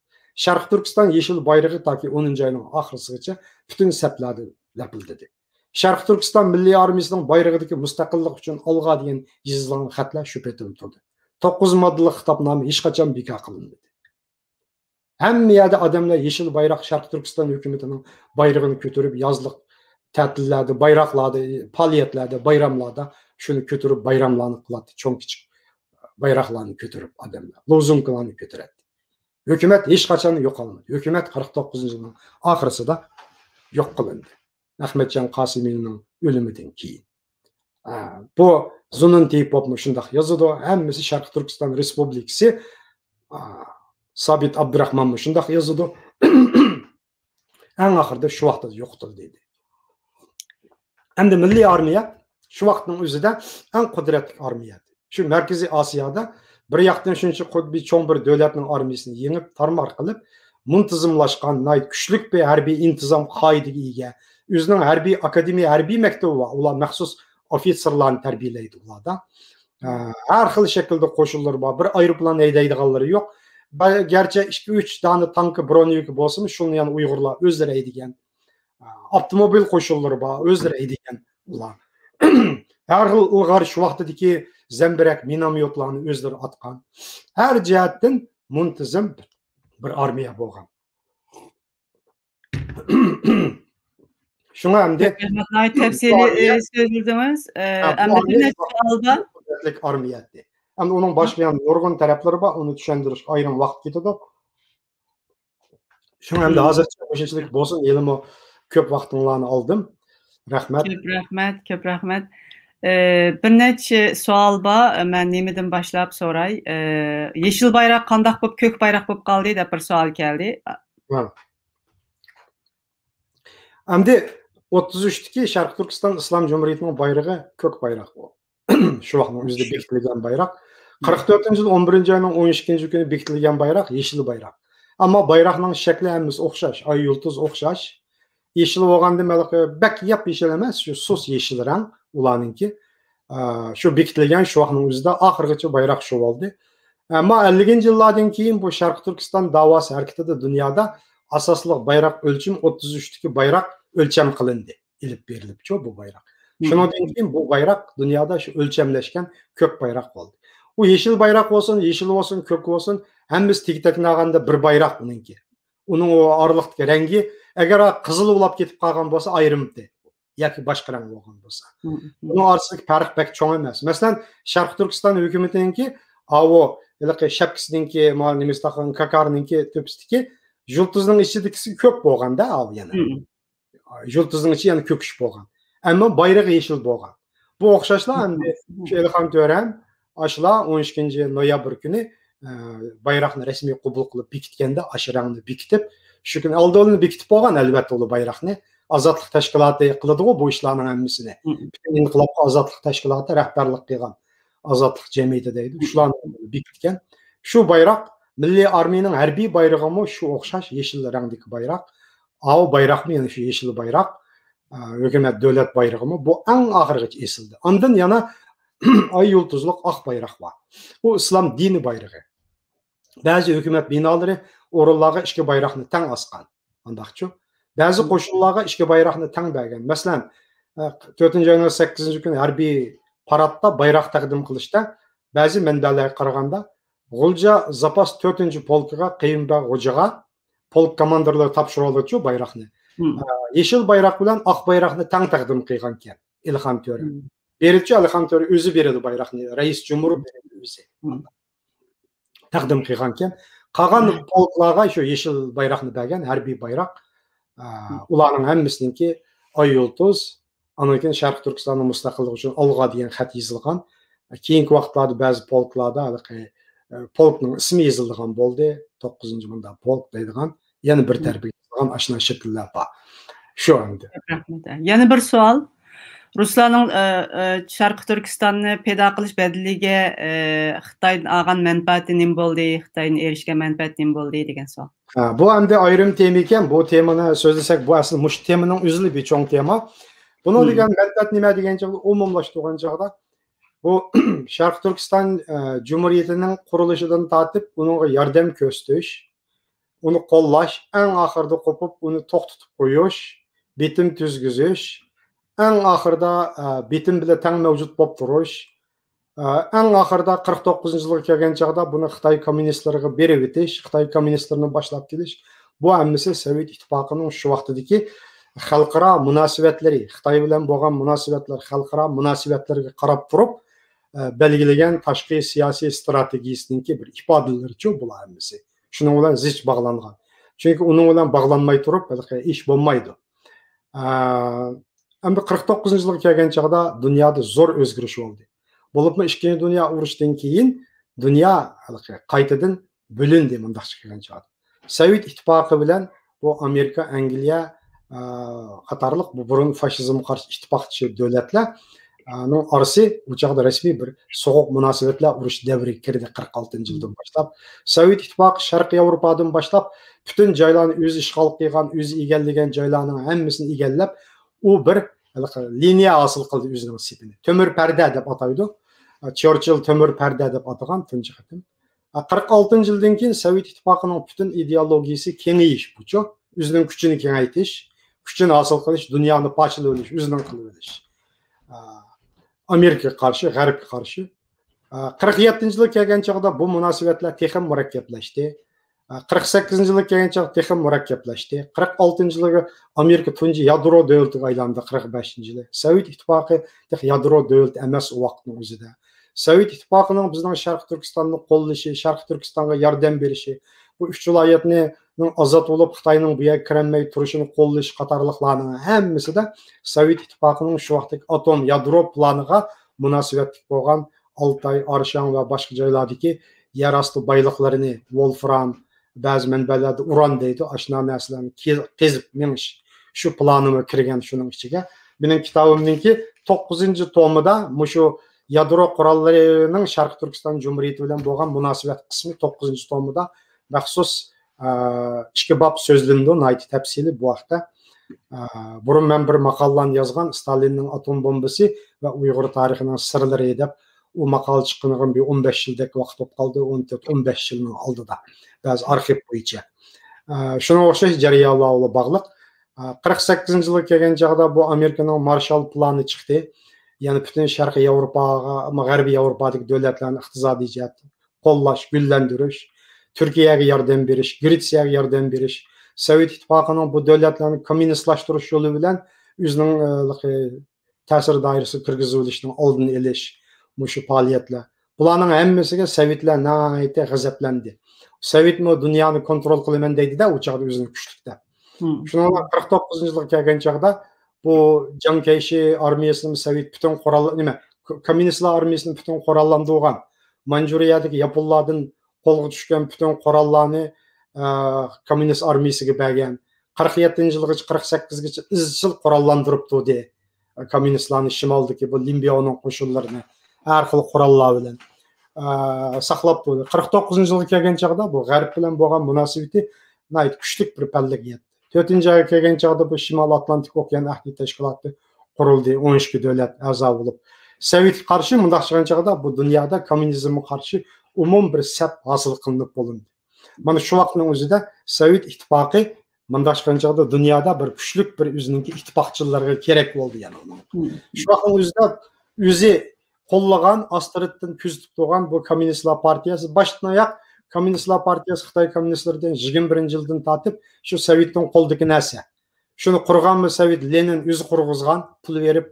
شەرقىي تۈركىستان يېشىل بايرىقى تاكى ئونىنچى ئاينىڭ ئاخىرىسىغىچە پۈتۈن سەپلەردە لەپىلدىدى. شەرقىي تۈركىستان مىللىي ئارمىيىسىنىڭ بايرىقىدىكى «مۇستەقىللىق ئۈچۈن ئالغا» دېگەن يېزىلغان خەتلەر شۇ پېتىدە تۇردى. توققۇز ماددىلىق خىتابنامە ھېچقاچان بىكار قىلىنمىدى. ھەممە يەردە ئادەملەر يېشىل بايراق، شەرقىي تۈركىستان ھۆكۈمىتىنىڭ بايرىقىنى كۆتۈرۈپ، يازلىق تەتىللەردە، بايراقلاردا، پائالىيەتلەردە، بايراملاردا شۇنى كۆتۈرۈپ بايراملارنى قىلاتتى. چوڭ كىچىك بايراقلارنى كۆتۈرۈپ ئادەملەر، لوزۇنكىلارنى كۆتۈرەتتى. ھۆكۈمەت ھېچقاچان يوقالمىدى. ھۆكۈمەت قىرىق توققۇزىنچى يىلنىڭ ئاخىرىسىدا يوق قىلىندى. ئەخمەتجان قاسىمىنىڭ ئۆلۈمىدىن كېيىن. ئا، بۇ زۇنۇن تېيىپوفمۇ شۇنداق يازىدۇ. ھەممىسى شەرقىي تۈركىستان رېسپۇبلىكىسى، ئا، سابىت ئابدۇراخمانمۇ شۇنداق يازىدۇ. ئەڭ ئاخىرىدا شۇ ۋاقىتتا يوقىتىلدى دېدى. ئەمدى مىللىي ئارمىيە شۇ ۋاقىتنىڭ ئۆزىدە ئەڭ قۇدرەتلىك ئارمىيە. شۇ مەركىزىي ئاسىيادا بىر ياقتىن شۇنچە قۇددى چوڭ بىر دۆلەتنىڭ ئارمىيىسىنى يېڭىپ، تارمار قىلىپ، مۇنتىزىملاشقان، ناھايىتى كۈچلۈك بىر ھەربىي ئىنتىزام قائىدىگە ئىگە، ئۆزىنىڭ ھەربىي ئاكادېمىيە، ھەربىي مەكتىپى بار. ئۇلار مەخسۇس ئوفىتسېرلارنى تەربىيەلەيدۇ ئۇلاردا. ئە، ھەر خىل شەكىلدە قوشۇنلىرى بار. بىر ئايروپىلان ھەيدەيدىغانلىرى يوق. بە-، گەرچە ئىككى، ئۈچ دانە تانكا، برونېۋىكى بولسىمۇ، شۇنى يەنە ئۇيغۇرلار ئۆزلىرى ھەيدىگەن. ئاپتوموبىل قوشۇنلىرى بار، ئۆزلىرى ھەيدىگەن ئۇلار. ھەر خىل ئىلغار شۇ ۋاقتىدىكى زەمبىرەك، مىنوميوتلارنى ئۆزلىرى ئاتقان. ھەر جەھەتتىن مۇنتىزىم بىر ئارمىيە بولغان. شۇڭا ئەمدى كۆپ رەھمەت، ناھايىتى تەپسىلىي، ئارمىيە، ئە، سۆزلىدىڭىز. ئە، ھە، بۇ ئەمدى بىر ئارمىيە نەچچە سوئال بار. قۇدرەتلىك ئارمىيە ئىدى. ئەمدى ئۇنىڭ باشقا يەنە نۇرغۇن تەرەپلىرى بار، ئۇنى چۈشەندۈرۈشكە ئايرىم ۋاقىت كېتىدۇ. شۇڭا ئەمدى ھازىرچە مۇشۇنچىلىك بولسۇن، ھېلىمۇ كۆپ ۋاقتىڭلارنى ئالدىم. رەھمەت. كۆپ رەھمەت، كۆپ رەھمەت. ئە، بىر نەچچە سوئال بار. مەن نېمىدىن باشلاپ سوراي؟ ئە، يېشىل بايراق قانداق بولۇپ كۆك بايراق بولۇپ قالدى دەپ بىر سوئال كەلدى. ھە. ئەمدى ئوتتۇز ئۈچتىكى شەرقىي تۈركىستان ئىسلام جۇمھۇرىيىتىنىڭ بايرىقى كۆك بايراق بۇ. شۇ ۋاقىتنىڭ ئۆزىدە بېكىتىلگەن بايراق. قىرىق تۆتىنچى يىل ئون بىرىنچى ئاينىڭ ئون ئىككىنچى كۈنى بېكىتىلگەن بايراق يېشىل بايراق. ئەمما بايراقنىڭ شەكلى ھەممىسى ئوخشاش، ئاي يۇلتۇز ئوخشاش. يېشىل بولغاندىن ھېلىقى بەك ياپ يېشىل ئەمەس، شۇ سۇس يېشىل رەڭ ئۇلارنىڭكى. ئە، شۇ بېكىتىلگەن شۇ ۋاقىتنىڭ ئۆزىدە ئاخىرغىچە بايراق شۇ بولدى. ئەمما ئەللىكىنچى يىللاردىن كېيىن بۇ شەرقىي تۈركىستان داۋاسى ھەرىكىتىدە دۇنيادا ئاساسلىق بايراق ئۆلچىمى ئوتتۇز ئۈچتىكى بايراق ئۆلچەم قىلىندى. ئېلىپ بېرىلىپچۇ بۇ بايراق. شۇنىڭدىن كېيىن بۇ بايراق دۇنيادا شۇ ئۆلچەملەشكەن كۆك بايراق بولدى. ئۇ يېشىل بايراق بولسۇن، يېشىل بولسۇن، كۆك بولسۇن، ھەممىسى تېگى تەكنە ئالغاندا بىر بايراق ئۇنىڭكى. ئۇنىڭ ئۇ ئارىلىقتىكى رەڭگى، ئەگەر قىزىل بولاپ كېتىپ قالغان بولسا، ئايرىمتى ياكى باشقا رەڭ بولغان بولسا. بۇنىڭ ئارىسىدىكى پەرق بەك چوڭ ئەمەس. مەسىلەن، شەرقىي تۈركىستان ھۆكۈمىتىنىڭكى ئاۋۇ ھېلىقى شەپكىسىنىڭكى، ما، نېمىسى تاقىغان كاكارنىڭكى تۆپىسىدىكى يۇلتۇزنىڭ ئىچىدىكىسى كۆك بولغاندا، ئاۋۇ يەنە. يۇلتۇزنىڭ ئىچى يەنە كۆكۈش بولغان. ئەمما بايرىقى يېشىل بولغان. بۇ ئوخشاشلا ئەمدى شۇ ئېلىخان تۆرەم ئاشۇلا ئون ئىككىنچى نويابىر كۈنى، ئە، بايراقنى رەسمىي قوبۇل قىلىپ بېكىتكەندە، ئاشۇ رەڭنى بېكىتىپ، شۇ كۈنى ئالدى بىلەن بېكىتىپ بولغان، ئەلۋەتتە، ئۇلار بايراقنى. ئازادلىق تەشكىلاتى قىلىدىغۇ بۇ ئىشلارنىڭ ھەممىسىنى. پۈتۈن ئىنقىلابقا ئازادلىق تەشكىلاتى رەھبەرلىك قىلغان ئازادلىق جەمئىيىتى دەيدۇ. شۇلارنى بېكىتكەن. شۇ بايراق مىللىي ئارمىيىنىڭ ھەربىي بايرىقىمۇ شۇ ئوخشاش يېشىل رەڭدىكى بايراق. ئاۋۇ بايراقمۇ يەنە شۇ يېشىل بايراق. ئە، ھۆكۈمەت دۆلەت بايرىقىمۇ بۇ ئەڭ ئاخىرغىچە ئېسىلدى. ئاندىن يەنە ئاي يۇلتۇزلۇق ئاق بايراق بار. ئۇ ئىسلام دىنى بايرىقى. بەزى ھۆكۈمەت بىنالىرى ئورۇنلارغا ئىككى بايراقنى تەڭ ئاسقان. ئانداقچۇ؟ بەزى قوشۇنلارغا ئىككى بايراقنى تەڭ بەرگەن. مەسىلەن، ئە، تۆتىنچى ئاينىڭ سەككىزىنچى كۈنى ھەربىي پاراتتا بايراق تەقدىم قىلىشتا بەزى مەنبەلەرگە قارىغاندا، غۇلجا زاپاس تۆتىنچى پولكىغا، قېيۇمبەگ غوجىغا، پولك كوماندىرلىرى تاپشۇرۇۋالىدۇچۇ بايراقنى. ئە، يېشىل بايراق بىلەن ئاق بايراقنى تەڭ تەقدىم قىلغانىكەن ئېلىخان تۆرە. بېرىدىچۇ، ئېلىخان تۆرە ئۆزى بېرىدۇ بايراقنى، رەئىس جۇمھۇر بېرىدۇ ئۆزى. تەقدىم قىلغانىكەن. قالغان پولكلارغا شۇ يېشىل بايراقنى بەرگەن، ھەربىي بايراق. ئە، ئۇلارنىڭ ھەممىسىنىڭكى ئاي يۇلتۇز، ئاندىن كېيىن شەرقىي تۈركىستاننىڭ مۇستەقىللىقى ئۈچۈن ئالغا دېگەن خەت يېزىلغان. كېيىنكى ۋاقىتلاردا بەزى پولكلاردا ھېلىقى، ئە، پولكنىڭ ئىسمى يېزىلىدىغان بولدى. توققۇزىنچى مۇنداق پولك دەيدىغان. يەنە بىر تەرىپىگە يېزىلغان ئاشۇنداق شەكىللەر بار. شۇ ئەمدى. رەھمەت. يەنە بىر سوئال. رۇسلارنىڭ، ئە، ئە، شەرقىي تۈركىستاننى پەيدا قىلىش بەدىلىگە، ئە، خىتايدىن ئالغان مەنپەئەتى نېمە بولدى؟ خىتايدىن ئېرىشكەن مەنپەئەت نېمە بولدى؟ دېگەن سوئال. ھە، بۇ ئەمدى ئايرىم تېما ئىكەن. بۇ تېمىنى سۆزلىسەك، بۇ ئەسلى مۇشۇ تېمىنىڭ ئۆزىلا بىر چوڭ تېما. بۇنىڭ دېگەن مەنپەئەت نېمە دېگەن چاغدا، ئومۇملاشتۇرغان چاغدا، بۇ شەرقىي تۈركىستان، ئە، جۇمھۇرىيىتىنىڭ قۇرۇلۇشىدىن تارتىپ ئۇنىڭغا ياردەم كۆرسىتىش، ئۇنى قوللاش، ئەڭ ئاخىرىدا قوپۇپ ئۇنى توختىتىپ قويۇش، بېتىم تۈزگۈزۈش، ئەڭ ئاخىرىدا، ئە، بېتىم بىلەن تەڭ مەۋجۇت بولۇپ تۇرۇش، ئەڭ ئاخىرىدا قىرىق توققۇزىنچى يىلغا كەلگەن چاغدا بۇنى خىتاي كوممۇنىستلىرىغا بېرىۋېتىش، خىتاي كوممۇنىستلىرىنى باشلاپ كېلىش، بۇ ھەممىسى سوۋېت ئىتتىپاقىنىڭ شۇ ۋاقتىدىكى خەلقئارا مۇناسىۋەتلىرى، خىتاي بىلەن بولغان مۇناسىۋەتلەر، خەلقئارا مۇناسىۋەتلەرگە قاراپ تۇرۇپ، ئە، بەلگىلىگەن تاشقى سىياسىي ئىستراتېگىيىسىنىڭكى بىر ئىپادىلىرىچۇ بۇلار ھەممىسى. شۇنىڭ بىلەن زىچ باغلانغان. چۈنكى ئۇنىڭ بىلەن باغلانماي تۇرۇپ، ھېلىقى ئىش بولمايدۇ. ئە، ئەمدى قىرىق توققۇزىنچى يىلغا كەلگەن چاغدا دۇنيادا زور ئۆزگىرىش بولدى. بولۇپمۇ ئىككىنچى دۇنيا ئۇرۇشىدىن كېيىن دۇنيا ھېلىقى قايتىدىن بۆلۈندى مۇنداقچە كەلگەن چاغدا. سوۋېت ئىتتىپاقى بىلەن بۇ ئامېرىكا، ئەنگلىيە، ئە، قاتارلىق بۇ بۇرۇن فاشىزمغا قارشى ئىتتىپاقدىشى دۆلەتلەر، ئە، نىڭ ئارىسى ئۇ چاغدا رەسمىي بىر سوغۇق مۇناسىۋەتلەر ئۇرۇش دەۋرىگە كىردى قىرىق ئالتىنچى يىلدىن باشلاپ. سوۋېت ئىتتىپاقى شەرقىي ياۋروپادىن باشلاپ پۈتۈن جايلارنى ئۆزى ئىشغال قىلغان، ئۆزى ئىگىلىگەن جايلارنىڭ ھەممىسىنى ئىگىلەپ، ئۇ بىر ھېلىقى لىنىيە ھاسىل قىلدى ئۆزىنىڭ سېپىنى. تۆمۈر پەردە دەپ ئاتايدۇ. ئە، چېرچىل تۆمۈر پەردە دەپ ئاتىغان تۇنجى قېتىم. ئە، قىرىق ئالتىنچى يىلدىن كېيىن سوۋېت ئىتتىپاقىنىڭ پۈتۈن ئىدېئولوگىيىسى كېڭىيىش بۇچۇ. ئۆزىنىڭ كۈچىنى كېڭەيتىش، كۈچىنى ھاسىل قىلىش، دۇنيانى پارچىلىۋېلىش، ئۆزىنىڭ قىلىۋېلىش. ئە، ئامېرىكىغا قارشى، غەربكە قارشى. ئە، قىرىق يەتتىنچى يىلى كەلگەن چاغدا بۇ مۇناسىۋەتلەر تېخىمۇ مۇرەككەپلەشتى. ئە، قىرىق سەككىزىنچى يىلى كەلگەن چاغدا تېخىمۇ مۇرەككەپلەشتى. قىرىق ئالتىنچى يىلى ئامېرىكا تۇنجى يادرو دۆلىتىگە ئايلاندى، قىرىق بەشىنچى يىلى. سوۋېت ئىتتىپاقى تېخى يادرو دۆلىتى ئەمەس ئۇ ۋاقىتنىڭ ئۆزىدە. سوۋېت ئىتتىپاقىنىڭ بىزنىڭ شەرقىي تۈركىستاننى قوللىشى، شەرقىي تۈركىستانغا ياردەم بېرىشى، بۇ ئۈچ ۋىلايەتنىڭ ئازاد بولۇپ خىتاينىڭ بۇ يەرگە كىرەلمەي تۇرۇشىنى قوللىشى قاتارلىقلارنىڭ ھەممىسىدە سوۋېت ئىتتىپاقىنىڭ شۇ ۋاقىتتىكى ئاتوم يادرو پىلانىغا مۇناسىۋەتلىك بولغان ئالتاي، ئارشاڭ ۋە باشقا جايلاردىكى يەر ئاستى بايلىقلىرىنى، ۋولفرام، بەزى مەنبەلەردە ئۇران دەيدۇ، ئاشۇنداق نەرسىلەرنى كې-، قېزىپ مېڭىش، شۇ پىلانىمۇ كىرگەن شۇنىڭ ئىچىگە. مېنىڭ كىتابىمنىڭكى توققۇزىنچى تومىدا مۇشۇ يادرو قوراللىرىنىڭ شەرقىي تۈركىستان جۇمھۇرىيىتى بىلەن بولغان مۇناسىۋەت قىسمى توققۇزىنچى تومىدا مەخسۇس، ئە، ئىككى باب سۆزلىنىدۇ، ناھايىتى تەپسىلىي بۇ ھەقتە. ئە، بۇرۇن مەن بىر ماقالىلارنى يازغان، ستالىننىڭ ئاتوم بومبىسى ۋە ئۇيغۇر تارىخىنىڭ سىرلىرى دەپ، ئۇ ماقالە چىققىنىغا بىر ئون بەش يىلدەك ۋاقىت بولۇپ قالدى، ئون تۆت، ئون بەش يىلنىڭ ئالدىدا، بەزى ئارخىپ بويىچە. ئە، شۇنىڭغا ئوخشاش جەريانلار بىلەن باغلىق. ئە، قىرىق سەككىزىنچى يىلى كەلگەن چاغدا بۇ ئامېرىكىنىڭ مارشال پىلانى چىقتى. يەنى پۈتۈن شەرقىي ياۋروپاغا، غەربىي ياۋروپادىكى دۆلەتلەرنى ئىقتىسادىي جەھەتتىن قوللاش، گۈللەندۈرۈش، تۈركىيەگە ياردەم بېرىش، گرېتسىيەگە ياردەم بېرىش، سوۋېت ئىتتىپاقىنىڭ بۇ دۆلەتلەرنى كوممۇنىستلاشتۇرۇش يولى بىلەن ئۆزىنىڭ، ئە، تەسىر دائىرىسىگە كىرگۈزۈۋېلىشنىڭ ئالدىنى ئېلىش، مۇشۇ پائالىيەتلەر. بۇلارنىڭ ھەممىسىگە سوۋېتلار ناھايىتى غەزەپلەندى. سوۋېتمۇ دۇنيانى كونترول قىلىمەن دەيدىدە، ئۇ چاغدا ئۆزىنى كۈچلۈك دەپ. مم. شۇنىڭ بىلەن قىرىق توققۇزىنچى يىلغا كەلگەن چاغدا بۇ جياڭ كەيشى ئارمىيەسىنىڭ سوۋېت پۈتۈن قورال، نېمە، ك-، كوممۇنىستلار ئارمىيەسىنى پۈتۈن قوراللاندۇرغان، مانجۇرىيەدىكى ياپونلاردىن قولغا چۈشكەن پۈتۈن قوراللارنى، ئە، كوممۇنىست ئارمىيەسىگە بەرگەن. قىرىق يەتتىنچى يىلغىچە، قىرىق سەككىزگىچە ئىزچىل قوراللاندۇرۇپ تۇردى. كوممۇنىستلارنى شىمالدىكى بۇ لىن بياۋنىڭ قوشۇنلىرىنى ھەر خىل قوراللار بىلەن، ئە، ساقلاپ تۇردى. قىرىق توققۇزىنچى يىلغا كەلگەن چاغدا بۇ غەرب بىلەن بولغان مۇناسىۋىتى ناھايىتى كۈچلۈك بىر پەللىگە يەتتى. تۆتىنچى ئايغا كەلگەن چاغدا بۇ شىمالىي ئاتلانتىك ئوكيان ئەھدى تەشكىلاتى قۇرۇلدى، ئون ئىككى دۆلەت ئەزا بولۇپ. سوۋېتكە قارشى مۇنداق چىققان چاغدا بۇ دۇنيادا كوممۇنىزمغا قارشى ئومۇمىي بىر سەپ ھاسىل قىلىنىپ بولۇندى. مانا شۇ ۋاقىتنىڭ ئۆزىدە سوۋېت ئىتتىپاقى مۇنداق چىققان چاغدا دۇنيادا بىر كۈچلۈك بىر ئۆزىنىڭكى ئىتتىپاقچىلىرىغا كېرەك بولدى يەنە ئۇنىڭ. مم. شۇ ۋاقىتنىڭ ئۆزىدە ئۆزى قوللىغان، ئاستىرتتىن كۆزىتىپ تۇرغان بۇ كوممۇنىستلار پارتىيەسى، باشتىن ئاياق كوممۇنىستلار پارتىيەسى خىتاي كوممۇنىستلىرىدىن يىگىرمە بىرىنچى يىلدىن تارتىپ شۇ سوۋېتنىڭ قولىدىكى نەرسە. شۇنى قۇرغانمۇ سوۋېت، لېنىن ئۆزى قۇرغۇزغان، پۇل بېرىپ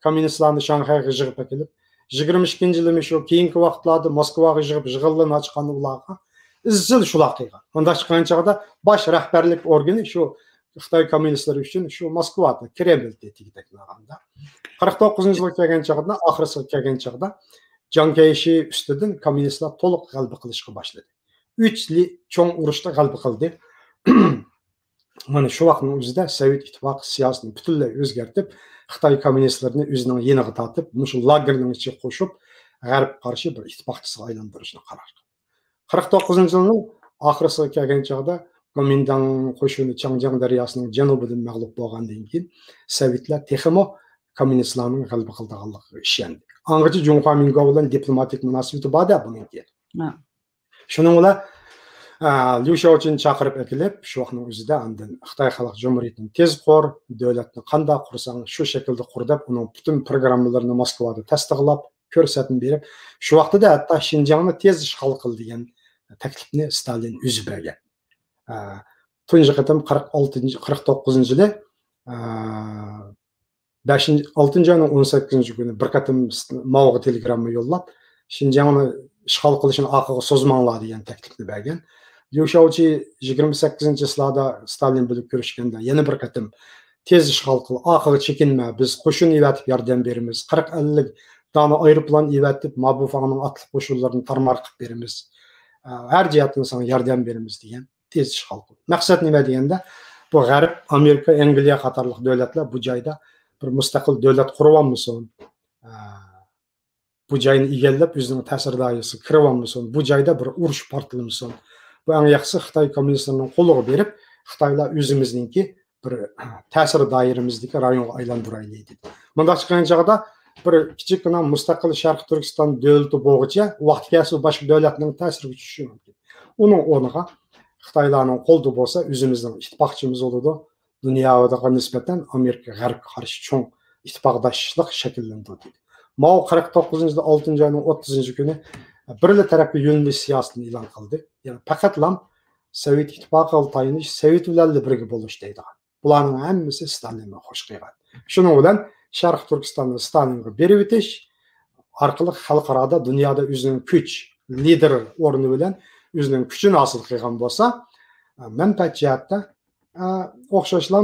كوممۇنىستلارنى شاڭخەيگە يىغىپ ئەكېلىپ، يىگىرمە ئىككىنچى يىلىمۇ شۇ كېيىنكى ۋاقىتلاردا موسكۋاغا يىغىپ يىغىنلارنى ئاچقان ئۇلارغا ئىزچىل شۇلار قىلغان. مۇنداق چىققان چاغدا باش رەھبەرلىك ئورگىنى شۇ خىتاي كوممۇنىستلىرى ئۈچۈن شۇ موسكۋادا، كرېملدا تېگىدەك قىلغاندا. قىرىق توققۇزىنچى يىلغا كەلگەن چاغدا، ئاخىرسىغا كەلگەن چاغدا جياڭ كەيشى ئۈستىدىن كوممۇنىستلار تولۇق غەلىبە قىلىشقا باشلىدى. ئۈچ لى چوڭ ئۇرۇشتا غەلىبە قىلدى. مانا شۇ ۋاقىتنىڭ ئۆزىدە سوۋېت ئىتتىپاقى سىياسىتىنى پۈتۈنلەي ئۆزگەرتىپ، خىتاي كوممۇنىستلىرىنى ئۆزىنىڭ يېنىغا تارتىپ، مۇشۇ لاگېرنىڭ ئىچىگە قوشۇپ، غەربكە قارشى بىر ئىتتىپاقچىسىغا ئايلاندۇرۇشنى قارار قىلدى. قىرىق توققۇزىنچى يىلنىڭ ئاخىرىسىغا كەلگەن چاغدا گومىنداڭ قوشۇنى چياڭجياڭ دەرياسىنىڭ جەنۇبىدىن مەغلۇپ بولغاندىن كېيىن، سوۋېتلار تېخىمۇ كوممۇنىستلارنىڭ غەلىبە قىلىدىغانلىقىغا ئىشەندى. ئاڭغىچە جۇڭخۇا مىنگو بىلەن دىپلوماتىك مۇناسىۋىتى بار-دە بۇنىڭكى. ھە. شۇنىڭ بىلەن، ئە، ليۇ شياۋچىننى چاقىرىپ ئەكېلىپ، شۇ ۋاقىتنىڭ ئۆزىدە ئاندىن خىتاي خەلق جۇمھۇرىيىتىنى تېز قۇر، دۆلەتنى قانداق قۇرساڭ، شۇ شەكىلدە قۇر دەپ، ئۇنىڭ پۈتۈن پروگراممىلىرىنى موسكۋادا تەستىقلاپ، كۆرسەتمە بېرىپ، شۇ ۋاقتىدا ھەتتا شىنجاڭنى تېز ئىشغال قىل دېگەن تەكلىپنى ستالىن ئۆزى بەرگەن. ئە، تۇنجى قېتىم قىرىق ئالتىنچى، قىرىق توققۇزىنچى يىلى، ئە، بەشىنچى، ئالتىنچى ئاينىڭ ئون سەككىزىنچى كۈنى بىر قېتىم ماۋغا تېلېگرامما يوللاپ، شىنجاڭنى ئىشغال قىلىشنى ئارقىغا سوزماڭلار دېگەن تەكلىپنى بەرگەن. ليۇ شياۋچى يىگىرمە سەككىزىنچى چىسلادا ستالىن بىلەن كۆرۈشكەندە يەنە بىر قېتىم تېز ئىشغال قىل، ئارقىغا چېكىنمە، بىز قوشۇن ئەۋەتىپ ياردەم بېرىمىز، قىرىق ئەللىك دانە ئايروپىلان ئەۋەتىپ، مابۇفاڭنىڭ ئاتلىق قوشۇنلىرىنى تارمار قىلىپ بېرىمىز، ھەر جەھەتتىن ساڭا ياردەم بېرىمىز دېگەن. تېز ئىشغال قىل. مەقسەت نېمە دېگەندە، بۇ غەرب، ئامېرىكا، ئەنگلىيە قاتارلىق دۆلەتلەر بۇ جايدا بىر مۇستەقىل دۆلەت قۇرۇۋالمىسۇن، ئە، بۇ جاينى ئىگىلەپ، ئۆزىنىڭ تەسىر دائىرىسىگە كىرىۋالمىسۇن، بۇ جايدا بىر ئۇرۇش پارتلىمىسۇن. بۇ ئەڭ ياخشىسى خىتاي كوممۇنىستلىرىنىڭ قولىغا بېرىپ، خىتايلار ئۆزىمىزنىڭكى بىر تەسىر دائىرىمىزدىكى رايونغا ئايلاندۇرايلى دېدى. مۇنداق چىققان چاغدا بىر كىچىككىنە مۇستەقىل شەرقىي تۈركىستان دۆلىتى بولغۇچە، ۋاقتى كەلسە باشقا دۆلەتنىڭ تەسىرىگە چۈشۈشى مۇمكىن. ئۇنىڭ ئورنىغا خىتايلارنىڭ قولىدا بولسا ئۆزىمىزنىڭ ئىتتىپاقچىمىز بولىدۇ. دۇنياغا نىسبەتەن ئامېرىكا غەربكە قارشى چوڭ ئىتتىپاقداشلىق شەكىللىنىدۇ دېدى. ماۋ قىرىق توققۇزىنچى يىلى ئالتىنچى ئاينىڭ ئوتتۇزىنچى كۈنى بىرلا تەرەپكە يۆنىلىش سىياسىتىنى ئېلان قىلدى. يەنى پەقەتلا سوۋېت ئىتتىپاقىغا تايىنىش، سوۋېت بىلەنلا بىرگە بولۇش دەيدىغان. بۇلارنىڭ ھەممىسى ستالىننى خوش قىلغان. شۇنىڭ بىلەن شەرقىي تۈركىستاننى ستالىنغا بېرىۋېتىش ئارقىلىق خەلقئارادا، دۇنيادا ئۆزىنىڭ كۈچ، لىدېر ئورنى بىلەن ئۆزىنىڭ كۈچىنى ھاسىل قىلغان بولسا، مەنپەئەت جەھەتتە، ئوخشاشلا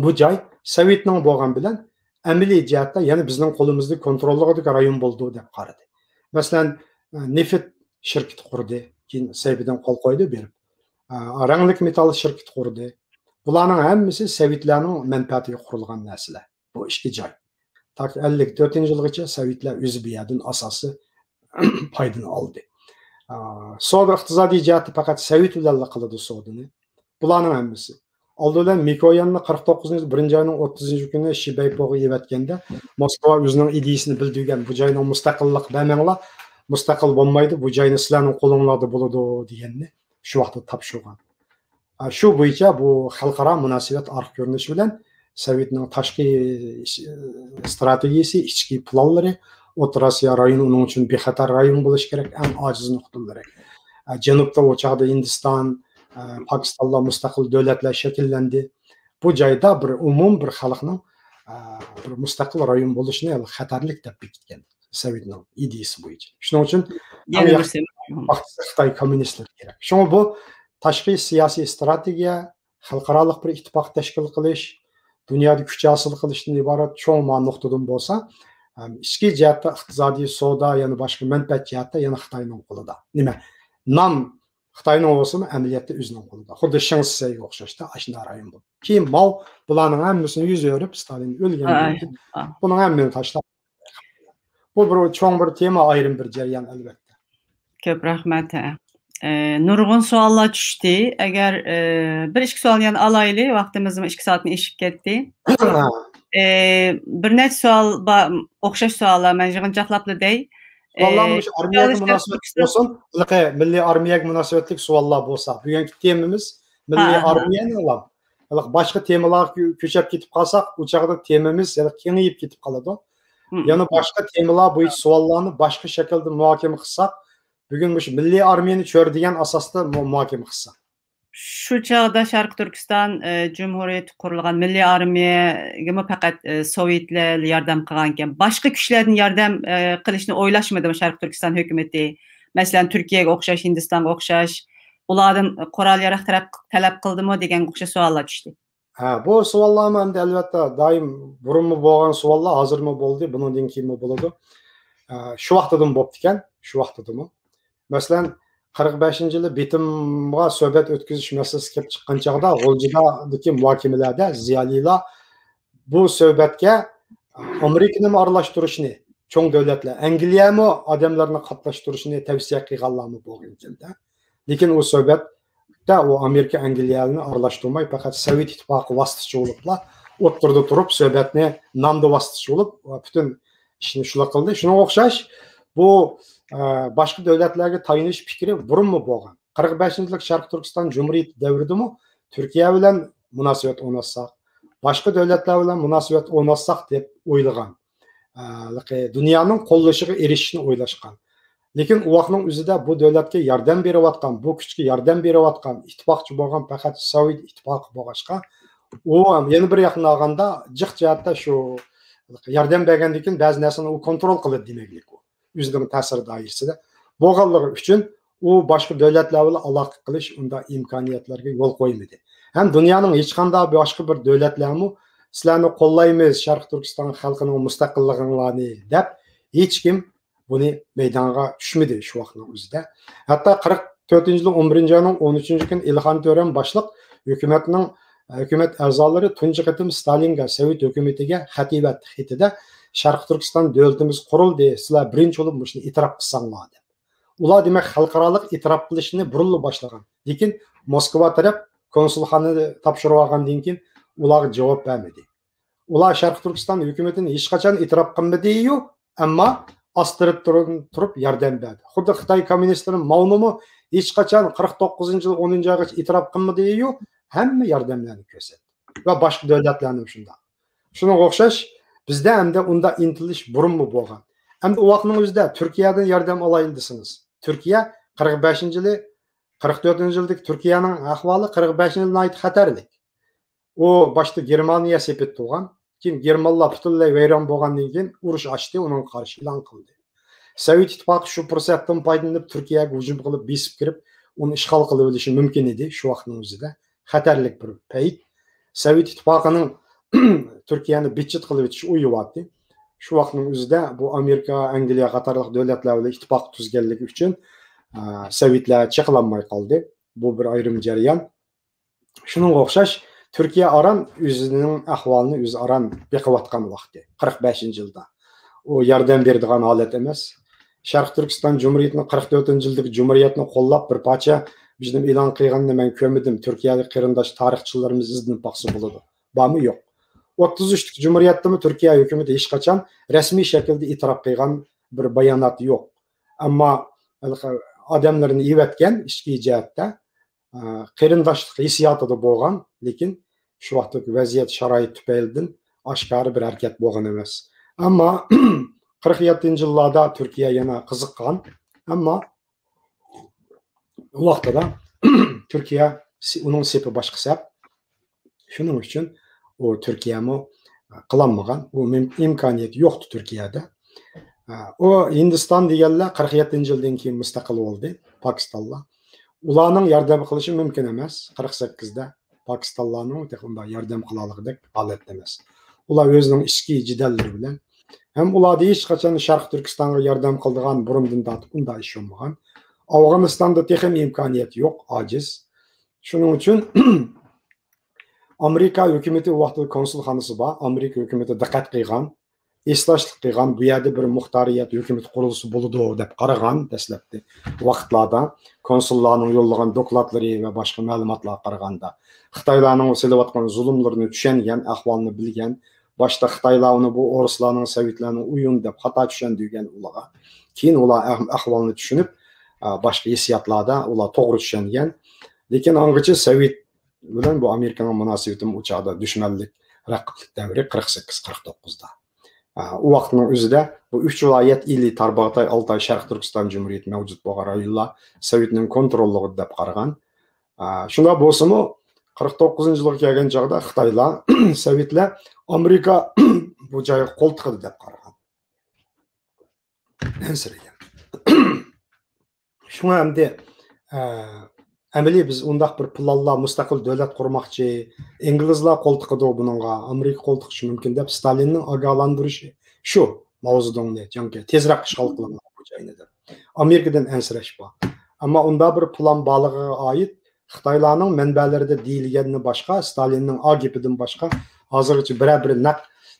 بۇ جاي سوۋېتنىڭ بولغان بىلەن ئەمەلىي جەھەتتە يەنە بىزنىڭ قولىمىزدا كونتروللۇقىدىكى رايون بولىدۇ دەپ قارىدى. مەسىلەن، نېفىت شىركىتى قۇردى، كېيىن سەۋدىدىن قول قويدى بېرىپ. رەڭلىك مېتال شىركىتى قۇردى. بۇلارنىڭ ھەممىسى سوۋېتلارنىڭ مەنپەئەتىگە قۇرۇلغان نەرسىلەر. بۇ ئىككى جاي. تاكى ئەللىك تۆتىنچى يىلغىچە سوۋېتلار ئۆزى بۇ يەردىن ئاساسىي پايدىنى ئالدى. ئا، سودا ئىقتىسادىي جەھەتتە پەقەت سوۋېت بىلەنلا قىلىدۇ سودىنى. بۇلارنىڭ ھەممىسى. ئالدى بىلەن مىكوياننى قىرىق توققۇزىنچى يىل بىرىنچى ئاينىڭ ئوتتۇزىنچى كۈنى شى بەيپوغا ئېۋەتكەندە، موسكۋا ئۆزىنىڭ ئىدىيىسىنى بىلدۈرگەن، بۇ جاينىڭ مۇستەقىللىق بەرمەڭلار، مۇستەقىل بولمايدۇ، بۇ جاينى سىلەرنىڭ قولۇڭلاردا بولىدۇ دېگەننى شۇ ۋاقىتتا تاپشۇرغان. ئا، شۇ بويىچە بۇ خەلقئارا مۇناسىۋەت ئارقا كۆرۈنۈشى بىلەن سوۋېتنىڭ تاشقى، ئىش-، ئىستراتېگىيىسى، ئىچكى پىلانلىرى، ئوتتۇرا ئاسىيا رايونى ئۇنىڭ ئۈچۈن بىخەتەر رايون بولۇشى كېرەك، ئەڭ ئاجىز نۇقتىلىرى. ئا، جەنۇبتا ئۇ چاغدا ھىندىستان، ئا، پاكىستانلار مۇستەقىل دۆلەتلەر شەكىللەندى. بۇ جايدا بىر ئومۇم بىر خەلقنىڭ، ئا، بىر مۇستەقىل رايون بولۇشىنى خەتەرلىك دەپ بېكىتكەن سوۋېتنىڭ ئىدىيىسى بويىچە. شۇنىڭ ئۈچۈن ئەڭ يەنە بىر ياخشى سەۋەب. ۋاقتىدا خىتاي كوممۇنىستلىرى كېرەك. شۇڭا بۇ تاشقى سىياسىي ئىستراتېگىيە، خەلقئارالىق بىر ئىتتىپاق تەشكىل قىلىش، دۇنيادا كۈچ ھاسىل قىلىشتىن ئىبارەت چوڭ ما نۇقتىدىن بولسا، ھەم ئىچكى جەھەتتە ئىقتىسادىي، سودا، يەنە باشقا مەنپەئەت جەھەتتە يەنە خىتاينىڭ قولىدا. نېمە؟ نام خىتاينىڭ بولسىمۇ، ئەمەلىيەتتە ئۆزىنىڭ قولىدا. خۇددى شىڭسىسەيگە ئوخشاشتا ئاشۇنداق رايون بولدى. كېيىن ماۋ بۇلارنىڭ ھەممىسىنى يۈز ئۆرۈپ، ستالىن ئۆلگەندىن ئاي، كېيىن ئا. بۇنىڭ ھەممىنى تاشلاپ، بۇ بىر چوڭ بىر تېما، ئايرىم بىر جەريان، ئەلۋەتتە. كۆپ رەھمەت، ھە. ئە، نۇرغۇن سوئاللار چۈشتى. ئەگەر، ئە، بىر ئىككى سوئالنى يەنە ئالايلى، ۋاقتىمىزمۇ ئىككى سائەتنى ئېشىپ كەتتى. ھە. ئە، بىر نەچچە سوئال بار، ئوخشاش سوئاللار، مەن يىغىنچاقلاپلا دەي. سوئاللارمۇ ئە، مۇشۇ ئارمىيەگە مۇناسىۋەتلىك بولسۇن، ھېلىقى مىللىي ئارمىيەگە مۇناسىۋەتلىك سوئاللار بولسا، بۈگۈنكى تېمىمىز مىللىي ھە، ھە. ئارمىيەنى ئالام. ھېلىقى باشقا تېمىلارغا كۆ-، كۆچۈپ كېتىپ قالساق، ئۇ چاغدا تېمىمىز ھېلىقى كېڭىيىپ كېتىپ قالىدۇ. مم. يەنە باشقا تېمىلار بويىچە سوئاللارنى باشقا شەكىلدە مۇھاكىمە قىلساق، بۈگۈن مۇشۇ مىللىي ئارمىيەنى چۆرىدىگەن ئاساستا مۇ-، مۇھاكىمە قىلساق. شۇ چاغدا شەرقىي تۈركىستان، ئە، جۇمھۇرىيىتى قۇرۇلغان، مىللىي ئارمىيەگىمۇ پەقەت، ئە، سوۋېتلار ياردەم قىلغانىكەن. باشقا كۈچلەردىن ياردەم، ئە، قىلىشنى ئويلاشمىدىمۇ شەرقىي تۈركىستان ھۆكۈمىتى؟ مەسىلەن، تۈركىيەگە ئوخشاش، ھىندىستانغا ئوخشاش، ئۇلاردىن قورال-ياراغ تەرەپ، تەلەپ قىلدىمۇ دېگەنگە ئوخشاش سوئاللار چۈشتى. ھە، بۇ سوئاللارمۇ ئەمدى ئەلۋەتتە دائىم بۇرۇنمۇ بولغان سوئاللار، ھازىرمۇ بولدى، بۇنىڭدىن كېيىنمۇ بولىدۇ. ئە، شۇ ۋاقتىدىمۇ بوپتىكەن، شۇ ۋاقتىدىمۇ. مەسىلەن، قىرىق بەشىنچى يىلى بىتىمغا سۆھبەت ئۆتكۈزۈش مەسىلىسى كېلىپ چىققان چاغدا، غۇلجىدىكى مۇھاكىمىلەردە زىيالىيلار بۇ سۆھبەتكە ئامېرىكىنىمۇ ئارىلاشتۇرۇشنى، چوڭ دۆلەتلەر، ئەنگلىيەمۇ ئادەملەرنى قاتناشتۇرۇشنى تەۋسىيە قىلغانلارمۇ بولغانىكەن-دە. لېكىن ئۇ سۆھبەتتە ئۇ ئامېرىكا، ئەنگلىيەنى ئارىلاشتۇرماي، پەقەت سوۋېت ئىتتىپاقى ۋاسىتىچى بولۇپلا ئوتتۇرىدا تۇرۇپ، سۆھبەتنى نامدا ۋاسىتىچى بولۇپ، پۈتۈن ئىشنى شۇلار قىلدى. شۇنىڭغا ئوخشاش، بۇ، ئە، باشقا دۆلەتلەرگە تايىنىش پىكرى بۇرۇنمۇ بولغان. قىرىق بەشىنچى يىللىق شەرقىي تۈركىستان جۇمھۇرىيىتى دەۋرىدىمۇ تۈركىيە بىلەن مۇناسىۋەت ئورناتساق، باشقا دۆلەتلەر بىلەن مۇناسىۋەت ئورناتساق دەپ ئويلىغان. ئە، دۇنيانىڭ قوللىشىغا ئېرىشىشنى ئويلاشقان. لېكىن ئۇ ۋاقىتنىڭ ئۆزىدە بۇ دۆلەتكە ياردەم بېرىۋاتقان، بۇ كۈچكە ياردەم بېرىۋاتقان، ئىتتىپاقچى بولغان پەقەت سوۋېت ئىتتىپاقى بولغاچقا، ئۇ يەنە بىر ياقتىن ئالغاندا جىق جەھەتتە شۇ ياردەم بەرگەندىن كېيىن بەزى نەرسىنى ئۇ كونترول قىلىدۇ دېمەكلىك ئۇ. ئۆزىنىڭ تەسىر دائىرىسىدە بولغانلىقى ئۈچۈن ئۇ باشقا دۆلەتلەر بىلەن ئالاقە قىلىش ئۇنداق ئىمكانىيەتلەرگە يول قويمىدى. ھەم دۇنيانىڭ ھېچقانداق باشقا بىر دۆلەتلەرمۇ سىلەرنى قوللايمىز، شەرقىي تۈركىستان خەلقىنىڭ مۇستەقىللىقىڭلارنى دەپ ھېچكىم بۇنى مەيدانغا چۈشمىدى شۇ ۋاقىتنىڭ ئۆزىدە. ھەتتا قىرىق تۆتىنچى يىل ئون بىرىنچى ئاينىڭ ئون ئۈچىنچى كۈنى ئىلھان تۆرەم باشلىق ھۆكۈمەتنىڭ، ھۆكۈمەت ئەزالىرى تۇنجى قېتىم ستالىنگە، سوۋېت ھۆكۈمىتىگە خەت يېزىۋەتتى. خېتىدە، «شەرقىي تۈركىستان دۆلىتىمىز قۇرۇلدى، سىلەر بىرىنچى بولۇپ مۇشۇنى ئېتىراپ قىلساڭلار» دەپ. ئۇلار، دېمەك، خەلقئارالىق ئېتىراپ قىلىشنى بۇرۇنلا باشلىغان. لېكىن موسكۋا تەرەپ كونسۇلخانىنى تاپشۇرۇۋالغاندىن كېيىن ئۇلارغا جاۋاب بەرمىدى. ئۇلار شەرقىي تۈركىستان ھۆكۈمىتىنى ھېچقاچان ئېتىراپ قىلمىدىيۇ، ئەمما ئاستىرىدا تۇرۇپ، تۇرۇپ ياردەم بەردى. خۇددى خىتاي كوممۇنىستلىرى ماۋنىمۇ ھېچقاچان قىرىق توققۇزىنچى يىل ئونىنچى ئايغىچە ئېتىراپ قىلمىدىيۇ، ھەممە ياردەملەرنى كۆرسەتتى. ۋە باشقا دۆلەتلەرنىمۇ شۇنداق. شۇنىڭغا ئوخشاش، بىزدە ئەمدى ئۇنداق ئىنتىلىش بۇرۇنمۇ بولغان. ئەمدى ئۇ ۋاقىتنىڭ ئۆزىدە تۈركىيەدىن ياردەم ئالايلى دېسىڭىز، تۈركىيە قىرىق بەشىنچى يىلى، قىرىق تۆتىنچى يىلدىكى تۈركىيەنىڭ ئەھۋالى قىرىق بەشىنچى يىلى ناھايىتى خەتەرلىك. ئۇ باشتا گېرمانىيە سېپىدا تۇرغان، كېيىن گېرمانلار پۈتۈنلەي ۋەيران بولغاندىن كېيىن ئۇرۇش ئاچتى، ئۇنىڭغا قارشى ئېلان قىلدى. سوۋېت ئىتتىپاقى شۇ پۇرسەتتىن پايدىلىنىپ تۈركىيەگە ھۇجۇم قىلىپ، بېسىپ كىرىپ، ئۇنى ئىشغال قىلىۋېلىشى مۇمكىن ئىدى شۇ ۋاقىتنىڭ ئۆزىدە. خەتەرلىك بىر پەيت. سوۋېت ئىتتىپاقىنىڭ تۈركىيەنى بىتچىت قىلىۋېتىش ئويى بارتى. شۇ ۋاقىتنىڭ ئۆزىدە بۇ ئامېرىكا، ئەنگلىيە قاتارلىق دۆلەتلەر بىلەن ئىتتىپاق تۈزگەنلىكى ئۈچۈن، ئە، سوۋېتلار چېقىلالماي قالدى. بۇ بىر ئايرىم جەريان. شۇنىڭغا ئوخشاش، تۈركىيە ئاران ئۆزىنىڭ ئەھۋالىنى ئۆزى ئاران بېقىۋاتقان ۋاقتى، قىرىق بەشىنچى يىلدا. ئۇ ياردەم بېرىدىغان ھالەت ئەمەس. شەرقىي تۈركىستان جۇمھۇرىيىتىنىڭ قىرىق تۆتىنچى يىلدىكى جۇمھۇرىيەتنى قوللاپ بىر پارچە بىزنىڭ ئېلان قىلغىنىنى مەن كۆرمىدىم. تۈركىيەلىك قېرىنداش تارىخچىلىرىمىز ئىزدىنىپ باقسا بولىدۇ. بارمۇ؟ يوق. ئوتتۇز ئۈچتىكى جۇمھۇرىيەتتىمۇ تۈركىيە ھۆكۈمىتى ھېچقاچان رەسمىي شەكىلدە ئېتىراپ قىلغان بىر بايانات يوق. ئەمما ئادەملىرىنى ئېۋەتكەن ئىچكى جەھەتتە، ئە، قېرىنداشلىق ھېسسىياتىدا بولغان، لېكىن شۇ ۋاقىتتىكى ۋەزىيەت شارائىت تۈپەيلىدىن ئاشكارا بىر ھەرىكەت بولغان ئەمەس. ئەمما قىرىق يەتتىنچى يىللاردا تۈركىيە يەنە قىزىققان. ئەمما ئۇ ۋاقتىدا تۈركىيە سې-، ئۇنىڭ سېپى باشقا سەپ. شۇنىڭ ئۈچۈن ئۇ تۈركىيەمۇ قىلالمىغان. ئۇ مىم-، ئىمكانىيەت يوقتۇ تۈركىيەدە. ئۇ ھىندىستان دېگەنلەر قىرىق يەتتىنچى يىلدىن كېيىن مۇستەقىل بولدى، پاكىستانلار. ئۇلارنىڭ ياردەم قىلىشى مۇمكىن ئەمەس. قىرىق سەككىزدە پاكىستانلارنىڭ تېخى ئۇنداق ياردەم قىلالىغۇدەك ھالەتتە ئەمەس. ئۇلار ئۆزىنىڭ ئىچكى جېدەللىرى بىلەن. ھەم ئۇلاردا ھېچقاچان شەرقىي تۈركىستانغا ياردەم قىلىدىغان بۇرۇندىن تارتىپ ئۇنداق ئىش بولمىغان. ئافغانىستاندا تېخىمۇ ئىمكانىيەت يوق، ئاجىز. شۇنىڭ ئۈچۈن ئامېرىكا ھۆكۈمىتى ئۇ ۋاقىتتا كونسۇلخانىسى بار. ئامېرىكا ھۆكۈمىتى دىققەت قىلغان، ھېسداشلىق قىلغان، بۇ يەردە بىر مۇختارىيەت ھۆكۈمىتى قۇرۇلسا بولىدۇ دەپ قارىغان دەسلەپتە ۋاقىتلاردا. كونسۇللارنىڭ يوللىغان دوكلاتلىرى ۋە باشقا مەلۇماتلارغا قارىغاندا، خىتايلارنىڭ سېلىۋاتقان زۇلۇملىرىنى چۈشەنگەن، ئەھۋالنى بىلگەن، باشتا خىتايلار ئۇنى بۇ ئورۇسلارنىڭ، سوۋېتلارنىڭ ئويۇنى دەپ خاتا چۈشەندۈرگەن ئۇلارغا. كېيىن ئۇلار ئەھ-، ئەھۋالنى چۈشىنىپ، ئا، باشقا ھېسسىياتلاردا ئۇلار توغرا چۈشەنگەن. لېكىن ئاڭغىچە سوۋېت بىلەن بۇ ئامېرىكىنىڭ مۇناسىۋىتىمۇ ئۇ چاغدا دۈشمەنلىك، رەقىبلىك دەۋرى قىرىق سەككىز، قىرىق توققۇزدا. ئا، ئۇ ۋاقىتنىڭ ئۆزىدە بۇ ئۈچ ۋىلايەت ئىلى، تارباغاتاي، ئالتاي، شەرقىي تۈركىستان جۇمھۇرىيىتى مەۋجۇت بولغان رايونلار سوۋېتنىڭ كونتروللۇقىدا دەپ قارىغان. ئا، شۇنداق بولسىمۇ، قىرىق توققۇزىنچى يىلغا كەلگەن چاغدا خىتايلار، سوۋېتلار ئامېرىكا بۇ جايغا قول تىقىدى دەپ قارىغان. ئەنسىرىگەن. شۇڭا ئەمدى، ئە، ئەمەلىي بىز ئۇنداق بىر پىلانلار، مۇستەقىل دۆلەت قۇرماقچى، ئىنگلىزلار قول تىقىدۇ بۇنىڭغا، ئامېرىكا قول تىقىشى مۇمكىن دەپ ستالىننىڭ ئاگاھلاندۇرۇشى شۇ، ماۋزېدۇڭنى، جاڭگې، تېزرەك ئىشغال قىلىڭلار بۇ جاينى دەپ. ئامېرىكىدىن ئەنسىرەش بار. ئەمما ئۇنداق بىر پىلان بارلىقىغا ئائىت خىتايلارنىڭ مەنبەلىرىدە دېيىلگەندىن باشقا، ستالىننىڭ ئا گېپىدىن باشقا ھازىرغىچە بىرەر بىر نەق،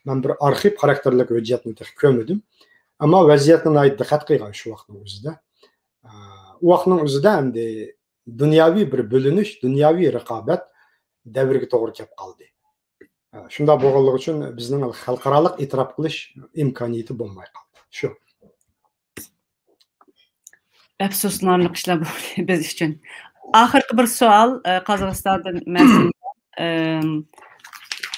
مەن بىر ئارخىپ خاراكتېرلىك ھۆججەتنى تېخى كۆرمىدىم. ئەمما ۋەزىيەتكە ناھايىتى دىققەت قىلغان شۇ ۋاقىتنىڭ ئۆزىدە. ئە، ئۇ ۋاقىتنىڭ ئۆزىدە ئەمدى دۇنياۋى بىر بۆلۈنۈش، دۇنياۋى رىقابەت دەۋرىگە توغرا كەپ قالدى. ئە، شۇنداق بولغانلىقى ئۈچۈن بىزنىڭ خەلقئارالىق ئېتىراپ قىلىش ئىمكانىيىتى بولماي قالدى. شۇ. ئەپسۇسلىنارلىق ئىشلار بولدى بىز ئۈچۈن. ئاخىرقى بىر سوئال، ئە، قازاقىستاندىن مەسىلەن، ئەم،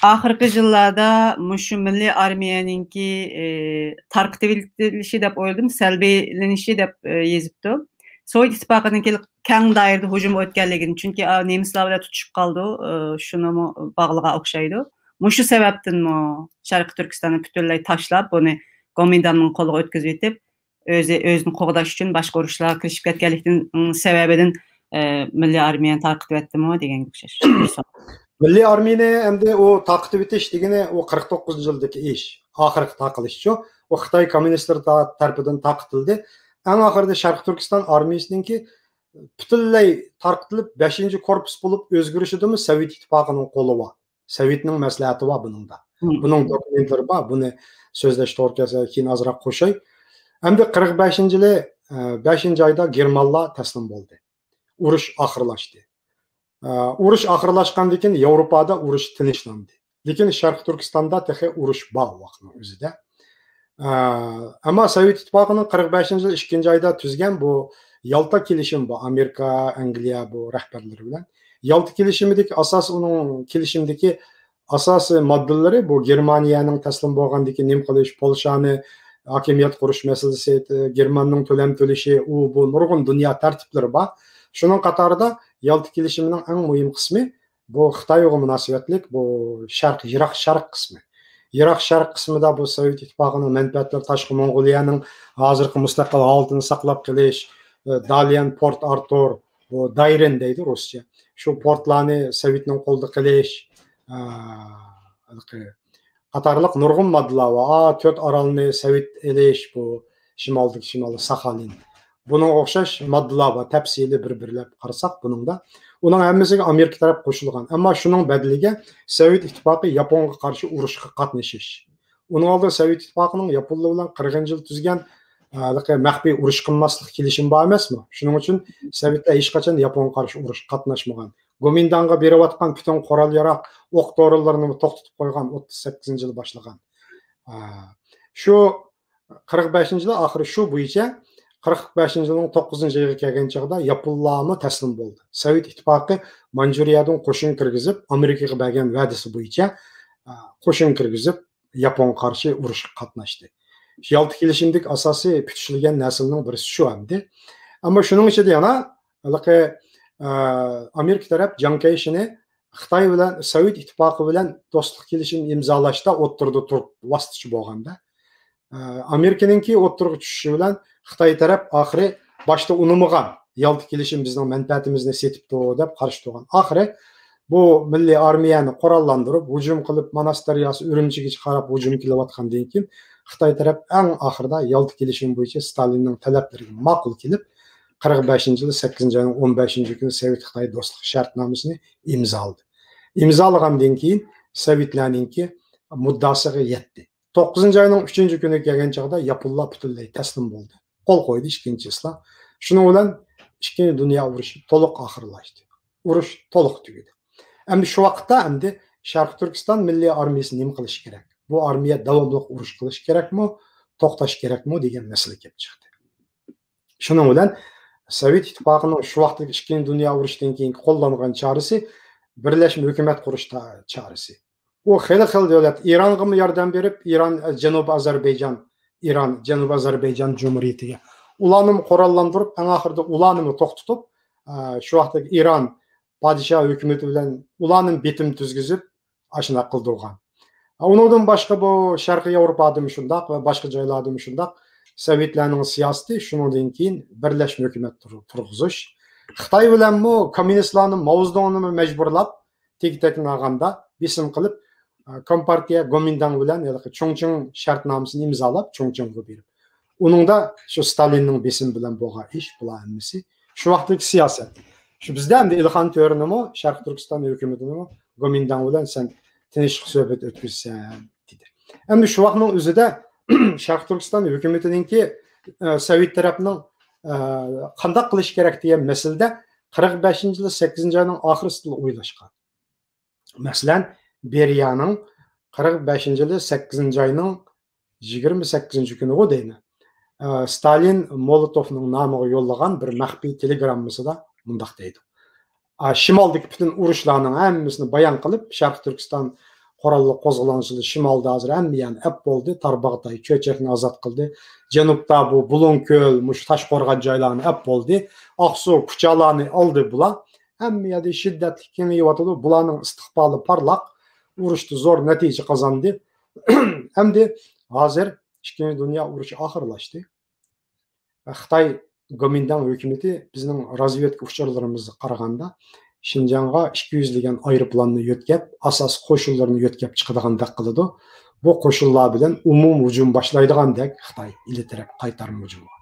ئاخىرقى يىللاردا مۇشۇ مىللىي ئارمىيەنىڭكى، ئى، تارقىتىۋېتىلىشى دەپ ئويلىدىم، سەلبىيلىنىشى دەپ، ئى، يېزىپتۇ. سوۋېت ئىتتىپاقىنىڭكى كەڭ دائىرىدە ھۇجۇم ئۆتكەنلىكىنى، چۈنكى، ئا، نېمىسلار بىلەن تۇتۇشۇپ قالىدۇ، ئى، شۇنىمۇ باغلىغان ئوخشايدۇ. مۇشۇ سەۋەبتىنمۇ شەرقىي تۈركىستاننى پۈتۈنلەي تاشلاپ، بۇنى گومىنداڭنىڭ قولىغا ئۆتكۈزۈۋېتىپ، ئۆزى، ئۆزىنى قوغداش ئۈچۈن باشقا ئۇرۇشلارغا كىرىشىپ كەتكەنلىكتىن، ئىم، سەۋەبىدىن، ئە، مىللىي ئارمىيەنى تارقىتىۋەتتىمۇ دېگەنگە ئوخشاش. مىللىي ئارمىيەنى ئەمدى ئۇ تارقىتىۋېتىش دېگىنى ئۇ قىرىق توققۇزىنچى يىلدىكى ئىش. ئاخىرقى تارقىلىشچۇ. ئۇ خىتاي كوممۇنىستلىرى تا-، تەرىپىدىن تارقىتىلدى. ئەڭ ئاخىرىدا شەرقىي تۈركىستان ئارمىيىسىنىڭكى پۈتۈنلەي تارقىتىلىپ، بەشىنچى كورپۇس بولۇپ ئۆزگىرىشىدىمۇ سوۋېت ئىتتىپاقىنىڭ قولى بار. سوۋېتنىڭ مەسلىھەتى بار بۇنىڭدا. مم. بۇنىڭ دوكۇمېنتلىرى بار. بۇنى سۆزلەش توغرا كەلسە، كېيىن ئازراق قوشاي. ئەمدى قىرىق بەشىنچى يىلى، ئە، بەشىنچى ئايدا گېرمانلار تەسلىم بولدى. ئۇرۇش ئاخىرلاشتى. ئە، ئۇرۇش ئاخىرلاشقاندىن كېيىن ياۋروپادا ئۇرۇش تىنچلاندى. لېكىن شەرقىي تۈركىستاندا تېخى ئۇرۇش بار ۋاقىتنىڭ ئۆزىدە. ئە، ئەمما سوۋېت ئىتتىپاقىنىڭ قىرىق بەشىنچى يىل ئىككىنچى ئايدا تۈزگەن بۇ يالتا كېلىشىمى بار. ئامېرىكا، ئەنگلىيە بۇ رەھبەرلىرى بىلەن. يالتا كېلىشىمىدىكى ئاساس، ئۇنىڭ كېلىشىمدىكى ئاساسىي ماددىلىرى بۇ گېرمانىيەنىڭ تەسلىم بولغاندىن كېيىن نېمە قىلىش، پولشانى ھاكىمىيەت قۇرۇش مەسىلىسى، گېرماننىڭ تۆلەم تۆلىشى، ئۇ، بۇ نۇرغۇن دۇنيا تەرتىپلىرى بار. شۇنىڭ قاتارىدا يالتا كېلىشىمىنىڭ ئەڭ مۇھىم قىسمى بۇ خىتايغا مۇناسىۋەتلىك بۇ شەرق، يىراق شەرق قىسمى. يىراق شەرق قىسمىدا بۇ سوۋېت ئىتتىپاقىنىڭ مەنپەئەتلىرى، تاشقى موڭغۇلىيەنىڭ ھازىرقى مۇستەقىل ھالىتىنى ساقلاپ قېلىش، ئە، داليەن، پورت ئارتۇر، بۇ دايرېن دەيدۇ رۇسچە. شۇ پورتلارنى سوۋېتنىڭ قولىدا قىلىش، ئە، ھېلىقى قاتارلىق نۇرغۇن ماددىلار بار. ئا، تۆت ئارالنى سوۋېت ئېلىش، بۇ شىمالدىكى، شىمالدا ساخالىن. بۇنىڭغا ئوخشاش ماددىلار بار. تەپسىلىي بىر-بىرلەپ قارىساق بۇنىڭدا. ئۇنىڭ ھەممىسىگە ئامېرىكا تەرەپ قوشۇلغان. ئەمما شۇنىڭ بەدىلىگە سوۋېت ئىتتىپاقى ياپونغا قارشى ئۇرۇشقا قاتنىشىش. ئۇنىڭ ئالدىدا سوۋېت ئىتتىپاقىنىڭ ياپونلار بىلەن قىرىقىنچى يىل تۈزگەن، ھېلىقى مەخپىي ئۇرۇش قىلماسلىق كېلىشىمى بار ئەمەسمۇ؟ شۇنىڭ ئۈچۈن سوۋېتلار ھېچقاچان ياپونغا قارشى ئۇرۇشقا قاتناشمىغان. گومىنداڭغا بېرىۋاتقان پۈتۈن قورال-ياراغ، ئوق-دورىلىرىنى توختىتىپ قويغان ئوتتۇز سەككىزىنچى يىلى باشلىغان. ئا، شۇ قىرىق بەشىنچى يىلى ئاخىرى شۇ بويىچە قىرىق بەشىنچى يىلنىڭ توققۇزىنچى ئايىغا كەلگەن چاغدا ياپونلارمۇ تەسلىم بولدى. سوۋېت ئىتتىپاقى مانجۇرىيەدىن قوشۇن كىرگۈزۈپ، ئامېرىكىغا بەرگەن ۋەدىسى بويىچە، ئا، قوشۇن كىرگۈزۈپ، ياپونغا قارشى ئۇرۇشقا قاتناشتى. يالتا كېلىشىمدىكى ئاساسىي پۈتۈشلىگەن نەرسىلەرنىڭ بىرسى شۇ ئەمدى. ئەمما شۇنىڭ ئىچىدە يەنە ھېلىقى، ئە، ئامېرىكا تەرەپ جاڭ كەيشىنى خىتاي بىلەن، سوۋېت ئىتتىپاقى بىلەن دوستلۇق كېلىشىم ئىمزالاشتا ئوتتۇرىدا تۇرۇپ ۋاسىتىچى بولغاندا، ئە، ئامېرىكىنىڭكى ئوتتۇرىغا چۈشۈشى بىلەن خىتاي تەرەپ ئاخىرى باشتا ئۇنىمىغان، يالتا كېلىشىم بىزنىڭ مەنپەئەتىمىزنى سېتىپتۇ دەپ قارشى تۇرغان. ئاخىرى بۇ مىللىي ئارمىيەنى قوراللاندۇرۇپ، ھۇجۇم قىلىپ، ماناس دەرياسى ئۈرۈمچىگىچە قاراپ ھۇجۇم كېلىۋاتقاندىن كېيىن، خىتاي تەرەپ ئەڭ ئاخىرىدا يالتا كېلىشىمى بويىچە ستالىننىڭ تەلەپلىرىگە ماقۇل كېلىپ، قىرىق بەشىنچى يىلى سەككىزىنچى ئاينىڭ ئون بەشىنچى كۈنى سوۋېت خىتاي دوستلۇق شەرتنامىسىنى ئىمزالىدى. ئىمزالىغاندىن كېيىن سوۋېتلارنىڭكى مۇددىئاسىغا يەتتى. توققۇزىنچى ئاينىڭ ئۈچىنچى كۈنىگە كەلگەن چاغدا ياپونلار پۈتۈنلەي تەسلىم بولدى. قول قويدى ئىككىنچى ئىسلام. شۇنىڭ بىلەن ئىككىنچى دۇنيا ئۇرۇشى تولۇق ئاخىرلاشتى. ئۇرۇش تولۇق تۈگىدى. ئەمدى شۇ ۋاقىتتا ئەمدى شەرقىي تۈركىستان مىللىي ئارمىيىسى نېمە قىلىشى كېرەك؟ بۇ ئارمىيە داۋاملىق ئۇرۇش قىلىشى كېرەكمۇ؟ توختاش كېرەكمۇ دېگەن مەسىلە كېلىپ چىقتى. شۇنىڭ بىلەن سوۋېت ئىتتىپاقىنىڭ شۇ ۋاقىتتىكى ئىككىنچى دۇنيا ئۇرۇشىدىن كېيىنكى قوللانغان چارىسى بىرلەشمە ھۆكۈمەت قۇرۇش تا-، چارىسى. ئۇ خېلى خىل دۆلەت، ئىرانغىمۇ ياردەم بېرىپ، ئىران، ئە، جەنۇبىي ئازەربەيجان، ئىران، جەنۇبىي ئازەربەيجان جۇمھۇرىيىتىگە. ئۇلارنىمۇ قوراللاندۇرۇپ، ئەڭ ئاخىرىدا ئۇلارنىمۇ توختىتىپ، ئە، شۇ ۋاقىتتىكى ئىران پادىشاھ ھۆكۈمىتى بىلەن ئۇلارنىمۇ بېتىم تۈزگۈزۈپ، ئاشۇنداق قىلدۇرغان. ئۇنىڭدىن باشقا بۇ شەرقىي ياۋروپادىمۇ شۇنداق ۋە باشقا جايلاردىمۇ شۇنداق. سوۋېتلارنىڭ سىياسىتى شۇنىڭدىن كېيىن بىرلەشمە ھۆكۈمەت تۇر-، تۇرغۇزۇش. خىتاي بىلەنمۇ كوممۇنىستلارنى، ماۋزېدۇڭنىمۇ مەجبۇرلاپ، تېگى-تەكنى ئالغاندا بېسىم قىلىپ، ئە، كومپارتىيە گومىنداڭ بىلەن ھېلىقى چۇڭچىڭ شەرتنامىسىنى ئىمزالاپ، چۇڭچىڭغا بېرىپ، ئۇنىڭدا شۇ ستالىننىڭ بېسىمى بىلەن بولغان ئىش، بۇلار ھەممىسى شۇ ۋاقىتتىكى سىياسەت. شۇ بىزدە ئەمدى ئىلخان تۆرىنىمۇ، شەرقىي تۈركىستان ھۆكۈمىتىنىمۇ گومىنداڭ بىلەن سەن تىنچلىق سۆھبەت ئۆتكۈزسەن، دېدى. ئەمدى شۇ ۋاقىتنىڭ ئۆزىدە شەرقىي تۈركىستان ھۆكۈمىتىنىڭكى، ئە، سوۋېت تەرەپنىڭ، ئە، قانداق قىلىش كېرەك دېگەن مەسىلىدە قىرىق بەشىنچى يىلى سەككىزىنچى ئاينىڭ ئاخىرىسىدىلا ئويلاشقان. مەسىلەن، بېرىيەنىڭ قىرىق بەشىنچى يىلى سەككىزىنچى ئاينىڭ يىگىرمە سەككىزىنچى كۈنىغۇ دەيمەن، ئە، ستالىن مولوتوفنىڭ نامىغا يوللىغان بىر مەخپىي تېلېگراممىسىدا مۇنداق دەيدۇ. ئا، شىمالدىكى پۈتۈن ئۇرۇشلارنىڭ ھەممىسىنى بايان قىلىپ، شەرقىي تۈركىستان قوراللىق قوزغىلاڭچىلار شىمالدا ھازىر ھەممە يەرنى ئەپ بولدى. تارباغاتاي، چۆچەكنى ئازاد قىلدى. جەنۇبتا بۇ بۇلۇڭكۆل، مۇشۇ تاشقورغان جايلارنى ئەپ بولدى. ئاقسۇ، كۇچالارنى ئالدى بۇلار. ھەممە يەردە شىددەتلىك كېڭىيىۋاتىدۇ. بۇلارنىڭ ئىستىقبالى پارلاق. ئۇرۇشتا زور نەتىجە قازاندى. ئەمدى ھازىر ئىككىنچى دۇنيا ئۇرۇشى ئاخىرلاشتى. خىتاي گومىنداڭ ھۆكۈمىتى بىزنىڭ رازۋېدكا ئۇچۇرلىرىمىزغا قارىغاندا، شىنجاڭغا ئىككى يۈزلىگەن ئايروپىلاننى يۆتكەپ، ئاساسىي قوشۇنلىرىنى يۆتكەپ چىقىدىغاندەك قىلىدۇ. بۇ قوشۇنلار بىلەن ئومۇمىي ھۇجۇم باشلايدىغاندەك خىتاي ئىلى تەرەپ قايتارما ھۇجۇمغا.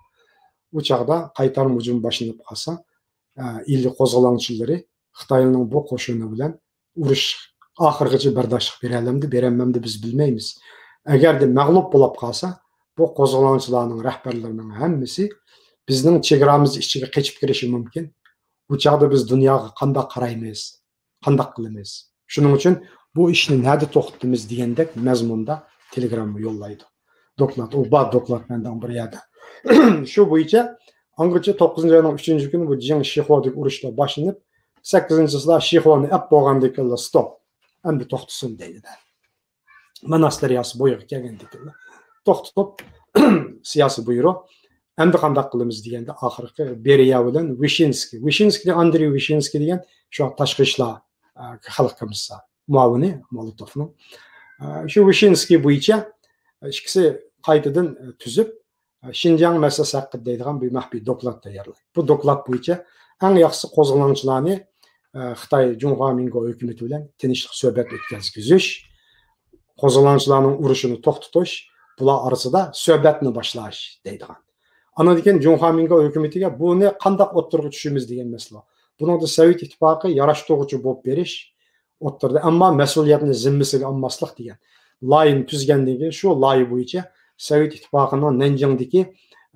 ئۇ چاغدا قايتارما ھۇجۇم باشلىنىپ قالسا، ئە، ئىلى قوزغىلاڭچىلىرى خىتاينىڭ بۇ قوشۇنى بىلەن ئۇرۇش ئاخىرغىچە بەرداشلىق بېرەلەمدۇ، بېرەلمەمدۇ بىز بىلمەيمىز. ئەگەردە مەغلۇپ بولۇپ قالسا، بۇ قوزغىلاڭچىلارنىڭ رەھبەرلىرىنىڭ ھەممىسى بىزنىڭ چېگرامىز ئىچىگە قېچىپ كىرىشى مۇمكىن. ئۇ چاغدا بىز دۇنياغا قانداق قارايمىز؟ قانداق قىلىمىز؟ شۇنىڭ ئۈچۈن بۇ ئىشنى نەدە توختىتىمىز دېگەندەك مەزمۇندا تېلېگرامما يوللايدۇ. دوكلات، ئۇ بار دوكلات مەندە بىر يەردە. شۇ بويىچە ئاڭغىچە توققۇزىنچى ئاينىڭ ئۈچىنچى كۈنى بۇ جىڭ شىخۇادىكى ئۇرۇشلار باشلىنىپ، سەككىزىنچىسىدا شىخۇانى ئەپ بولغاندىن كېيىن ستوپ، ئەمدى توختىسۇن دەيدۇ. ماناس دەرياسى بويىغا كەلگەندىن كېيىن توختىتىپ، سىياسىي بۇيرۇق. ئەمدى قانداق قىلىمىز دېگەندە، ئاخىرقى بېرىيا بىلەن ۋىشىنسكىي. ۋىشىنسكىي، ئاندرېي ۋىشىنسكىي دېگەن شۇ تاشقى ئىشلار، ئە، خەلق كومىسسارى، مۇئاۋىنى مولوتوفنىڭ. ئە، شۇ ۋىشىنسكىي بويىچە ئىككىسى قايتىدىن، ئە، تۈزۈپ، شىنجاڭ مەسىلىسى ھەققىدە دەيدىغان بىر مەخپىي دوكلات تەييارلايدۇ. بۇ دوكلات بويىچە ئەڭ ياخشىسى قوزغىلاڭچىلارنى، ئە، خىتاي جۇڭخۇا مىنگو ھۆكۈمىتى بىلەن تىنچلىق سۆھبەت ئۆتكۈزگۈزۈش، قوزغىلاڭچىلارنىڭ ئۇرۇشىنى توختىتىش، بۇلار ئارىسىدا سۆھبەتنى باشلاش دەيدىغان. ئاندىن كېيىن جۇڭخۇا مىنگو ھۆكۈمىتىگە بۇنى قانداق ئوتتۇرىغا چۈشۈرىمىز دېگەن مەسىلە. بۇنىڭدا سوۋېت ئىتتىپاقى ياراشتۇرغۇچى بولۇپ بېرىش، ئوتتۇرىدا، ئەمما مەسئۇلىيەتنى زىممىسىگە ئالماسلىق دېگەن لايىھىنى تۈزگەندىن كېيىن، شۇ لايىھە بويىچە سوۋېت ئىتتىپاقىنىڭ نەنجىڭدىكى،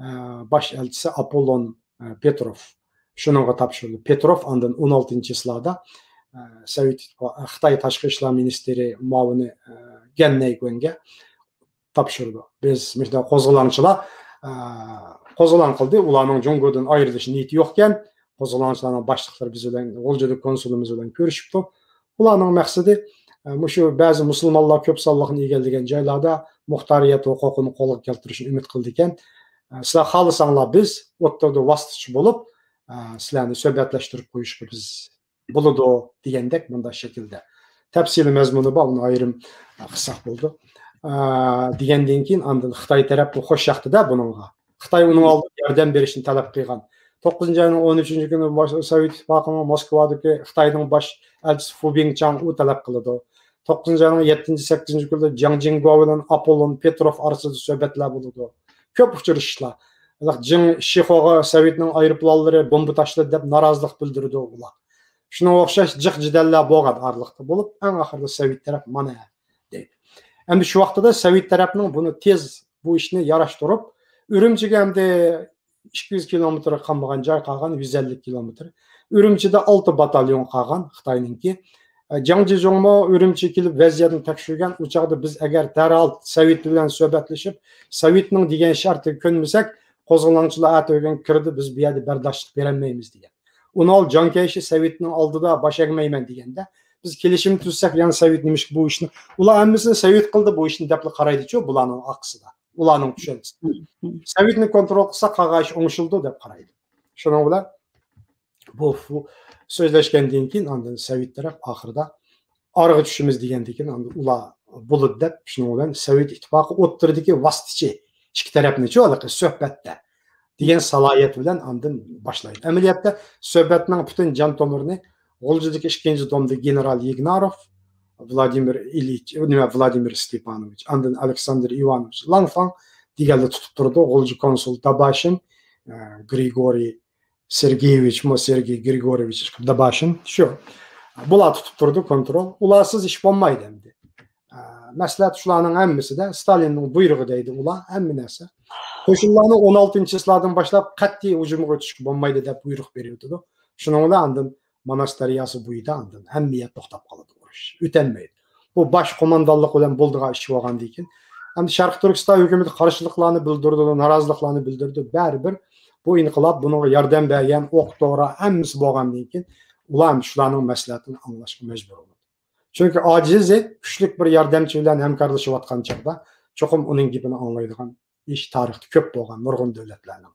ئە، باش ئەلچىسى ئاپوللون، ئە، پېتروف شۇنىڭغا تاپشۇرىدۇ. پېتروف ئاندىن ئون ئالتىنچى چىسلادا، ئە، سوۋېت ئىتتىپا-، خىتاي تاشقى ئىشلار مىنىستىرى مۇئاۋىنى، ئە، گەن نەيگۈەنگە تاپشۇرىدۇ. بىز مۇشۇنداق قوزغىلاڭچىلار، ئە، قوزغىلاڭ قىلدى. ئۇلارنىڭ جۇڭگودىن ئايرىلىش نىيىتى يوقكەن، قوزغىلاڭچىلارنىڭ باشلىقلىرى بىز بىلەن، غۇلجىدا كونسۇلىمىز بىلەن كۆرۈشۈپتۇ. ئۇلارنىڭ مەقسىتى، ئە، مۇشۇ بەزى مۇسۇلمانلار كۆپ سانلىقنى ئىگىلىگەن جايلاردا مۇختارىيەت ھوقۇقىنى قولغا كەلتۈرۈشنى ئۈمىد قىلىدىكەن. ئە، سىلەر خالىساڭلار، بىز ئوتتۇرىدا ۋاسىتىچى بولۇپ، ئە، سىلەرنى سۆھبەتلەشتۈرۈپ قويۇشقا بىز بولىدۇ دېگەندەك مۇنداق شەكىلدە. تەپسىلىي مەزمۇنى بار، ئۇنى ئايرىم قىلساق بولىدۇ. ئە، دېگەندىن كېيىن ئاندىن خىتاي تەرەپ بۇ خوشياقتىدا بۇنىڭغا. خىتاي ئۇنىڭ ئالدىدا ياردەم بېرىشنى تەلەپ قىلغان. توققۇزىنچى ئاينىڭ ئون ئۈچىنچى كۈنى باش-، سوۋېت ئىتتىپاقىنىڭ موسكۋادىكى خىتاينىڭ باش ئەلچىسى فۇ بىڭچاڭ ئۇ تەلەپ قىلىدۇ. توققۇزىنچى ئاينىڭ يەتتىنچى، سەككىزىنچى كۈنلىرى جياڭ جىڭگو بىلەن ئاپوللون پېتروف ئارىسىدا سۆھبەتلەر بولىدۇ. كۆپ ئۇچرىشىشلار. جىڭ شىخۇغا سوۋېتنىڭ ئايروپىلانلىرى بومبا تاشلىدى دەپ نارازىلىق بىلدۈرىدۇ ئۇلار. شۇنىڭغا ئوخشاش جىق جېدەللەر بولغان ئارىلىقتا بولۇپ، ئەڭ ئاخىرىدا سوۋېت تەرەپ مانا دەيدۇ. ئەمدى شۇ ۋاقتىدا سوۋېت تەرەپنىڭ بۇنى تېز، بۇ ئىشنى ياراشتۇرۇپ، ئۈرۈمچىگە ئەمدى ئىككى يۈز كىلومېتىر قالمىغان جاي قالغان، يۈز ئەللىك كىلومېتىر. ئۈرۈمچىدە ئالتە باتاليون قالغان خىتاينىڭكى. ئە، جاڭ جىجۇڭمۇ ئۈرۈمچىگە كېلىپ ۋەزىيەتنى تەكشۈرگەن. ئۇ چاغدا بىز ئەگەر دەرھال سوۋېت بىلەن سۆھبەتلىشىپ، سوۋېتنىڭ دېگەن شەرتىگە كۆنمىسەك، قوزغىلاڭچىلار ئەتىگەن كىردى، بىز بۇ يەردە بەرداشلىق بېرەلمەيمىز دېگەن. ئۇنىڭ جاڭ كەيشى سوۋېتنىڭ ئالدىدا باش ئەگمەيمەن دېگەندە، بىز كېلىشىم تۈزسەك، يەنە سوۋېت نېمىشقا بۇ ئىشنى، ئۇلار ھەممىسىنى سوۋېت قىلدى بۇ ئىشنى دەپلا قارايدىچۇ، بۇلارنىڭ ئارقىسىدا، ئۇلارنىڭ چۈشەنچىسىدە. سوۋېتنى كونترول قىلساق، قالغان ئىش ئوڭشىلىدۇ دەپ قارايدۇ. شۇنىڭ بىلەن بۇ، بۇ سۆزلەشكەندىن كېيىن، ئاندىن سوۋېت تەرەپ ئاخىرىدا ئارىغا چۈشىمىز دېگەندىن كېيىن، ئاندىن ئۇلار بولىدۇ دەپ، شۇنىڭ بىلەن سوۋېت ئىتتىپاقى ئوتتۇرىدىكى ۋاسىتىچى، ئىككى تەرەپنىچۇ ھېلىقى سۆھبەتتە دېگەن سالاھىيەت بىلەن ئاندىن باشلايدۇ. ئەمەلىيەتتە سۆھبەتنىڭ پۈتۈن جان تومۇرىنى غۇلجىدىكى ئىككىنچى دومدا گېنېرال يېگناروف، ۋلادىمىر ئىلىچ، نېمە، ۋلادىمىر ستېپانوۋىچ، ئاندىن ئالېكساندىر ئىۋانوۋىچ لانفاڭ دېگەنلەر تۇتۇپ تۇرىدۇ. غۇلجا كونسۇل داباشىن، ئە، گرىگورىي سېرگېيېۋىچمۇ، سېرگېي گرىگوريېۋىچ داباشىن، شۇ. بۇلار تۇتۇپ تۇرىدۇ كونترول. ئۇلارسىز ئىش بولمايدۇ ئەمدى. ئە، مەسلىھەت شۇلارنىڭ ھەممىسىدە، ستالىننىڭ بۇيرۇقى دەيدۇ ئۇلار، ھەممە نەرسە. قوشۇنلارنى ئون ئالتىنچى چىسلاردىن باشلاپ قەتئىي ھۇجۇمغا ئۆتۈشكە بولمايدۇ دەپ بۇيرۇق بېرىۋېتىدۇ. شۇنىڭ بىلەن ئاندىن ماناس دەرياسى بويىدا ئاندىن ھەممە يەر توختاپ قالىدۇ، ئۇرۇش ئۆتەلمەيدۇ. بۇ باش قوماندانلىق بىلەن بولىدىغان ئىش بولغاندىن كېيىن، ئەمدى شەرقىي تۈركىستان ھۆكۈمىتى قارشىلىقلارنى بىلدۈرىدۇ، نارازىلىقلارنى بىلدۈرىدۇ، بەرىبىر بۇ ئىنقىلاب بۇنىڭغا ياردەم بەرگەن، ئوق دورا ھەممىسى بولغاندىن كېيىن، ئۇلار ھەم شۇلارنىڭ مەسلىھەتىنى ئاڭلاشقا مەجبۇر بولىدۇ. چۈنكى ئاجىزى كۈچلۈك بىر ياردەمچى بىلەن ھەمكارلىشىۋاتقان چاغدا چوقۇم ئۇنىڭ گېپىنى ئاڭلايدىغان ئىش تارىختا كۆپ بولغان نۇرغۇن دۆلەتلەرنىڭ.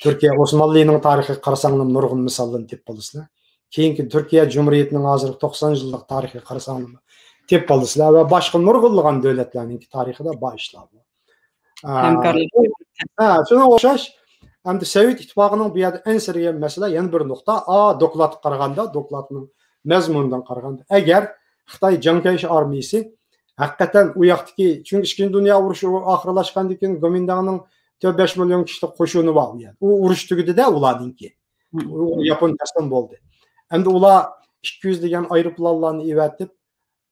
تۈركىيە ئوسمانلىنىڭ تارىخىغا قارىساڭلار نۇرغۇن مىساللارنى تېپىپ بولىسىلەر. كېيىنكى تۈركىيە جۇمھۇرىيىتىنىڭ ھازىرقى توقسان يىللىق تارىخىغا قارىساڭلار تېپىپ بولىسىلەر ۋە باشقا نۇرغۇنلىغان دۆلەتلەرنىڭكى تارىخىدا بار ئىشلار بۇ. ھەمكارلىق. ھە، شۇنىڭغا ئوخشاش. ئەمدى سوۋېت ئىتتىپاقىنىڭ بۇ يەردە ئەنسىرىگەن مەسىلە يەنە بىر نۇقتا. ئا، دوكلاتقا قارىغاندا، دوكلاتنىڭ مەزمۇنىدىن قارىغاندا، ئەگەر خىتاي جاڭكەيشى ئارمىيىسى ھەقىقەتەن ئۇ ياقتىكى، چۈنكى ئىككىنچى دۇنيا ئۇرۇشى ئاخىرلاشقاندىن كېيىن گومىنداڭنىڭ تۆت بەش مىليون كىشىلىك قوشۇنى بار ئۇ يەردە. ئۇ ئۇرۇش تۈگىدى-دە ئۇلاردىنكى. ئۇ ياپون تەسلىم بولدى. ئەمدى ئۇلار ئىككى يۈز دېگەن ئايروپىلانلارنى ئېۋەتىپ،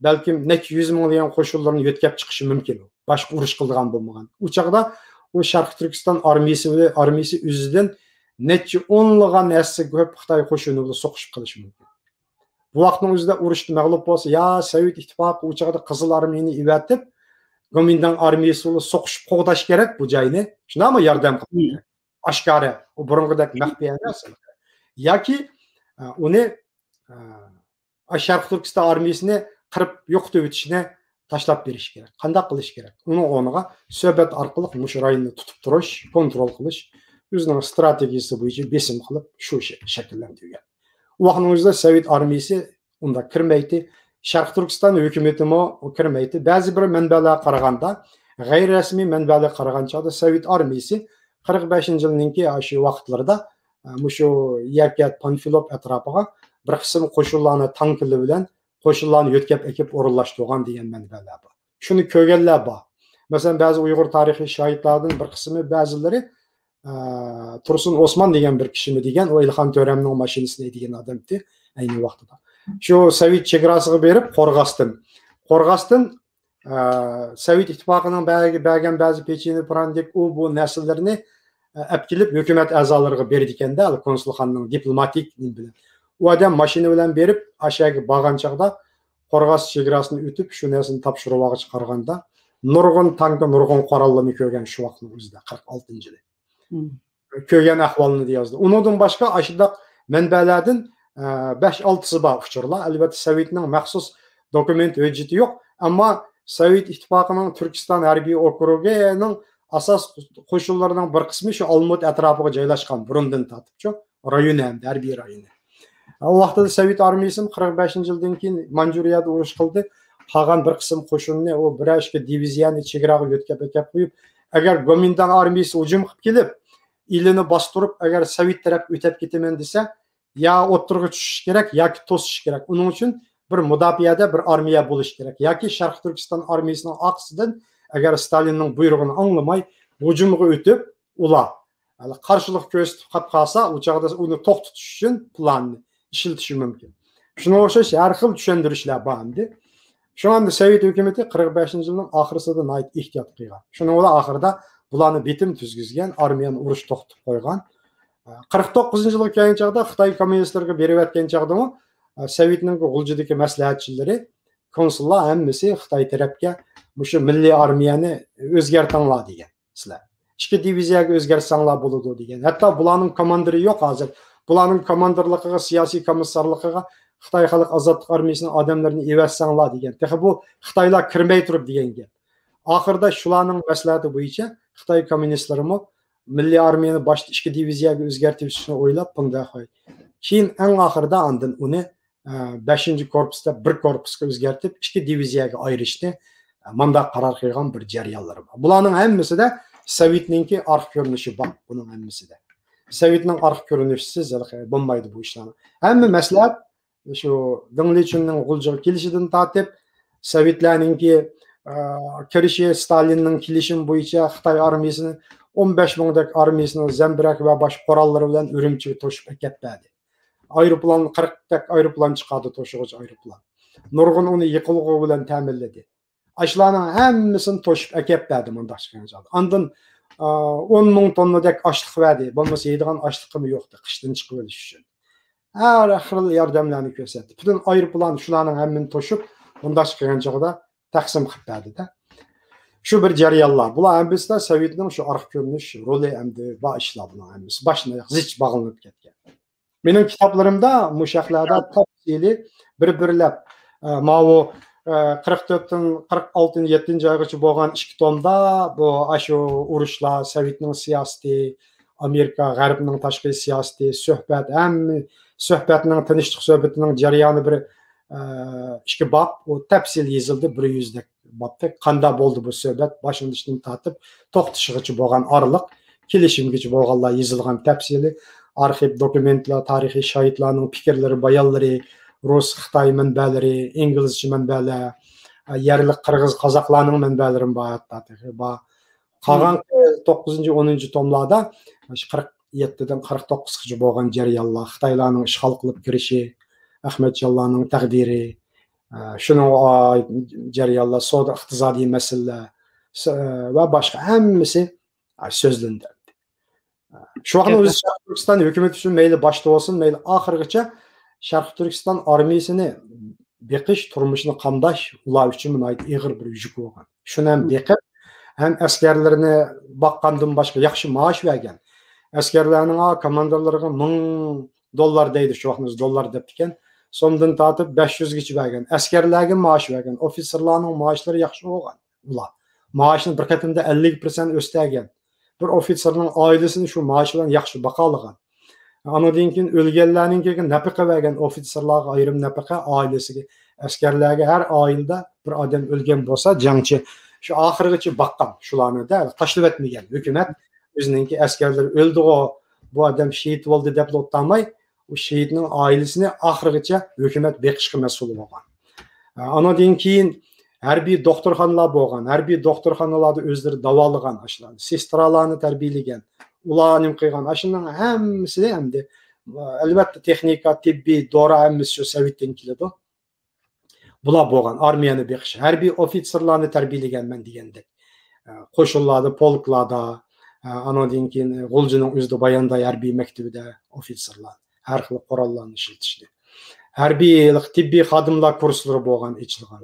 بەلكىم نەچچە يۈز مىڭ دېگەن قوشۇنلىرىنى يۆتكەپ چىقىشى مۇمكىن. باشقا ئۇرۇش قىلىدىغان بولمىغان. ئۇ چاغدا ئۇ شەرقىي تۈركىستان ئارمىيىسى، ئارمىيىسى ئۆزىدىن نەچچە ئونلىغان ھەسسە كۆپ خىتاي قوشۇنى بىلەن سوقۇشۇپ قېلىشى مۇمكىن. بۇ ۋاقىتنىڭ ئۆزىدە ئۇرۇشتا مەغلۇپ بولسا، يا سوۋېت ئىتتىپاقى ئۇ چاغدا قىزىل ئارمىيىنى ئېۋەتىپ، گومىنداڭ ئارمىيىسى بىلەن سوقۇشۇپ قوغداش كېرەك بۇ جاينى. شۇنداقمۇ ياردەم قىلىش كېرەك. ئاشكارا. ئۇ بۇرۇنقىدەك مەخپىي ئەمەس. ياكى، ئە، ئۇنى، ئە، شەرقىي تۈركىستان ئارمىيىسىنى قىرىپ يوقىتىۋېتىشنى تاشلاپ بېرىش كېرەك. قانداق قىلىش كېرەك؟ ئۇنىڭ ئورنىغا سۆھبەت ئارقىلىق مۇشۇ رايوننى تۇتۇپ تۇرۇش، كونترول قىلىش، ئۆزىنىڭ ئىستراتېگىيىسى بويىچە بېسىم قىلىپ، شۇ شە-، شەكىللەندۈرگەن. ئۇ ۋاقىتنىڭ ئۆزىدە سوۋېت ئارمىيىسى ئۇنداق كىرمەيتتى. شەرقىي تۈركىستان ھۆكۈمىتىمۇ كىرمەيتتى. بەزى بىر مەنبەلەرگە قارىغاندا، غەيرىي رەسمىي مەنبەلەرگە قارىغان چاغدا سوۋېت ئارمىيىسى قىرىق بەشىنچى يىلنىڭكى شۇ ۋاقىتلىرىدا، ئە، مۇشۇ يەكەت، پانفىلوپ ئەتراپىغا بىر قىسىم قوشۇنلارنى تانكىلار بىلەن قوشۇنلارنى يۆتكەپ ئەكىپ ئورۇنلاشتۇرغان دېگەن مەنبەلەر بار. شۇنى كۆرگەنلەر بار. مەسىلەن، بەزى ئۇيغۇر تارىخىي شاھىتلاردىن بىر قىسمى، بەزىلىرى، ئە، تۇرسۇن ئوسمان دېگەن بىر كىشىمۇ دېگەن، ئۇ ئىلھان تۆرەمنىڭ ماشىنىسىنى ھەيدىگەن ئادەمتى ئەينى ۋاقتىدا. شۇ سوۋېت چېگراسىغا بېرىپ، قورغاستىن، قورغاستىن، ئە، سوۋېت ئىتتىپاقىنىڭ بەرگەن بەزى پېچىنە پراندېك ئۇ بۇ نەرسىلىرىنى، ئە، ئەپ كېلىپ ھۆكۈمەت ئەزالىرىغا بېرىدىكەن-دە، كونسۇلخانىنىڭ دىپلوماتىك نېمە بىلەن. ئۇ ئادەم ماشىنا بىلەن بېرىپ، ئاشۇ يەرگە بارغان چاغدا قورغاس چېگراسىنى ئۆتۈپ، شۇ نەرسىنى تاپشۇرۇۋالغۇچە قارىغاندا، نۇرغۇن تانكا، نۇرغۇن قوراللارنى كۆرگەن شۇ ۋاقىتنىڭ ئۆزىدە، قىرىق ئالتىنچى يىلى. كۆرگەن ئەھۋالىنى يازدى. ئۇنىڭدىن باشقا ئاشۇنداق مەنبەلەردىن، ئە، بەش-ئالتىسى بار ئۇچۇرلار. ئەلۋەتتە، سوۋېتنىڭ مەخسۇس دوكۇمېنت ھۆججىتى يوق. ئەمما سوۋېت ئىتتىپاقىنىڭ تۈركىستان ھەربىي ئوكرۇگىنىڭ ئاساس قوشۇنلىرىنىڭ بىر قىسمى شۇ ئالمۇت ئەتراپىغا جايلاشقان بۇرۇندىن تارتىپچۇ. رايونى ھەمدە ھەربىي رايونى. ئۇ ۋاقتىدا سوۋېت ئارمىيىسىمۇ قىرىق بەشىنچى يىلدىن كېيىن مانجۇرىيەدە ئۇرۇش قىلدى. قالغان بىر قىسىم قوشۇننى، ئۇ بىرەر ئىككى دىۋىزىيەنى چېگراغا يۆتكەپ ئەكەپ قويۇپ، ئەگەر گومىنداڭ ئارمىيىسى ھۇجۇم قىلىپ كېلىپ، ئىلىنى باستۇرۇپ، ئەگەر سوۋېت تەرەپكە ئۆتەپ كېتىمەن دېسە، يا ئوتتۇرىغا چۈشۈش كېرەك ياكى توسۇش كېرەك. ئۇنىڭ ئۈچۈن بىر مۇداپىئەدە بىر ئارمىيە بولۇشى كېرەك. ياكى شەرقىي تۈركىستان ئارمىيىسىنىڭ ئارقىسىدىن ئەگەر ستالىننىڭ بۇيرۇقىنى ئاڭلىماي ھۇجۇمغا ئۆتۈپ، ئۇلار ھەلى قارشىلىق كۆرسىتىپ قاپ قالسا، ئۇ چاغدا ئۇنى توختىتىش ئۈچۈن پىلاننى ئىشلىتىشى مۇمكىن. شۇنىڭغا ئوخشاش ھەر خىل چۈشەندۈرۈشلەر بار ئەمدى. شۇڭا ئەمدى سوۋېت ھۆكۈمىتى قىرىق بەشىنچى يىلنىڭ ئاخىرسىدا ناھايىتى ئېھتىيات قىلغان. شۇنىڭ بىلەن ئاخىرىدا بۇلارنى بىتىم تۈزگۈزگەن، ئارمىيەنى ئۇرۇش توختىتىپ قويغان. قىرىق توققۇزىنچى يىلغا كەلگەن چاغدا خىتاي كوممۇنىستلىرىغا بېرىۋەتكەن چاغدىمۇ، سوۋېتنىڭ غۇلجىدىكى مەسلىھەتچىلىرى، كونسۇللار ھەممىسى خىتاي تەرەپكە مۇشۇ مىللىي ئارمىيەنى ئۆزگەرتىڭلار دېگەن. سىلەر ئىككى دىۋىزىيەگە ئۆزگەرتسەڭلار بولىدۇ دېگەن. ھەتتا بۇلارنىڭ كوماندىرى يوق ھازىر. بۇلارنىڭ كوماندىرلىقىغا، سىياسىي كومىسسارلىقىغا خىتاي خەلق ئازادلىق ئارمىيىسىنىڭ ئادەملىرىنى ئېۋەتسەڭلار دېگەن. تېخى بۇ خىتايلار كىرمەي تۇرۇپ دېگەن گەپ. ئاخىرىدا شۇلارنىڭ مەسلىھەتى بويىچە خىتاي كوممۇنىستلىرىمۇ مىللىي ئارمىيەنى باشتا ئىككى دىۋىزىيەگە ئۆزگەرتىۋېتىشنى ئويلاپ، بۇنداق قوي. كېيىن ئەڭ ئاخىرىدا ئاندىن ئۇنى، ئە، بەشىنچى كورپۇس دەپ بىر كورپۇسقا ئۆزگەرتىپ، ئىككى دىۋىزىيەگە ئايرىشنى، ئە، مۇنداق قارار قىلغان بىر جەريانلىرى بار. بۇلارنىڭ ھەممىسىدە سوۋېتنىڭكى ئارقا كۆرۈنۈشى بار، بۇنىڭ ھەممىسىدە. سوۋېتنىڭ ئارقا كۆرۈنۈشىسىز ھېلىقى بولمايدۇ بۇ ئىشلار. ھەممە مەسلىھەت شۇ دېڭ لىچۈننىڭ غۇلجىغا كېلىشىدىن تارتىپ، سوۋېتلارنىڭكى، ئە، كىرىشى، ستالىننىڭ كېلىشىمى بويىچە خىتاي ئارمىيىسىنى، ئون بەش مىڭدەك ئارمىيىسىنى زەمبىرەك ۋە باشقا قوراللىرى بىلەن ئۈرۈمچىگە توشۇپ ئەكەپ بەردى. ئايروپىلان، قىرىقتەك ئايروپىلان چىقاردى، توشۇغۇچ ئايروپىلان. نۇرغۇن ئۇنى يېقىلغۇ بىلەن تەمىنلىدى. ئاشۇلارنىڭ ھەممىسىنى توشۇپ ئەكەپ بەردى مۇنداق چىققان چاغدا. ئاندىن، ئا، ئون مىڭ توننىدەك ئاشلىق بەردى. بولمىسا يەيدىغان ئاشلىقىمۇ يوقتى، قىشتىن چىقىۋېلىش ئۈچۈن. ھەر خىل ياردەملەرنى كۆرسەتتى. پۈتۈن ئايروپىلان شۇلارنىڭ ھەممىنى توشۇپ، مۇنداق چىققان چاغدا تەقسىم قىلىپ بەردى-دە. شۇ بىر جەريانلار. بۇلار ھەممىسىدە سوۋېتنىڭ شۇ ئارقا كۆرۈنۈش رولى ئەمدى بار ئىشلار بۇنىڭ ھەممىسى. باشتىن ئاياق زىچ باغلىنىپ كەتكەن. مېنىڭ كىتابلىرىمدا مۇشۇ ھەقلەردە تەپسىلىي بىر-بىرلەپ، ئە، ماۋۇ، ئە، قىرىق تۆتتىن قىرىق ئالتىنچى، يەتتىنچى ئايغىچە بولغان ئىككى تومدا بۇ، ئاشۇ ئۇرۇشلار، سوۋېتنىڭ سىياسىتى، ئامېرىكا، غەربنىڭ تاشقى سىياسىتى، سۆھبەت، ھەممە سۆھبەتنىڭ، تىنچلىق سۆھبىتىنىڭ جەريانى بىر، ئە، ئىككى باب، ئۇ تەپسىلىي يېزىلدى، بىر يۈزدەك بابتەك. قانداق بولدى بۇ سۆھبەت؟ باشلىنىشتىن تارتىپ توختىشىغىچە بولغان ئارىلىق، كېلىشىمگىچە بولغانلار يېزىلغان تەپسىلىي ئارخىپ دوكۇمېنتلار، تارىخىي شاھىتلارنىڭ پىكىرلىرى، بايانلىرى، رۇس، خىتاي مەنبەلىرى، ئىنگلىزچە مەنبەلەر، يەرلىك قىرغىز، قازاقلارنىڭ مەنبەلىرىمۇ بار، ھەتتا تېخى بار. قالغان توققۇزىنچى، ئونىنچى توملاردا شۇ قىرىق يەتتىدىن قىرىق توققۇزغىچە بولغان جەريانلار، خىتايلارنىڭ ئىشغال قىلىپ كىرىشى، ئەخمەتجانلارنىڭ تەقدىرى، ئە، شۇنىڭغا ئائىت جەريانلار، سودا ئىقتىسادىي مەسىلىلەر، س-، ئە، ۋە باشقا ھەممىسى، ئە، سۆزلىنىدۇ. شۇ ۋاقىتنىڭ ئۆزى شەرقىي تۈركىستان ھۆكۈمىتى ئۈچۈن مەيلى باشتا بولسۇن، مەيلى ئاخىرغىچە شەرقىي تۈركىستان ئارمىيىسىنى بېقىش، تۇرمۇشىنى قامداش ئۇلار ئۈچۈن ناھايىتى ئېغىر بىر يۈك بولغان. شۇنى ھەم بېقىپ، ھەم ئەسكەرلىرىنى باققاندىن باشقا ياخشى مائاش بەرگەن. ئەسكەرلەرنىڭ، ئا، كوماندىرلىرىغا مىڭ دوللار دەيدۇ، شۇ ۋاقىتنىڭ ئۆزى دوللار دەپتىكەن. سومدىن تارتىپ بەش يۈزگىچە بەرگەن. ئەسكەرلەرگە مائاش بەرگەن. ئوفىتسېرلارنىڭ مائاشلىرى ياخشى بولغان. ئۇلار مائاشنى بىر قېتىمدا ئەللىك پىرسەنت ئۆستۈرگەن. بىر ئوفىتسېرنىڭ ئائىلىسىنى شۇ مائاش بىلەن ياخشى باقالىغان. ئانىڭدىن كېيىن ئۆلگەنلەرنىڭكىگە نەپىقە بەرگەن، ئوفىتسېرلارغا ئايرىم نەپىقە، ئائىلىسىگە، ئەسكەرلەرگە، ھەر ئائىلىدە بىر ئادەم ئۆلگەن بولسا، جەڭچى شۇ ئاخىرغىچە باققان شۇلارنى دە، تاشلىۋەتمىگەن. ھۆكۈمەت ئۆزىنىڭكى ئەسكەرلىرى ئۆلدىغۇ، بۇ ئادەم شېھىت بولدى دەپلا ئولتۇرماي، ئۇ شېھىتنىڭ ئائىلىسىنى ئاخىرغىچە ھۆكۈمەت بېقىشقا مەسئۇل بولغان. ئانىڭدىن كېيىن ھەربىي دوختۇرخانىلار بولغان. ھەربىي دوختۇرخانىلاردا ئۆزلىرى داۋالىغان، ئاشۇلارنى، سېسترالارنى تەربىيەلىگەن. ئۇلار نېمە قىلغان؟ ئاشۇنىڭ ھەممىسىنى ئەمدى، ئەلۋەتتە، تېخنىكا، تېببىي، دورا ھەممىسى شۇ سوۋېتتىن كېلىدۇ. بۇلار بولغان، ئارمىيەنى بېقىش، ھەربىي ئوفىتسېرلارنى تەربىيەلىگەنمەن دېگەندەك. ئە، قوشۇنلاردا، پولكلاردا، ئە، ئانىڭدىن كېيىن، ئە، غۇلجىنىڭ ئۆزىدە بايانداي ھەربىي مەكتىۋىدە ئوفىتسېرلار ھەر خىل قوراللارنى ئىشلىتىشتى. ھەربىي تېببىي خادىملار كۇرسلىرى بولغان، ئېچىلغان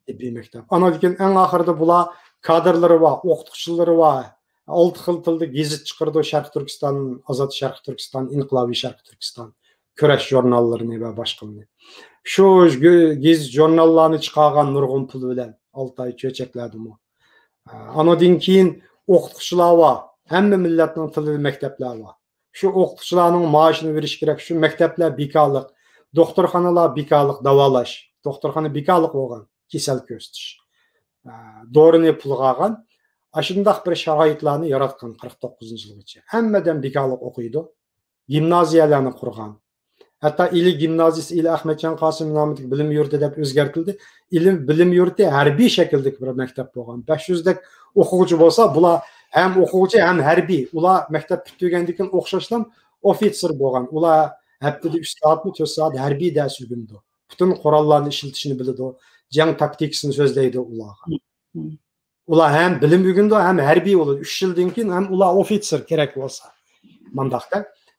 تېببىي مەكتەپ. ئانىڭدىن كېيىن ئەڭ ئاخىرىدا بۇلار كادىرلىرى بار، ئوقۇتقۇچىلىرى بار. ئالتە خىل تىلدا گېزىت چىقىرىدۇ، شەرقىي تۈركىستان، ئازاد شەرقىي تۈركىستان، ئىنقىلابىي شەرقىي تۈركىستان، كۈرەش ژۇرناللىرىنى ۋە باشقىلىرىنى. شۇ گۆ-، گېزىت ژۇرناللارنى چىقارغان نۇرغۇن پۇل بىلەن، ئالتاي چۆچەكلەردىمۇ. ئانىڭدىن كېيىن ئوقۇتقۇچىلار بار، ھەممە مىللەتنىڭ تىلىدا مەكتەپلەر بار. شۇ ئوقۇتقۇچىلارنىڭ مائاشىنى بېرىش كېرەك. شۇ مەكتەپلەر بىكارلىق، دوختۇرخانىلار بىكارلىق، داۋالاش، دوختۇرخانا بىكارلىق بولغان، كېسەل كۆرسىتىش. ئە، دورىنى پۇلغا ئالغان. ئاشۇنداق بىر شارائىتلارنى ياراتقان قىرىق توققۇزىنچى يىلغىچە. ھەممە ئادەم بىكارلىق ئوقۇيدۇ. گىمنازىيەلەرنى قۇرغان. ھەتتا ئىلى گىمنازىيىسى، ئىلى ئەخمەتجان قاسىم نامىدىكى بىلىم يۇرتى دەپ ئۆزگەرتىلدى. ئىلى بىلىم يۇرتى ھەربىي شەكىلدىكى بىر مەكتەپ بولغان. بەش يۈزدەك ئوقۇغۇچى بولسا، بۇلار ھەم ئوقۇغۇچى، ھەم ھەربىي. ئۇلار مەكتەپ پۈتتۈرگەندىن كېيىن ئوخشاشلا ئوفىتسېر بولغان. ئۇلار ھەپتىدە ئۈچ سائەتمۇ، تۆت سائەت ھەربىي دەرس ئۆگىنىدۇ. پۈتۈن قوراللارنى ئىشلىتىشنى بىلىدۇ. جەڭ تاكتىكىسىنى سۆزلەيدۇ ئۇلارغا. مم. ئۇلار ھەم بىلىم ئۆگىنىدۇ، ھەم ھەربىي بولىدۇ. ئۈچ يىلدىن كېيىن ھەم ئۇلار ئوفىتسېر كېرەك بولسا. مانداقتا.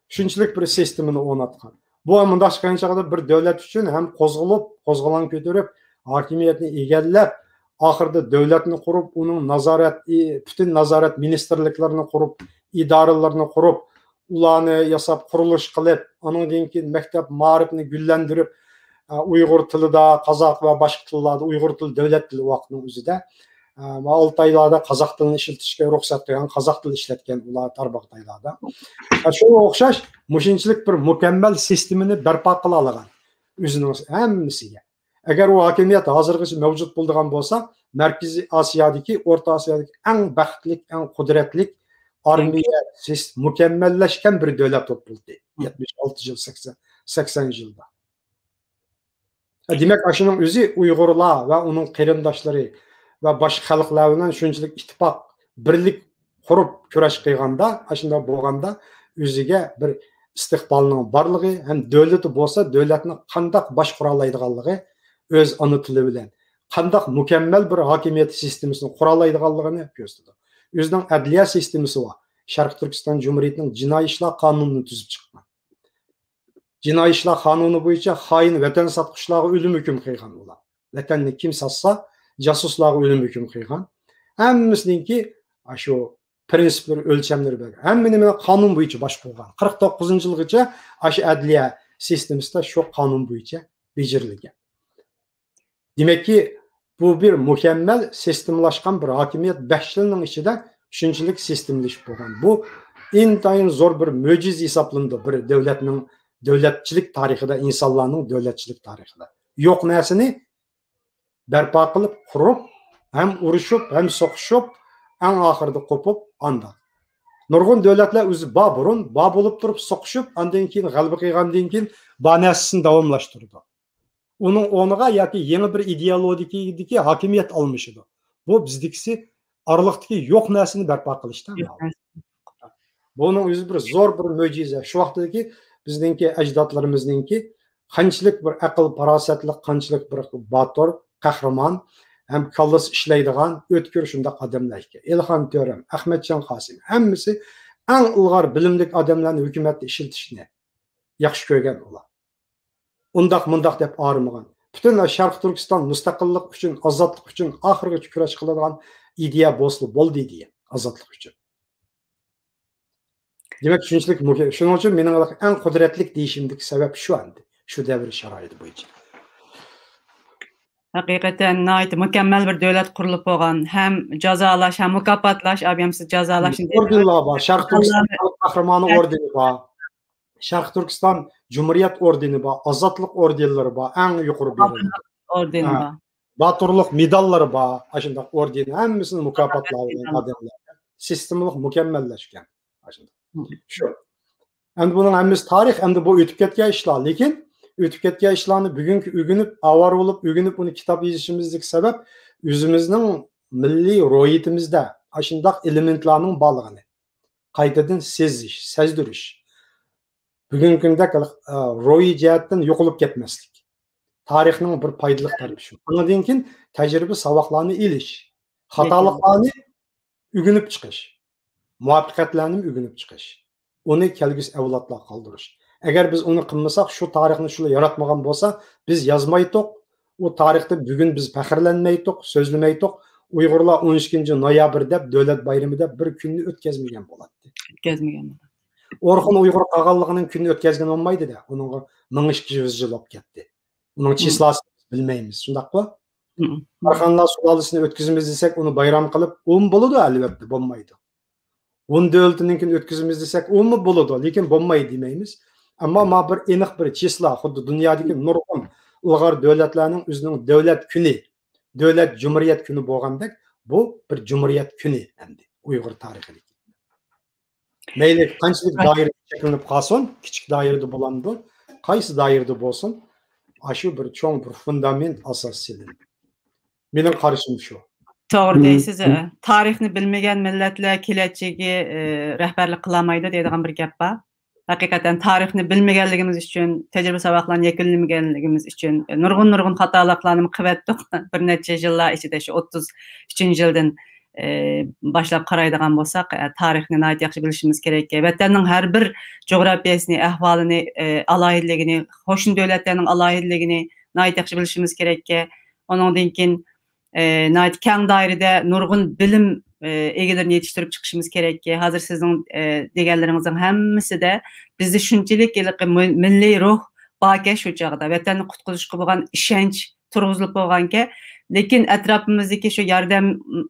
شۇنچىلىك بىر سىستېمىنى ئورناتقان. بۇ مۇنداق چىققان چاغدا بىر دۆلەت ئۈچۈن ھەم قوزغىلىپ، قوزغىلاڭ كۆتۈرۈپ، ھاكىمىيەتنى ئىگىلەپ، ئاخىرىدا دۆلەتنى قۇرۇپ، ئۇنىڭ نازارەت، ئى، پۈتۈن نازارەت مىنىستىرلىكلىرىنى قۇرۇپ، ئىدارىلىرىنى قۇرۇپ، ئۇلارنى ياساپ، قۇرۇلۇش قىلىپ، ئانىڭدىن كېيىن مەكتەپ مائارىپنى گۈللەندۈرۈپ، ئە، ئۇيغۇر تىلىدا، قازاق ۋە باشقا تىللاردا، ئۇيغۇر تىلى دۆلەت تىلى ۋاقىتنىڭ ئۆزىدە، ئە، ئالتايلاردا قازاق تىلىنى ئىشلىتىشكە رۇخسەت قىلغان، قازاق تىلى ئىشلەتكەن ئۇلار تارباغاتايلاردا. ئە، شۇنىڭغا ئوخشاش مۇشۇنچىلىك بىر مۇكەممەل سىستېمىنى بەرپا قىلالىغان ئۆزىنىڭ ھەممىسىگە. ئەگەر ئۇ ھاكىمىيەت ھازىرغىچە مەۋجۇت بولىدىغان بولسا، مەركىزىي ئاسىيادىكى، ئورتا ئاسىيادىكى ئەڭ بەختلىك، ئەڭ قۇدرەتلىك ئارمىيە سىس-، مۇكەممەللەشكەن بىر دۆلەت بولۇپ بولدى. يەتمىش ئالتە يىل، سەكسەن، سەكسەن يىلدا. دېمەك، ئاشۇنىڭ ئۆزى ئۇيغۇرلار ۋە ئۇنىڭ قېرىنداشلىرى ۋە باشقا خەلقلەر بىلەن شۇنچىلىك ئىتتىپاق، بىرلىك قۇرۇپ كۈرەش قىلغاندا، ئاشۇنداق بولغاندا ئۆزىگە بىر ئىستىقبالنىڭ بارلىقى ھەم دۆلىتى بولسا، دۆلەتنى قانداق باشقۇرالايدىغانلىقى، ئۆز ئانا تىلى بىلەن قانداق مۇكەممەل بىر ھاكىمىيەت سىستېمىسىنى قۇرالايدىغانلىقىنى كۆرسىتىدۇ. ئۆزىنىڭ ئەدلىيە سىستېمىسى بار. شەرقىي تۈركىستان جۇمھۇرىيىتىنىڭ جىنايى ئىشلار قانۇنىنى تۈزۈپ چىققان. جىنايى ئىشلار قانۇنى بويىچە خائىن ۋەتەن ساتقۇچىلارغا ئۆلۈم ھۆكۈم قىلغان ئۇلار. ۋەتەننى كىم ساتسا، جاسۇسلارغا ئۆلۈم ھۆكۈم قىلغان. ھەممىسىنىڭكى ئاشۇ پرىنسىپلىرى، ئۆلچەملىرى بار. ھەممە نېمىنى قانۇن بويىچە باشقۇرغان. قىرىق توققۇزىنچى يىلغىچە ئاشۇ ئەدلىيە سىستېمىسىدا شۇ قانۇن بويىچە بېجىرىلگەن. دېمەككى، بۇ بىر مۇكەممەل سىستېمىلاشقان بىر ھاكىمىيەت بەش يىلنىڭ ئىچىدە شۇنچىلىك سىستېمىلىشىپ بولغان. بۇ ئىنتايىن زور بىر مۆجىزە ھېسابلىنىدۇ، بىر دۆلەتنىڭ دۆلەتچىلىك تارىخىدا، ئىنسانلارنىڭ دۆلەتچىلىك تارىخىدا. يوق نەرسىنى بەرپا قىلىپ، قۇرۇپ، ھەم ئۇرۇشۇپ، ھەم سوقۇشۇپ، ئەڭ ئاخىرىدا قوپۇپ، ئاندىن نۇرغۇن دۆلەتلەر ئۆزى بار بۇرۇن، بار بولۇپ تۇرۇپ سوقۇشۇپ، ئاندىن كېيىن غەلىبە قىلغاندىن كېيىن بار نەرسىسىنى داۋاملاشتۇرىدۇ. ئۇنىڭ ئورنىغا ياكى يېڭى بىر ئىدېئولوگىيەدىكى ھاكىمىيەت ئالمىشىدۇ. بۇ بىزدىكىسى ئارىلىقتىكى يوق نەرسىنى بەرپا قىلىشتا. بۇنىڭ ئۆزى بىر زور بىر مۆجىزە. شۇ ۋاقىتتىكى بىزنىڭكى ئەجدادلىرىمىزنىڭكى قانچىلىك بىر ئەقىل پاراسەتلىك، قانچىلىك بىر باتۇر، قەھرىمان ھەم كاللىسى ئىشلەيدىغان ئۆتكۈر شۇنداق ئادەملەر ئىكەن. ئېلىخان تۆرەم، ئەخمەتجان قاسىم، ھەممىسى ئەڭ ئىلغار بىلىملىك ئادەملەرنى ھۆكۈمەتتە ئىشلىتىشنى ياخشى كۆرگەن ئۇلار. ئۇنداق مۇنداق دەپ ئايرىمىغان. پۈتۈن شەرقىي تۈركىستان مۇستەقىللىق ئۈچۈن، ئازادلىق ئۈچۈن ئاخىرغىچە كۈرەش قىلىدىغان ئىدىيە بولسىلا بولدى دېگەن، ئازادلىق ئۈچۈن. دېمەك، شۇنچىلىك مۇھىم. شۇنىڭ ئۈچۈن مېنىڭ ئەڭ قۇدرەتلىك دېيىشىمدىكى سەۋەب شۇ ئەمدى. شۇ دەۋر شارائىتى بويىچە. ھەقىقەتەن ناھايىتى مۇكەممەل بىر دۆلەت قۇرۇلۇپ بولغان، ھەم جازالاش، ھەم مۇكاپاتلاش، ئابىيەمسىز جازالاشنى ئوردېنلار بار، شەرقىي تۈركىستان خەلق قەھرىمانى ئوردېنى بار، شەرقىي تۈركىستان جۇمھۇرىيەت ئوردېنى بار، ئازادلىق ئوردېنلىرى بار، ئەڭ يۇقىرى بېرىلىدۇ. ئوردېنى بار. باتۇرلۇق مېداللىرى بار، ئاشۇنداق ئوردېن، ھەممىسىنى مۇكاپاتلاۋالغان ئادەملەر. سىستېمىلىق مۇكەممەللەشكەن. شۇ. ئەمدى بۇنىڭ ھەممىسى تارىخ، ئەمدى بۇ ئۆتۈپ كەتكەن ئىشلار. لېكىن ئۆتۈپ كەتكەن ئىشلارنى بۈگۈنكى ئۆگىنىپ، ئاۋارە بولۇپ ئۆگىنىپ، ئۇنى كىتاب يېزىشىمىزدىكى سەۋەب ئۆزىمىزنىڭ مىللىي روھىيىتىمىزدە ئاشۇنداق ئېلېمېنتلارنىڭ بارلىقىنى قايتىدىن سېزىش، سەزدۈرۈش. بۈگۈنكى كۈندە، ئە، روھىي جەھەتتىن يوقىلىپ كەتمەسلىك. تارىخنىڭ بىر پايدىلىق تەرىپى شۇ. ئۇنىڭدىن كېيىن تەجرىبە ساۋاقلارنى ئېلىش، خاتالىقلارنى ئۆگىنىپ چىقىش، مۇۋەپپەقىيەتلەرنى ئۆگىنىپ چىقىش. ئۇنى كەلگۈسى ئەۋلادلارغا قالدۇرۇش. ئەگەر بىز ئۇنى قىلمىساق، شۇ تارىخنى شۇلار ياراتمىغان بولسا، بىز يازمايتتۇق. ئۇ تارىختا بۈگۈن بىز پەخىرلەنمەيتتۇق، سۆزلىمەيتتۇق. ئۇيغۇرلار ئون ئىككىنچى نويابىر دەپ، دۆلەت بايرىمى دەپ بىر كۈننى ئۆتكەزمىگەن بولاتتى. ئۆتكەزمىگەن بولاتتى. ئورخۇن ئۇيغۇر قالغانلىقىنىڭ كۈنىنى ئۆتكەزگەن بولمايدۇ-دە. ئۇنىڭغا مىڭ ئىككى يۈز يىل بولۇپ كەتتى. ئۇنىڭ چىسلاسىنى بىز بىلمەيمىز. شۇنداققۇ؟ كارخانىلار سۇلالىسىنى ئۆتكۈزىمىز دېسەك، ئۇنى بايرام قىلىپ، ئۇمۇ بولىدۇ، ئەلۋەتتە، بولمايدۇ. ھۇن دۆلىتىنىڭكىنى ئۆتكۈزىمىز دېسەك، ئۇمۇ بولىدۇ، لېكىن بولمايدۇ دېمەيمىز. ئەمما ما بىر ئېنىق بىر چىسلا، خۇددى دۇنيادىكى نۇرغۇن ئىلغار دۆلەتلەرنىڭ ئۆزىنىڭ دۆلەت كۈنى، دۆلەت جۇمھۇرىيەت كۈنى بولغاندەك، بۇ بىر جۇمھۇرىيەت كۈنى ئەمدى ئۇيغۇر تارىخىدىكى. مەيلى قانچىلىك دائىرىدە چەكلىنىپ قالسۇن، كىچىك دائىرىدە بولامدۇ، قايسى دائىرىدە بولسۇن، ئاشۇ بىر چوڭ بىر فۇندامېنت، ئاساس سېلىندى. مېنىڭ قارىشىم شۇ. توغرا دەيسىز. تارىخنى بىلمىگەن مىللەتلەر كېلەچىكىگە، ئە، رەھبەرلىك قىلالمايدۇ دەيدىغان بىر گەپ بار. ھەقىقەتەن تارىخنى بىلمىگەنلىكىمىز ئۈچۈن، تەجرىبە ساۋاقلارنى يەكۈنلىمىگەنلىكىمىز ئۈچۈن، ئە، نۇرغۇن، نۇرغۇن خاتالىقلارنى قىلىۋەتتۇق. بىر نەچچە يىللار ئىچىدە، شۇ ئوتتۇز ئۈچىنچى يىلدىن، ئە، باشلاپ قارايدىغان بولساق، ئە، تارىخنى ناھايىتى ياخشى بىلىشىمىز كېرەك. ۋەتەننىڭ ھەر بىر جۇغراپىيەسىنى، ئەھۋالىنى، ئە، ئالاھىدىلىكىنى، قوشنا دۆلەتلەرنىڭ ئالاھىدىلىكىنى ناھايىتى ياخشى بىلىشىمىز كېرەك. ئۇنىڭدىن كېيىن، ئە، ناھايىتى كەڭ دائىرىدە نۇرغۇن بىلىم، ئە، ئىگىلىرىنى يېتىشتۈرۈپ چىقىشىمىز كېرەككى. ھازىر سىزنىڭ، ئە، دېگەنلىرىڭىزنىڭ ھەممىسىدە بىزدە شۇنچىلىك ھېلىقى مىل-، مىللىي روھ باركەن شۇ چاغدا. ۋەتەننى قۇتقۇزۇشقا بولغان ئىشەنچ تۇرغۇزۇلۇپ بولغانكەن. لېكىن ئەتراپىمىزدىكى شۇ ياردەم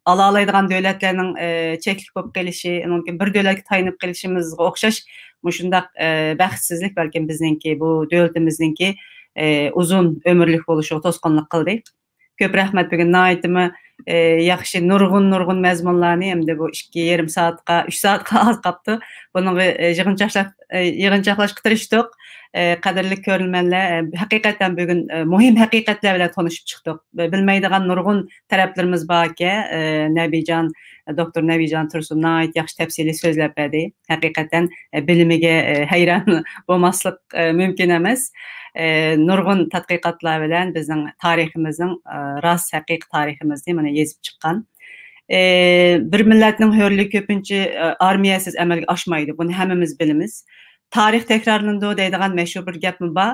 ئالالايدىغان دۆلەتلەرنىڭ، ئە، چەكلىك بولۇپ قېلىشى، ئۇنىڭدىن كېيىن بىر دۆلەتكە تايىنىپ قېلىشىمىزغا ئوخشاش مۇشۇنداق، ئە، بەختسىزلىك بەلكىم بىزنىڭكى، بۇ دۆلىتىمىزنىڭكى، ئە، ئۇزۇن ئۆمۈرلۈك بولۇشىغا توسقۇنلۇق قىلدى. كۆپ رەھمەت، بۈگۈن ناھايىتىمۇ، ئى، ياخشى، نۇرغۇن، نۇرغۇن مەزمۇنلارنى، ئەمدى بۇ ئىككى يېرىم سائەتقە، ئۈچ سائەتقە ئاز قاپتۇ. بۇنىڭغا، ئى، يىغىنچاقلاپ، ئى، يىغىنچاقلاشقا تىرىشتۇق. ئى، قەدىرلىك كۆرۈرمەنلەر، ئى، ھەقىقەتەن بۈگۈن، ئى، مۇھىم ھەقىقەتلەر بىلەن تونۇشۇپ چىقتۇق. بى-، بىلمەيدىغان نۇرغۇن تەرەپلىرىمىز باركەن، ئى، نەبىجان، دوكتور نەبىجان تۇرسۇن ناھايىتى ياخشى تەپسىلىي سۆزلەپ بەردى. ھەقىقەتەن، ئە، بىلىمىگە، ئە، ھەيران بولماسلىق، ئە، مۇمكىن ئەمەس. ئە، نۇرغۇن تەتقىقاتلار بىلەن بىزنىڭ تارىخىمىزنىڭ، ئە، راست ھەقىقىي تارىخىمىزنى مانا يېزىپ چىققان. ئە، بىر مىللەتنىڭ ھۆرلۈكى كۆپىنچە، ئە، ئارمىيەسىز ئەمەلگە ئاشمايدۇ. بۇنى ھەممىمىز بىلىمىز. تارىخ تەكرارلىنىدۇ دەيدىغان مەشھۇر بىر گەپمۇ بار.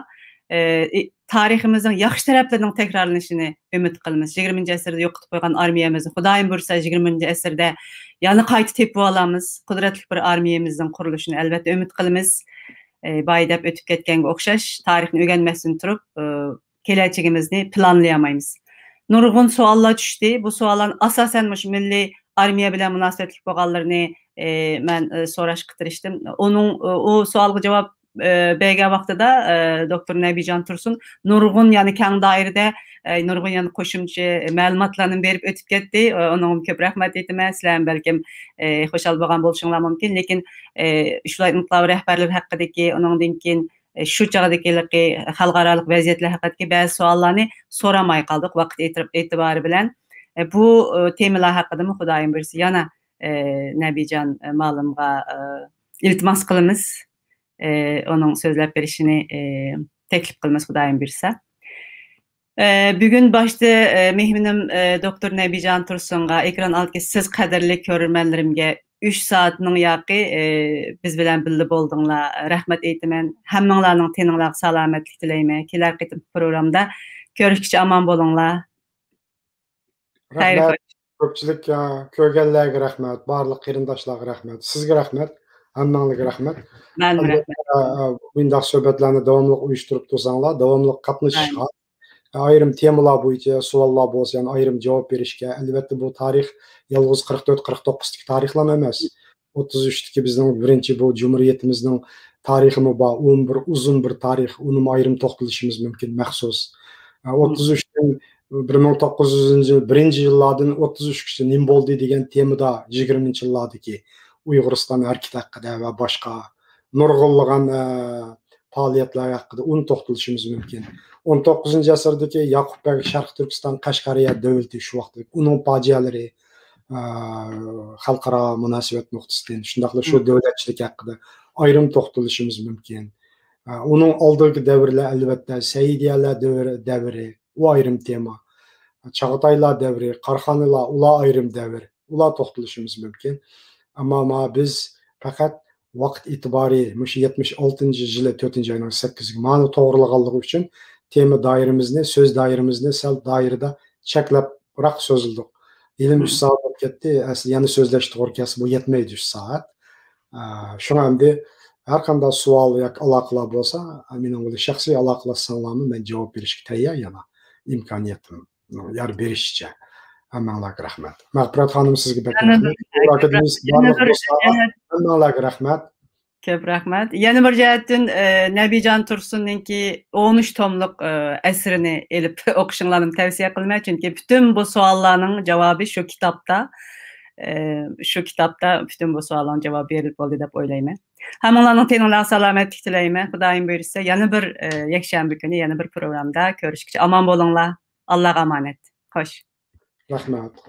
ئە، ئى، تارىخىمىزنىڭ ياخشى تەرەپلىرىنىڭ تەكرارلىنىشىنى ئۈمىد قىلىمىز. يىگىرمىنچى ئەسىردە يوقىتىپ قويغان ئارمىيەمىزنى، خۇدايىم بۇيرۇسا، يىگىرمىنچى ئەسىردە يەنە قايتا تېپىۋالارمىز. قۇدرەتلىك بىر ئارمىيەمىزنىڭ قۇرۇلۇشىنى ئەلۋەتتە ئۈمىد قىلىمىز. ئى، بايا دەپ ئۆتۈپ كەتكەنگە ئوخشاش، تارىخنى ئۆگەنمەستىن تۇرۇپ، ئى، كېلەچىكىمىزنى پىلانلىيالمايمىز. نۇرغۇن سوئاللار چۈشتى. بۇ سوئاللارنى ئاساسەن مۇشۇ مىللىي ئارمىيە بىلەن مۇناسىۋەتلىك بولغانلىرىنى، ئى، مەن، ئى، سوراشقا تىرىشتىم. ئۇنىڭ، ئۇ سوئالغا جاۋاب، ئى، بەرگەن ۋاقتىدا، ئى، دوكتور نەبىجان تۇرسۇن نۇرغۇن، يەنى كەڭ دائىرىدە، ئى، نۇرغۇن يەنە قوشۇمچە مەلۇماتلارنى بېرىپ ئۆتۈپ كەتتى. ئۇنىڭغا كۆپ رەھمەت ئېيتىمەن. سىلەرمۇ بەلكىم، ئى، خۇشال بولغان بولۇشۇڭلار مۇمكىن. لېكىن، ئى، شۇلار ئىنقىلاب رەھبەرلىرى ھەققىدىكى، ئۇنىڭدىن كېيىن، ئى، شۇ چاغدىكى خەلقئارالىق ۋەزىيەتلەر ھەققىدىكى بەزى سوئاللارنى سورىماي قالدۇق ۋاقىت ئېتىر-، ئېتىبارى بىلەن. ئى، بۇ، ئى، تېمىلار ھەققىدىمۇ خۇدايىم بۇيرۇسا يەنە، ئى، نەبىجان، ئى، مالىمغا، ئى، ئىلتىماس قىلىمىز. ئى، ئۇنىڭ سۆزلەپ بېرىشىنى، ئى، تەكلىپ قىلىمىز خۇدايىم بۇيرۇسا. ئى، بۈگۈن باشتا، ئى، مېھمىنىم، ئى، دوكتور نەبىجان تۇرسۇنغا، ئېكران ئالدىدىكى سىز قەدىرلىك كۆرۈرمەنلىرىمگە ئۈچ سائەتنىڭ ياقى، ئى، بىز بىلەن بىللە بولدۇڭلار. رەھمەت ئېيتىمەن. ھەممىڭلارنىڭ تېنىڭلارغا سالامەتلىك تىلەيمەن. كېلەر قېتىمقى پروگرامدا كۆرۈشكىچە ئامان بولۇڭلار. خەير رەھمەت. خوش. كۆپچىلىك، ئە، كۆرگەنلەرگە رەھمەت، بارلىق قېرىنداشلارغا رەھمەت، سىزگە رەھمەت، ھەممەڭلارغا رەھمەت. مەنمۇ ئەلۋەتتە، رەھمەت. ئە، بۇنداق سۆھبەتلەرنى داۋاملىق ئۇيۇشتۇرۇپ تۇرساڭلار، داۋاملىق قاتنىشىشقا، ئايرىم تېمىلار بويىچە سوئاللار بولسا، يەنە ئايرىم جاۋاب بېرىشكە، ئەلۋەتتە، بۇ تارىخ يالغۇز قىرىق تۆت، قىرىق توققۇزدىكى تارىخلام ئەمەس. ئوتتۇز ئۈچتىكى بىزنىڭ بىرىنچى بۇ جۇمھۇرىيىتىمىزنىڭ تارىخىمۇ بار، ئۇمۇ بىر ئۇزۇن بىر تارىخ، ئۇنىمۇ ئايرىم توختىلىشىمىز مۇمكىن، مەخسۇس. ئە، ئوتتۇز ئۈچتىن بىر مىڭ توققۇز يۈزىنچى بىرىنچى يىللاردىن ئوتتۇز ئۈچكىچە نېمە بولدى دېگەن تېمىدا يىگىرمىنچى يىللاردىكى ئۇيغۇرىستان ھەرىكىتى ھەققىدە ۋە باشقا نۇرغۇنلىغان، ئە، پائالىيەتلەر ھەققىدە ئۇنى توختىلىشىمىز مۇمكىن. ئون توققۇزىنچى ئەسىردىكى ياقۇپ بەگ شەرقىي تۈركىستان قەشقەرىيە دۆلىتى شۇ ۋاقىتتىكى ئۇنىڭ پاجىئەلىرى، ئە، خەلقئارا مۇناسىۋەت نۇقتىسىدىن، شۇنداقلا شۇ دۆلەتچىلىك ھەققىدە ئايرىم توختىلىشىمىز مۇمكىن. ئە، ئۇنىڭ ئالدىدىكى دەۋرلەر، ئەلۋەتتە، سەئىدىيەلەر دەۋرى، دەۋرى، ئۇ ئايرىم تېما. چاغاتايلار دەۋرى، قاراخانىيلار، ئۇلار ئايرىم دەۋر. ئۇلار توختىلىشىمىز مۇمكىن. ئەمما ما بىز پەقەت ۋاقىت ئېتىبارى مۇشۇ يەتمىش ئالتىنچى يىلى تۆتىنچى ئاينىڭ سەككىزىگە مانا توغرىلىغانلىقى ئۈچۈن تېما دائىرىمىزنى، سۆز دائىرىمىزنى سەل دائىرىدە چەكلەپراق سۆزلىدۇق. ھېلىمۇ ئۈچ سائەت بولۇپ كەتتى. ئەسلى يەنە سۆزلەش توغرا كەلسە، بۇ يەتمەيدۇ ئۈچ سائەت. ئە، شۇڭا ئەمدى ھەر قانداق سوئال ياكى ئالاقىلار بولسا، مېنىڭ بىلەن شەخسىي ئالاقىلاشساڭلارمۇ مەن جاۋاب بېرىشكە تەييار يەنە. ئىمكانىيىتىم يار بېرىشىچە. ھەممەڭلارغا رەھمەت. مەغپىرەت خانىم، سىزگە بەك رەھمەت. ئۇيغۇر ئاكادېمىيىسى بارلىق دوستلارغا ھەممەڭلارغا رەھمەت. كۆپ رەھمەت. يەنە بىر جەھەتتىن، ئە، نەبىجان تۇرسۇننىڭكى ئون ئۈچ توملۇق، ئە، ئەسىرىنى ئېلىپ ئوقۇشۇڭلارنى تەۋسىيە قىلىمەن. چۈنكى پۈتۈن بۇ سوئاللارنىڭ جاۋابى شۇ كىتابتا. ئە، شۇ كىتابتا پۈتۈن بۇ سوئاللارنىڭ جاۋابى بېرىلىپ بولدى دەپ ئويلايمەن. ھەممىڭلارنىڭ تېنىڭلارغا سالامەتلىك تىلەيمەن. خۇدايىم بۇيرۇسا، يەنە بىر، ئە، يەكشەنبە كۈنى، يەنە بىر پروگرامدا كۆرۈشكىچە ئامان بولۇڭلار. ئاللاغا ئامانەت. خوش. رەھمەت.